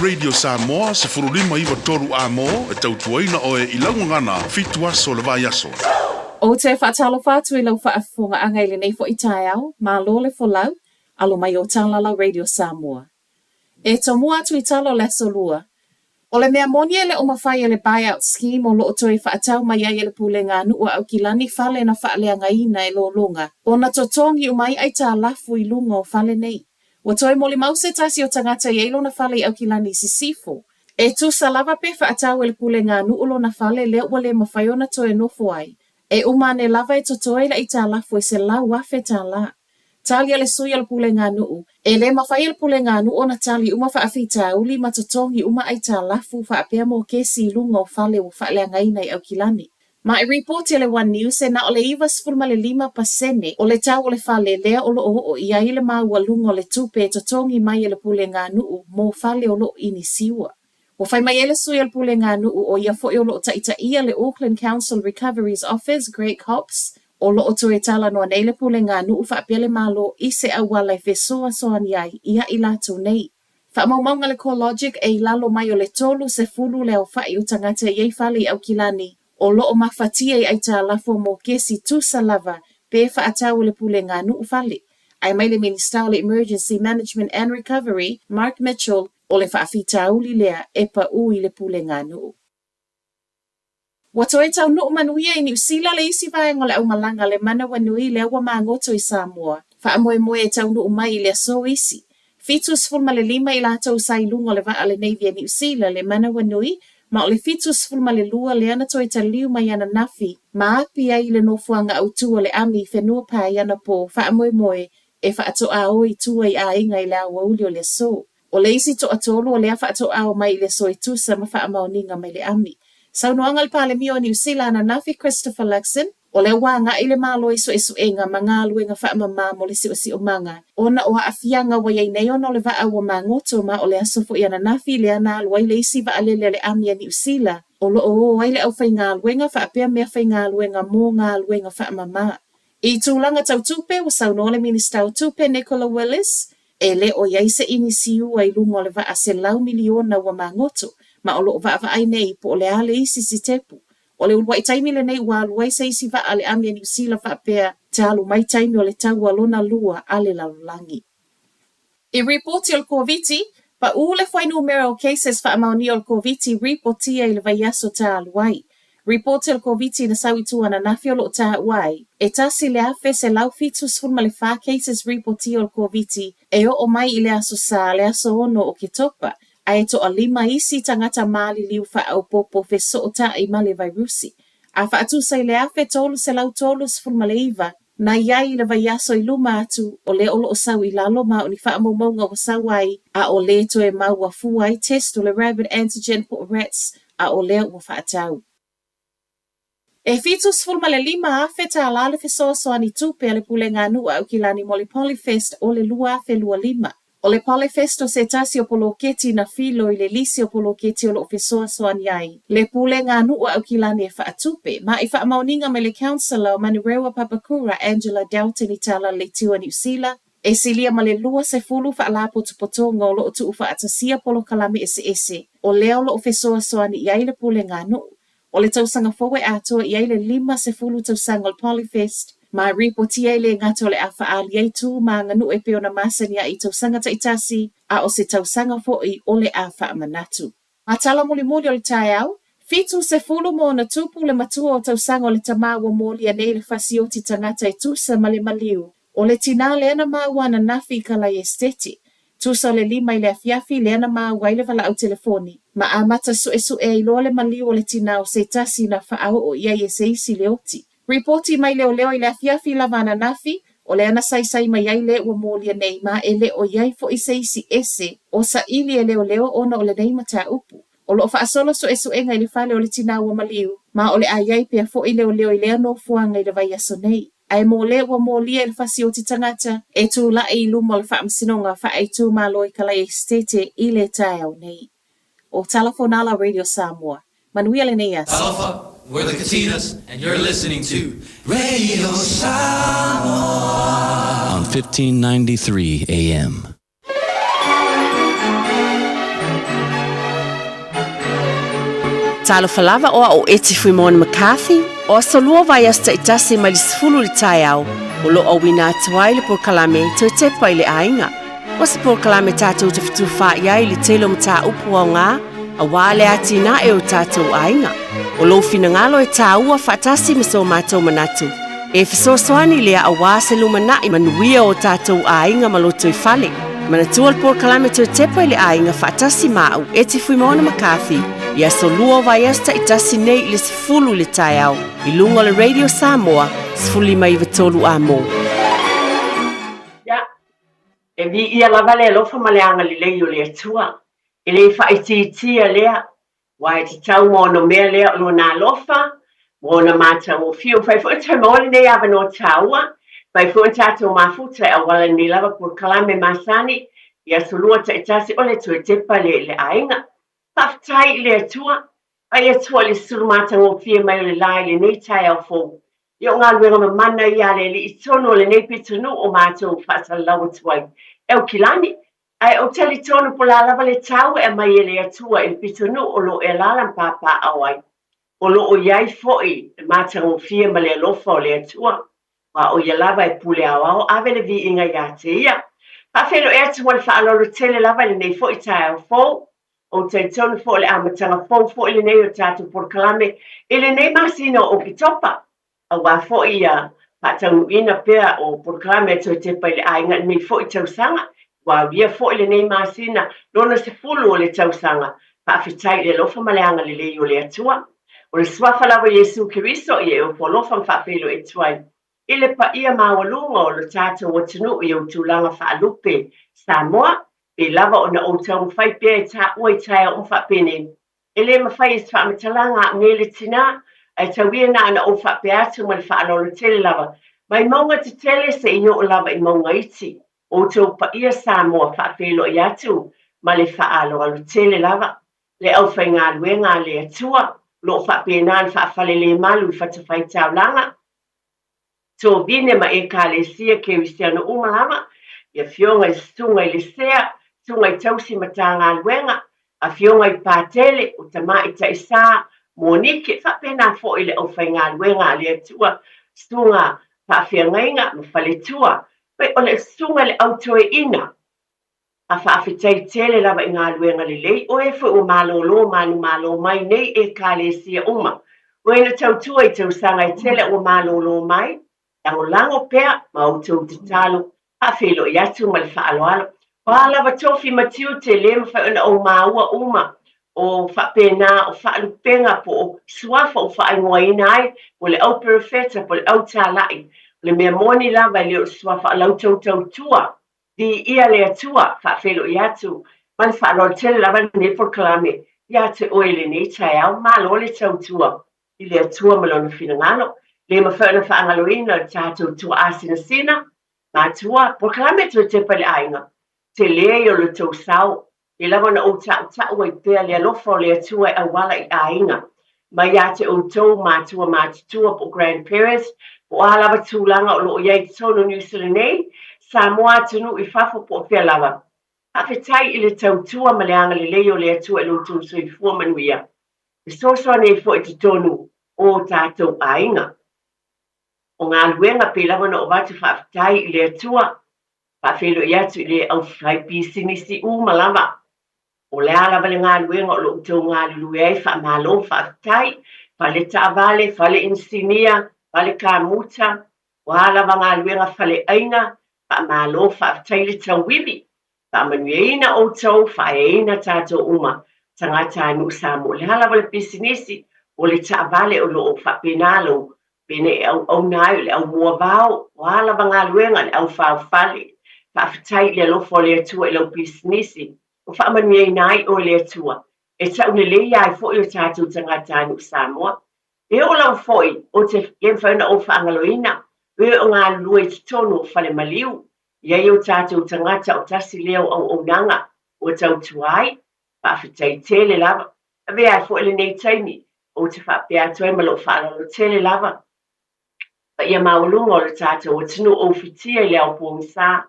Radio Samoa 15 9 3 Amo e tautuaina oe i lau gagana fitu aso o le vaiaso. Ou te faatalofa atu i lau faafofogaaga i lenei foi taeao, malo le folau, alo mai o Talalau Radio Samoa. E tomua atu i tala o le Aso Lua. O le mea moni e le o mafai e le Buyout Scheme o lo o toe faatau mai ai e le Pulega a Nuu a Aukilani fale na faaleagaina e lologa ona totogi uma ai aitalafu i luga o fale nei. Ua toe molimau se tasi o tagata i ai lona fale i Aukilani i Sisifo. E tusa lava pe faatau e le Pulega a Nuu lona fale lea ua le mafai ona toe nofo ai, e uma ane lava e totoe le aitalafu e $100,000. Tali a le sui o le puleganuu, E le mafai e le puleganuu ona tali uma faafitauli ma totogi uma aitalafu faapea mokesi i luga o fale ua faaleagaina i Aukilani. Ma e ripoti a le One News e na o le 95% o le tau o le fale lea o lo o oo i ai le maualuga o le tupe e totogi mai e le puleganuu mo fale o lo o inisiua. Ua fai mai ai le sui o le puleganuu o ia foi o lo o taitaia le Auckland Council Recoveries Office, Greg Hopps, o lo o toe talanoa nei le puleganuu faapea le Malo i se auala e fesoasoani ai ia i latou nei. Faamaumauga a le CoreLogic e i lalo mai o le 30 le aofa'i o tagata e i ai fale i Aukilani o lo o mafatia i aitalafu o mokesi tusa lava pe faatau e le puleganuu fale. Ae mai le Minisita o le Emergency Management and Recovery, Mark Mitchell, O le faafitauli lea e paʻū i le puleganuu. Ua toe taunuu manuia i Niu Sila le isi vaega o le aumalaga le manawanui lea ua magoto i Samoa. Faamoemoe e taunuu mai i le aso isi. 75 i latou sa i luga o le vaa le Navy a Niu Sila le manawanui ma o le 72 lea na toe taliu mai ananafi ma api ai i le nofoaga autu o le ami i Whenuapai anapo faamoemoe e faatoa o i tua i aiga i le aoauli o le aso. O le isi toatolu o lea faatoa o mai i le aso e tusa ma faamaoniga mai le ami. Saunoaga a le Palemia o Niu Sila ananafi Christopher Luxon, o lea ua agai le Malo i suesuega ma galuega faamama mo le siosiomaga ona o aafiaga ua i ai nei ona o le vaa ua magoto ma o le aso foi ananafi lea na alu ai le isi vaalele a le ami a Niu Sila o lo o o ai le aufaigaluega faapea meafaigaluega mo galuega faamama. I tulaga tau tupe, ua saunoa le Minisita o Tupe Nicola Willis, e le o i ai se inisiua i luga o le vaa 100 miliona ua magoto, ma o lo o vaavaai nei po o le a le isi sitepu. O le uluai taimi lenei ua alu ai se isi vaa a le ami a Niu Sila faapea talu mai taimi o le taua lona lua a le lalolagi. I ripoti o le Koviti, paʻū le fuainumera o cases faamaonia o le Koviti ripotia i le vaiaso talu ai. Ripoti o le Koviti na sau i tua ananafi o lo o taua ai, e 1,174 cases ripotia o le Koviti e oo mai i le Aso Sa le aso 6 o Oketopa, a e toalima isi tagata maliliu faaopoopo fesootai ma le vairusi. A faatusa i le 1,339 Na i ai i le vaiaso i luma atu, o lea o lo o sau i lalo ma o ni faamaumauga ua sau ai, a o lē toe maua fua ai test o le rapid antigen po o RATs, a o lea ua faatau. E $75,000 tālā le fesoasoani tupe a le Puleganuu a Aukilani mo le Polyfest o le 2025. O le Polyfest o se tasi o poloketi na filo i le lisi o poloketi o lo o fesoasoani ai le Pulega a Nuu a Aukilani e faatupe, ma i faamaoniga mai le Councillor o Manurewa Papakura Angela Dalton i tala le Letiu a Niu Sila, e silia ma le 20 faalapotopotoga o lo o tuufaatasia polokalame eseese o lea o lo o fesoasoani i ai le Pulega a Nuu. O le tausaga fou e atoa i ai le 50 tausaga o le Polyfest, ma ripotia e le gata o le a faaali ai tu ma aganuu e pei ona masani ai i tausaga taitasi, a o se tausaga foi o le a faamanatu. Ma tala mulimuli o le taeao, 70 ma ona tupu le matua o tausaga o le tama ua molia nei le fasioti tagata e tusa ma le maliu O le tinā lea na maua ananafi i ka lae esiteti. Tusa o le lima i le afiafi lea na maua ai le valaau telefoni, ma amata suesue ai loa le maliu o le tinā o se tasi na faaoo i ai e se isi le oti. Ripoti mai leoleo i le afiafi lava ananafi, o lea na saisai mai ai le ua molia nei ma e le o i ai foi se isi ese o saili e leoleo ona o lenei mataupu. O lo o faasolo suesuega i le fale o le tinā ua maliu, ma o le a i ai pea foi leoleo i lea nofoaga i le vaiaso nei. Ae mo le ua molia i le fasioti tagata, e tulai i luma o le Faamasinoga Faaitumalo i Kalai Esetete i le taeao nei. O Tala Fonala Radio Samoa. Manuia lenei aso. Talofa, we're the Katinas and you're listening to Radio Samoa on 1593 AM. Talofa lava o au o Eti Fuimaono McCarthy, o aso lua vaiaso taitasi mai le 10 i le taeao, o lo o auina atu ai le polokalame Toe Tepa i le Aiga. O se polokalame tatou te fetufaai ai i le tele o mataupu aoga aua le atinae o tatou aiga. O lou finagalo e tāua faatasi ma so matou manatu. E fesoasoani lea aua se lumanai manuia o tatou aiga ma lotoifale. Manatua le polokalame Toe Tepa i le Aiga faatasi ma au, Eti Fuimaono McCarthy, i aso lua o vaiaso taitasi nei i le 10 i le taeao, i luga o le Radio Samoa 1593 Amo. Ia, e viia lava le alofa ma le agalelei o le Atua, e le faaitiitia lea, aua e tatau ma ono mea lea o Lona alofa ma Ona matagofie. Ua mafai foi ona toe maua lenei avanoa taua, mafai foi ona tatou mafuta e auala lenei lava polokalame masani i aso lua taitasi o le toe tepa lea i le aiga. Faafetai i le Atua, Ai Atua i le sulu matagofie mai o le la i lenei taeao fou. Ia o galuega mamana ia a le Alii tonu o lenei pitonuu o matou faasalalau atu ai. E Aukilani, ae ou talitonu po o le a lava le tau e aumai e le Atua i le pitonuu o lo o e alaala ma papaaao ai. O lo o i ai foi le matagofie ma le alofa o le Atua, aua o Ia lava e pule aoao ave le viiga ia te Ia. Faafeiloai atu ma le faaaloalo tele lava i lenei foi taeao fou. Ou talitonu foi o le amataga fou foi lenei o le tatou polokalame i lenei masina o Oketopa, aua foi ia faataunuuina pea o polokalame a Toe Tepa i le Aiga i lenei foi tausaga. Ua aulia foi lenei masina lona 10 o le tausaga. Faafetai i le alofa ma le agalelei o le Atua. O le Suafa lava o Iesu Keriso ia e ofo alofa ma faafeiloai atu ai i le paia maualuga o lo tatou atunuu i ou tulaga faalupe Samoa, Pei lava ona ou taumafai pea e taua i taeao uma faapenei, e le mafai e se faamatalaga a au nei le tinā, ae tau ia na ona ou faapea atu ma le faaaloalo tele lava, mai mauga tetele seia oo lava i mauga iti, outou paia Samoa faafeiloai atu ma le faaaloalo tele lava. Le aufaigaluega a le Atua, o lo o faapena ona faafalelemalu i fatafaitaulaga, Tovine ma Ekalesia Kerisiano uma lava, i Afioga i Susuga i le Sea, Susuga i Tausi Matagaluega, Afioga i Patele, o Tamaitai Sa, Monike, faapena foi le aufaigaluega a le Atua, Susuga Faafeagaiga ma Faletua, o le Susuga i le Au Toeaina, A faafetai tele lava i galuega lelei, o e foi ua malolo manumalo mai nei Ekalesia uma. O e na tautua i tausaga e tele ua malolo mai, lagolago pea ma outou tatalo, faafeiloai atu ma le faaaloalo. O a lava tofi ma tiute le mafai ona ou maua uma, o faapena o faalupega po o suafa ua faaigoaina ai, po o le au perofeta po o le au talai. O le mea moni lava e le o le suafa o la outou tautua Viia le Atua, faafeiloai atu ma le faaaloalo tele lava lenei polokalame ia te oe i lenei taeao. Malo le tautua i le Atua ma Lona finagalo. Le mafai ona faagaloina le tatou tuaa sinasina, matua, polokalame toe tepa i le aiga. Tele ia o lo tou sao E lava ona ou tautau ai pea le alofa o le Atua e auala i aiga, mai ia te outou matua matutua po o grandparents, po o a lava tulaga o lo o i ai i totonu o Niu Sila nei, Samoa atunuu i fafo po o fea lava. Faafetai i le tautua ma le agalelei o le Atua i lo outou soifua manuia, fesoasoani ai foi i totonu o tatou aiga. O galuega pei lava ona ou avatu faafetai i le Atua Faafeiloai atu i le aufaipisinisi uma lava. O le a lava le galuega o lo o outou galulue ai, faamalo, faafetai. Fale taavale, fale inisinia, fale kamuta, o a lava galuega faleaiga, faamalo, faafetai le tauivi. Faamanuiaina outou, faaeaina tatou uma, tagatanuu Samoa. O le a lava le pisinisi, o le taavale o lo o faapena lou Pēnei e auauna ai o le au moavao, o a lava galuega, le au faofale. Faafetai i le alofa o le Atua i lau pisinisi, ua faamanuiaina ai oe le Atua, e tauleleia ai foi o tatou tagatanuu Samoa. E oo lava foi, ou te le mafai ona ou faagaloina, o e o galulue i totonu o fale maliu, i ai o tatou tagata o tasi lea o auaunaga ua tautua ai. Faafetai tele lava. Avea ai foi lenei taimi, ou te faapea atu ai ma lou faaaloalo tele lava, paia maualuga o le tatou atunuu o ufitia i le ao pogisa,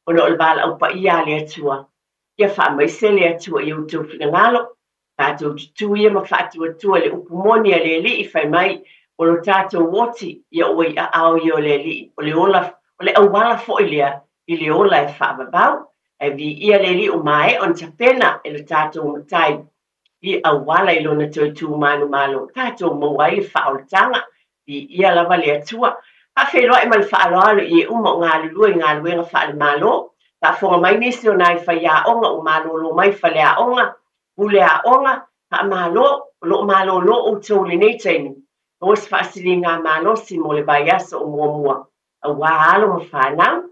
ona o le valaau paia a le Atua. Ia faamaise le Atua i outou finagalo, Tatou tutū ia ma faatuatua i le upu moni a le Alii fai mai, o lo tatou oti, ia ua i aao ia o le Alii, o le ola, o le auala foi lea i le ola e faavavau. Ae viia le Alii ua maea ona tapena e lo tatou Matai i auala i lona toe tu manumalo, tatou maua ai le faaolataga. Viia lava le Atua. Faafeiloai ma le faaaloalo i e uma o galulue i galuega faale-Malo. Faafofoga mai nisi o nai faiaoga ua malolo mai faleaoga, pule aoga, faamalo, o lo o malolo outou i lenei taimi. Maua se faasiligamalosi mo le vaiaso o muamua aua alo ma fanau.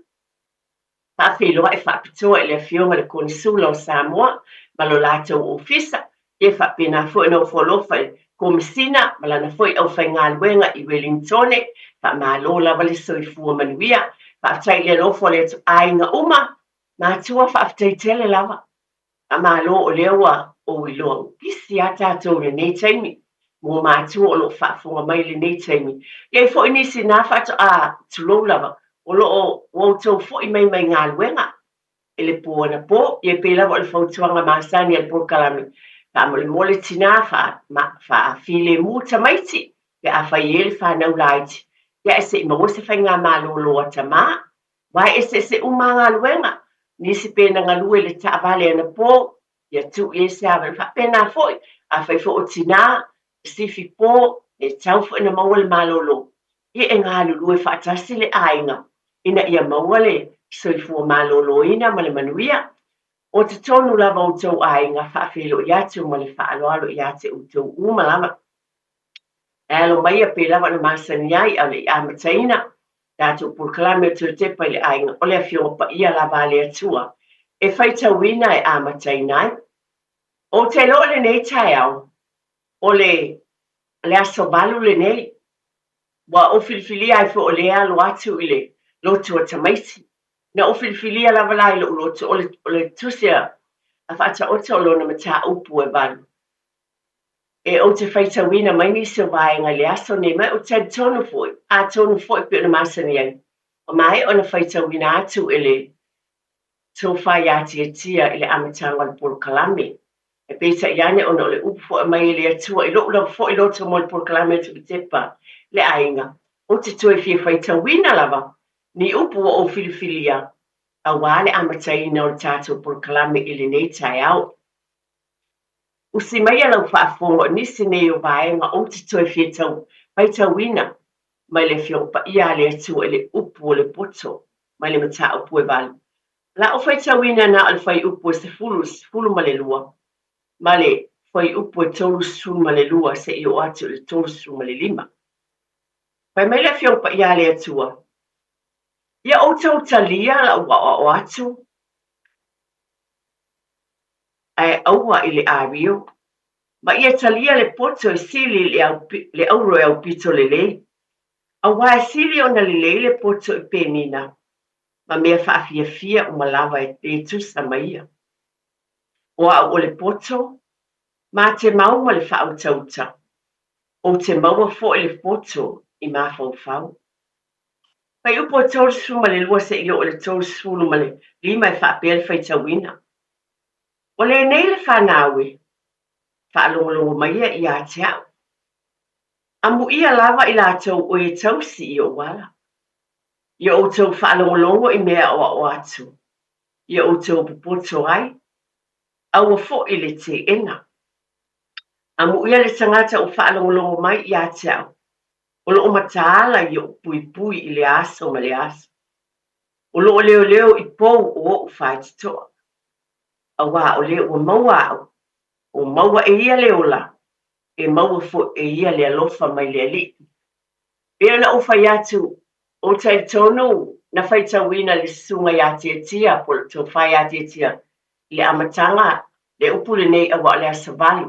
Faafeiloai faapitoa i le Afioga i le Konesula o Samoa ma lo latou Ofisa, ia faapena foi ona ofo alofa i le Komesina ma lana foi aufaigaluega i Welingtone. Faamalo lava le soifua manuia. Faafetai i le alofa o le aiga uma. Matua faafetai tele lava. Faamalo o lea ua ou iloa ua pisi a tatou i lenei taimi mo matua o lo o faafofoga mai i lenei taimi. E i ai foi nisi na faatoa, tulou lava, o lo o ua outou foi mai mai galuega i le po anapo. Ia pei lava o le fautuaga masani a le polokalame, faamolemole tina, faafilemu tamaiti pe afai e i ai le fanau laiti, ia ae se i maua se faigamalolo a tama. Aua e eseese uma a galuega, nisi pe na galue i le taavale anapo, ia tuu i ai se avanoa. Faapena foi, afai foi o tina, sifi po, e tatau foi ona maua le malolo, ia e galulue faatasi le aiga ina ia maua le soifua maloloina ma le manuia. O totonu lava o outou aiga, faafeiloai atu ma le faaaloalo ia te outou uma lava. Ae alo maia pei lava ona masani ai a o le i amataina tatou polokalame o Toe Tepa i le Aiga, o le Afioga Paia lava a le Atua e faitauina e amataina ai. Ou te iloa o lenei taeao, o le le aso valu lenei, ua ou filifilia ai foi o lea e alo atu i le lotu a tamaiti. Na ou filifilia lava la i lou lotu, o le, o le tusi a Faataoto o lona mataupu e valu. E ou te faitauina mai nisi o vaega i le aso nei mai, ou te talitonu foi, atonu foi pei ona masani ai, ua maea ona faitauina atu e le Tofa ia Tiatia i le amataga o le polokalame. Ae peitai ane ona o le upu foi aumai e le Atua i lou lava foi loto mo le polokalame o Tuputepa le aiga, ou te toe fia faitauina lava ni upu ua ou filifilia aua le amataina o le tatou polokalame i lenei taeao. Usi maia lau faafofoga o nisi nei o vaega ou te toe fia tau faitauina mai le Afioga Paia a le Atua i le upu o le poto mai le mataupu e valu. O la ou faitauina na o le fuaiupu e sefulu, 12 ma le fuaiupu e 32 seia oo atu i le 35. Fai mai le Afioga Paia a le Atua, Ia outou talia lau aoao atu, ae aua i le ario, ma ia talia le poto e sili i le auro e aupito lelei, aua e sili ona lelei le poto i penina ma mea faafiafia uma lava e le tusa ma ia. O au o le poto, ma te mau ma le faautauta, ou te maua foi le poto i mafaufau. Fuaiupu e 32 seia oo i le 35 e faapea le faitauina. Ua lenei le fanau e faalogologo maia ia te au. Amuia lava i latou o e tausi i ou ala. Ia outou faalogologo i mea aoao atu, ia outou popoto ai, aua foi le teena. Amuia le tagata ua faalogologo mai ia te au, o lo o mataala i ou puipui i le aso ma le aso. O lo o leoleo i pou o oʻu faitotoa, auā o lea ua maua au, ua maua e ia le ola, e maua foi e ia le alofa mai le Alii. Pei ona ou fai atu, ou talitonu na faitauina le Susuga ia Tiatia po o le Tofa ia Tiatia i le amataga le upu lenei aua o le aso valu,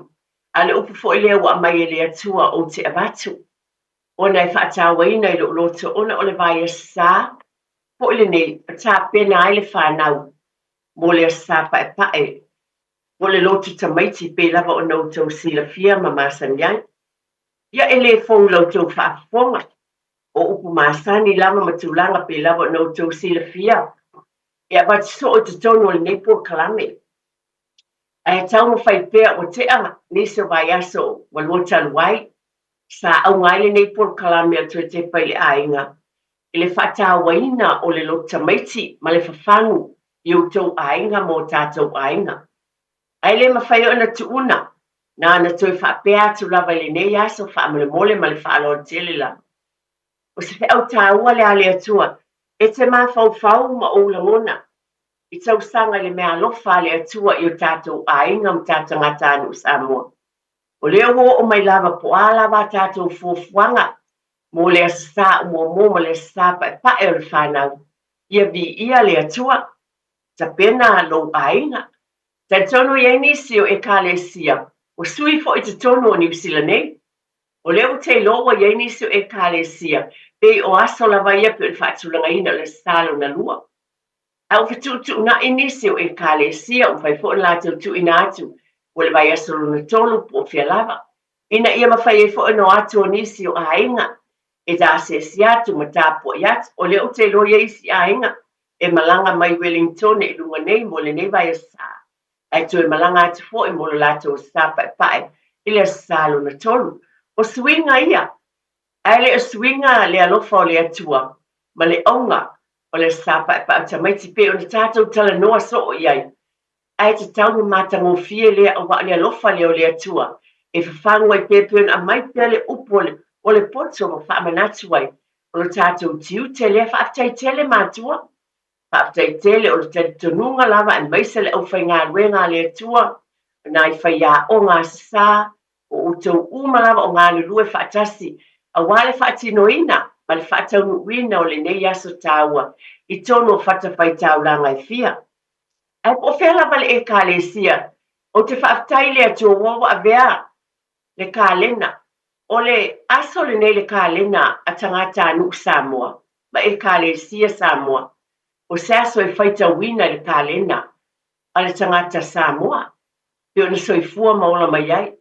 a o le upu foi lea ua aumai e le Atua ou te avatu ona e faatauaina i lou loto ona o le vaiaso sa foi lenei ma tapena ai le fanau mo le aso sa paepae po o le lotu tamaiti pei lava ona outou silafia ma masani ai. Ia e le fou i la outou faafofoga, o upu masani lava ma tulaga pei lava ona outou silafia e avatu soo i totonu o lenei polokalame. Ae taumafai pea ua tea nisi o vaiaso ua lua talu ai, sa auga ai lenei polokalame o Toe Tepa i le Aiga i le faatauaina o le loto tamaiti ma le fafagu i outou aiga ma o tatou aiga. Ae le mafai ona tuuna, na ona toe faapea atu lava i lenei aso faamolemole ma le faaaloalo tele lava. O se feau taua le a le Atua e te mafaufau ma ou lagona i tausaga i le meaalofa a le Atua i o tatou aiga ma ta tagatanuu Samoa. O lea ua oo mai lava po o a lava a tatou fuafuaga mo le Aso Sa Umuamua ma le Aso Sa Paepae o le fanau, ia viia le Atua, tapena lou aiga. Talitonu e i ai nisi o Ekalesia ua sui foi i totonu o Niu Sila nei. O lea ua te iloa ua i ai nisi o Ekalesia pei o aso lava ia pei o le faatulagaina o le Aso Sa lona lua. A ua fetuutuunai nisi o Ekalesia ua mafai foi ona latou tuuina atu mo le vaiaso lona tolu po o fea lava, ina ia mafai ai foi ona o atu o nisi o aiga e asiasi atu ma tapuai atu. O lea ou te iloa i ai isi aiga e malaga mai Wellingtone i luga nei mo lenei vaiaso sa, ae toe malaga atu foi mo lo latou aso sa paepae i le aso sa lona tolu. O suiga ia, ae le o suiga le alofa o le Atua ma le auga o le aso sa paepae o tamaiti pei ona tatou talanoa soo i ai. Ae tatau ma matagofie lea aua o le alofa lea o le Atua e fafagu ai pea pei ona aumai pea le upu o le poto ma faamanatu ai o lo tatou tiute lea. Faafetai tele matua, faafetai tele o le talitonuga lava aemaise le aufaigaluega a le Atua, o nai faiaoga Aso Sa, o outou uma lava o galulue faatasi aua le faatinoina ma le faataunuuina o lenei aso taua i totonu o fatafaitaulaga e fia. Ae po o fea lava le Ekalesia, ou te faafetai i le Atua ua ua avea le kalena. O le aso lenei le kalena a tagatanuu Samoa ma Ekalesia Samoa. O se aso e faitauina i le kalena a le tagata Samoa pei ona soifua ma ola mai ai.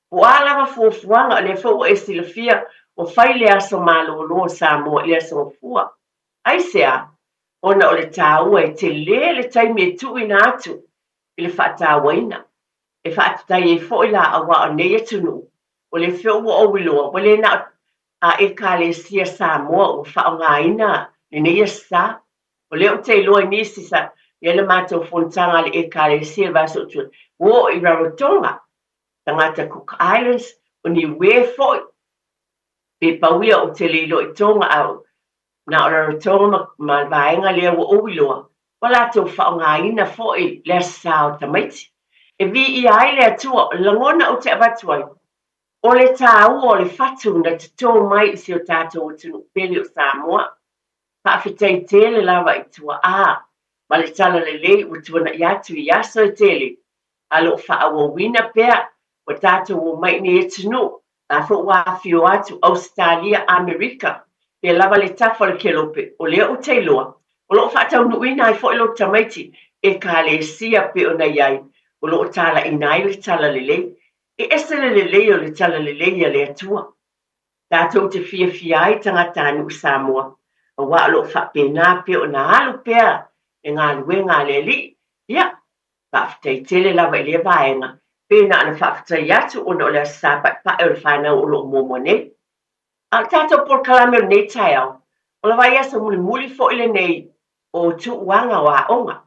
Po o a lava fuafuaga, o lea foi ua e silafia ua fai le aso malolo o Samoa i le aso Gafua. Aisea? Ona o le taua e tele le taimi e tuuina atu i le faatauaina. E faafetai ai foi la aua o nei atunuu, o lea foi ua ou iloa ua le na o a Ekalesia Samoa ua faaaogaina lenei aso sa. O lea ou te iloa i nisi sa i ai le matou fonotaga a le Ekalesia i le vaiaso ua tuanai, ua oo i Rarotonga, tagata Cook Islands, o Niue foi, pe pau ia ou te le iloa i Tonga a na o Rarotonga ma, ma le vaega lea ua ou iloa, ua latou faaaogaina foi le Aso Sa o tamaiti. E viia ai le Atua, o le lagona ou te avatu ai, o le taua o le fatu na totō mai i si o tatou atunuu pele o Samoa. Faafetai tele lava i tuaa ma le talalelei ua tuanai atu i aso e tele, a lo o faaauauina pea ua tatou omai i nei atunuu, la foi ua afio atu Ausetalia, Amerika, pea lava le tafa o le kelope, o lea ou te iloa, o lo o faataunuuina ai foi lou tamaiti Ekalesia pei ona i ai, o lo o talaiina ai le talalelei. E ese le lelei o le talalelei a le Atua. Tatou te fiafia ai tagatanuu Samoa, aua o lo o faapena pea ona alu pea le galuega a le Alii. Ia, faafetai tele lava i lea vaega, pe na ona faafetai atu ona o le Aso Sa Paepae o le fanau o lo o muamua nei. A o le tatou polokalame o lenei taeao, o le vaiaso mulimuli foi lenei o tuuaga o aoga.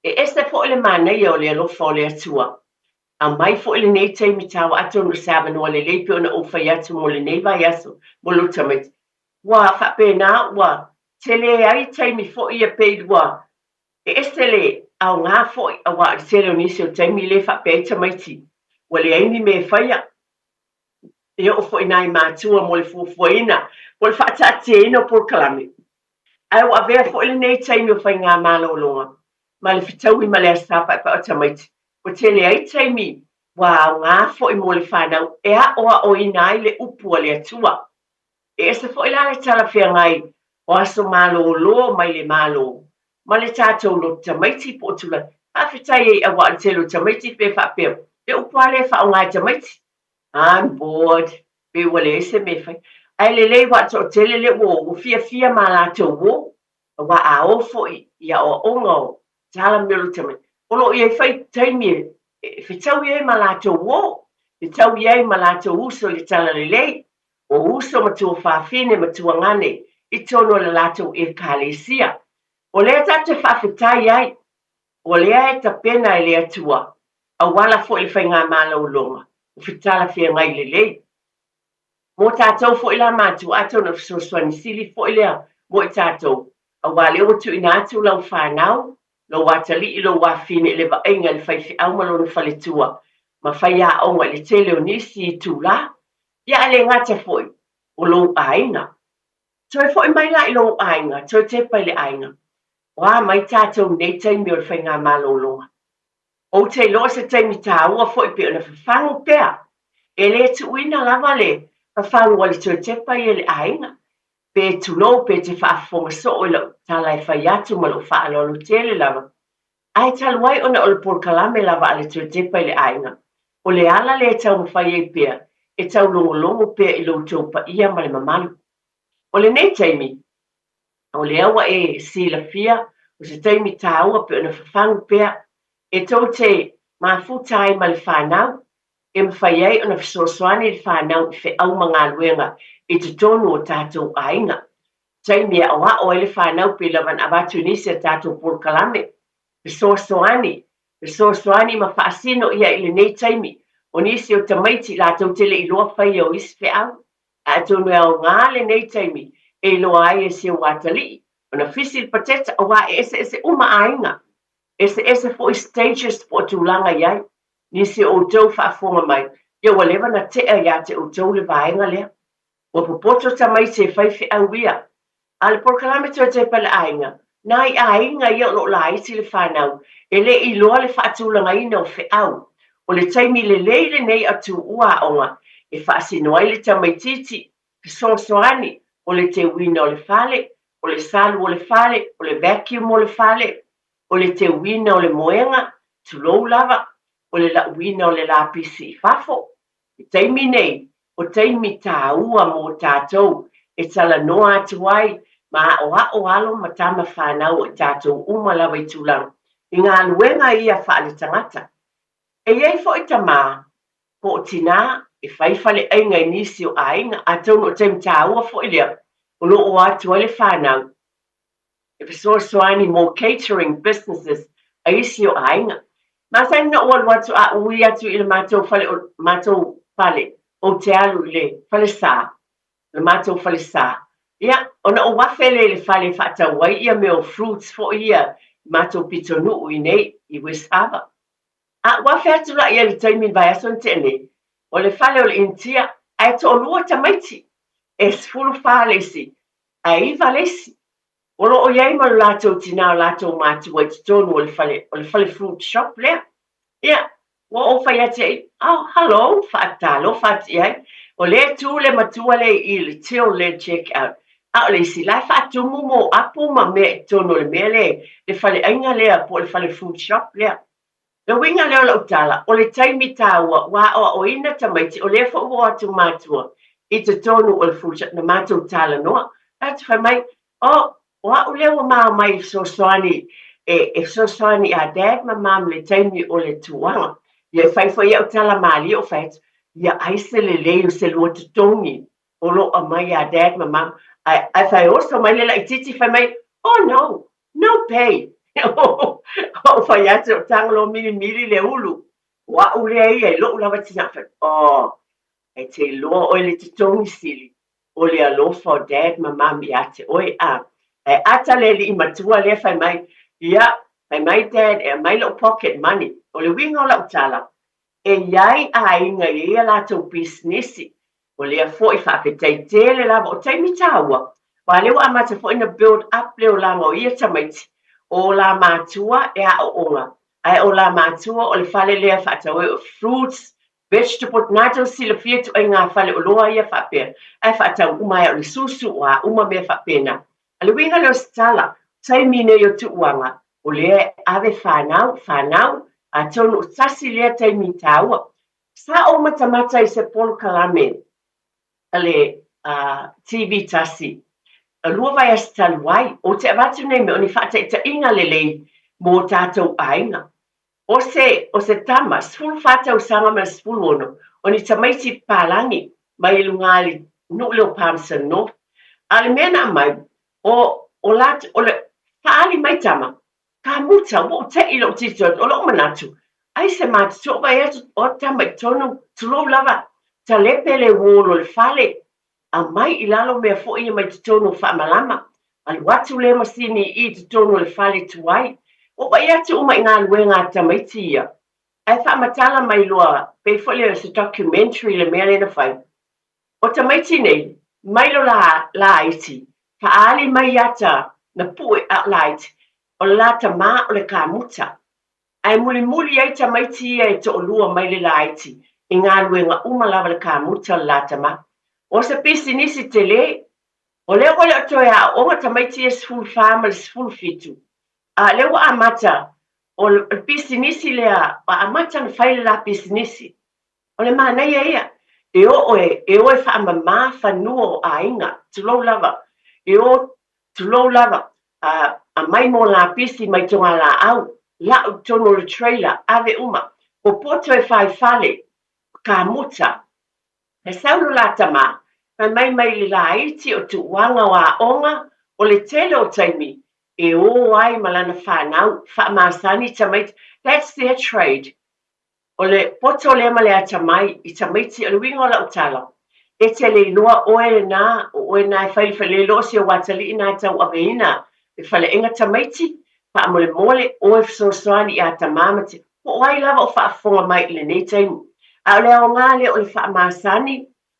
E ese foi le manaia o le alofa o le Atua. Aumai foi lenei taimi taua atonu o se avanoa lelei pei ona ou fai atu mo lenei vaiaso mo lou tamaiti. Ua faapena ua tele ai taimi foi ia pei ua e ese le aoga foi aua o le tele o nisi o taimi lea e faapea ai tamaiti ua leai ni mea e faia. E oo foi nai matua mo le fuafuaina po o le faataatiaina o polokalame. Ae ua avea foi lenei taimi o faigamalologa ma le fetaui ma le Aso Sa Paepae o Tamaiti, ua tele ai taimi ua aoga foi mo le fanau e aoaoina ai le upu a le Atua. E ese foi la le talafeagai o aso malolo mai le Malo ma le tatou lotu tamaiti po o tulaga. Faafetai ai aua o le tele o tamaiti pe faapea le upu lava lea e faaaoga e tamaiti, I'm bored, pei ua leai se mea e fai. Ae lelei aua o le toatele lea ua o, ua fiafia ma latou o, aua a o foi i aoaoga o tala mea o le tamaiti. O lo o i ai foi taimi e fetaui ai ma latou uō, fetaui ai ma latou uso i le talalelei, o uso ma tuafafine ma tuagane i totonu o le latou Ekalesia. O lea tatou te faafetai ai, o lea e tapena e le Atua auala foi le faigamalaologa o fetalafeagai lelei. Mo tatou foi la matua, atonu o le fesoasoani sili foi lea mo i tatou, aua lea ua tuuina atu lau fanau, lou atalii, lou afine i le vaaiga i le faifeau ma lona faletua ma faiaoga i le tele o nisi itulā. Ia ae le gata foi, o lou aiga. Toe foi mai la i lou aiga, toe tepa i le aiga. O a mai tatou i nei taimi o le faigamalologa? Ou te iloa se taimi tāua foi pei ona fafagu pea. E le tuuina lava le fafagu a le toe tepa ia i le aiga. Pe tulou pe te faafofoga soo i lau tala e fai atu ma lou faaaloalo tele lava. Ae talu ai ona o le polokalame lava a le toe tepa i le aiga, o le ala lea e taumafai ai pea e taulogologo pea i lo outou paia ma le mamalu. O lenei taimi, O lea ua e silafia, o se taimi tāua pei ona fafagu pea, e tou te mafuta ai ma le fanau, e mafai ai ona fesoasoani le fanau i feau ma galuega i totonu o tatou aiga. Taimi e aoao ai le fanau pei lava ona avatu i nisi a tatou polokalame, fesoasoani, fesoasoani ma faasino ia i lenei taimi, o nisi o tamaiti latou te le iloa faia o isi feau, Atonu e aoga lenei taimi e iloa ai e si ou atalii ona fisi le pateta aua e eseese uma aiga, eseese foi stages po o tulaga i ai. Nisi o outou faafofoga mai, ia ua leva na tea ia te outou le vaega lea. Ua popoto tamaiti e fai feau ia. A o le polokalame toe tepa i le aiga, nai aiga ia o lo o laiti le fanau e le i iloa le faatulagaina o feau. O le taimi lelei lenei a tuua aoga e faasino ai le tamaitiiti, fesoasoani, o le teuina o le fale, o le salu o le fale, o le vacuum o le fale, o le teuina o le moega, tulou lava, o le lauina o le lapisi i fafo. I taimi nei, o taimi tāua mō tātou e talanoa atu ai ma aʻoaʻo alo ma tama whānau o i tātou uma lava i tulaga i galuega ia faaletagata. E i ai foi tamā, po o tinā e fai faleaiga i nisi o aiga, atonu o taimi tāua foi lea o lo o atu ai le whānau e fesoasoani mo catering businesses a isi o aiga. Masani na ou alu atu a ui atu i le matou fale o matou fale ou te alu i le falesa, le matou falesa. Ia, ona ou afe lea i le fale e faatau ai ia mea o fruits foi ia i matou pitonuu i nei i West Harbour. A ou afe atu la ia i le taimi i le vaiaso na tea nei, o le fale o le Initia, ae toalua tamaiti, e 14 le isi, ae iva le isi. O lo o i ai ma lo latou tinā o latou matua i totonu o le fale, o le fale fruit shop lea. Ia, ua ou fai atu i ai, oh, hello, faatalofa atu i ai. O lea e tu le matua lea i le till lea check out. A o le isi, la e faatumu mo apu ma mea i totonu o le mea lea, le faleaiga lea po o le fale fruit shop lea. Le uiga lea o lau tala, o le taimi tāua ua aoaoina tamaiti, o lea foi ua o atu matua i totonu o le fruit shop na matou talanoa. Latou fai mai, Oh, o a'u lea ua ma omai e fesoasoani, e, e fesoasoani iā Dad ma Mum le taimi o le tūaga. Ia e fai foi au tala mālie o fai atu, ia ai se lelei o se lua totogi o lo o aumai iā Dad ma Mum. Ae, ae fai oso mai le laitiiti fai mai, Oh no, No pay! Ou fai atu, o tago loa milimili le ulu. O a'u lea ia i lo'u lava tinā. Fai, oh, e te iloa oe le totogi sili o le alofa o Dad ma Mum iā te oe, a. Ae ata le alii matua lea fai mai, ia, fai mai Dad e aumai lo'u pocket money. O le uiga o la'u tala, E i ai aiga i ia latou pisinisi, o lea foi faafetai tele lava o taimi tāua, aua lea ua amata foi na build up le olaga o ia tamaiti, o la matua e aoaoga, ae o la matua o le fale lea faatau ai o fruits, vegetables, na tou silafia ituaiga fale oloa ia faapea, ae faatau uma ai o le susu, o a uma mea faapena. A le uiga lea o se tala, taimi nei o tuuaga, o lea e ave fanau, fanau, atonu o tasi lea taimi tāua. Sa ou matamata i se polokalame a le TV tasi, e lua vaiaso talu ai, ou te avatu nei mea o ni faataitaiga lelei mō tātou aiga. O se, o se tama, 14 tausaga ma le 16, o ni tamaiti papalagi mai luga i le nuu lea o Palmerston North. A o le mea na aumai, o, o latou, o le faaali mai tama, kamuta, ua ou te'i i lou tilotilo atu, o lou manatu, ai se matutua, vaai atu o tama i totonu, tulou lava, talepe le wall o le fale, aumai i lalo mea foi ia mai totonu o faamalama, alu atu lea masini i totonu o le fale tuai. Ua vaai atu uma i galuega a tamaiti ia, ae faamatala mai loa, pei foi lea o se documentary le mea lea na fai. O tamaiti nei, mai lo la laiti, faaali mai ata na pue a o laiti, o le la tamā o le kamuta. Ae mulimuli ai tamaiti ia e toʻalua mai le laiti i galuega uma lava le kamuta o le la tamā. O se pisinisi telē. O lea ua le o toe aooga tamaiti ia 14 ma le 17, a o lea ua amata o le pisinisi lea, ua amata ona fai le la pisinisi. O le manaia ia, e o e, e o e faamamā fanua o aiga, tulou lava, e o, tulou lava, a, aumai mo lapisi mai togalaau, lau i totonu o le trailer, ave uma, popoto e fai fale, kamuta. E sau lo la tamā, fai mai mai le laiti o tuuaga o aoga, o le tele o taimi, e o ai ma lana fanau, faamasani tamaiti, that's their trade. O le poto lea ma le atamai i tamaiti, o le uiga o lau tala, e te le iloa oe lena, o oe na e fai le faleailoa o si ou atalii na e tauaveina le faleaiga tamaiti, faamolemole oe fesoasoani iā tamā ma te, po o ai lava o faafofoga mai i lenei taimi. A o le aoga lea o le faamasani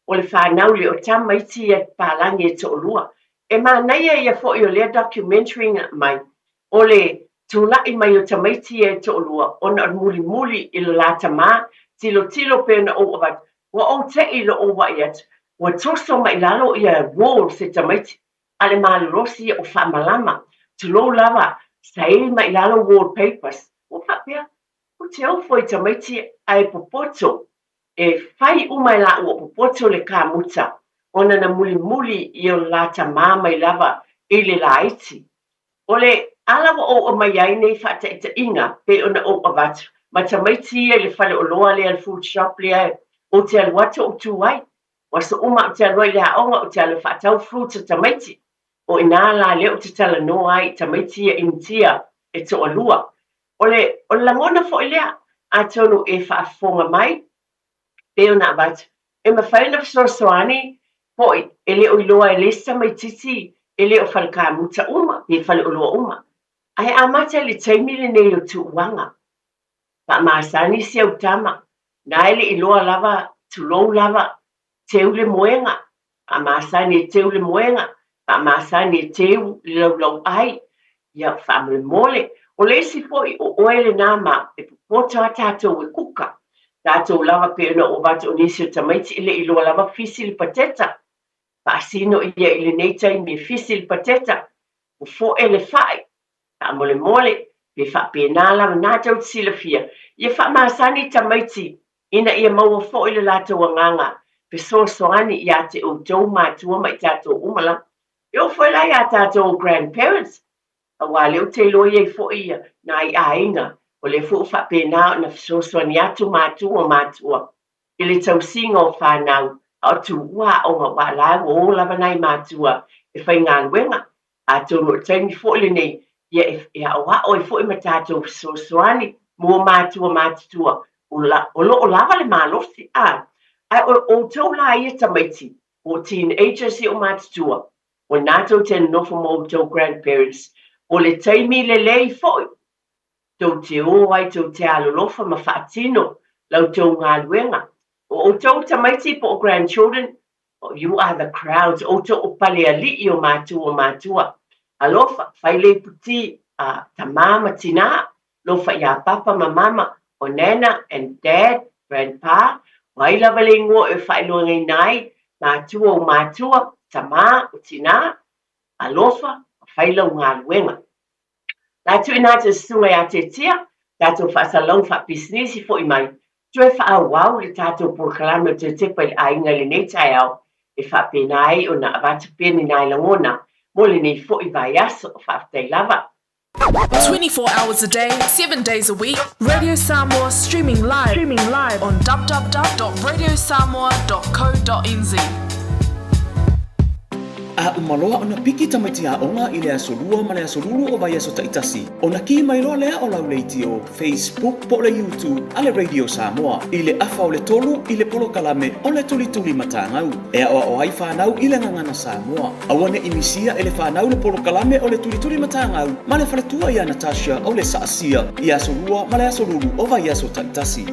o le fanau lea o tamaiti ia papalagi e toʻalua. E manaia ia foi o lea documentary na aumai, o le tulai mai o tamaiti ia e toʻalua ona o le mulimuli i le la tamā, tilotilo pei ona ou avatu, ua ou teʻi i lo ou vaai atu, ua toso mai lalo ia walls e tamaiti, a le malolosi ia o faamalama, tulou lava, saili mai lalo wallpapers. Ua faapea, ou te ofo i tamaiti ae popoto E fai uma e lāua o popoto le kamuta ona na mulimuli i o la tamā mai lava i le laiti. O le ala ua ou aumai ai nei faataitaiga pei ona ou avatu ma tamaiti ia i le faleoloa lea le food shop lea ou te alu atu ou tu ai. O aso uma ou te alu ai i le aoga ou te alu e faatau fruits a tamaiti. O inā la lea ou te talanoa ai i tamaiti ia Initia e toalua. O le, o le lagona foi lea, atonu e faafofoga mai, pei ona avatu, e mafai ona fesoasoani foi e le o iloa e le isi tamaitiiti e le o fale kamuta uma pe faleoloa uma. Ae amata i le taimi lenei o tuuaga. Faamasani si au tama, na e le iloa lava, tulou lava, teu le moega, faamasani e teu le moega, faamasani e teu le laulauai, ia faamolemole. O le isi foi, o oe lenā ma e popoto a tatou e kuka. Tatou lava pei ona ou avatu o nisi o tamaiti e le i loa lava fisi le pateta. Faasino ia i lenei taimi e fisi le pateta, fofoe le fai, faamolemole, pe faapena lava na tou te silafia, ia faamasani tamaiti ina ia maua foi le latou agaga fesoasoani iā te outou matua ma i tatou uma lava. E oo foi la iā tatou o grandparents, aua lea ou te iloa i ai foi ia nai aiga o lea foi ua faapena ona fesoasoani atu matua o matua i le tausiga o fanau a o tuua aoga aua o la ua o lava nai matua e faigaluega. Atonu o le taimi foi lenei ia e aoao ai foi ma tatou fesoasoani mo matua matutua o lo o lava le malosi. A, ae o outou la ia tamaiti, o teenagers ia o matutua, o ina tou te nonofo ma outou grandparents, o le taimi lelei foi tou te o ai tou te alolofa ma faatino la outou galuega. O outou tamaiti po o grandchildren, You are the crowns, outou o palealii o matou o matua. Alofa, fai le ipu-ti a tamā ma tinā, lofa iā papa ma mama, o nana and dad, grandpa, o ai lava le ingoa e faailoagaina ai matua o matua, tamā, o tinā, alofa, ma fai lau galuega. La tuuina atu e Susuga ia Tetia, tatou faasalalauga faapisinisi foi mai, toe faaauau le tatou polokalame o Toe Tepa i le Aiga i lenei taeao, e faapena ai ona avatu pea ni nai lagona mo lenei foi vaiaso. Faafetai lava. 24 hours a day, 7 days a week, Radio Samoa streaming live, streaming live on www.radiosamoa.co.nz. A uma loa ona piki tamaiti aoga i le aso Lua ma le aso Lulu o vaiaso taitasi, ona kī mai loa lea o lau leitio, Facebook po o le YouTube a le Radio Samoa i le afa o le tolu i le polokalame o le Tulituli Matagau e aoao ai fanau i le gagana Samoa. Aua ne i misia e le fanau le polokalame o le Tulituli Matagau ma le faletua ia Natasha o le Saasia i aso Lua ma le aso Lulu o vaiaso taitasi.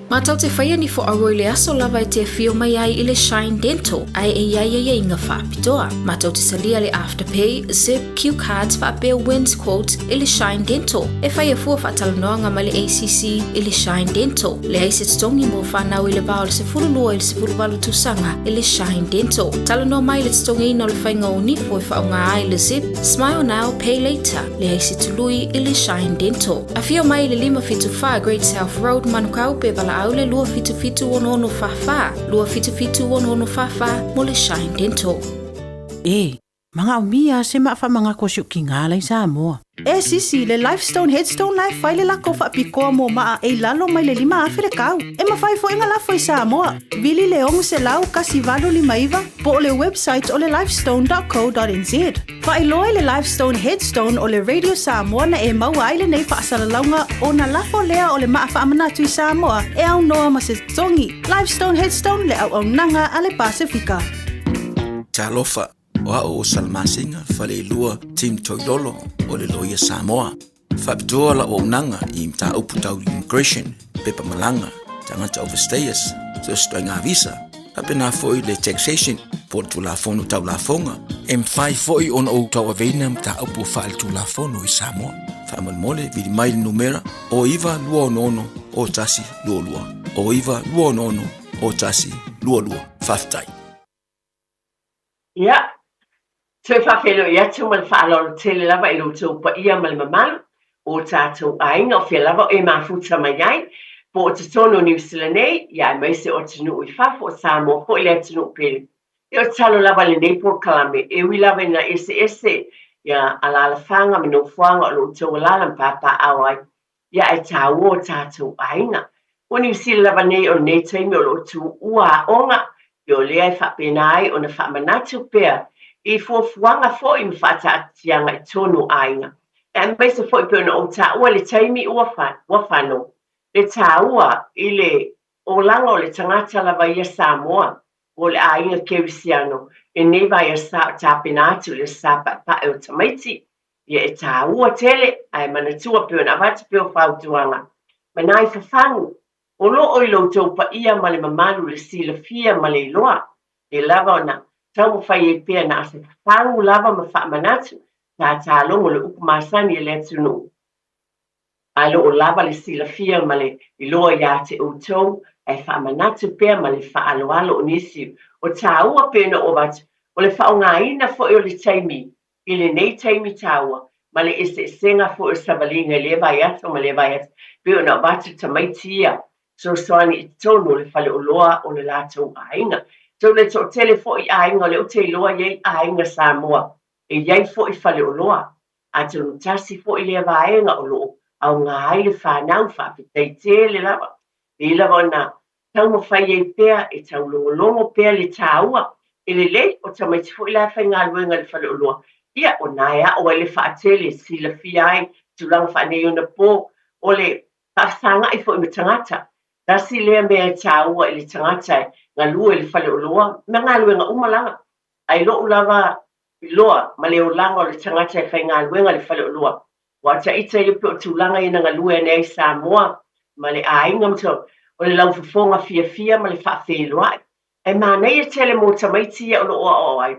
Matou te whaia ni fo aua i le aso lava e te afio mai ai i le Shine Dental ae e iai aiaiga faapitoa. Matou te salia le Afterpay, Zip, Cue Cards faapea Wins Quotes i le Shine Dental. E faia fua faatalanoaga ma le ACC i le Shine Dental. Leai se totogi mo fanau i le va o le 12 i le 18 tausaga i le Shine Dental. Talanoa mai i le totogiina o le faiga o nifo e faaaoga ai le Zip, Smile Now, Pay Later. Leai se tului i le Shine Dental. Afio mai i le 574 Great South Road, Manukau, pe valaau le 277 6644, 277 6644 mo le Shine Dental. E, manaomia se maa faamagako o si ou kigā la i Samoa. E sisi, le Lifestone Headstone la e fai le lako faapitoa mo maa e i lalo mai le 5000 le kau. E mafai foi ona lafo i Samoa. Vili le 600 1859 po o le website o le lifestone.co.nz. Faailoa i le Lifestone Headstone o le Radio Samoa na e maua ai lenei faasalalauga ona lafo lea o le maa faamanatu i Samoa e aunoa ma se totogi. Lifestone Headstone le auaunaga a le Pasefika. Talofa, o a'u o Salamasina Faleilua Tim Toilolo o le Loia Samoa. Faapitoa la'u auaunaga i mataupu tau immigration, pepa malaga, tagata overstayers, so o se ituaiga visa, faapena foi le taxation po o le Tulafono Tau Lafoga. E mafai foi ona ou tauaveina mataupu faaletulafono i Samoa. Faamolemole, vili mai le numera o 9266 0122, o 9266 0122. Faafetai. Ia, toe faafeiloai atu ma le faaaloalo tele lava i lo outou paia ma le mamalu o tatou aiga o fea lava o e mafuta mai ai, po o totonu o Niu Sila nei, ia aemaise o atunuu i fafo, o Samoa foi le atunuu pele. Ia o tatalo lava lenei polokalame, e ui lava ina eseese ia alaalafaga ma nofoaga o lo outou alaala ma papaaao ai, Ia ae tāua o tātou aiga. Ua Niu Sila lava nei o lenei taimi o lo o tuua aoga, ia o lea e faapena ai ona faamanatu pea i fuafuaga foi ma faataatitiaga i tonu o aiga. Aemaise foi pei ona ou taua le taimi ua ua fano le tāua i le olaga o le tagata lava ia Samoa po o le aiga Kerisiano i lenei vaiasa o tapena atu i le sa paepae o tamaiti. Ia e tāua tele, ae manatua pei ona avatu pea o fautuaga ma nai fafagu o lo o i lo outou paia ma le mamalu le silafia ma le iloa, e lava ona taumafai ai pea na o se fafagu lava ma faamanatu tātālogo le upu masani a le atunuu. Ae lo o lava le silafia ma le iloa iā te outou, ae faamanatu pea ma le faaaloalo o nisi o tāua pei ona ou avatu, o le faaaogaina foi o le taimi i lenei taimi tāua, ma le eseesega foi o savaliga i lea vaiaso ma lea vaiaso, pei ona avatu tamaiti ia fesoasoani i totonu o le faleoloa o le latou aiga. Atonu e toatele foi aiga o lea ou te iloa e i ai aiga Samoa, e i ai foi faleoloa, atonu tasi foi lea vaega o lo o aoga ai le fanau, faafetai tele lava. E i lava ona taumafai ai pea e taulogologo pea le tāua e lelei o tamaiti foi la e faigaluega i le faleoloa, ia o na e aʻo ai le faatele e silafia ai tulaga faaneionapo o le faafesagaʻi foi ma tagata. Tasi lea mea e tāua i le tagata e galue i le faleoloa ma galuega uma lava. Ae i loʻu lava iloa ma le olaga o le tagata e faigaluega i le faleoloa, Ua ta ita ia pei o tulaga ia na galue ane ai Samoa ma le aiga ma tulaga, o le laufofoga fiafia ma le faafeiloai. Ae manaia tele mo tamaiti ia o lo o aoao ai,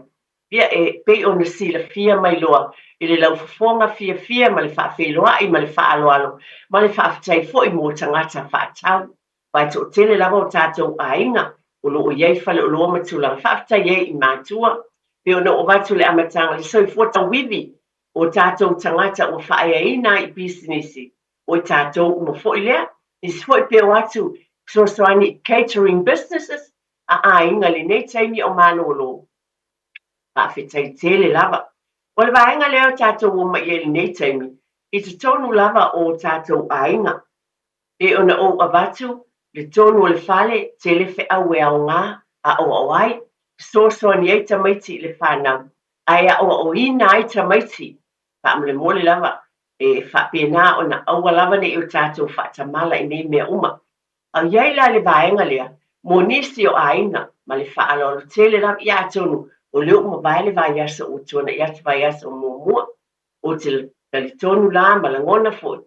ia e pei ona silafia mai loa i le laufofoga fiafia ma le faafeiloai ma le faaaloalo ma le faafetai foi mo tagata faatau. Aua e toatele lava o tatou aiga o lo o i ai faleoloa ma tulaga. Faafetai ai i matua, pei ona ou avatu i le amataga, le soifua tauivi o tatou tagata ua faaeaina ai i pisinisi, o i tatou uma foi lea. Nisi foi pe o atu fesoasoani i catering businesses a aiga i lenei taimi o malōlō. Faafetai tele lava. O le vaega lea o tatou omai i ai i lenei taimi, i totonu lava o o tatou aiga. E ona ou avatu le tonu o le fale, tele feau e aoga, aoao ai, fesoasoani ai tamaiti i le fanau, ae aoaoina ai tamaiti, faamolemole lava, e faapena ona aua lava ne i o tatou faatamala i nei mea uma. A i ai la le vaega lea, mo nisi o aiga, ma le faaaloalo tele lava, ia atonu o lea ua mavae le vaiaso ua tuanai atu vaiaso muamua, ou te talitonu la ma lagona foi,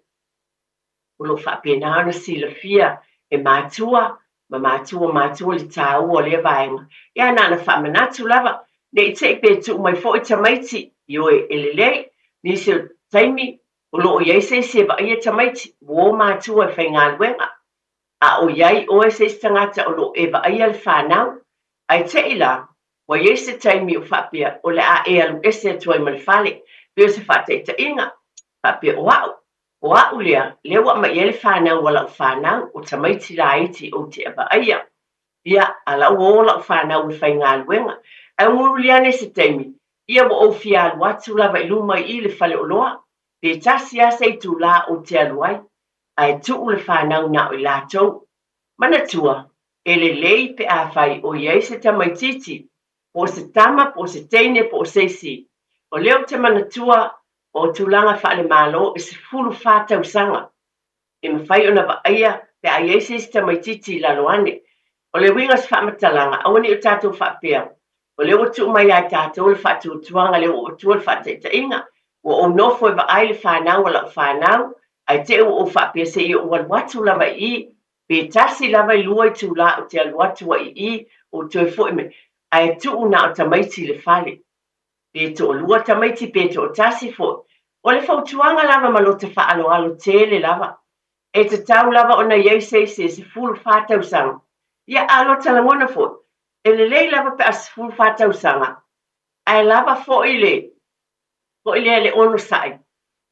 o lo o faapena ona silafia e matua ma matua o matua le taua o lea vaega. Ia na ona faamanatu lava, ne i te i pe tuu mai foi tamaiti, ioe, e lelei, nisi o taimi o lo o i ai se isi e vaaia tamaiti, ua o matua e faigaluega, a o i ai oe se isi tagata o lo o e vaaia le fanau. Ae te i la, ua i ai se taimi o faapea o le a e alu ese atu ai ma le fale, pei o se faataitaiga, faapea o au, o au lea, lea ua aumai ai le fanau a lau fanau, o tamaiti laiti ou te vaaia. Ia, a la ua o lau fanau e faigaluega. Ae gululi ane se taimi, ia ua ou fia alu atu lava i luma i i le faleoloa, pe tasi lava se itulā ou te alu ai, ae tuu le fanau na o i latou. Manatua, e lelei pe afai o i ai se tamaitiiti, po o se tama, po o se teine, po o se isi. O lea ou te manatua o tulaga faale-Malo e 14 tausaga e mafai ona vaaia pe a i ai se isi tamaitiiti i lalo ane. O le uiga o se faamatalaga, aua ne i o tatou faapea, o lea ua tuu mai ia i tatou le faatuatuaga, lea ua avatua le faataitaiga, ua ou nofo e vaai le fanau a lau fanau, ae te i ua ou faapea se i ou alu atu lava i i, pe tasi lava i lua itulā ou te alu atu ai i i, ou toe foi mai, ae tuu na o tamaiti i le fale. Pe toalua tamaiti pe toatasi foi. O le fautuaga lava ma lota faaaloalo tele lava. E tatau lava ona i ai se isi e 14 tausaga. Ia, a lota lagona foi, e lelei lava pe a 14 tausaga, ae lava foi le, foi lea le onosai,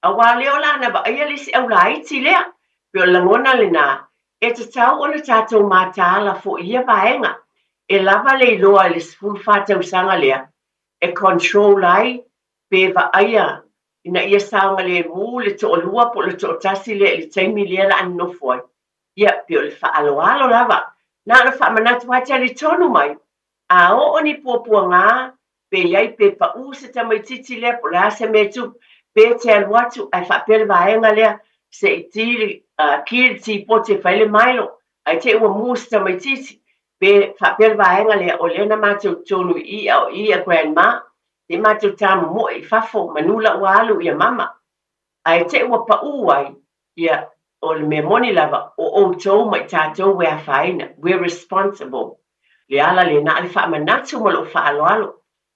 aua lea o le a na vaaia le isi aulaiti lea. Pei o le lagona lena, e tatau ona tatou mataala foi i ia vaega. E lava le iloa i le 14 tausaga lea e control ai pe vaaia ina ia saogalemu le toalua po o le toatasi lea i le taimi lea la a nonofo ai. Ia, pei o le faaaloalo lava. Na ona faamanatu lava, talitonu mai, a oo ni puapuaga, pe i ai pe pau se tamaitiiti lea po o le a se mea e tupu, pe te alu atu ae faapea le vaega lea se i ti le, ki le tipoti e fai le mailo, ae te i ua mu se tamaitiiti, pe faapea le vaega lea, o lea na matou totonu i i a o i a grandma, se i matou tamomoe i fafo, manu la ua alu ia mama. Ae te i ua pau ai, ia, o le mea moni lava, o outou ma i tatou e afaina, we're responsible. Le ala lena a le faamanatu ma lou faaaloalo,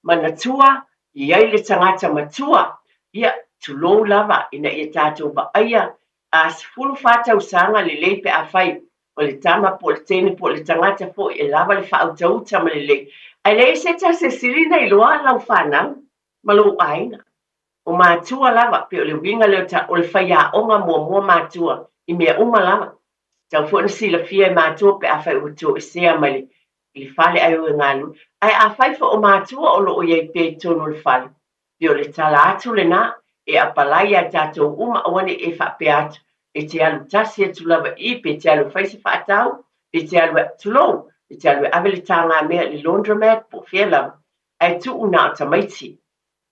manatua, i ai le tagata matua, ia, tulou lava, ina ia tatou vaaia a 14 tausaga lelei pe afai o le tama po o le teine po o le tagata foi e lava le faautauta ma lelei, ae leai se tasi e sili ona iloa lau fanau ma lou aiga. O matua lava, pei o le uiga lea o ta, o le faiaoga muamua matua i mea uma lava. Tatau foi ona silafia e matua pe afai ua toesea mai le, i le fale ae o e galue. Ae afai foi o matua o lo o i ai pea i totonu o le fale, pei o le tala atu lena, e apalai ia tatou uma, aua ne i e faapea atu, e te alu tasi atu lava i i, pe te alu e fai se faatau, pe te alu e, tulou, pe te alu e ave le tagamea i le laundromat, po o fea lava, ae tuu na o tamaiti.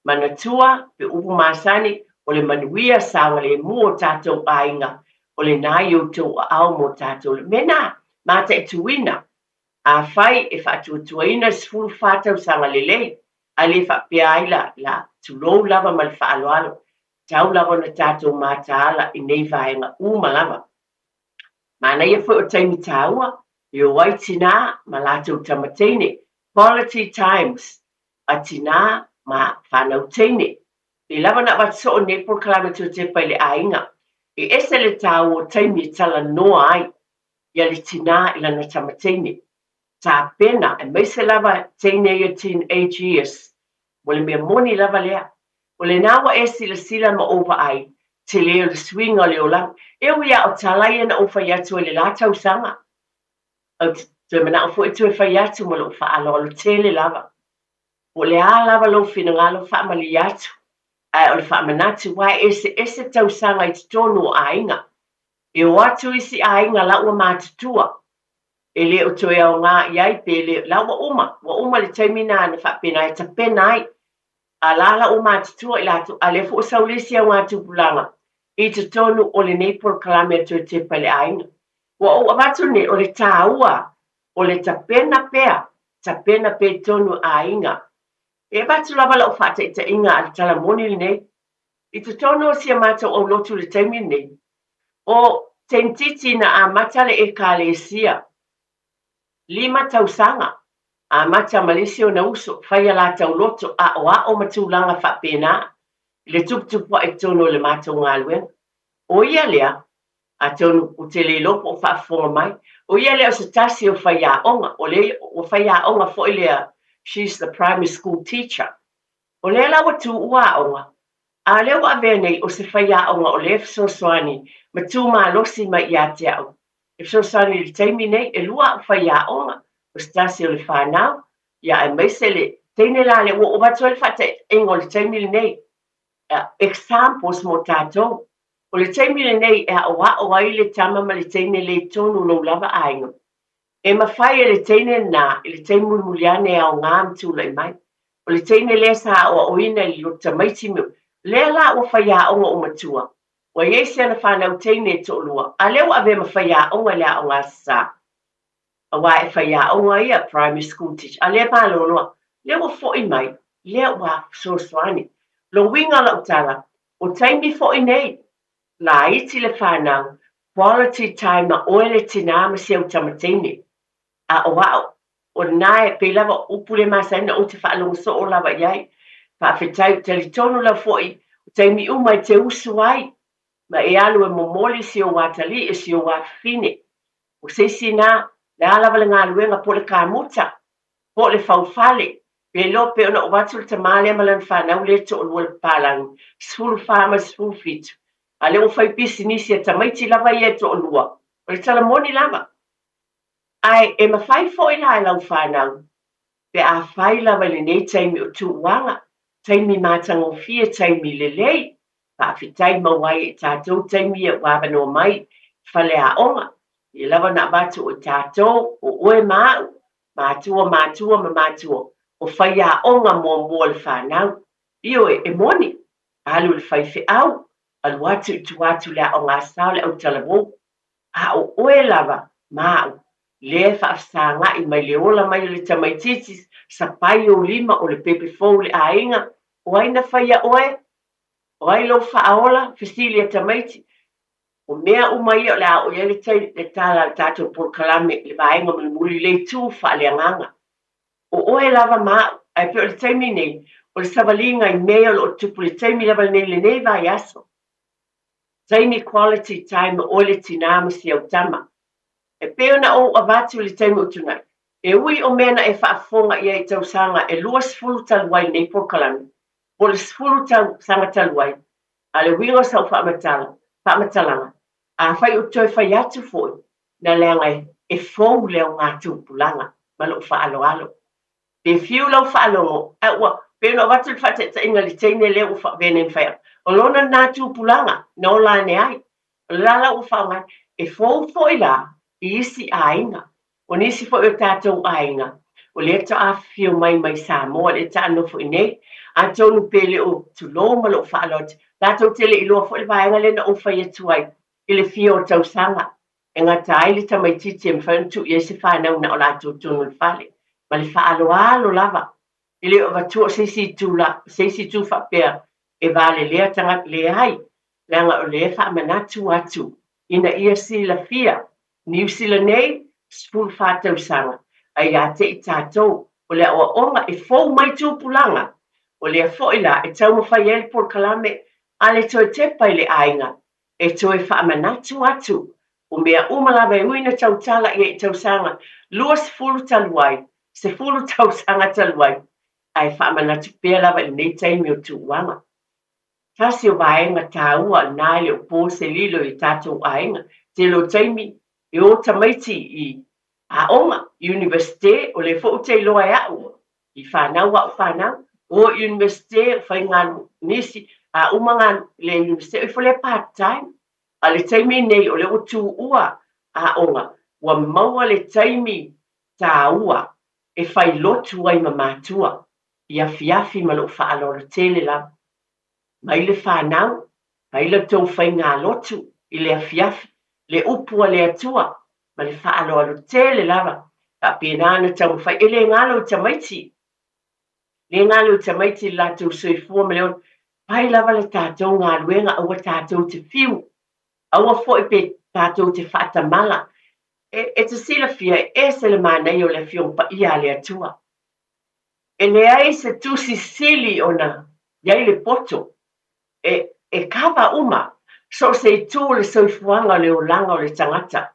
Manatua, pe upu masani, o le manuia saogalemu o tatou aiga, o lena i outou aao mo tatou. Le mea na, mataituina, afai e faatuatuaina le 14 tausaga lelei, ae le faapea ai la, la, tulou lava ma le faaaloalo, tau lava ona tatou mataala i nei vaega uma lava. Manaia foi o taimi taua e o ai tinā ma latou tama teine, quality times, a tinā ma whānau teine. E lava na avatu soo nei polokalame tuatepa i le aiga, e ese le tāua o taimi e talanoa ai ia le tinā i lana tama teine. Tapena, aemaise lava teine ia teen age years, mo le mea moni lava lea. O lena ua e silasila ma ou vaai, tele o le suiga o le olaga. E ui a o tala ia na ou fai atu ai le la tausaga. Ou te toe manao foi e toe fai atu ma lou faaaloalo tele lava. Po o le a lava lou finagalo faamalie atu. Ae o le faamanatu, aua e eseese tausaga i totonu o aiga. E o atu isi aiga la ua matutua, e le o toe aoga i ai pe le, la ua uma, ua uma le taimi na na faapena e tapena ai. A la la ua matutua i latou, a lea foi ua sau le isi augatupulaga i totonu o lenei polokalame a Toe Tepa i le Aiga. Ua ou avatu lenei, o le taua o le tapena pea, tapena pea i totonu o aiga. E avatu lava lau faataitaiga a le tala moni lenei, i totonu o si a matou aulotu i le taimi lenei, o Tentiti na amata le Ekalesia lima tausaga, amata ma le isi ona uso, fai a latou loto, aoao ma tulaga faapena i le tuputupua'i i totonu o le matou galuega. O ia lea, atonu ou te le iloa po o faafofoga mai, o ia lea o se tasi o faiaoga, o lea ua faiaoga foi lea, she's the primary school teacher. O lea la ua tuua aoga, a o lea ua avea nei o se faiaoga o lea e fesoasoani ma tu malosi mai ia te au. E fesoasoani i le taimi nei, e lua au faiaoga, o se tasi o le fanau, ia aemaise le teine la lea ua ou avatu ai le faataitaiga o le taimi lenei, examples mo tatou. O le taimi lenei e aoao ai le tama ma le teine lea i totonu o lou lava aiga. E mafai e le teine lena i le taimi mulimuli ane e aoga ma tulai mai. O le teine lea sa aoaoina i le loto tamaiti me lea la ua faiaoga ua matua. Ua i ai si ana fanau teine e toalua, a lea ua avea ma faiaoga i le aoga Aso Sa. Aua e faiaoga ia, primary school teacher, a lea maloloa, lea ua foi mai, lea ua fesoasoani. Lona uiga o lau tala, o taimi foi nei, laiti le fanau, quality time ma oe le tinā ma si au tama teine. A o a'u, o lena e pei lava o upu le masani na ou te faalogo soo lava i ai. Faafetai, ou talitonu lava foi, o taimi uma e te usu ai, ma e alu e momoli si ou atalii o si ou afafine. O se isi na, le a lava le galuega po o le kamuta, po o le faufale, pe iloa pe ona ou atu le tama lea ma lana fanau lea e toalua le papalagi, 14 ma le 17, a lea ua fai pisinisi a tamaiti lava ia e toalua. O le tala moni lava. Ae e mafai foi la e lau fanau, pe a fai lava i lenei taimi o tuuaga, taimi matagofie, taimi lelei, faafetai maua ai e tatou taimi ia ua avanoa mai i faleaoga, ia lava ona avatu o i tatou, o oe ma au, matua, matua ma matua, o faiaoga muamua o le fanau. Ioe, e moni, alu i le faifeau, alu atu i tua atu i le aoga sa o le autalavou, a o oe lava ma au, lea e faafesaga'i mai le ola mai o le tamaitiiti, sapai ou lima o le pepe fou i le aiga, o ai na faia oe? O ai lou faaola? Fesili a tamaiti. O mea uma ia o le a oo i ai le tai, le tala a le tatou polokalame i le vaega mulimuli i le itu faaleagaga. O oe lava ma au, ae pei o le taimi nei, o le savaliga i mea ia o lo o tupu i le taimi lava lenei i lenei vaiaso. Taimi quality time o oe le tinā ma si au tama. E pei ona ou avatu i le taimi ua tuanai, e ui o mea na e faafofoga i ai i tausaga e 20 talu ai lenei polokalame, po o le 10 tausaga talu ai, a le uiga o sau faamatala, faamatalaga, afai ou te toe fai atu foi, na leaga e fou le augatupulaga ma lou faaaloalo. Pe fiu lau faalogo, ae ua, pei ona avatu le faataitaiga i le teine lea ua faavea nei ma faiaoga, o lona lena tupulaga na ola ane ai. O le la la ua faaaoga, e fou foi la i isi aiga. O nisi foi o tatou aiga, o lea faatoa afifio mai mai Samoa, lea faatoa nofo i inei, atonu pe le o tulou ma lou faaaloalo, latou te le iloa foi le vaega lea na ou fai atu ai i le fia o tausaga e gata ai le tamaitiiti e mafai ona tuu i ai se fanau na o latou tonu i le fale, ma le faaaloalo lava. E le o avatua o se isi itu la, se isi itu faapea e valelea tagata, leai, leaga o lea e faamanatu atu ina ia silafia Niu Sila nei, 14 tausaga, a ia te i tatou, o le aoaoga e fou mai tupulaga, o lea foi la e taumafai ai le polokalame a le toe tepa i le aiga, e toe faamanatu atu, o mea uma lava e ui na tautala i ai i tausaga 20 talu ai, 10 tausaga talu ai, ae faamanatu pea lava i lenei taimi o tuuaga. Tasi o vaega taua lena e le o po se lilo i tatou aiga. Tele o taimi e o tamaiti i aoga, Universite, o lea foi ou te iloa e a'u, i fanau a'u fanau, o i Universite, o faigalu nisi, A uma ga le Iunivesite, o ifo lea part time. A o le taimi lenei o lea ua tuua aoga, ua maua le taimi tāua e fai lotu ai ma matua i afiafi ma lou faaaloalo tele lava. Mai le fanau, fai la tou faigalotu i le afiafi, le upu a le Atua ma le faaaloalo tele lava, faapena ona taumafai. E le galo i tamaiti, le galo i tamaiti le latou soifua ma le ola. Fai lava le tatou galuega aua tatou te fiu, aua foi pe tatou te faatamala. E, e te silafia, e ese le manaia o le Afioga Paia a le Atua. E leai se tusi sili ona i ai le poto e, e kava uma so o se itu o le soifuaga o le olaga o le tagata,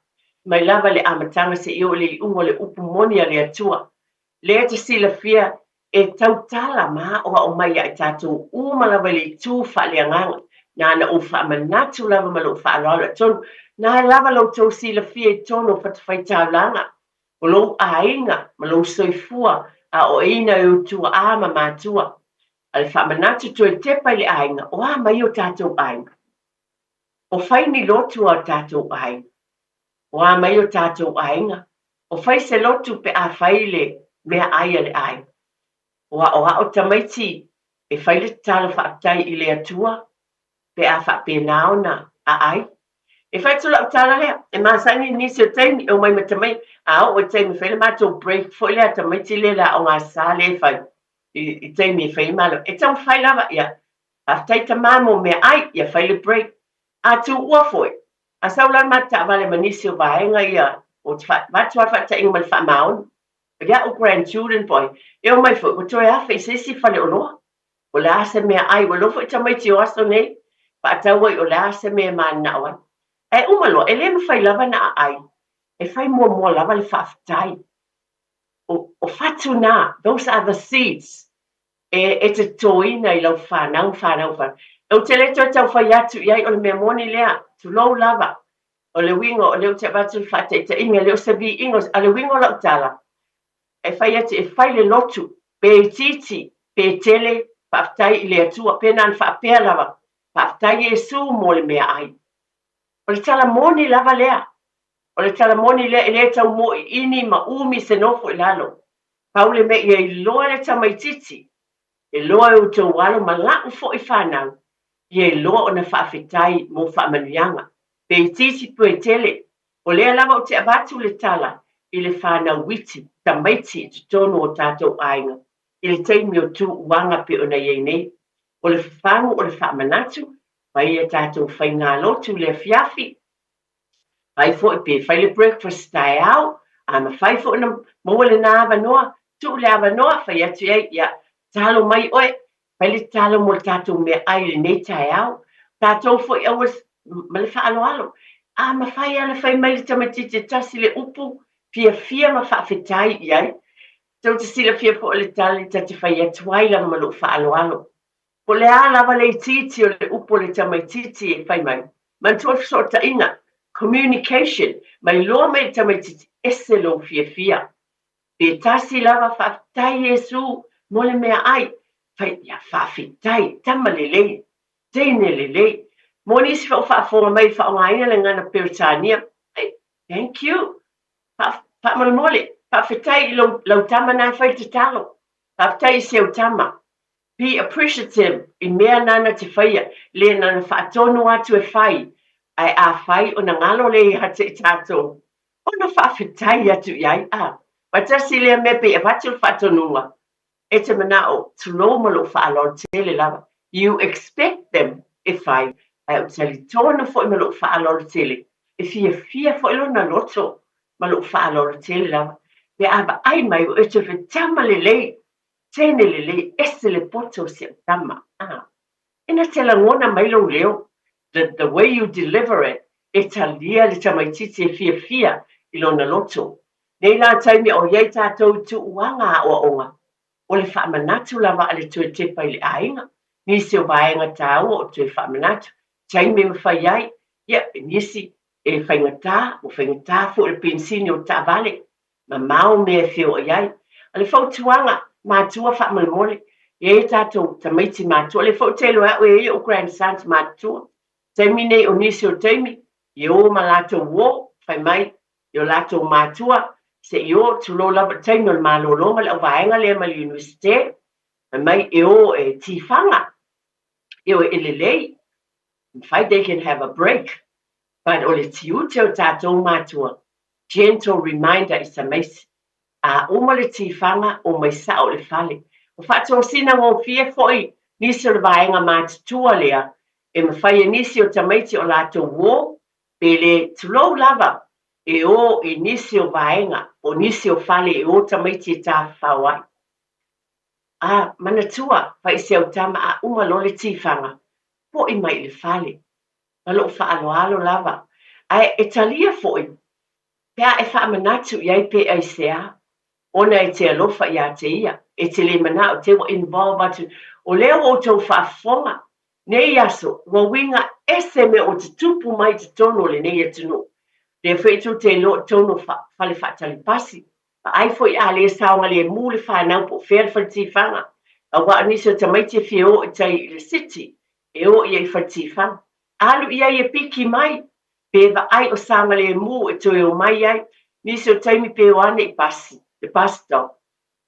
mai lava i le amataga seia oo i le iuga o le upu moni a le Atua. Lea e te silafia e tautala ma aoao mai ia i tatou uma lava i le itu faaleagaga. Na ona ou faamanatu lava ma lou faaaloalo atonu na lava la outou silafia i totonu o fatafaitaulaga o lou aiga ma lou soifua aoaoina e ou tuaa ma matua. A le faamanatu toe tepa i le aiga, o a mai o tatou aiga? O fai ni lotu a o tatou aiga? O a mai o tatou aiga? O fai se lotu pe a fai le meaai a le aiga? O aoao tamaiti e fai le tatalo faafetai i le Atua pe a faapena ona aai. E fai atu lau tala lea, e masani i nisi o taimi e omai ma tamaiti, a oo i taimi e fai le matou break foi lea a tamaiti lea i le aoga sa lea e fai i taimi e fai ai malo. E taumafai lava, ia, faafetai tama mo meaai, ia fai le break. A tuua foi, a sau la le matou taavale ma nisi o vaega ia o te avatu lava le faataitaiga ma le faamaoni. O ia'u grandchildren po o ai, e omai foi ua toe afe i se isi faleoloa. O le a se meaai, ua iloa foi tamaiti o aso nei, faatau ai o le a se mea e mananao ai. Ae uma loa, e le mafai lava ona aai, e fai muamua lava le faafetai. O, o fatu na, those are the seeds, e, e te totoina i lau fanau, fanau, fanau. Ou te le toe tau fai atu i ai, o le mea moni lea, tulou lava. O le uiga, o lea ou te avatu le faataitaiga, e le o se viiga, a o le uiga o lau tala, e fai atu, e fai le lotu, pe itiiti, pe tele, faafetai i le Atua, pe na ona faapea lava, faafetai Iesu mo le meaai. O le tala moni lava lea. O le tala moni lea, e le tau moiini ma umi se nofo i lalo. Pau le mea ia iloa le tamaitiiti, e loa e outou alo ma la'u foi fanau, ia iloa ona faafetai mo faamanuiaga. Pe itiiti pe tele, O lea lava ou te avatu le tala i le fanau iti, tamaiti i totonu o tatou aiga i le taimi o tuuaga pei ona i ai nei. O le fafagu o le faamanatu, fai a tatou faigalotu i le afiafi, fai foi pe fai le breakfast taeao, a mafai foi ona maua lena avanoa, tuu le avanoa, fai atu i ai, ia, talo mai oe, Fai le tatalo mo le tatou meaai i lenei taeao. Tatou foi aua ma le faaaloalo. A mafai lava ona fai mai le tamaitiiti e tasi le upu fiafia ma faafetai i ai. Tou te silafia foi o le tala ta te fai atu ai lava ma lou faaaloalo. Po o le a lava le itiiti o le upu a le tamaitiiti e fai mai, manatua le fesootaiga, communication, mai loa mai le tamaitiiti, ese lou fiafia. Pe tasi lava faafetai Iesu mo le meaai, fai ia faafetai, tama lelei, teine lelei. Mo nisi foi o faafofoga mai e faaaogaina le gagana Peretania, ai, thank you. Faamolemole, faafetai i lou, lau tama na e fai le tatalo. Faafetai i si au tama. Be appreciative i mea nana te faia, le nana faatonu atu e fai, ae afai ona galo lea ia te i tatou, ona faafetai atu i ai, a. Ma tasi lea mea pei avatu le faatonuga, e te manao, tulou ma lou faaaloalo tele lava, you expect them e fai, ae ou te talitonu foi ma lou faaaloalo tele, e fiafia foi lona loto ma lou faaaloalo tele lava, pe a vaai mai o e te tama lelei, teine lelei, ese le poto o si au tama, a. Ina te lagona mai lou leo, the, the way you deliver it, e talia le tamaitiiti e fiafia i lona loto. Nei la taimi o i ai tatou i tuuaga aoaoga, o le faamanatu lava a le toe tepa i le aiga, nisi o vaega taua o toe faamanatu, taimi e mafai ai, ia, nisi e faigata, ua faigata foi le penisini o taavale, mamao mea e feoai ai. O le fautuaga, matua faamolemole, E i ai tatou tamaiti matutua, o lea foi ou te iloa e au e i ai ou grandsons matutua. Taimi nei o nisi o taimi, e o ma latou uo, fai mai i o latou matua, se i o, tulou lava i le taimi o le malologa le auvaega lea mai le Iunivesite, fai mai e o e tifaga, ioe, e lelei, mafai they can have a break, but o le tiute o tatou matua, gentle reminder i tamaiti, A uma le tifaga, omai sao i le fale. Ua faatosina gofie foi nisi o le vaega matutua lea e mafai e nisi o tamaiti o latou uo pe le tulou lava e o i nisi o vaega po o nisi o fale e o tamaiti e tafafao ai. A manatua, fai i si au tama a uma loa le tifaga, po'i mai i le fale. Ma lou faaaloalo lava. Ae e talia foi Pe a e faamanatu i ai pe aisea, ona e te alofa ia te ia, e te le manao te ua involve atu, o lea ua outou faafofoga, nei aso, ua uiga ese mea ua tutupu mai i totonu o lenei atunuu. Lea foi tou te iloa i totonu o fale faatali pasi, vaai foi a le saogalemu le fanau po o fea le fale tifaga, aua o nisi o tamaiti e fia o i tai i le city, e o ia i fale tifaga. Alu i ai e piki mai, pe vaai o saogalemu e toe omai ai, nisi o taimi pe o ane i pasi, le bus stop.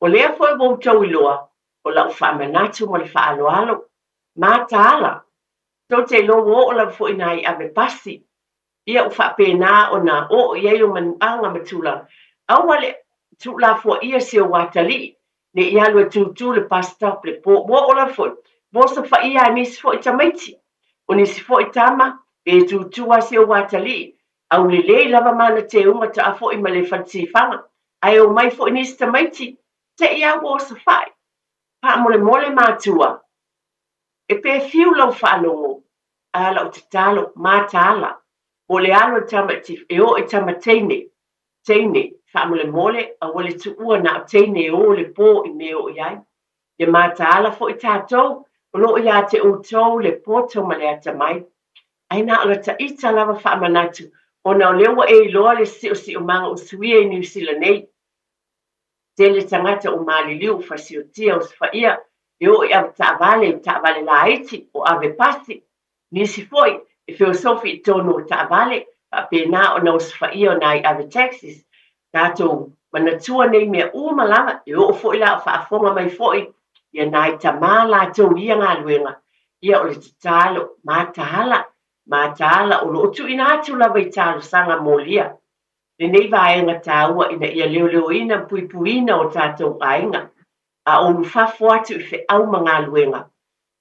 O lea foi ua outou iloa, o lau faamanatu ma le faaaloalo, mataala. Tou te iloa ua oo lava foi nai ave pasi. Ia ua faapena ona oo i ai o manuaga ma tulaga. Aua le tuulafoaia si ou atalii ne i alu e tūtū le bus stop le po. Ua oo lava foi, ua osofaia a nisi foi tamaiti. O nisi foi tama, e tūtū a si ou atalii, aulelei lava mana teuga taa foi ma le fale tifaga. Ae omai foi nisi tamaiti, te i a ua osofai. Faamolemole matua, e pe fiu lau faalogo, a lau tatalo, mataala, po o le alo e tama e oo i tama teine, teine, faamolemole, aua le tuua na o teine e o le po i mea o i ai. Ia mataala foi tatou, o lo o ia te outou le poto ma le atamai. Ae na o la ita lava faamanatu, ona o lea ua e iloa le siosiomaga o suia i Niu Sila nei. Tele tagata o maliliu, o fasiotia, osofaia, e oo i ave taavale, o taavale laiti, o ave pasi. Nisi foi, e feosofi i totonu o taavale, faapena ona osofaia o nai ave taxis. Tatou manatua nei mea uma lava, e oo foi la o faafofoga mai foi ia nai tamā latou i ia galuega, ia o le tatalo, mataala, mataala, o lo o tuuina atu lava i talosaga molia lenei vaega taua ina ia leoleoina ma puipuiina o tatou aiga, a o ulufafo atu i feau ma galuega.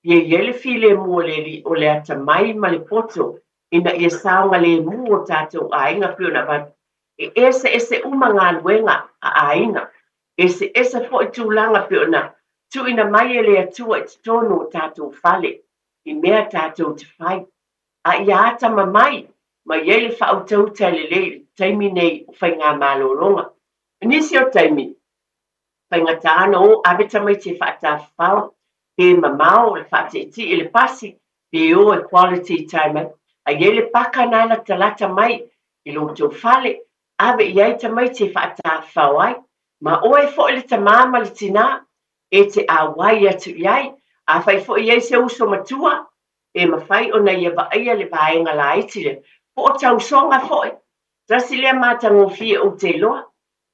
Ia i ai le filemu o le Alii o le atamai ma le poto ina ia saogalemu o tatou aiga pei ona avatu. E eseese uma galuega a aiga, eseese foi tulaga pei ona tuuina mai e le Atua i totonu o tatou fale i mea tatou te fai. A ia atamamai ma i ai le faautauta lelei i le taimi nei o faigamalologa. I nisi o taimi, faigata ana o ave tamaiti e faatafafao, pe mamao le faatietie i le pasi, pe o e quality time ai. A i ai le paka na e latalata mai i lo outou fale, ave i ai tamaiti e faatafafao ai. Ma oe foi le tamā ma le tinā, e te auai atu i ai. Afai foi e i ai se uso matua, e mafai ona ia vaaia le vaega laiti lea, po o tausoga foi. Tasi lea matagofie ou te iloa,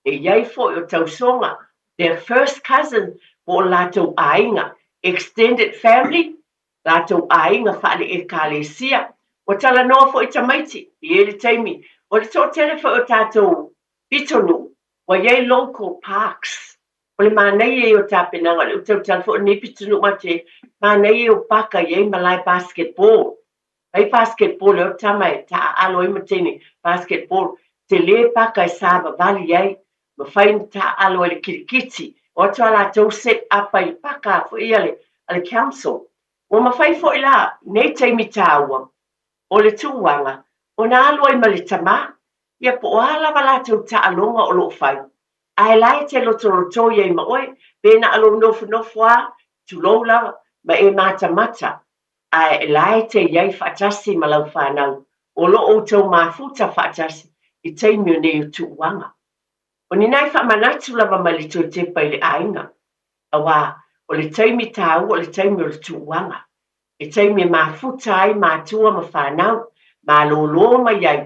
e i ai foi o tausoga, their first cousin, po o latou aiga, extended family, latou aiga faale-Ekalesia. Ua talanoa foi tamaiti, e i ai le taimi, o le toatele foi o tatou pitonuu, ua i ai local parks. O le manaia ia o tapenaga, o lea ua tautala foi o lenei pitonuu matou te i ai, manaia ia o paka e i ai malae basketball. Fai basketball e o tama e taaalo ai ma teine basketball. Tele paka e savavali ai, mafai ona taaalo ai le kirikiti. O atu a latou set up ai le paka foi a le, a le council. Ua mafai foi la nei taimi taua o le tuuaga ona alu ai ma le tamā, ia po o a lava latou taaloga o lo o fai, ae la e te lotolotoi ai ma oe, pe na o lou nofonofo lava, tulou lava, ma e matamata, ae la e te i ai faatasi ma lau fanau, o lo o outou mafuta faatasi i taimi o nei o tuuaga. O ni nai faamanatu lava mai le toe tepa i le aiga, auā O le taimi tāua o le taimi o le tuuaga. E taimi e mafuta ai matua ma fanau, malōlō mai ai,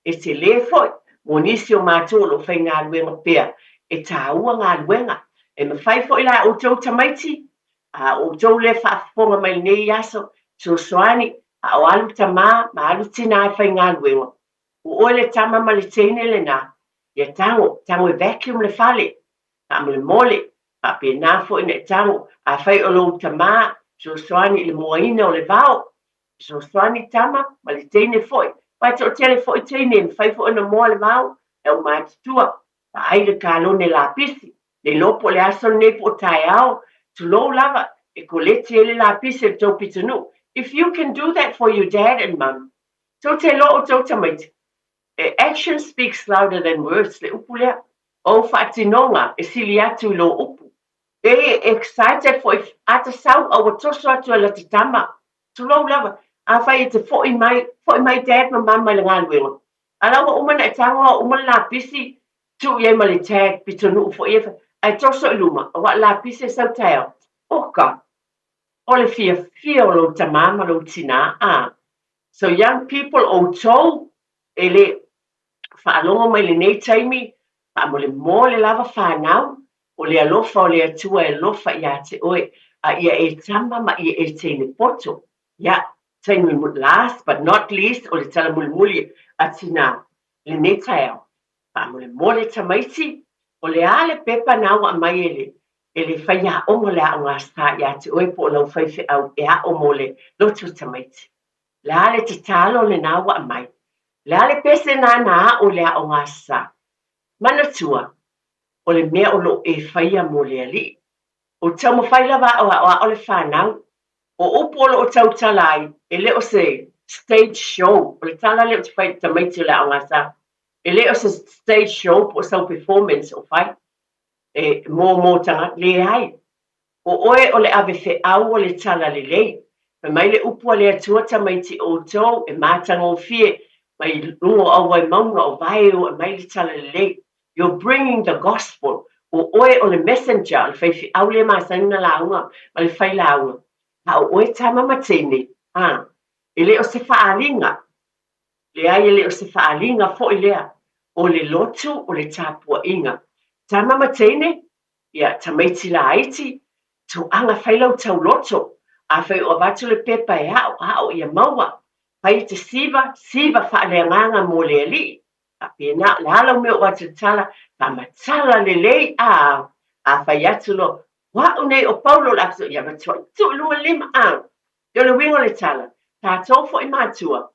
e telē foi mo nisi o matou o lo o faigaluega pea, e tāua galuega. E mafai foi la e outou tamaiti, a o outou lea faafofoga mai lenei aso, fesoasoani, a o alu tamā ma alu tinā e faigaluega, o oe le tama ma le teine lenā, ia tago, tago e vacuum le fale, faamolemole, faapena foi ona e tago, afai o lou tamā, fesoasoani i le moaina o le vao, fesoasoani tama ma le teine foi, aua e toatele foi teine e mafai foi ona moa le vao, e aumatutua, vaai le kalone lapisi, le iloa po o le aso lenei po o taeao, tulou lava, e koleti ai le lapisi e le tou pitonuu. If you can do that for your dad and mum, tou te iloa outou tamaiti, e action speaks louder than words le upu lea. O ou faatinoga e sili atu i lō upu. E excited foi ata sau a ua toso atu e lata tama. Tulou lava, afai e te foi mai, foi mai dad ma mum mai le galuega. A la ua uma na e tago a uma le lapisi, tuu i ai ma le tag pitonuu foi e ae toso i luma, aua o le lapisi e sau taeao. Oka! O le fiafia o lou tamā ma lou tinā, a. So young people, outou e le faalogo mai lenei taimi, faamolemole lava fanau, o le alofa o le Atua e alofa ia te oe, a ia e tama ma ia e teine poto. Ia, taimi last but not least, o le tala mulimuli a tinā lenei taeao. Faamolemole tamaiti, o le a le pepa na ua aumai e le e le faiaoga o le aoga sa ia te oe po o lau faifeau e aʻo mo le lotu tamaiti. Le a le tatalo lenā ua aumai? Le a le pese nā na aʻo i le aoga sa? Manatua, o le mea o lo o e faia mo le Alii. O taumafai lava aʻo aʻoaʻo le fanau. O upu o lo o tautala ai, e le o se stage show, o le tala lea ou te fai i le tamaiti o le aoga sa, e le o se stage show po o sau performance o fai, e mo mo tagata, leai. O oe o le ave feau o le tala lelei. Fai mai le upu a le Atua tamaiti outou e matagofie mai luga o auai maunga o vae o aumai le tala lelei. You're bringing the gospel. O oe o le messenger, o le faifeau lea masani na lauga ma le failauga. A o oe tama ma teine, a, e le o se faaaliga. Leai e le o se faaaliga foi lea. O le lotu o le tapuaiga. Tama ma teine, Ia, tamaiti laiti, tauaga fai lau tauloto, afai o avatu le pepa e aʻo, aʻo ia maua, fai e te siva, siva faaleagaga mo le Alii, faapena, o le a lau mea o avatu le tala, faamatala lelei, a, afai atu loa, o a'u nei o Paulo o le a ia matuai tuu i luga le lima, a. Ia o le uiga o le tala, tatou foi matua,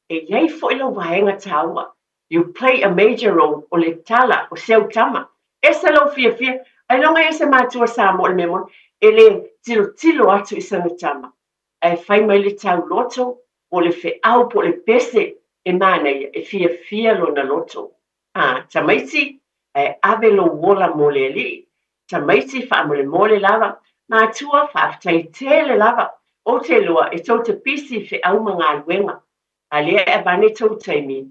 e i ai foi lau vaega taua, You play a major role o le tala o seu tama. Ese lou fiafia, ailoga ia se matua Samoa o le mea moni, e le tilotilo atu i sana tama, ae fai mai le tau loto po o le feau po o le pese e manaia, e fiafia lona loto. A, tamaiti, ae ave lou ola mo le Alii. Tamaiti, faamolemole lava. Matua, faafetai tele lava. Ou te iloa e tou te pisi i feau ma galuega. A lea e avane tou taimi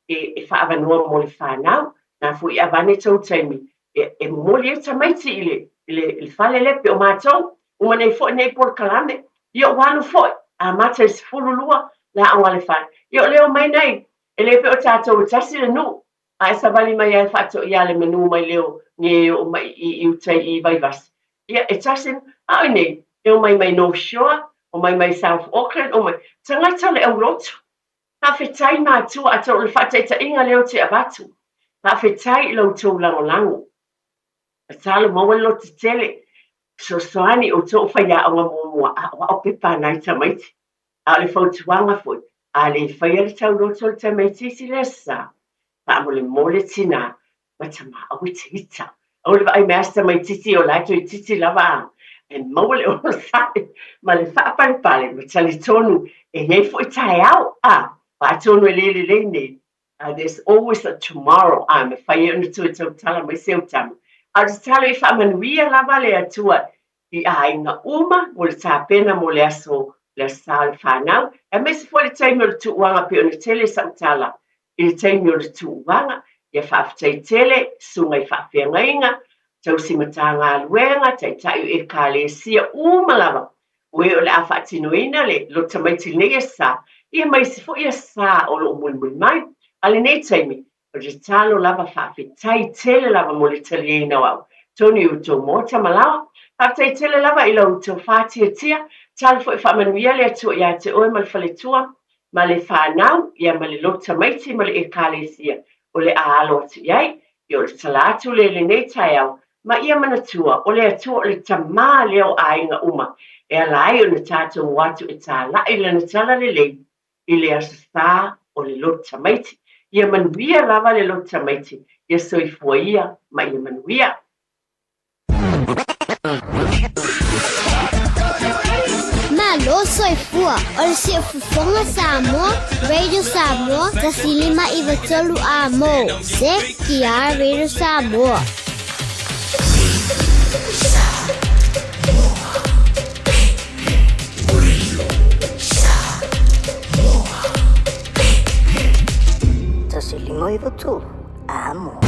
e, e faaavanoa mo le fanau, na foi e avane tou taimi e, e momoli ai tamaiti i le, i le, i le fale lea pei o matou, uma nei foi nei polokalame, ia ua alu foi, amata i le 12 le aoga a le fale. Ia o lea omai nei, e le pei o tatou e tasi le nuu, a e savali mai lava e faatoia le manu mai leo ge e oo mai i i uta i Vaivase. Ia, e tasi, a o nei, e omai mai North Shore, omai mai South Auckland, omai, tagata o le aulotu. Faafetai matua, atonu o le faataitaiga lea ou te avatu. Faafetai i lo outou lagolago. Tatalo maua le lotetele, fesoasoani i outou faiaoga muamua aoao pepa a nai tamaiti. A o le fautuaga foi, a le faia le tauloto o le tamaitiiti le sa, faamolemole tinā ma tamā aua e te ita. Aua le vaai mai a se tamaitiiti o la e toeitiiti lava a, ae maua le onosai ma le faapalepale ma talitonu e i ai foi taeao, a, atonu e le lelei nei. There's always a tomorrow, a, mafai ai ona toe tautala mai se autaga. A o le tatalo ia faamanuia lava le Atua i aiga uma mo le tapena mo le aso le Aso Sa o le fanau, aemaise foi le taimi o le tuuaga pei ona tele sau tala i le taimi o le tuuaga. Ia faafetai tele susuga i faafeagaiga. Tausi Matagaluega, Taitai o Ekalesia uma lava, o e o le a faatinoina le loto tamaiti i lenei Aso Sa, ia ma isi foi Aso Sa o lo o mulimuli mai. A lenei taimi, o le tatalo lava faafetai tele lava mo le taliaina o au tonu i outou maota ma laoa. Faafetai tele lava i la outou faatiatia, tatalo foi faamanuia le Atua ia te oe ma le faletua ma le fanau, ia ma le loto tamaiti ma le Ekalesia o le a alo atu i ai. Ia o le tala atu lea i lenei taeao, ma ia manatua, o le Atua o le Tamā lea o aiga uma, e ala ai ona tātou o atu e tālaʻi Lana talalelei i le Aso Sa o le loto tamaiti. Ia manuia lava le loto tamaiti, ia soifua ia ma ia manuia. Malo soifua o le Siufofoga Samoa, Radio Samoa, 105 93 A mo, CTR Radio Samoa. 153 A mo.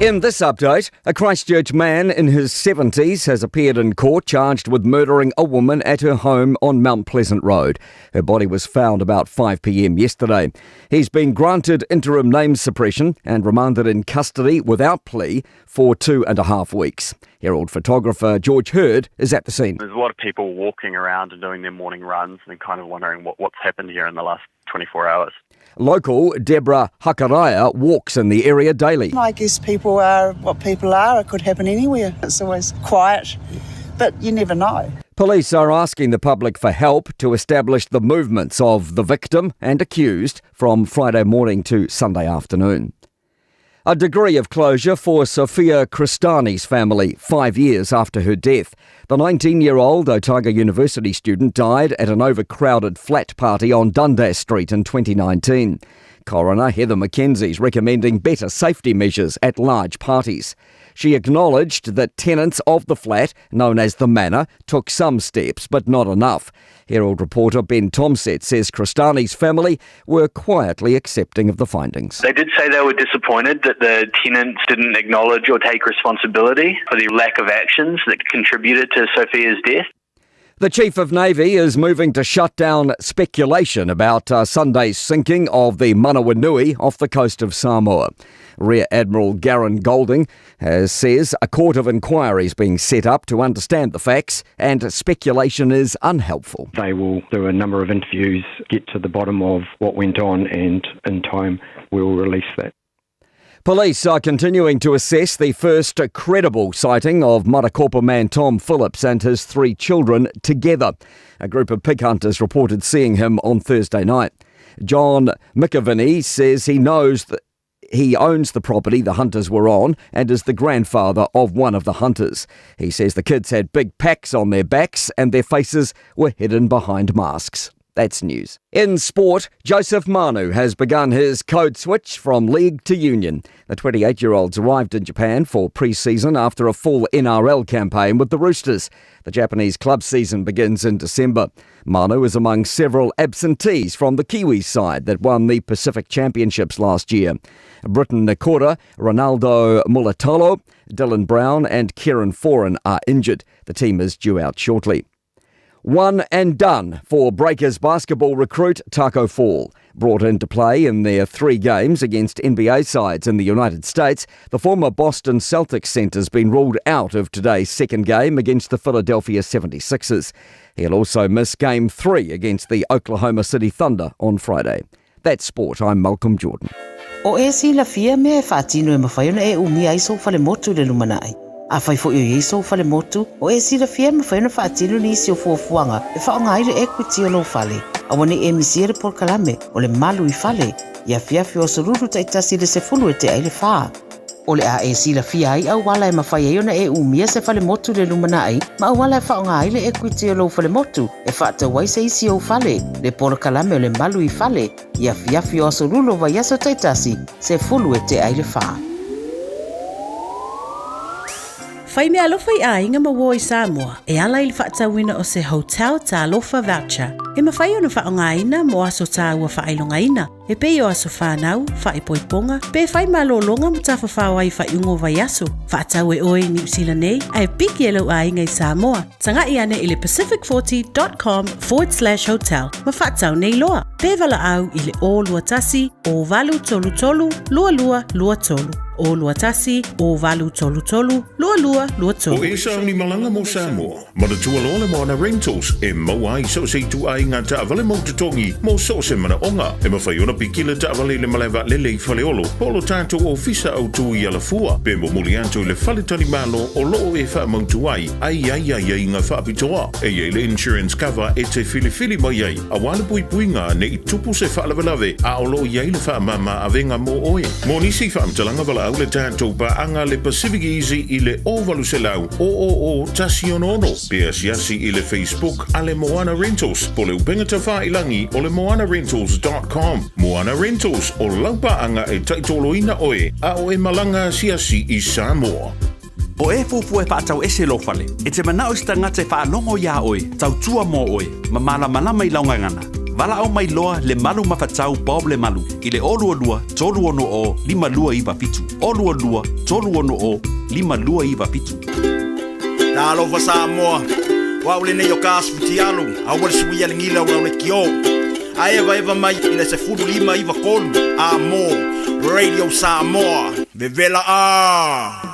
In this update, a Christchurch man in his 70s has appeared in court charged with murdering a woman at her home on Mount Pleasant Road. Her body was found about 5 pm yesterday. He's been granted interim name suppression and remanded in custody without plea for 2.5 weeks. Herald photographer George Hurd is at the scene. There's a lot of people walking around and doing their morning runs and kind of wondering what's happened here in the last 24 hours. Local Deborah Hakaraya walks in the area daily. I guess people are what people are. It could happen anywhere. It's always quiet, but you never know. Police are asking the public for help to establish the movements of the victim and accused from Friday morning to Sunday afternoon. A degree of closure for Sophia Cristani's family 5 years after her death. The 19-year-old Otago University student died at an overcrowded flat party on Dundas Street in 2019. Coroner Heather McKenzie's recommending better safety measures at large parties. She acknowledged that tenants of the flat, known as the Manor, took some steps, but not enough. Herald reporter Ben Tomsett says Cristani's family were quietly accepting of the findings. They did say they were disappointed that the tenants didn't acknowledge or take responsibility for the lack of actions that contributed to Sophia's death. The Chief of Navy is moving to shut down speculation about Sunday's sinking of the Manawanui off the coast of Samoa. Rear Admiral Garyn Golding says a court of inquiry is being set up to understand the facts and speculation is unhelpful. They will do a number of interviews, get to the bottom of what went on, and in time we'll release that. Police are continuing to assess the first credible sighting of Marokopa man Tom Phillips and his 3 children together. A group of pig hunters reported seeing him on Thursday night. John McAvinney says he knows that he owns the property the hunters were on and is the grandfather of one of the hunters. He says the kids had big packs on their backs and their faces were hidden behind masks. That's news. In sport, Joseph Manu has begun his code switch from league to union. The twenty-eight-year-olds arrived in Japan for pre-season after a full NRL campaign with the Roosters. The Japanese club season begins in December. Manu is among several absentees from the Kiwi side that won the Pacific Championships last year. Briton Nikora, Ronaldo Mulitalo, Dylan Brown and Kieran Foran are injured. The team is due out shortly. One and done for Breakers basketball recruit Tacko Fall. Brought into play in their 3 games against NBA sides in the United States, the former Boston Celtics center's been ruled out of today's second game against the Philadelphia seventy-sixers. He'll also miss Game 3 against the Oklahoma City Thunder on Friday. That's sport. I'm Malcolm Jordan. O e silafia mea e faatino e mafai ona e umia ai sou falemotu i le lumanai. Afai foi o i ai sou falemotu, o e silafia e mafai ona faatino nisi o fuafuaga e faaaoga ai le equity o lou fale. Aua ne i e misia le polokalame o le malu i fale, i afiafi o aso lulu taitasi i le 10 e tea i le 4. O le a e silafia ai auala e mafai ai ona e umia se falemotu i le lumanai ma auala e faaaoga ai le equity o lou falemotu e faatau ai se isi ou fale, le polokalame o le malu i fale, i afiafi o aso lulu o vaiaso taitasi, 10 e tea i le 4. Fai meaalofa i aiga ma uo i Samoa e ala i le faatauina o se Hotel Talofa Voucher e mafai ona faaaogaina mo aso taua faailogaina e pei o aso fanau, faaipoipoga, pe fai malologa ma tafafao ai i faaiuga o vaiaso. Faatau e oe i Niu Sila nei ae piki e lou aiga i Samoa. Taga'i ane i le pacific40.com/hotel ma faatau nei loa. Pe valaau i le 021 0833 2223. 021 0833 2223. O e sauni malaga mo Samoa, manatua loa le Moana Rentals e maua ai so o se ituaiga taavale mau totogi mo so o se manaoga. E mafai ona piki le taavale i le malae vaalele i Faleolo po o lo tatou ofisa autu i Alafua pe momoli atu i le fale talimalo o lo o e faamautu ai a i ai aiaiga faapitoa. E i ai le insurance cover e te filifili mai ai aua le puipuiga ne i tupu se faalavelave a o lo o i ai le faamama avega mo oe. Mo nisi faamatalaga valaau le tatou paaga le Pacific Easy i le 0800 000 166 pe asiasi i le Facebook a le Moana Rentals po o le upega tafailangi o le moanarentals.com. Moana Rentals, o lau paaga e taitoloina oe a o e malaga asiasi i Samoa. O e fuafua e faatau ese lou fale, e te manao i se tagata e faalogo iā oe, tautua mo oe, ma malamalama i lau gagana. Valaau mai loa Lemalu Mafatau Bob Lemalu i le 022 360 5297, 022 360 5297. Talofa Samoa, o au lenei o Gas Futialu, aua le suia le gila o lau lekiō. A evaeva mai i le 15 93 a mo Radio Samoa. Vevela a!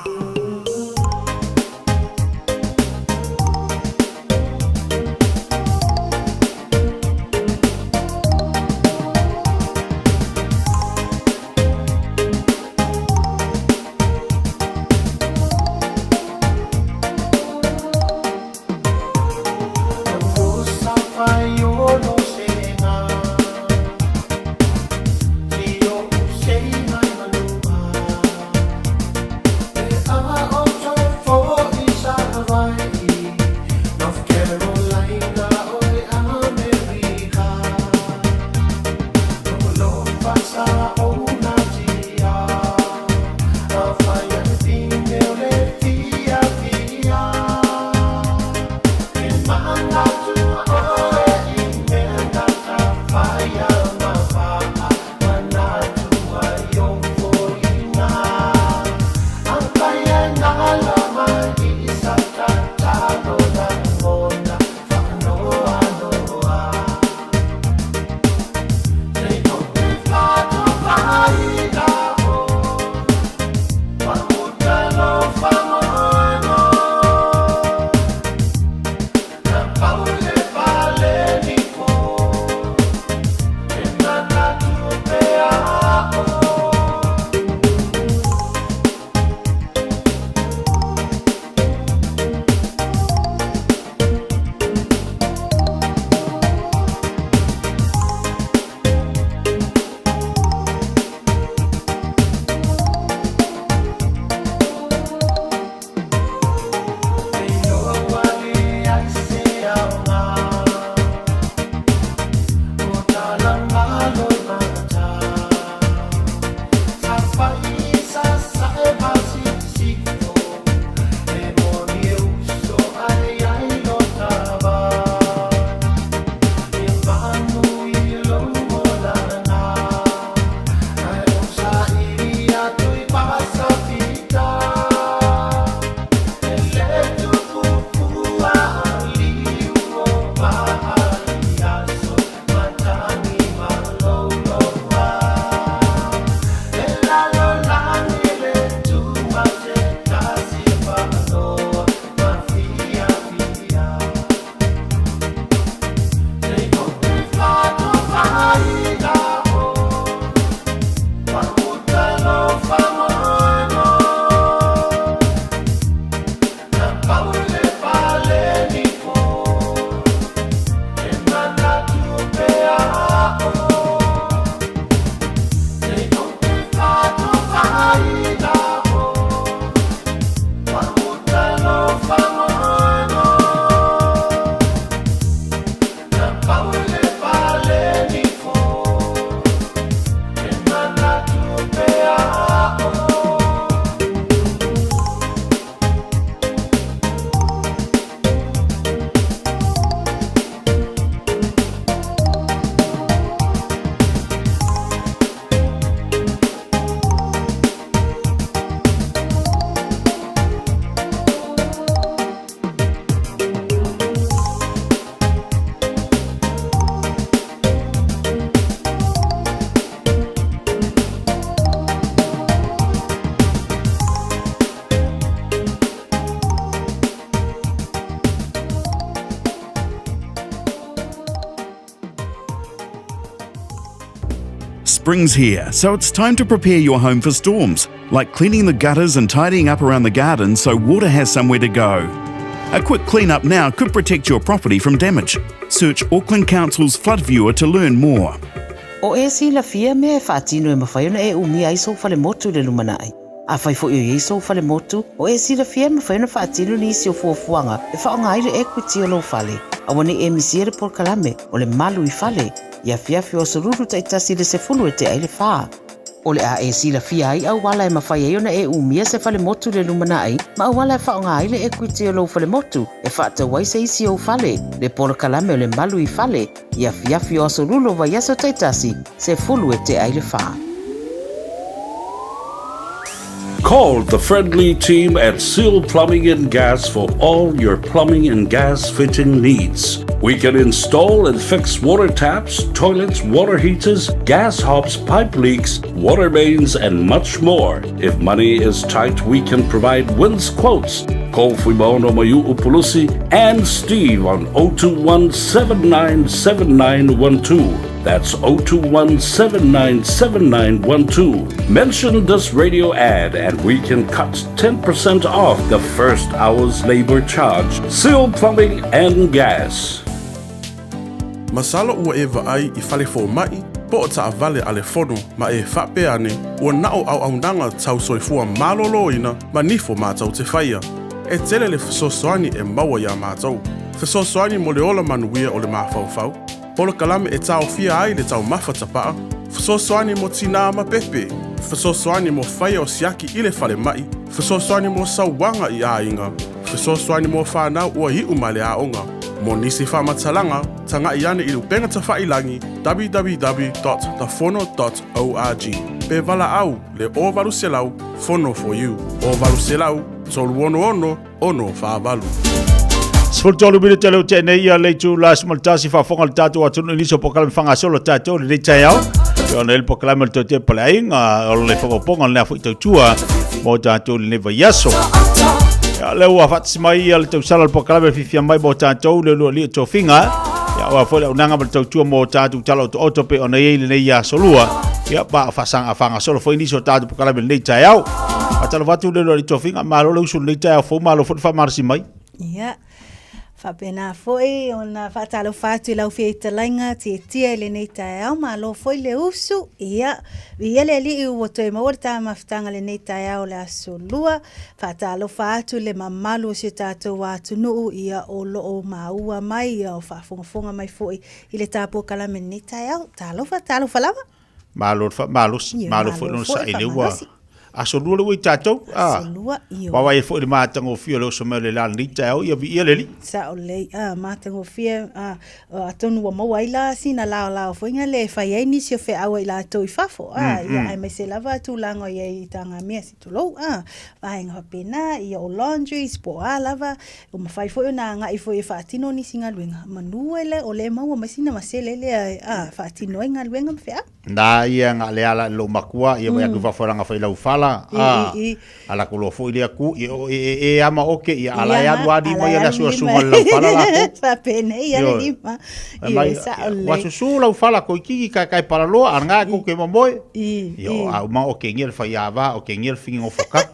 Spring's here, so it's time to prepare your home for storms, like cleaning the gutters and tidying up around the garden so water has somewhere to go. A quick clean up now could protect your property from damage. Search Auckland Council's Flood Viewer to learn more. O e silafia mea e faatino e mafai ona e umia ai sou falemotu i le lumanai. Afai foi o i ai sou falemotu, o e silafia e mafai ona faatino nisi o fuafuaga e faaaoga ai le equity o lou fale. Aua ne i e misia le polokalame o le Malu i Fale i afiafi o Aso Lulu taitasi i le 10 e tea i le fa. O le a e silafia ai auala e mafai ai ona e umia se falemotu i le lumanai ma auala e faaaoga ai le equity o lou falemotu e faatau ai se isi ou fale, le polokalame o le Malu i Fale i afiafi o Aso Lulu o vaiaso taitasi, 10 e tea i le fa. Call the friendly team at Seal Plumbing and Gas for all your plumbing and gas fitting needs. We can install and fix water taps, toilets, water heaters, gas hobs, pipe leaks, water mains, and much more. If money is tight, we can provide wins quotes. Call Fuimaono Mayu Upulusi and Steve on 021 797912. That's 021 797912. Mention this radio ad and we can cut 10% off the first hour's labor charge. Seal Plumbing and Gas. Masalo ua e vaai i fale fomai po o taavale a le fono ma e faapea ane ua na o auaunaga tau soifua maloloina ma nifo matou te faia. E tele le fesoasoani e maua iā matou. Fesoasoani mo le ola manuia o le mafaufau, polokalame e taofia ai le taumafa tapaa, fesoasoani mo tinā ma pepe, fesoasoani mo faia o siaki i le falemai, fesoasoani mo sauaga i aiga, fesoasoani mo fanau ua iu mai le aoga. Mo nisi faamatalaga, taga'i ane i le upega tafailagi www.thefono.org pe valaau le 0800 Fono for you 0800 366 648. 13 minute leo te nei ia le itu la 11 faafofoga le tatou atunuu i nisi o polokalame faagasolo tatou lenei taeao. E ona i le polokalame o le Toe Tepa le Aiga o le faaopoopoga o lenei foi tautua mo tatou i lenei vaiaso. Ia, lea ua faatasi mai ia le tausala o le polokalame e fiafia mai mo tatou le lua lia tofiga. Ia, aua foi le auaunaga ma le tautua mo tatou tala otooto pei ona i ai lenei aso lua. Ia, pa faasanga faagasolo foi nisi o tatou polokalame i lenei taeao. Faatalofa atu le lua lia tofiga, malo le usu i lenei taeao fou, malo foi le faamalosi mai. Ia, faapena foi ona faatalofa atu i lau fetalaiga Tietia i lenei taeao, malo foi le usu. Ia, viia le Alii ua toe maua le tamafutaga i lenei taeao o le Aso Lua. Faatalofa atu i le mamalu o si o tatou atunuu, ia o lo o maua mai, ia o faafogafoga mai foi i le ta polokalame i lenei taeao. Talofa, talofa lava. Malo le faamalosi, malo foi lona saili ua aso lua le ua i tatou. Aso lua, ioe. Vaavaai foi i le matagofie o le oso mai o le la lenei taeao, ia viia le Alii. Sao lelei, a, matagofie, a, atonu ua maua ai la sina laolao foi na le fai ai nisi o feau a i latou i fafo, a, ia aemaise lava tulaga o i ai i tagamea se tulou, a, vaega faapena, ia o laundries po o a lava, ua mafai foi ona agai foi e faatino nisi galuega, manu e le o le maua mai sina masele lea e a, faatino ai galuega ma feau. Na ia nga le ala lo makua ia vai atu fafo langa fai lau fala a ala ko lo foi le aku ia o e e e ama oke ia ala e alu ali mai ala sua sunga lau fala la ko Faapena ia le lima. Mai wa susu lau fala ko iki ka kai pala loa a nga ko ke momoe ia o a uma o ke ngia le fai ava o ke ngia le fingi ngofoka.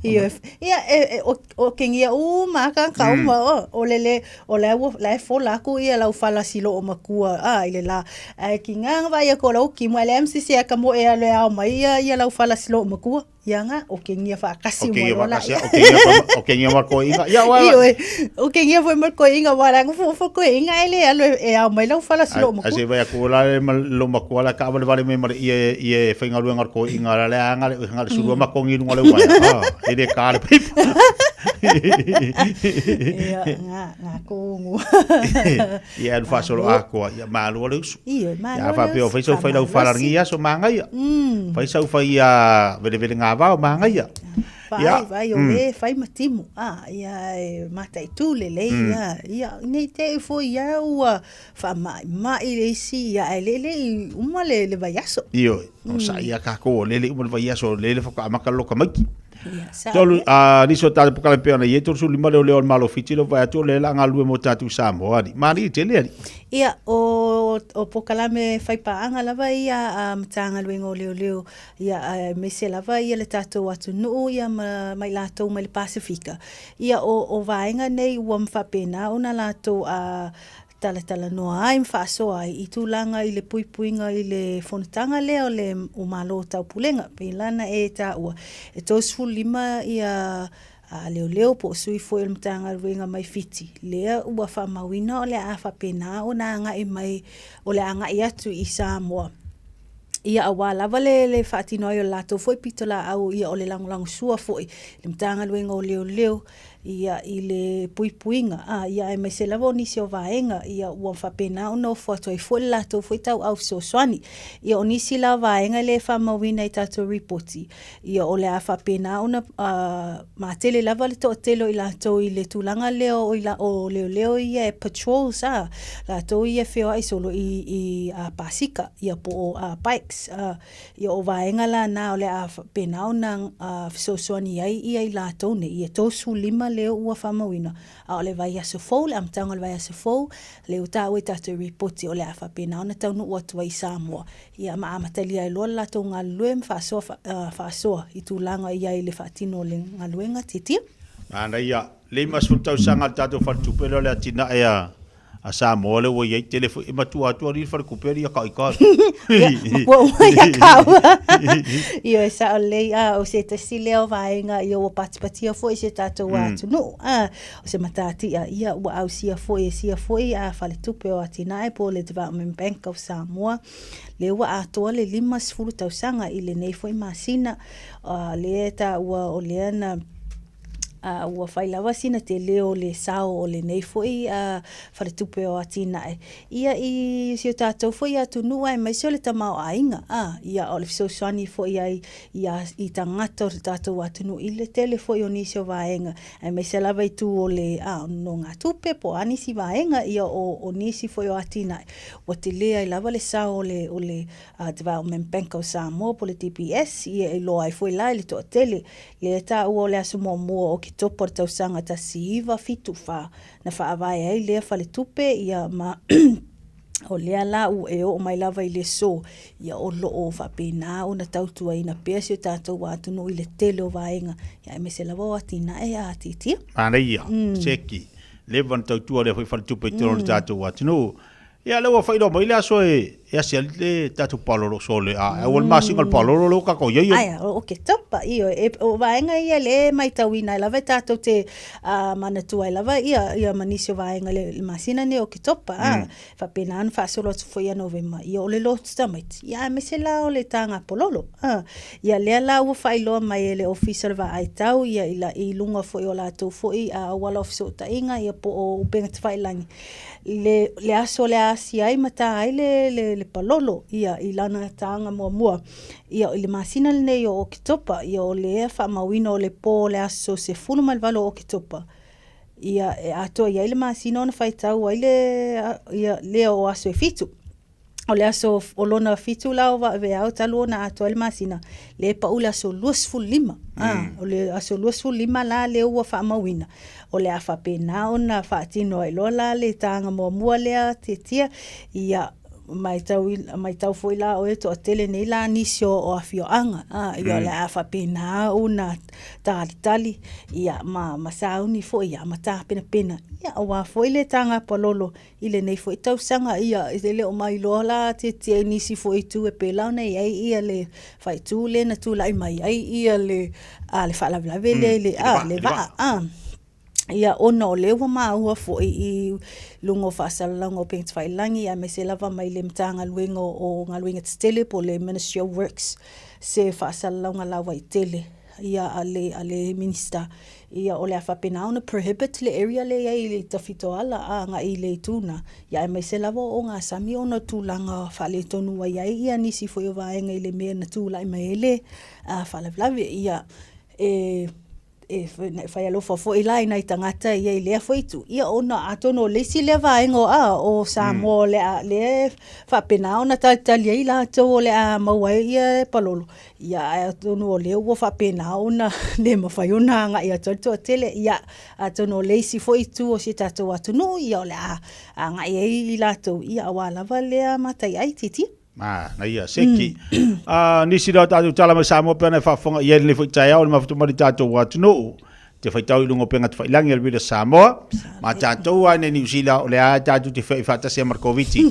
Ia Ia, e, e, o, o kengia uma ka ka uma o, o lele, o le ua, la e fola aku ia lau fala silo o makua, a, i le la, ae ki ngā ngā ia ko lau ki mua le MCC a ka mo e ale ao mai ia, ia lau fala silo o makua. Ia ngā, o kengia whaakasi O kengia uma lola. whaakasi, o kengia wha- o kengia wa ko inga. Ia, wa, Ioe, o kengia foi mar ko inga wa ranga fo fo ko inga ele alo e ao mai lau fala silo o Ai makua. se vai aku la le ma lo makua la ka vale vale me mare ie ie whaingaluenga ko inga la le anga le anga le surua ma kongi lunga le waia. Ah, e le ka le peipa. Ia, ngā, ngā kōngu. Ia alu faasolo akoa, ia malo le usu. Ioe, malo Ia le faapea o usu, fai sau fai lau faamalosi. falarangi aso mangaia. Fai sau fai a velevele ngā vao mangaia. Vai, Ia, vai, o le fai ma timu. Ah, ia e mataitu lelei, ia, ia, nei te i foi ia ua faamaʻimaʻi le isi, ia ae le le i uma le, le vaiaso. Ioe, o sa ia kākou o lele uma le vaiaso, o lele whakaamaka loka maiki. Ia, sao Tolu, lea. a, nisi o tatou polokalame pei ona i ai, 35 leoleo o le Malo o Fiti, lea ua vaai atu o lea o le a galulue mo tatou i Samoa, alii. Malie tele, alii. Ia, o, o polokalame faipaaga lava ia a Matagaluega o Leoleo, ia, aemaise lava ia le tatou atunuu ia ma, ma i latou mai le Pasefika. Ia, o, o vaega nei ua faapena ona latou a, talatalanoa ai ma faasoa ai i tulaga i le puipuiga i le fonotaga lea o le o Malo o Taupulega. Pei la na e taua, e 35 ia leoleo po o sui foi o le Matagaluega mai Fiti, lea ua faamauina o le a faapena ona agai mai, o le a agai atu i Samoa. Ia aua lava le, le faatino ai o le latou foi pitolaau, ia o le lagolagosua foi i le Matagaluega o Leoleo, ia, i le puipuiga, a, ia, aemaise lava o nisi o vaega, ia, ua faapena ona ofo atu ai foi le latou foi tauau fesoasoani. Ia, o nisi la o vaega lea e faamauina i tatou ripoti, ia, o le a faapena ona matele lava le toatele o i latou i le tulaga lea o, o leoleo ia e patrols, a, latou ia e feoai solo i, i a, pasika, ia, po o a, bikes, a, Ia o vaega la na o le a faapena ona fesoasoani ai ia i latou nei, ia 35 lea ua faamauina, a o le vaiaso fou, le amataga o le vaiaso fou, lea ua taua i tatou ripoti o le a faapena ona taunuu atu ai i Samoa, ia ma amatalia ai loa le latou galulue ma faasoa, faasoa i tulaga i ai i le faatino o le galuega tietie. Manaia, 50 tausaga a le tatou faletupe lea o le atinae a A Samoa lea ua i ai tele foi e matua atu alii le falekupe alii a kai kai. Ia, matua uma ia kāua. Ioe, e sao lelei, a, o se tasi lea o vaega, ia ua patipatia foi i si o tatou atunuu. A, o se matatia, ia ua ausia foi e sia foi a faletupe o atinae po o le Development Bank of Samoa, lea ua atoa le 50 tausaga i lenei foi masina, a, lea e taua o lea na A ua fai lava sina tele o le sao o lenei foi faletupe o atinae, ia i si o tatou foi atunuu aemaise o le tamaoaiga, a, ia o le fesoasoani foi ai ia i tagata o le tatou atunuu i le tele foi o nisi o vaega, aemaise lava i itu o le a, o nonogatupe po o a nisi vaega, ia o, o nisi foi o atinae ua tele ai lava le sao o le, o le Development Bank of Samoa po o le DBS, ia e iloa ai foi la i le toatele. Lea e taua o le aso muamua o Oketopa o le tausaga 1974 na faavae ai lea faletupe, ia ma o lea la ua e oo mai lava i le aso, ia o lo o faapena ona tautuaina pea si o tatou atunuu i le tele o vaega, ia aemaise lava o atinae a atiatia. Manaia, seki, leva ona tautua lea foi faletupe i totonu o le tatou atunuu. Ia lea ua faailoa mai le aso e e asi ai le tatou palolo sole a aua le masina o le palolo lea ua tatou i ai. Aia, o Oketopa, ioe, e, o vaega ia lea e maitauina ai lava e tatou te manatua ai lava ia, ia ma nisi o vaega le, le masina nei o Oketopa, a, faapena ona faasolo atu foi ia Novema, ia o le lotu tamaiti, ia aemaise la o le taga pololo, a. Ia lea la ua faailoa mai e le Ofisa o le Vaai Tau, ia i, la, i luga foi o latou foi auala o fesootaiga, ia po o upega tafailagi, le, le aso o le a asi ai ma tā ai le, le, le palolo, ia, i lana tāga muamua. Ia, i le masina lenei o Oketopa, ia, o le faamauina o le pō o le aso 18 o Oketopa, ia, e atoa i ai le masina ona faitau ai le, ia, lea o aso e fitu. O le aso o lona fitu la o Vaeveao talu ona atoa ai le masina, lea e pau i le aso 25. A, o le aso 25 la lea ua faamauina, o le a faapena ona faatino ai loa la le taga muamua lea Tietia, ia matau, matau foi la oe toatele nei la nisi o, o afioaga, a, ia o le a faapena ona talitali, ia ma, ma sauni foi, ia ma tapenapena, ia aua foi le taga palolo I lenei foi tausaga, ia, e le o mailoa la tietie i nisi foi itu e pēlā ona i ai ia le faaitu lea na tulai mai ai ia le, a, le faalavelave lea i le, a, le vaa, a. Ia, ona o lea ua maua foi i luga o faasalalauga o upega tafailagi aemaise lava mai le Matagaluega o Galuega Tetele po o le Ministry of Works se faasalalauga lauaitele ia a le, a le Minisita Ia, o le a faapena ona prohibit le area lea i ai i le Tafitoala a agai i le itu na, ia aemaise lava o ogasami ona o tulaga faaletonu ua i ai ia nisi foi o vaega i le mea na tulai mai ai le faalavelave. Ia, e, e fai alofa foi la i nai tagata ia i lea foi itu, ia ona atonu o le isi lea vaega o, a, o Samoa o le a, lea e faapena ona talitali ai latou o le a maua ai ia palolo, ia ae atonu o lea ua faapena ona le mafai ona agai atu ai le toatele, ia atonu o le isi foi itu o si tatou atunuu, ia o le a agai ai i latou, ia aua lava lea mataiai titia. Manaia, seki. Nisi la o tatou tala mai Samoa pe ana e faafofoga i ai lenei foi taeao i le mafuta mai le tatou atunuu. Te faitau i luga o upega tafailangi a le Vila Samoa. Ma tatou lava i Niu Sila o lea tatou te feoi faatasi ai ma le Koviti.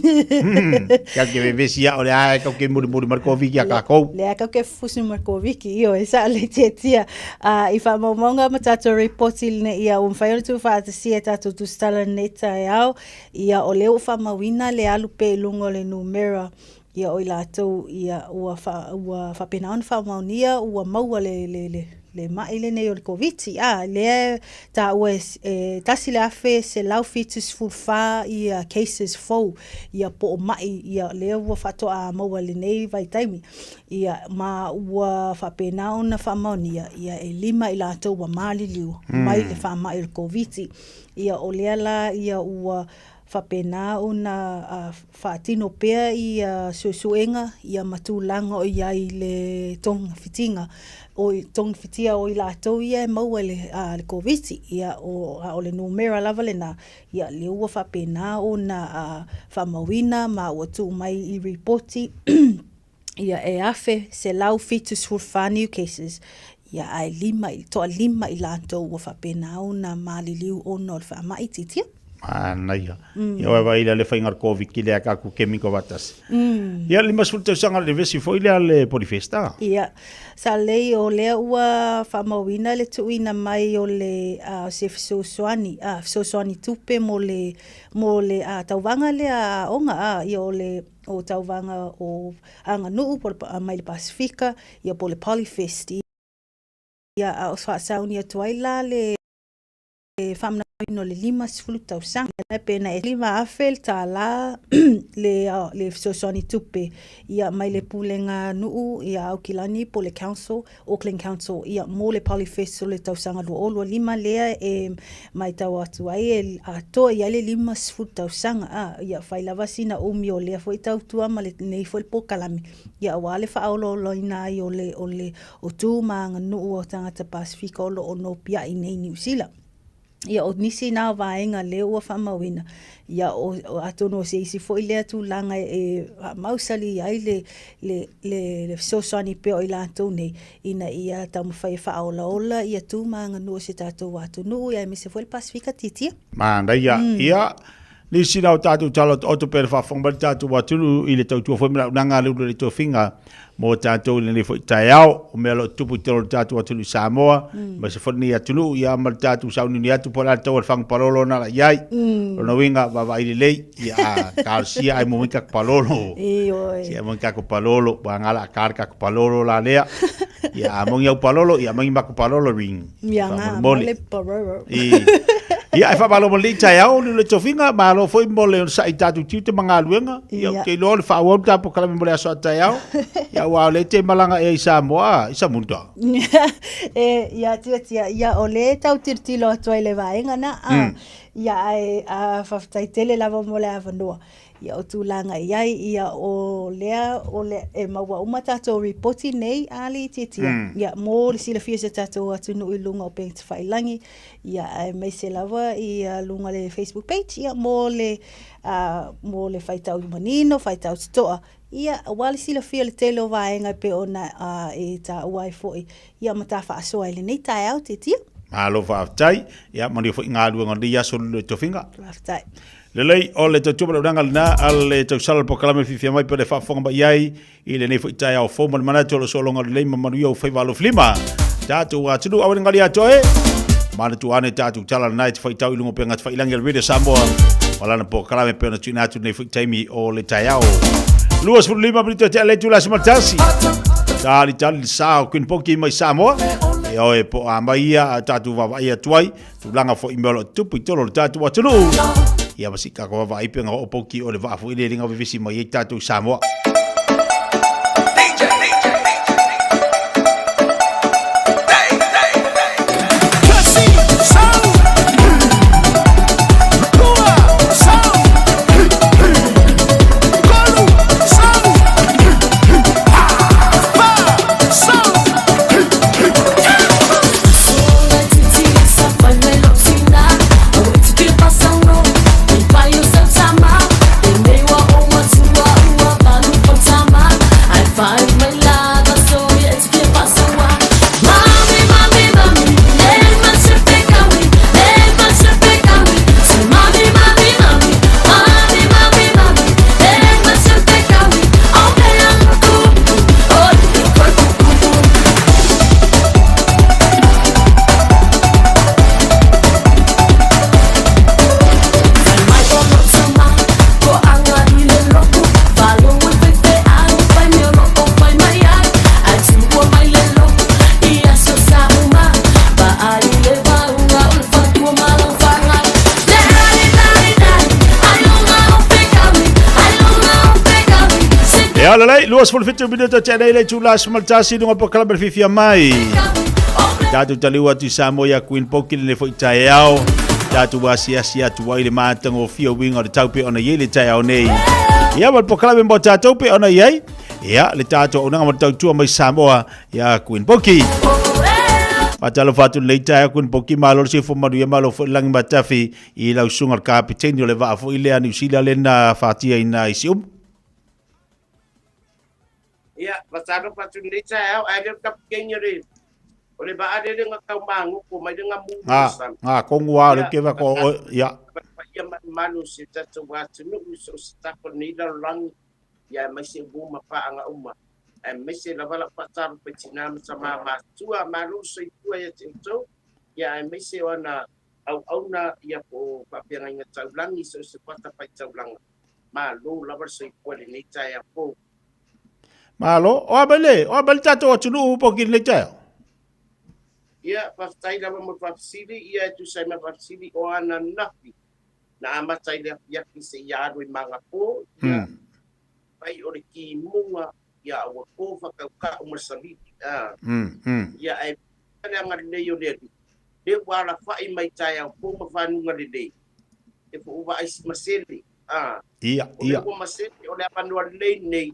Kau ke vevesi ia o lea kau ke mulimuli ma le Koviti a kakou. Lea kau ke fusi ma le Koviti, ioe, sa le tiatia. I faamaumauga ma tatou ripoti lenei ia ua mafai ona tuufaatasia e tatou tusitala lenei taeao. Ia, o lea ua faamauina le alu pea i luga o le numera, ia, o i latou, ia, ua fa, ua faapena ona faamaonia ua maua le, le, le, le ma'i lenei o le Koviti. A, lea e taua e, e 1,174 ia cases fou, ia, po o ma'i, ia, lea ua faatoa maua i lenei vaitaimi. Ia, ma ua faapena ona faamaonia, ia, e lima i latou ua maliliu mai le faamai o le Koviti. Ia, o lea la ia ua faapena ona faatino pea ia suesuega ia ma tulaga o i ai le togafitiga, o togafitia o i latou ia e maua i le Koviti. Ia, o, a o le numera lava lena, ia, lea ua faapena ona faamauina ma ua tuu mai i ripoti ia e 1,174 new cases, ia ae lima, toalima i latou ua faapena ona maliliu ona o le faamai titia. Manaia. Ia oe vai le faiga o le Koviti lea ka ku kemi ko vatasi. Ia 50 tausaga le vesi foi lea le Polifesta. Ia, sa lei o lea ua faamauina le tuuina mai o le uh, se fesoasoani, uh, fesoasoani tupe mo le, mo le uh, tauvaga lea aoga, uh, ia o le o tauvaga o aganuu po o mai le Pasifika, ia po o le Polyfest. Ia, a o faasauni atu ai la le faamanatuina o le 50 tausaga. E pei ona e $5,000 le tala le, le fesoasoani tupe ia mai le pulega nuu ia Aukilani po o le council Auckland Council ia mo le Polyfest o le tausaga 2025 lea e maitau atu ai e atoa i ai le 50 tausaga. A, ia fai lava sina umi o lea foi tautua ma lenei foi polokalame ia aua le faaolaolaina ai o le, o le, o tu ma aganuu o tagata Pasifika o lo o nopiai nei i Niu Sila. Ia, o nisi na o vaega lea ua faamauina, ia, o, o, atonu o se isi foi lea tulaga e faamausali ai le, le, le, le fesoasoani pea o i latou nei, ina ia taumafai e faaolaola ia tu ma aganuu o si o tatou atunuu, ia aemaise foi le Pasifika tiatia. Manaia. Ia, nisi na o tatou tala otooto pe le faafofoga mai le tatou atunuu i le tautua foi ma le auaunaga a le ulu o le tofiga mo tatou i lenei foi taeao. O mea o lo o tutupu i totonu o le tatou atunuu i Samoa, aemaise foi lenei atunuu, ia ma le tatou sauniuni atu po o le a le tau o le fagu palolo na ala i ai. Lona uiga, vaavaai lelei, ia talosia ai mo mai kako palolo. Ioe. Sia mo kako palolo, ua ngala a ka le kako palolo la lea. Ia a mongi au palolo, ia mangi mako palolo ring. Ia ngā, Faamolemole. male paroro. I. Ia, e faamalo mo lenei taeao, le tofiga, malo foi mo le onosai i tatou tiute ma galuega. Ia, ou te iloa o le faaauau le ta polokalame mo le aso a taeao. Ia, aua o lea e te malaga ea i Samoa, i Samuta. E, ia, tiatia, ia, o lea e tau tilotilo atu ai i le vaega na, a, ia, ae, a, faafetai tele lava mo le avanoa. Ia, o tulaga i ai, ia, o lea, o le, e maua uma tatou ripoti nei a le itiitia, ia, mo le silafia o si o tatou atunuu i luga o upega tafailagi, ia, aemaise lava i luga o le Facebook page, ia, mo le, a, mo le faitau manino, faitau totoa, ia, aua le silafia o le tele o vaega e pei ona a, e taua ai foi, ia, ma ta faasoa i lenei taeao, Tiatia. Malo faafetai, ia, manuia foi galuega o lenei aso le tofiga. Faafetai. Lelei, o le tautua ma le auaunaga lena a le tausala o le polokalame fiafia mai pe le faafofoga mai ai i lenei foi taeao fou ma le manatu o lo sologa lelei ma manuia o faiva alofilima. Tatou atunuu aua ne gali atoa e. Manatua ane tatou tala lena e te faitau i luga o upega tafailagi a le Radio Samoa ma lana polokalame pei ona tuuina atu lenei foi taimi o le taeao. 25 minute te le itula 11. Tali tali le sa o Queen Poki mai Samoa. E oe po a mai ia a tatou vaavaai atu ai. Tulaga foi mea o lo o tutupu i totonu o le tatou atunuu. Ia ma si kako vaavaai pe nga o pouki o le vaa foi le linga vevesi mai ai tatou i Samoa. Ia lelei, 27 minute te nei le itula 11 i luga o polokalame le fiafia mai. Tatou taliu atu i Samoa ia Queen Poki lenei foi taeao. Tatou asiasi atu ai le matagofie o uiga o le tau pe ona i ai le taeao nei. Ia ma le polokalame mo tatou pe ona i ai. Ia le tatou auaunaga ma le tautua mai Samoa ia Queen Poki. Faatalofa atu lenei taeao Queen Poki, malo le soifua manuia, malo foi le lagi matafi i lau susuga le kapiteini o le vaa foi lea Niu Sila lea na fatiaina i Siumu. Ia, faatalofa atu lenei taeao, ae le o le kapiteini o le o le vaa lele na tau magoto mai le gamu i le sami. Ngā kongu a le kewa ko o, ia. Paia malumalu o si o tatou atunuu i so o se tafa o lenei lalolagi, ia aemaise ua ma paaga uma, aemaise lava lau faatalofa i tina ma tama matutua, malo le soifua ia te outou, ia aemaise o ana auauna ia po o faafeagaiga taulagi i so o se fatafaitaulaga. Malo lava le soifua i lenei taeao fou. Malo, o a mai le, o a mai le tatou atunuu po ki lenei taeao? Ia, faafetai lava mo le faafesili, ia e tusa ai ma le faafesili o ananafi na amata i le afiafi seia alu i Magapō, ia, fai o le timuga, ia ua kō whakaukau ma le salili, ā, ia ae le agalelei o le Alii, lea ua alafai mai taeao fou ma fanuga lelei, e fo'uvaai si masele, ā, Ia, o lea ia. ua masele o le avanoa lelei lenei,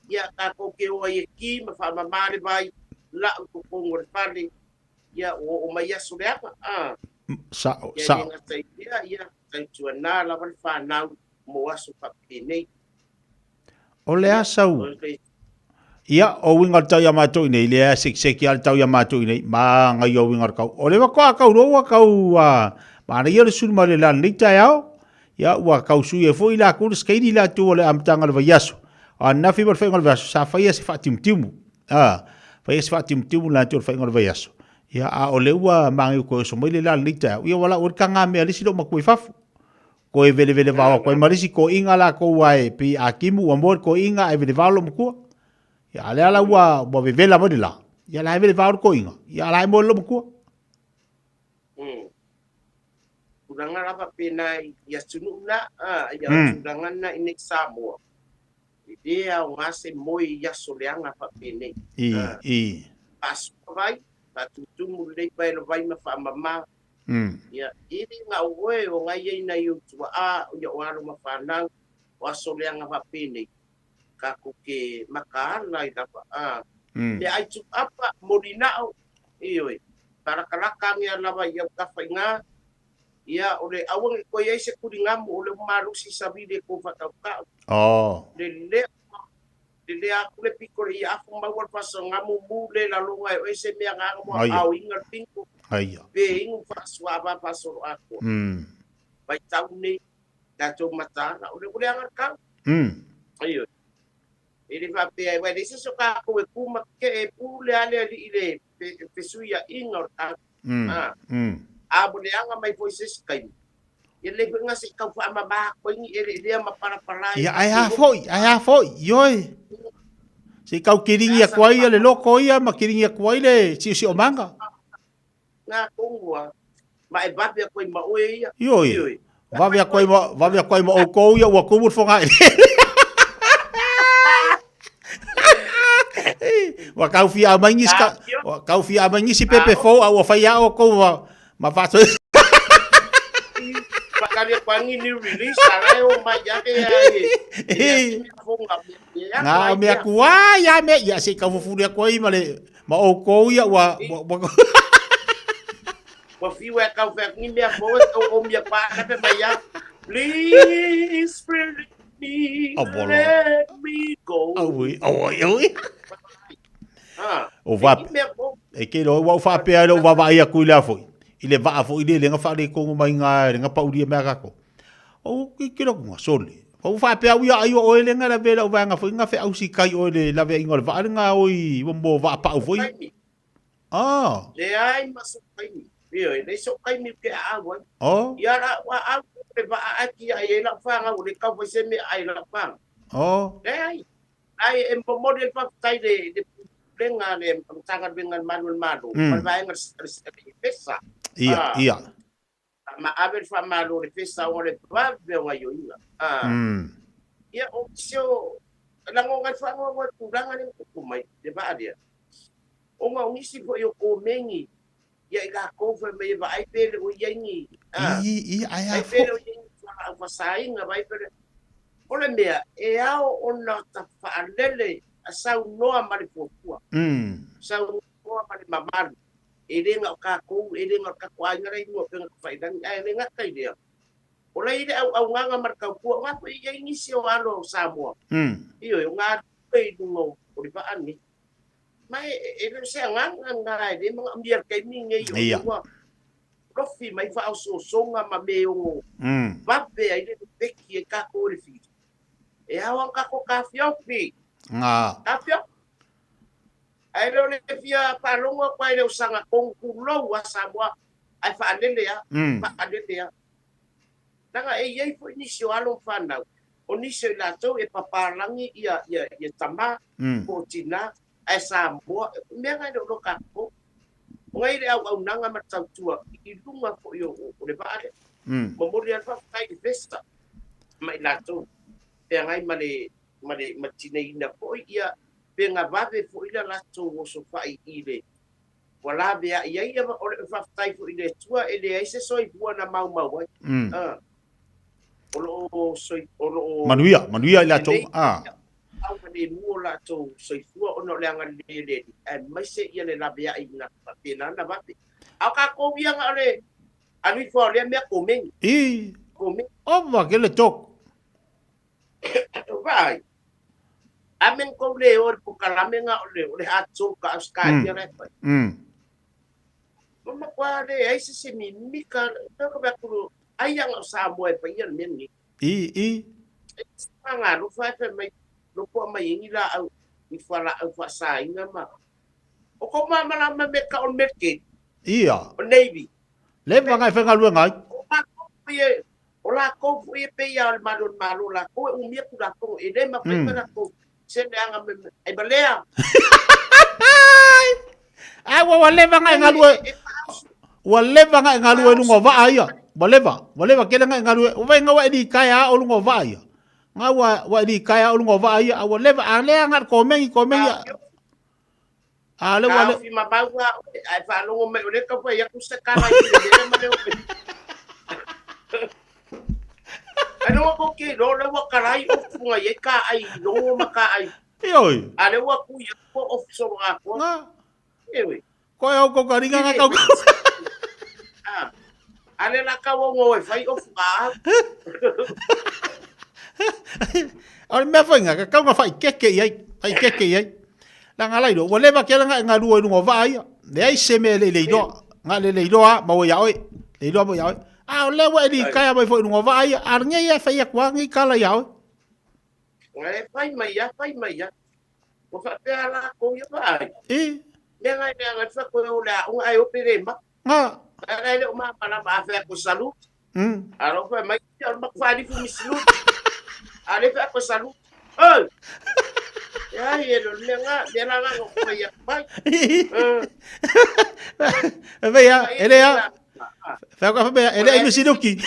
ia tatou ke o ai e ki ma faamamā le vai, la'u i totonu o le fale, ia ua oo mai aso leaga, ā, Sa'o, ia e le sa'o. gata i lea, ia tautuanā lava le fanau mo aso faapenei. O le a sau? Ia, o uiga o le tau ia matou i nei, lea sekiseki a le tau ia matou i nei, māngai o uiga o le kau. O le wako a kau roa kau a, māna ia le sulu mai le lana nei taeao, ia ua kau sui e foi la kulu skeini la tu o le amtanga le vaiaso. O ananafi ma le whainga o le vaiaso, sa whaia se whaatimutimu. A, whaia se whaatimutimu la tu o le whainga o le vaiaso. Ia, a o le ua māngai o koe oso mai le lana nei taeao, ia wala ua ka ngā mea lisi lo makua i fafu. Koe velevele vao a koe ma le isi koiga lakou ae pei a kimu ua moe le koiga ae vele vao lo makua. Ia a lea la ua ua vevela mai le la. Ia la e vele vao le koiga. Ia la e moe lo makua. Mm. Tulaga lava pena i atunuu na, a, ia tulaga na i nei Samoa. E le aoga se moe i aso leaga faapenei. I, i. Faasua vai, faatutumu lelei pae le vai ma faamama. Ia, e le na o oe o ngai ai nai ou tuaa, ia o alo ma fanau, o aso leaga faapenei, tatou te mataala ai lava, a. Le ai tuapa, molinao, ioe, falakalaka ane lava i autafa i ina, ia, o le aua ne i toe i ai se tuligamu o le malosi savili e kou faatautau. Le lea Lelea atu le pito le ia afu maua le faasagamu mu le lalonga e oe se mea gaga mo Aia. ao inga le pingo Aia. pe inu faasua ava faasolo atoa. Vaitau nei tatou mataala o le o le aga le kau. Ioe. E le faapea ai, aua e leai se isi o tatou e ku ma ke e pule a le alii i le fesuiaiga o le kau. A. A mo le aga mai foi i se isi taimi, ia lelei foi na se i tau faamama atu ai ni eleelea ma palapala Ia, ae a foi, ae a foi, ioe. Se i tau kiringi atu ai ia le loko ia ma kiringi atu ai le siosiomaga. Na tonu a, ma e vave atu ai ma oe ia. Ioe. Ioe. Vave atu ai ma, vave atu ai ma oukou ia ua kumu le fogaeleele. Ua kau fia aumai nisi ka, ua kau fia aumai nisi pepe fou a ua fai a oukou ma, ma faaso. Whakaria kwangi new release, a lai o mai ake ai e. Ngā mea kua, ia mea, ia se i kau fufuli atu ai ma le, ma oukou ia ua, ua, ua, Ua fiu e kau whea ni mea fou e kau o mea pā kape mai a. Please release me, Abolo. let me go. Aui, aui, aui. Ha. O vape. Ni mea fou. E ke loa, ua ou faapea ai lou vaavaai atu i lea foi, i le vaa foi lea, le ga faaletonu mai ga, le ga paulia mea kako. O ke ke loku ga sole. O faapea au ia ai o oe le ga lave lau vaega foi ga feausi kai oe le laveaiga o le vaa le ga oi ua mo vaa pau foi. Ah. Leai ma sou taimi. Ioe, leai sou taimi ou te aau ai. Oh. Ia la ua aau le vaa ae tiai ai lau fanau, o le tau foi se mea ai lau fanau. Oh. Leai. Ai e momoli ai le faafetai le le Pulega a le Matagaluega a le Malu o le Malo ma le vaega le FESA. Ia, ia. Ma ave le faamalo i le FESA ona o le vave o gaioiga. Ia o nisi o lagoga ai faanoanoa i le tulaga lea na tupu mai le vaa lea, ona o nisi foi o komeni ia i latou fai mai e vaai pe le o i ai ni, a, I, i, ae a vaai pe le o foi. i ai ni fualaau faasaina, vaai pe le... O le mea, e ao ona tafaalele a saunoa ma le fuafua, saunoa ma le mamalu, e le na o tatou, e le na o le tatou aiga la i luga o upega tafailagi, ae le gata i lea, o la e i ai le auaunaga ma le tautua, o na foi e i ai nisi o alo o Samoa, ioe, o galulue i luga o le vaa lenei. Ma e le o se agaga lena e le manaomia i le taimi lenei, o lea ua lofi mai faaosoosoga ma me ono vave ai le pepeki ai tatou e le fili. E ao ona tatou tafiofi. Tafiofi. Ae le o le fia faalogo atu ai le o sagatonu tulou a Samoa ae faalele a, faalele a. Leaga e i ai foi nisi o alo ma fanau, o nisi o i latou e papalagi ia ia ia tama po o tina ae Samoa, o mea na e le o iloa tatou. Ona e i ai le auaunaga ma le tautua i luga foi o o le vaa lea. Momoli lava le faafetai i le Vesta ma i latou feagai ma le ma le ma le tineiina foi ia pe na vave foi le latou osofai i le ua laveai ai ia o le faafetai foi i le Atua e leai se soifua na maumau ai. O lo o soi o lo o Manuia, manuia i latou lelei a. saogalemu o latou soifua ona o le agalelei o le Alii aemaise ia le laveai na faapena ona vave. A o tatou ia na o le alu ifo lava o lea mea komeni. I. Komeni. Ova ke le tok. Vaai. Amen kou le o le pokalame nga o le o le hard talk a Australia la e fai. Ma matua leai se se mimika ka ka ku ai anga o Samoa e fai ia le mea lenei. I i. E nga alofa e fai mai lopo mai i ni laau i fualaau faasaina ma o kou malamalama me ka o le Medicaid. Ia. O Navy. Leva nga e faigaluega ai. O matou foi e O lakou foi e pei lava o le malu o le Malo, o lakou e umia Tulafono, e le mafai ona lakou se leaga me ai ma lea. Ai ua ua leva nga e galue. Ua leva nga e galue i luga o vaa ia. Ua leva, ua leva kele nga e galue. Ua vai nga ua e likae a o luga o vaa ia. Nga ua ua e likae a o luga o vaa ia. A ua leva a lea nga komengi komengi. A le ua le. Taofi mamau lava oe, ae faalogo mai o lea e tau fai atu se tala i le mea ma le oe. Ai lea ua tou te iloa o lea ua talai ofu na i ai ka ai i logo ma ka ai. Ioe. A lea ua tui atu ofu sologa atoa. Nga. Ioe. Koe au ko ka ringa nga kau. Ah. A le la kau au ngo e fai ofu ka au. O le mea foi nga, ka kau nga whai keke i ai, whai keke i ai. La nga lai ua leva ke nga nga lua i lunga o vaa ia. Leai se mea le le iloa, nga le le iloa ma ua ia oe, le iloa mo ia oe. A o lea ua e li kaea mai foi i lunga o vaa ia, a ngei ia whai aku a ngei kala ia oe. Nga e fai mai ia, fai mai ia. Ua faapea lakou ia vaai. I. Mea nga mea nga fa koe o le aoga ae o pele ma. Nga. Nga e le o malamalama a fai aku salute. A lo fai mai ia o le maku faalifu mi salute. A le fai aku salute. Oi! Ia ai e lo mea nga, mea la nga ngo koe ia mai. Fai ia, e le a. Fai aku fai e le ai misiluki.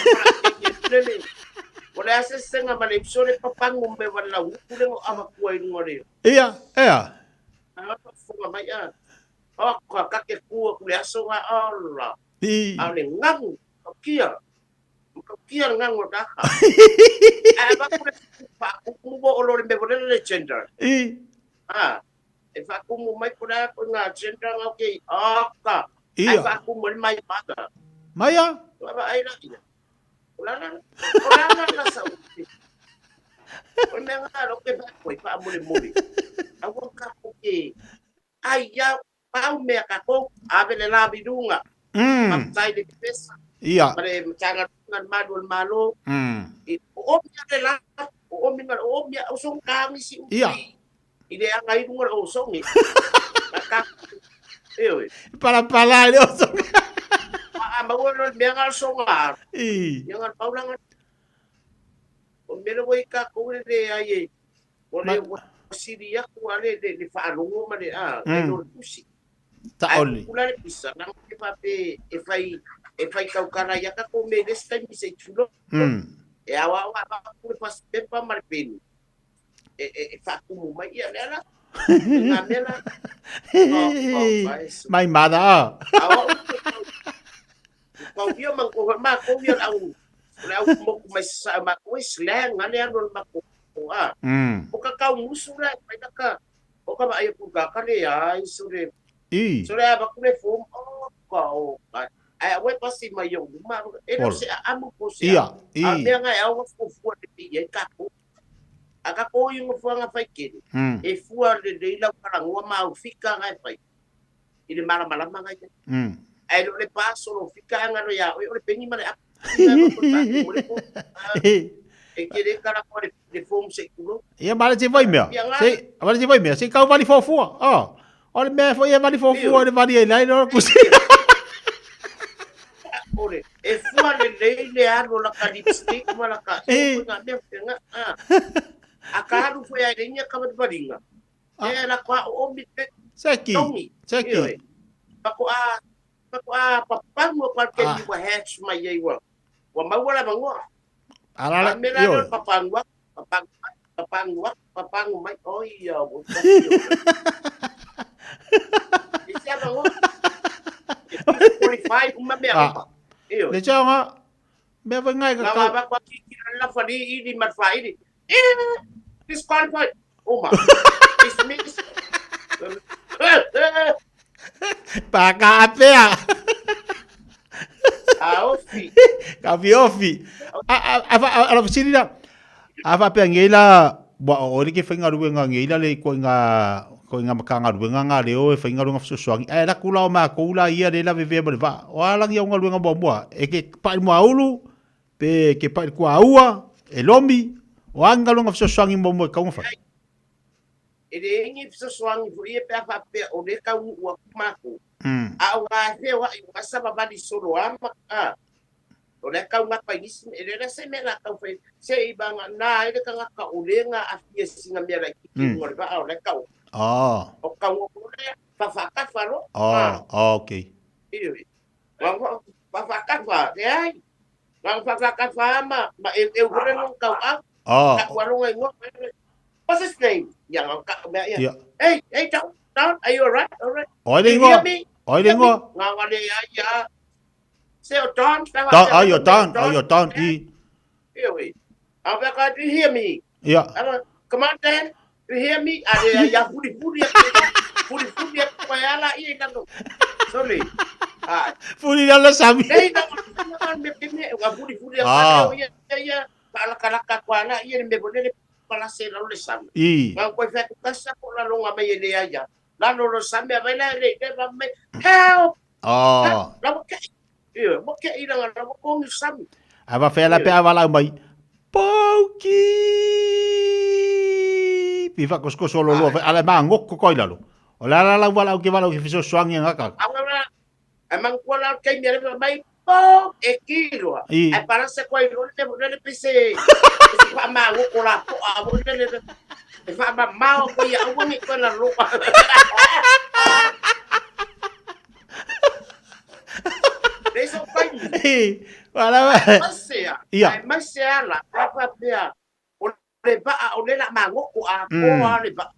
O le a se senga ma le uso le papangu me wa lau uku le ngo awa kua i lunga leo. Ia, ea. A funga mai a. O ka kake kua ku le aso nga ola. I. A o le ngagu, o kia. O kia le ngagu o kaka. A va ku le whaakumu mo o lo le me le le gender. I. A. E whaakumu mai ko la ko ngā gender nga okay. O ka. Ia. Ai whaakumu le mai mata. Mai a? Wa va ai la ia. O la la, o la la la sa uti. O mea ngā lo ke wha koe, wha mole mole. A ua ka ko ke, ai ia, pau mea ka ko, a vele la virunga. Maftai le pesa. Ia. Ma le matanga lunga le malu o le malo. I, o o mea le la, o o mea, o o mea, o song ka ngisi uti. Ia. I le anga i lunga o songi. Ka ka, e oe. Pala pala i le o songi. A maua lo mea ngā songa. I. Mea ngā paulanga. O mea le wai ka kou le le ai e. O le wa siri aku a le le le whaalongo ma le a, le lo le pusi. Ta oli. Ai kula le pisa, nang e whape e whai, e whai kaukara ia ka kou me le taimi se i tulo. E awa awa a ku le pas pepa ma le peni. e, e, e faatumu mai ia lea la. Ngā mea la. Oh, oh, Mai mada a. Kau ia man ko ma ko ia au le au moku mai sa ma ko slang ale alo ma ko a. O ka kau musu la mai ka o ka ai ku ka ka le ai so le. I. So le ba ku le fo o ka o ka. Ai we pasi mai yo ma e no se amu ko se. Ia, i. A mea ngai au fu fu le pi e ka ko. A ka ko i ngo fai kele. E fua le le lau kalangoa ma au fika ngai fai. I le malamalama ngai. Ai lo le paso lo fika nga lo ya o le pengi ma le a. E ke le kala ko le le fomu se kulo. Ia ma le te vai mea. Se, ma le te vai mea, se kau vali fofua. Oh. O le mea foi e vali fofua le vali e lai lo kusi. Ole, e fua le lei le alo la ka lipstick ma la ka e nga mea nga. A ka alu foi ai le ka valinga. E la kwa o mi te. Seki. Seki. Pako a pako a papangu kwa ke ni wa hatch mai ei wa. Wa maua la mangoa. Ala A me la io. papangu papangu papangu papangu mai o ia o. Isi a mangoa. Qualify uma mea. Ah. Io. Le changa mea vai ngai ka Nga kau. wa kwa ki ki la fa ni i ma fa i. Eh, disqualified. Uma. Dismiss. Pa ka apea. A ofi. Ka fi ofi. A a a a a fesili la. A fa pea ngei la wa o le ke whainga ruenga ngei la le ko inga ko inga makanga ruenga ngā leo e whainga ruenga fesoasoani. Ai la kula o mākou la ia le la vevea ma le vaa. O a langi au ngā ruenga mua mua. E ke pai mua ulu, pe ke pai kua aua, e lomi, o a ngā ruenga fesoasoani mua mua e kaunga whai. E le ingi fesoasoani foi e pe a faapea o le taunuu atu makou. A o gafea o ai ua savavali solo ama a. O le kaugata i nisi e le le se mea la tau fai se i banga na ai le kangaka o le nga afia singa mea la ki Mm. o le vaa o le kau. Ah, O kau o le fafakafa lo. ah, ah, okay. Io. Wa fafakafa le ai. Wa fafakafa ma ma e e hore no kau a. Ah. Ka wa longa ingoa. What's his name? Ya nga ka mea ia. Ia. Hey, hey, down, down. Are you all right? All right. Oi le You hear ingoa. me? Oi le ingoa. Nga wa le ai ia. Se o Don, Don, ah, yo Don, ah, yo Don, i. Io i. A ve ka do you hear me? Ia. Ala, come on Dan. Do you hear me? A le ia furi furi furi furi ko ala i na no. Sorry. Ah, Furi la la sami. nei na na me me wa furi furi Ah. a ia ia ala kala ka ko ala ia me bonele pala se la le sami. I. Nga koe whea kasa ko la longa mai e le aia. La lo lo sami a vai la le le va mai. Help! Ah. La mo ke. Iyo, mo ke ira la mo kongi sami. A va whea la pea walau mai. Pauki! Pi whakoskoso lo loa. Ala maa ngoko koi lalo. O la la la walau ke walau ke fesoasoani e ngaka. Anga la a mang kua la kei mea le mai po e kiloa. I. Ai para se koe lo le le pese. Pese pa ma ngoko la po a mo le le. E fa ma mao ko ia awangi ko la lo. Le so pai. Wala wa. Masea. Ia. Ai masea la pa pea. O le ba o le la mangoko a ko a le ba.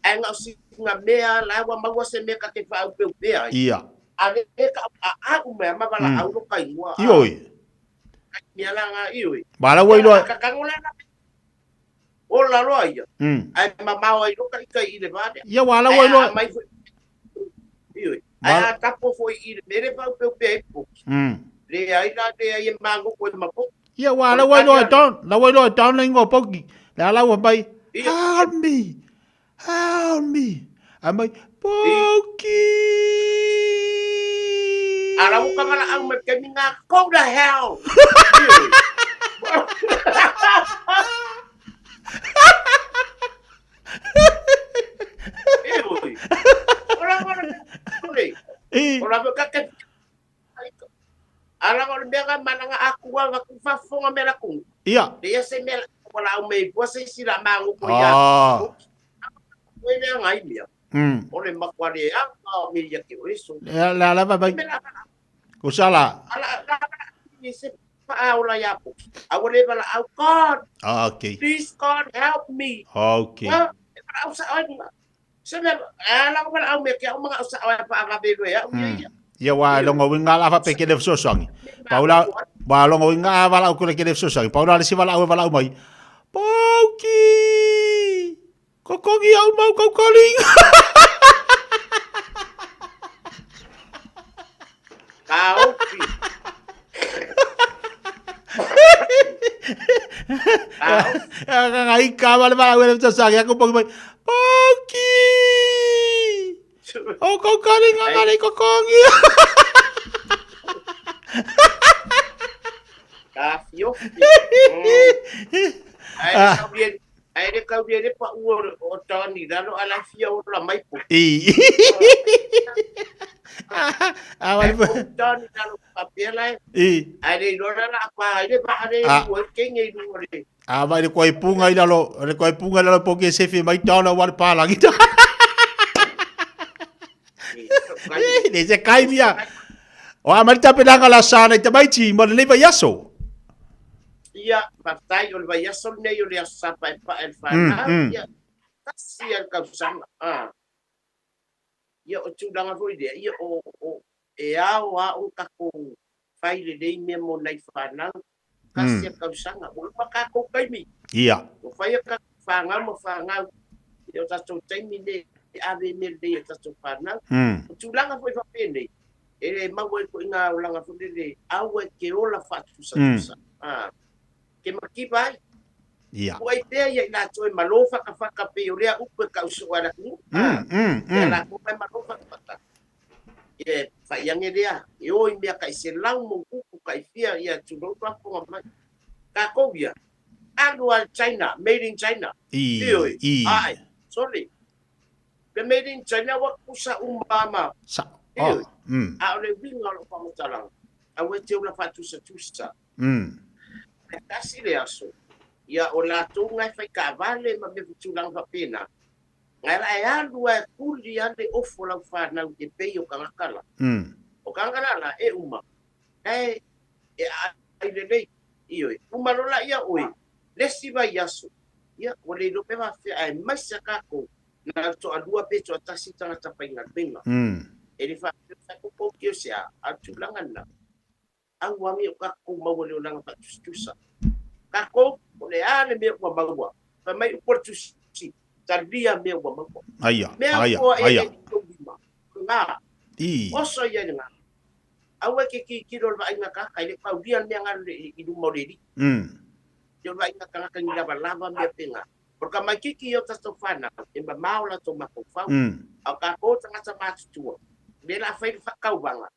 Ai ngau si nga mea la wa maua se mea ka te wha au peu pea. Ia. A le ka a a u mea ma wala au lo kai mua. Ioi. Mea la nga ioi. Wala wai loa. Ka kango la la. O la loa ia. Ai ma mau ai lo kai kai i le vale. Ia wala wai loa. Ai a mai foi. Ioi. Ai a tapo foi i le mere wha au peu pea i po. Le ai la le ai e mango koe ma po. Ia wala wai loa don. La wai loa don la ingo poki. La la wa mai. Help me. Help me. A mai. Poki. Ara uka ngala au me kemi ngā go to hell. Ioi. Ora ora ora. Ora ka ke Ara ora mea ngā mananga aku wa wa kufafonga mea la kungu. Ia. Le ia se mea wala au me pua se isi la mangu ko ia. Ah. Koe lea ngai mea. Ole makwale a ka me ia ke oe so. La la la va mai. Me la Ko sala. ala la ni se faaola iā Poki, a ua le valaau, God, Ah, okay. please God help me. Okay. Ah, e valaau sao ai lena. Se mea, a la valaau mea ke au mangao sao ai faavave loa e au ia ia. Ia wa longa winga la fa peke le fesoasoani. Paula wa longa winga a valaau kule ke le fesoasoani. Paula le si valaau e valaau mai. Pauki! Kokongi au mau kaukalinga. Ka ofi. Ka ika ma le valaau e le fesoasoani aku poki mai. Pauki! O kaukalinga ngare kokongi. Ka fiofi. Ai, kau dia Ae le kau le pa ua o tani lalo ala fia o la mai po. I. A wale po. Tani lalo pa pela. I. Ae le lora la pa ai le pa le ua kenge i lunga le. A vai le koe punga i lalo, le koe punga i lalo po ke sefi mai tala wale pa langi. Le se kai mia. O a marita penanga la sana i tamaiti mo le leiva iaso. Ia, faafetai, o le vaiaso lenei o le Aso Sa Paepae le fanau, ia, tasi lava le tausaga, a. Ia, o tulaga foi lea, ia, o, o, e ao lava ona tatou fai lelei mea mo nai fanau, tasi lava le tausaga, ua uma tatou taimi. Ia. Ua fai a tatou fanau ma fanau, ia, o tatou taimi lenei e ave ai mea lelei i a tatou fanau. O tulaga foi faapenei, E le maua ai foi ngā olaga foi lele, aua e te ola whaatusatusa. Mm. Ke makiva ai. Ia. Kuai pea ia i latou e malo whakawhaka pe o lea upu e kauso ai la kunu. Ia latou mai malo whakawhaka. Ia whaiange lea, e o i mea kai se lau mo upu kai fia ia tulou tuafonga mai. Kākou ia, alu a China, made in China. I, Ioi, i. Ai, sorry. Pe made in China ua kusa uma ma. Sa, oh, mm. A o le uiga o lou faamatalaga, aua e te ola faatusatusa. Ae tasi le aso, ia o latou na e fai taavale ma mea tulaga faapena, na la e alu lava e kuli lava le ofo o lau fanau e pei o tagata la. O tagata la la e uma, ae e aai lelei. Ioe, uma loa laia oe, le isi vaiaso, ia ua le iloa pe faapefea, aemaise a tatou na o le toalua pe toatasi tagata faigaluega. E le faapea o tatou pou o se a, a o le tulaga lena, aua ne i o tatou maua i le olaga faatusatusa. Tatou, o le a le mea ua maua? Fai mai upu a le Tusi, talia mea ua maua. Aia, Mea aia, ua e aia. le i tou lima, o lena, I. oso ia i lena. Aua e te tilotilo i le vaaiga tagata, e le o taulia le mea na i luma o le Alii. O le vaaiga tagata ni lavalava mea pena. O le tamaititi ia o tatou fanau, e mamao latou mafaufau. A o tatou tagata matutua, lea la fai le faatauvaga,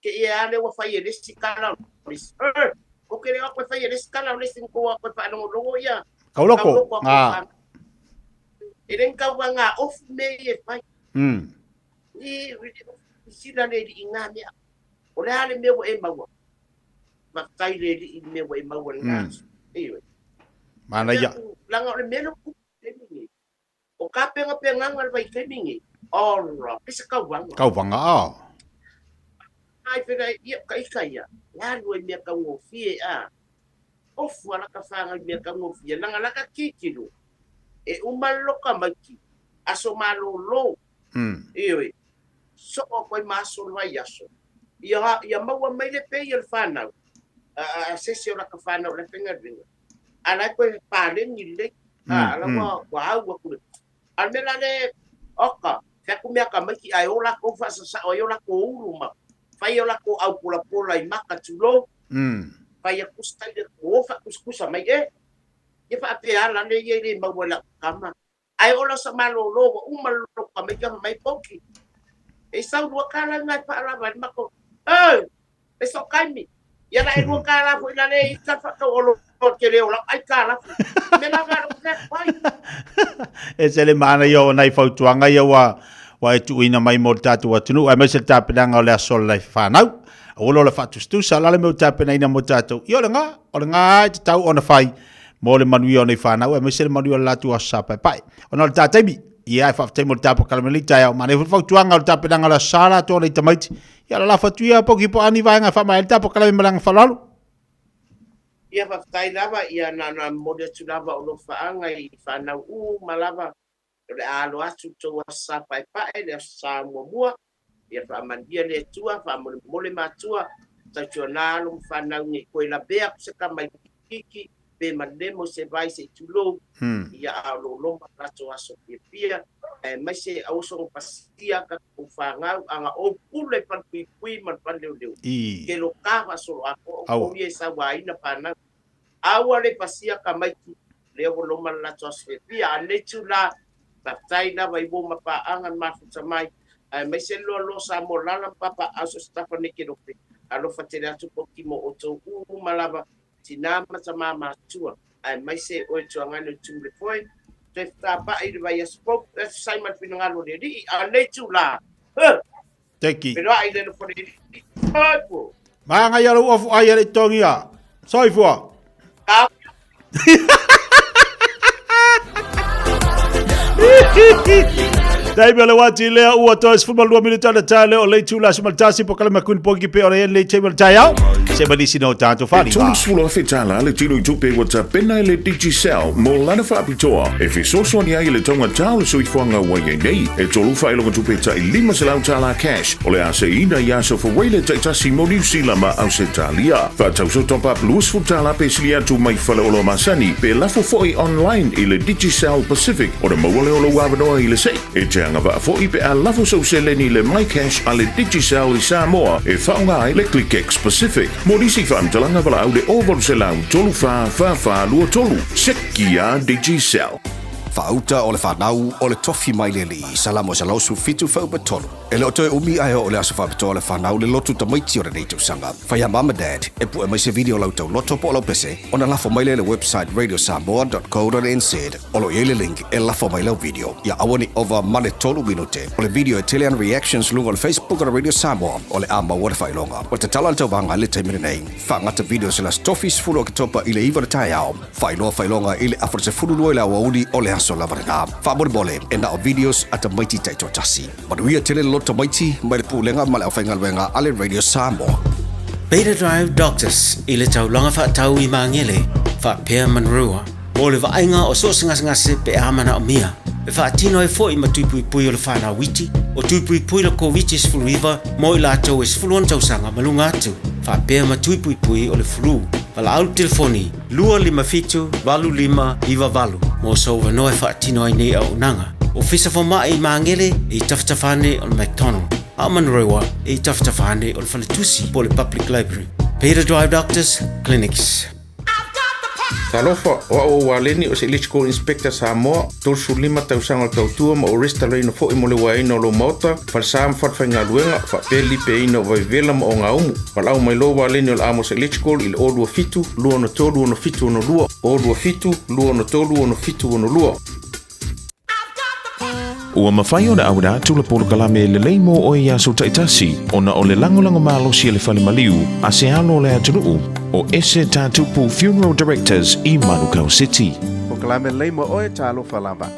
te i e a lea ua fai e le isi tala o le isi. Er, ko te le o atu e fai e le isi tala o le isi, ni tou o atu e faalogologo ia. Kauloko, Kauloko a tou ah. fanau. E le ni tauvaga ofu mea ia e fai. I, i sila le alii i ngā mea. O le a le mea ua e maua? Faafetai le Alii i le mea ua e maua i lena aso. Ioe. Manaia. Leaga o le mea lea ua tupu i le taimi lenei, o tapenapenaga o le vaitaimi lenei, ora, pei se tauvaga. Tauvaga, ah. Ai fela, ia, o ka ika ia, e alu ai i mea taugofie, a. Ofu a laka whanau i mea taugofie, leaga laka tilotilo, e uma le loka maiti, aso malōlō, ioe, Soo koe ma aso le vaiaso. Ia, ia maua mai le pei o le whanau, a, a, a sese o laka whanau le whengaringa. A lai koe paleni lelei. A, ala ua, ua au aku le. A le mea la le, oka, fea ku mea ka maiki ai o lako whaasasao ai o lako ulu ma. Whai o lako au pola pola i maka tulou. Whai aku style ku o whakuskusa mai e. Ia whaapea ala le ia i le maua lau kama. Ae ola sa malōlō ua uma le loka mai ka mai poki. E sau lua kala ngai whaalava i mako. Oh, e so kaimi. Ia la e lua kala fo ina le i ka whakau o lo te reo la ai kala. Me la ngā ro pai. E se le mana ia o nai fautuaga ia ua ua e tuuina mai mo le tatou atunuu aemaise le tapenaga o le aso o le whanau. Aua loa le faatusatusa, o le a le mea ua tapenaina mo tatou. Ia o le gā, o le gā e tatau ona fai mo le manuia o nei whanau, aemaise le manuia o le latou aso sa paepae. Ona o le tā taimi, ia e faafetai mo le tāpakala mai nei taeao. Manaia foi le fautuaga o le tapenaga o le aso sa latou o nei tamaiti. Ia la lafo atu ia poki po ani vaega e faamaea ai le tāpakala mai ma le aga faaaloalo. Ia faafetai lava, ia na ona momoli atu lava o alofaaga i fanau uma lava o le a alo atu i le tou Aso Sa Paepae, le Aso Sa muamua. Ia faamanuia le Atua, faamolemole matua, tautuana alo ma fanau nei koe lavea aku se tamaititi pe malemo se vai se i tulou, ia a o lo loma latou aso fiafia, aemaise aua soona pasia tatou fanau ana ou pule i falepuipui ma le faleleoleo, ke lo ka faasoloatoa outou ia e sauaina fanau. Aua le pasia tamaiti lea ua loma le latou aso fiafia. A o lenei itula, faafetai lava i uo ma paaga na mafuta mai, aemaise le loaloa Samoa Lala ma Papa Aso Sitafa nei Kelope. Alofa tele atu poti mo outou uma lava, tinā ma tamā matua, aemaise oe tuagane o Tumu-le-foe, toe fetapa'i i le vaiaso fou, e tusa ai ma le finagalo o le Alii. A o lenei itula, huh! Teki. Feiloai i le nofo le Alii. Soifua! Manaia lou ofu ai e le i togia. Soifua! Ka. Taimi o le wati lea ua toe 12 minute le tae leo le tula se maltasi po kala makun poki pe ora le taimi o le taeao se malisi no tātou E whāringa. 30,000 tālā le tino i tupe ua tapena e le Digicel mō lana faapitoa e fesoasoani ai i le taugata o le soifuaga ua i ai nei. E tolu faailoga tupe tai $500 tālā cash o le a seiina i aso Fawele taitasi mo Niu Sila ma Ausetalia. Faatauso top up $20 pe sili atu mai faleoloa masani pe lafo foi online i le Digicel Pacific ona maua lea o lou avanoa i le sei. E te agavaa foi pe a lafo sou seleni i le MyCash a le Digicel i Samoa e faaaoga ai le ClickX Pacific. Mo nisi faamatalaga valaau le 0800 34 44 23. Sekia Digicel. Faauta o le fanau o le tofi mai le Alii, Salamo 117 fuaiupu 3. E le o toe umi ae oo le aso faapitoa o le fanau le lotu tamaiti o lenei tausaga. Fai a mum and dad e pue mai se video o lau tauloto po o lau pese ona lafo mai lea i le website radiosamoa.co.nz o lo o i ai le link e lafo mai lau video. Ia aua ne i ova ma le tolu minute o le video e tele ana reactions luga o le Facebook o le Radio Samoa o le a maua le faailoga. Ua tatala le tauvaga i le taimi lenei. Faagata videos i le Aso Tofi 10 Oketopa i le 9 o le taeao. Faailoa faailoga i le afa 12 i le aoauli o le aso lava lena. Faamolemole, e na o videos a tamaiti taitoatasi. Manuia tele le loto tamaiti mai le Pulega ma le Aufaigaluega a le Radio Samoa. Beta Drive Doctors i le taulaga faatau i Magele, faapea Manurewa, mo le vaaiga o so o se gasegase pe a manaomia. E faatino ai foi ma tui puipui o le whanau iti, o tui puipui le Koviti-19 mo i latou e 16 tausaga ma luga atu, faapea ma tui puipui o le flu. Valaau le telefoni 257 8598 mo sou avanoa e faatino ai nei auaunaga. Ofisa Fomai i Magele e i tafatafa ane o le McDonald, a o Manurewa e i tafatafa ane o le Faletusi po o le Public Library. Peter Drive Doctors Clinics. Talofa, o au o Waleni o se Electrical Inspector Samoa, 35 tausaga o le tautua ma o restalaina foi mo le uaeina o lou maota, falesa ma falefaigaluega, faapea le lipeaina o vaivevela ma ogaumu. Valaau mai loa Waleni o le Amos Electrical i le 027 263 6762, 027 263 6762. Ua mafai ona auina atu le polokalame lelei mo oe i aso taitasi ona o le lagolago malosi a le Fale Maliu a se alo o le atunuu o Ese Tatupu Funeral Directors i Manukau City. Polokalame lelei mo oe, talofa lava.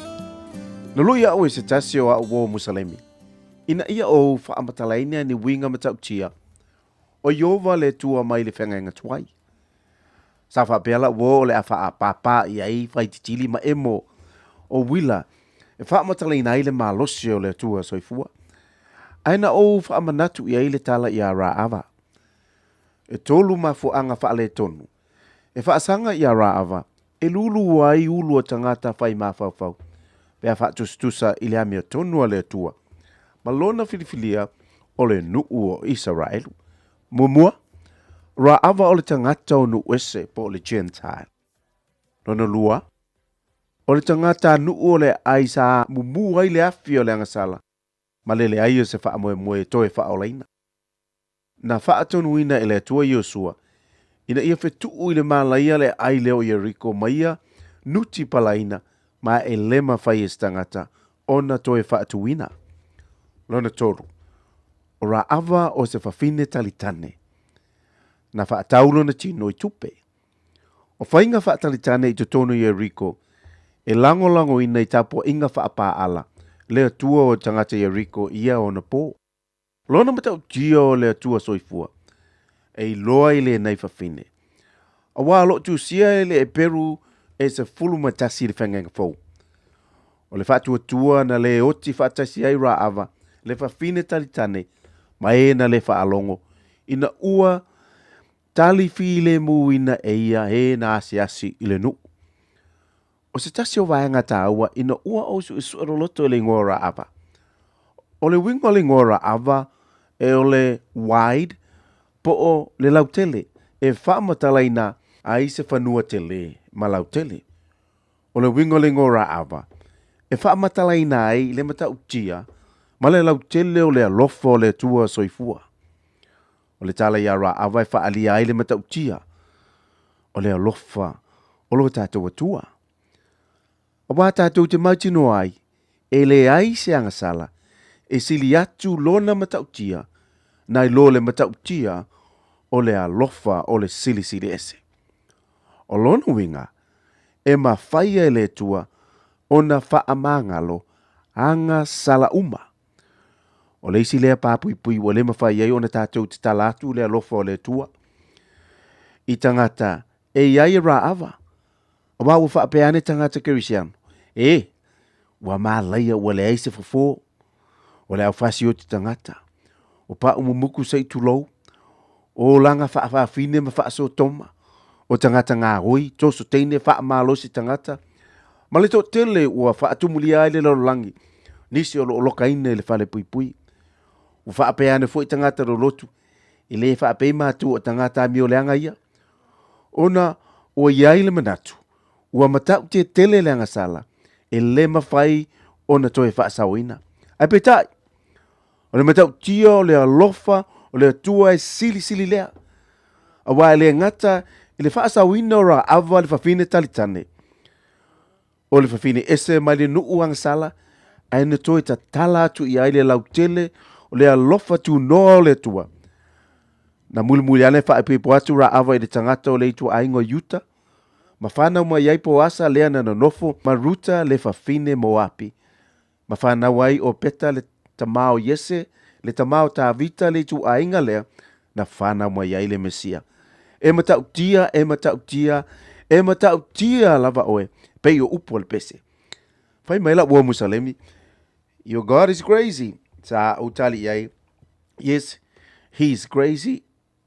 Na lui au e se tasi o a'u uo Musalemi, ina ia ou faamatalaina ni uiga matautia o Ieova le Atua mai le feagaiga tuai. Sa faapea la'u uo o le a faapāpā i ai faititili ma emo o uila e faamatalaina ai le malosi o le Atua soifua. Ae na ou faamanatu i ai le tala iā Raava. E tolu mafuaaga faaletonu e faasaga iā Raava e lūlū ai ulu o tagata fai mafaufau pe a faatusatusa i le amiotonu a le Atua ma lona filifilia o le nuu o Isaraelu. Muamua, Raava o le tagata o nuu ese po o le Gentile. Lona lua, o le tagata nuu o le aai sa mumu ai le afi o le agasala ma le leai o se faamoemoe e toe faaolaina. Na faatonuina e le Atua Iosua ina ia fetuu i le malaia le aai lea o Ieriko ma ia nuti palaina ma e le mafai e se tagata ona toe faatuina. Lona tolu, o Raava o se fafine talitane. Na faatau lona tino i tupe. O faiga faatalitane i totonu i Ieriko e lagolagoina i tapuaiga faapaala le Atua o tagata Ieriko i ia ona po. Lona matautia o le Atua soifua, e iloa i lenei fafine. Auā o lo o tusia e le Eperu e 11 i le Feagaiga Fou. O le faatuatua na lē oti faatasi ai Raava le fafine talitane ma e na lē faalogo, ina ua tali filemu-ina e ia e na asiasi i le nuu. O se tasi o vaega tāua ina ua ou suʻesuʻe loloto i le igoa o Raava. O le uiga o le igoa o Raava e o le wide po o le lautele e faamatalaina ai se fanua tele ma lautele. O le uiga o le igoa o Raava e faamatalaina ai le matautia ma le lautele o le alofa o le Atua soifua. O le tala iā Raava e faaalia ai le matautia o le alofa o lo tatou Atua. Auā tatou te mautinoa ai, e leai se agasala e sili atu lona matautia nai lo le matautia o le alofa o le Silisili Ese. O lona uiga, e mafai e le Atua ona faamagalo agasala uma. O le isi lea pāpuipui ua le mafai ai ona tatou tatala atu le alofa o le Atua i tagata e i ai e Raava. Auā ua faapea ane tagata Kerisiano, E, ua malaia ua leai se fofo o le aufasioti tagata, o paʻumumuku se i tulou, o olaga faafafine ma faasotoma, o tagata gaoi, toso teine faamalosi tagata, ma le toatele ua faatumulia ai le lalolagi, nisi o lo o lokaina i le falepuipui. Ua faapea ane foi tagata lolotu, e le faapei matou o tagata amioleaga ia, ona ua i ai le manatu, ua matautia tele le agasala, e le mafai ona toe faasaoina. Ae peitai, O le matautia o le alofa o le Atua e silisili lea. Auā e le gata i le faasaoina o Raava le fafine talitane, o le fafine ese mai le nuu agasala, ae na toe tatala atu i ai le lautele o le alofa tunoa o le Atua. Na mulimuli ane faaipoipo atu Raava i le tagata o le ituaiga o Iuta, ma fanau mai ai Poasa lea na nonofo ma Ruta le fafine Moapi, Ma fanau ai ʻo Peta le tama o Iese, le tama o Tāvita le ituaiga lea na fanau mai ai le Mesia. E matautia, e matautia, e matautia lava ʻoe, pei o upu a le pese. Fai mai la'u uo Musalemi, Your God is crazy. Sa ou tali i ai, Yes, he is crazy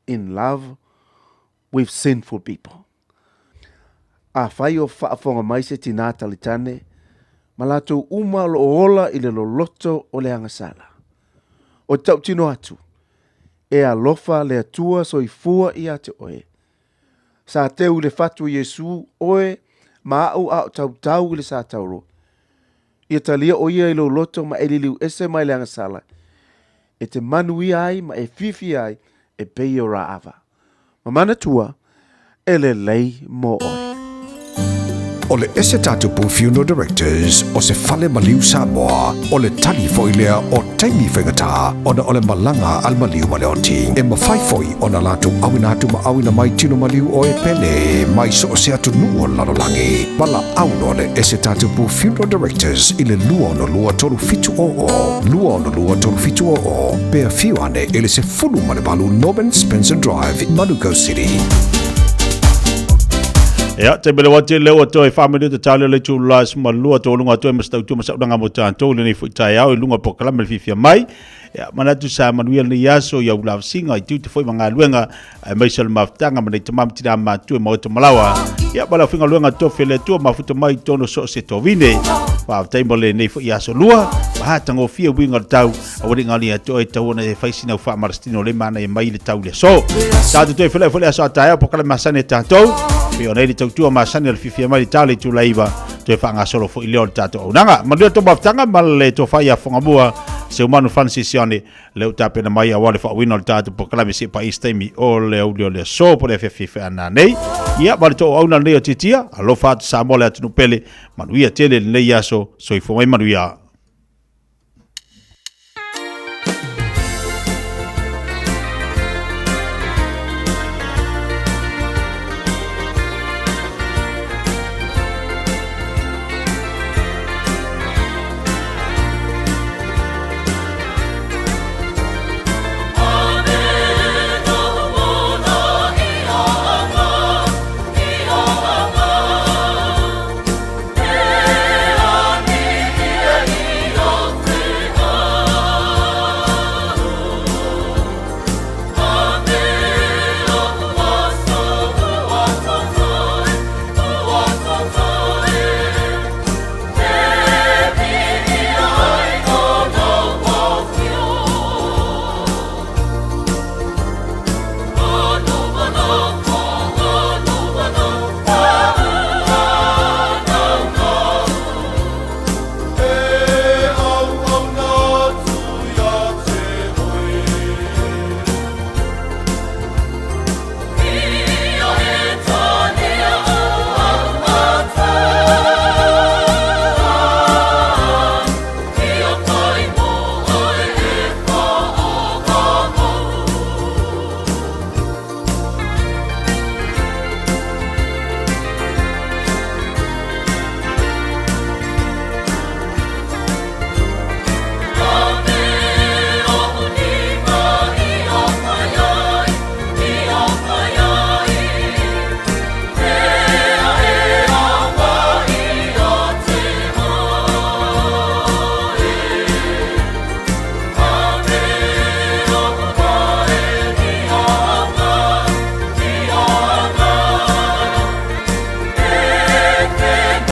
in love with sinful people. Afai o faafofoga mai se tinā talitane, ma latou uma o lo o ola i le loloto o le agasala. O tautino atu, e alofa le Atua soifua ia te oe. Sa teu i le fatu o Iesu oe ma a'u a o tautau i le satauro. Ia talia o ia i lou loto ma e liliu ese mai le agasala, e te manuia ai ma e fiafia ai e pei o Raava. Ma manatua, e lelei mo oe. O le ese tatou Funeral Directors o se fale maliu Samoa, o le tali foi lea o taimi faigata ona o le malaga a le maliu ma le oti. E mafai foi ona latou auina atu ma auina mai tino maliu o e pele mai so o se atunuu o le lalolagi. Valaau loa le ese tatou Funeral Directors i le 262 3700, 262 3700, pe afio ane i le 18 Norman Spencer Drive, Manukau City. Ia, te mele wati le ua toe whaamene te tale le tū la sma lua tō lunga toe mas tau tū masa unanga mo tātou le nei fui tai au i lunga po kalame le fifia mai. Ia, manatu sa manuia lenei aso i au lavasiga i tiute foi ma galuega aemaise o le mafutaga ma nei tama ma tinā matua i maota malawa. Ia, ma le aufaigaluega tofi a le Atua mafuta mai i tonu so o se tovine. Faafetai mo lenei foi aso lua, ma hatagofie uiga o le tau, aua ne i gaolia atu oe tau ona e fai sina au faamalositino le manaia mai i le tau i le aso. Tatou toe feiloai foi le aso a taeao po o kala masani a tatou, pei ona i le tautua masani o le fiafia mai i le tau le itula iva, toe faagasolo foi lea o le tatou auaunaga. Manuia le tou mafutaga ma le tofa ia Fogamua Seumanu Francis Sione lea ua tapena mai aua le faauuina o le tatou polokalame seia paia se taimi o le aoauli o le aso po o le afiafi feana nei. Ia, ma le tooauna lenei o Tiatia, alofa atu Samoa le atunuu pele, manuia tele lenei aso, soifua mai manuia.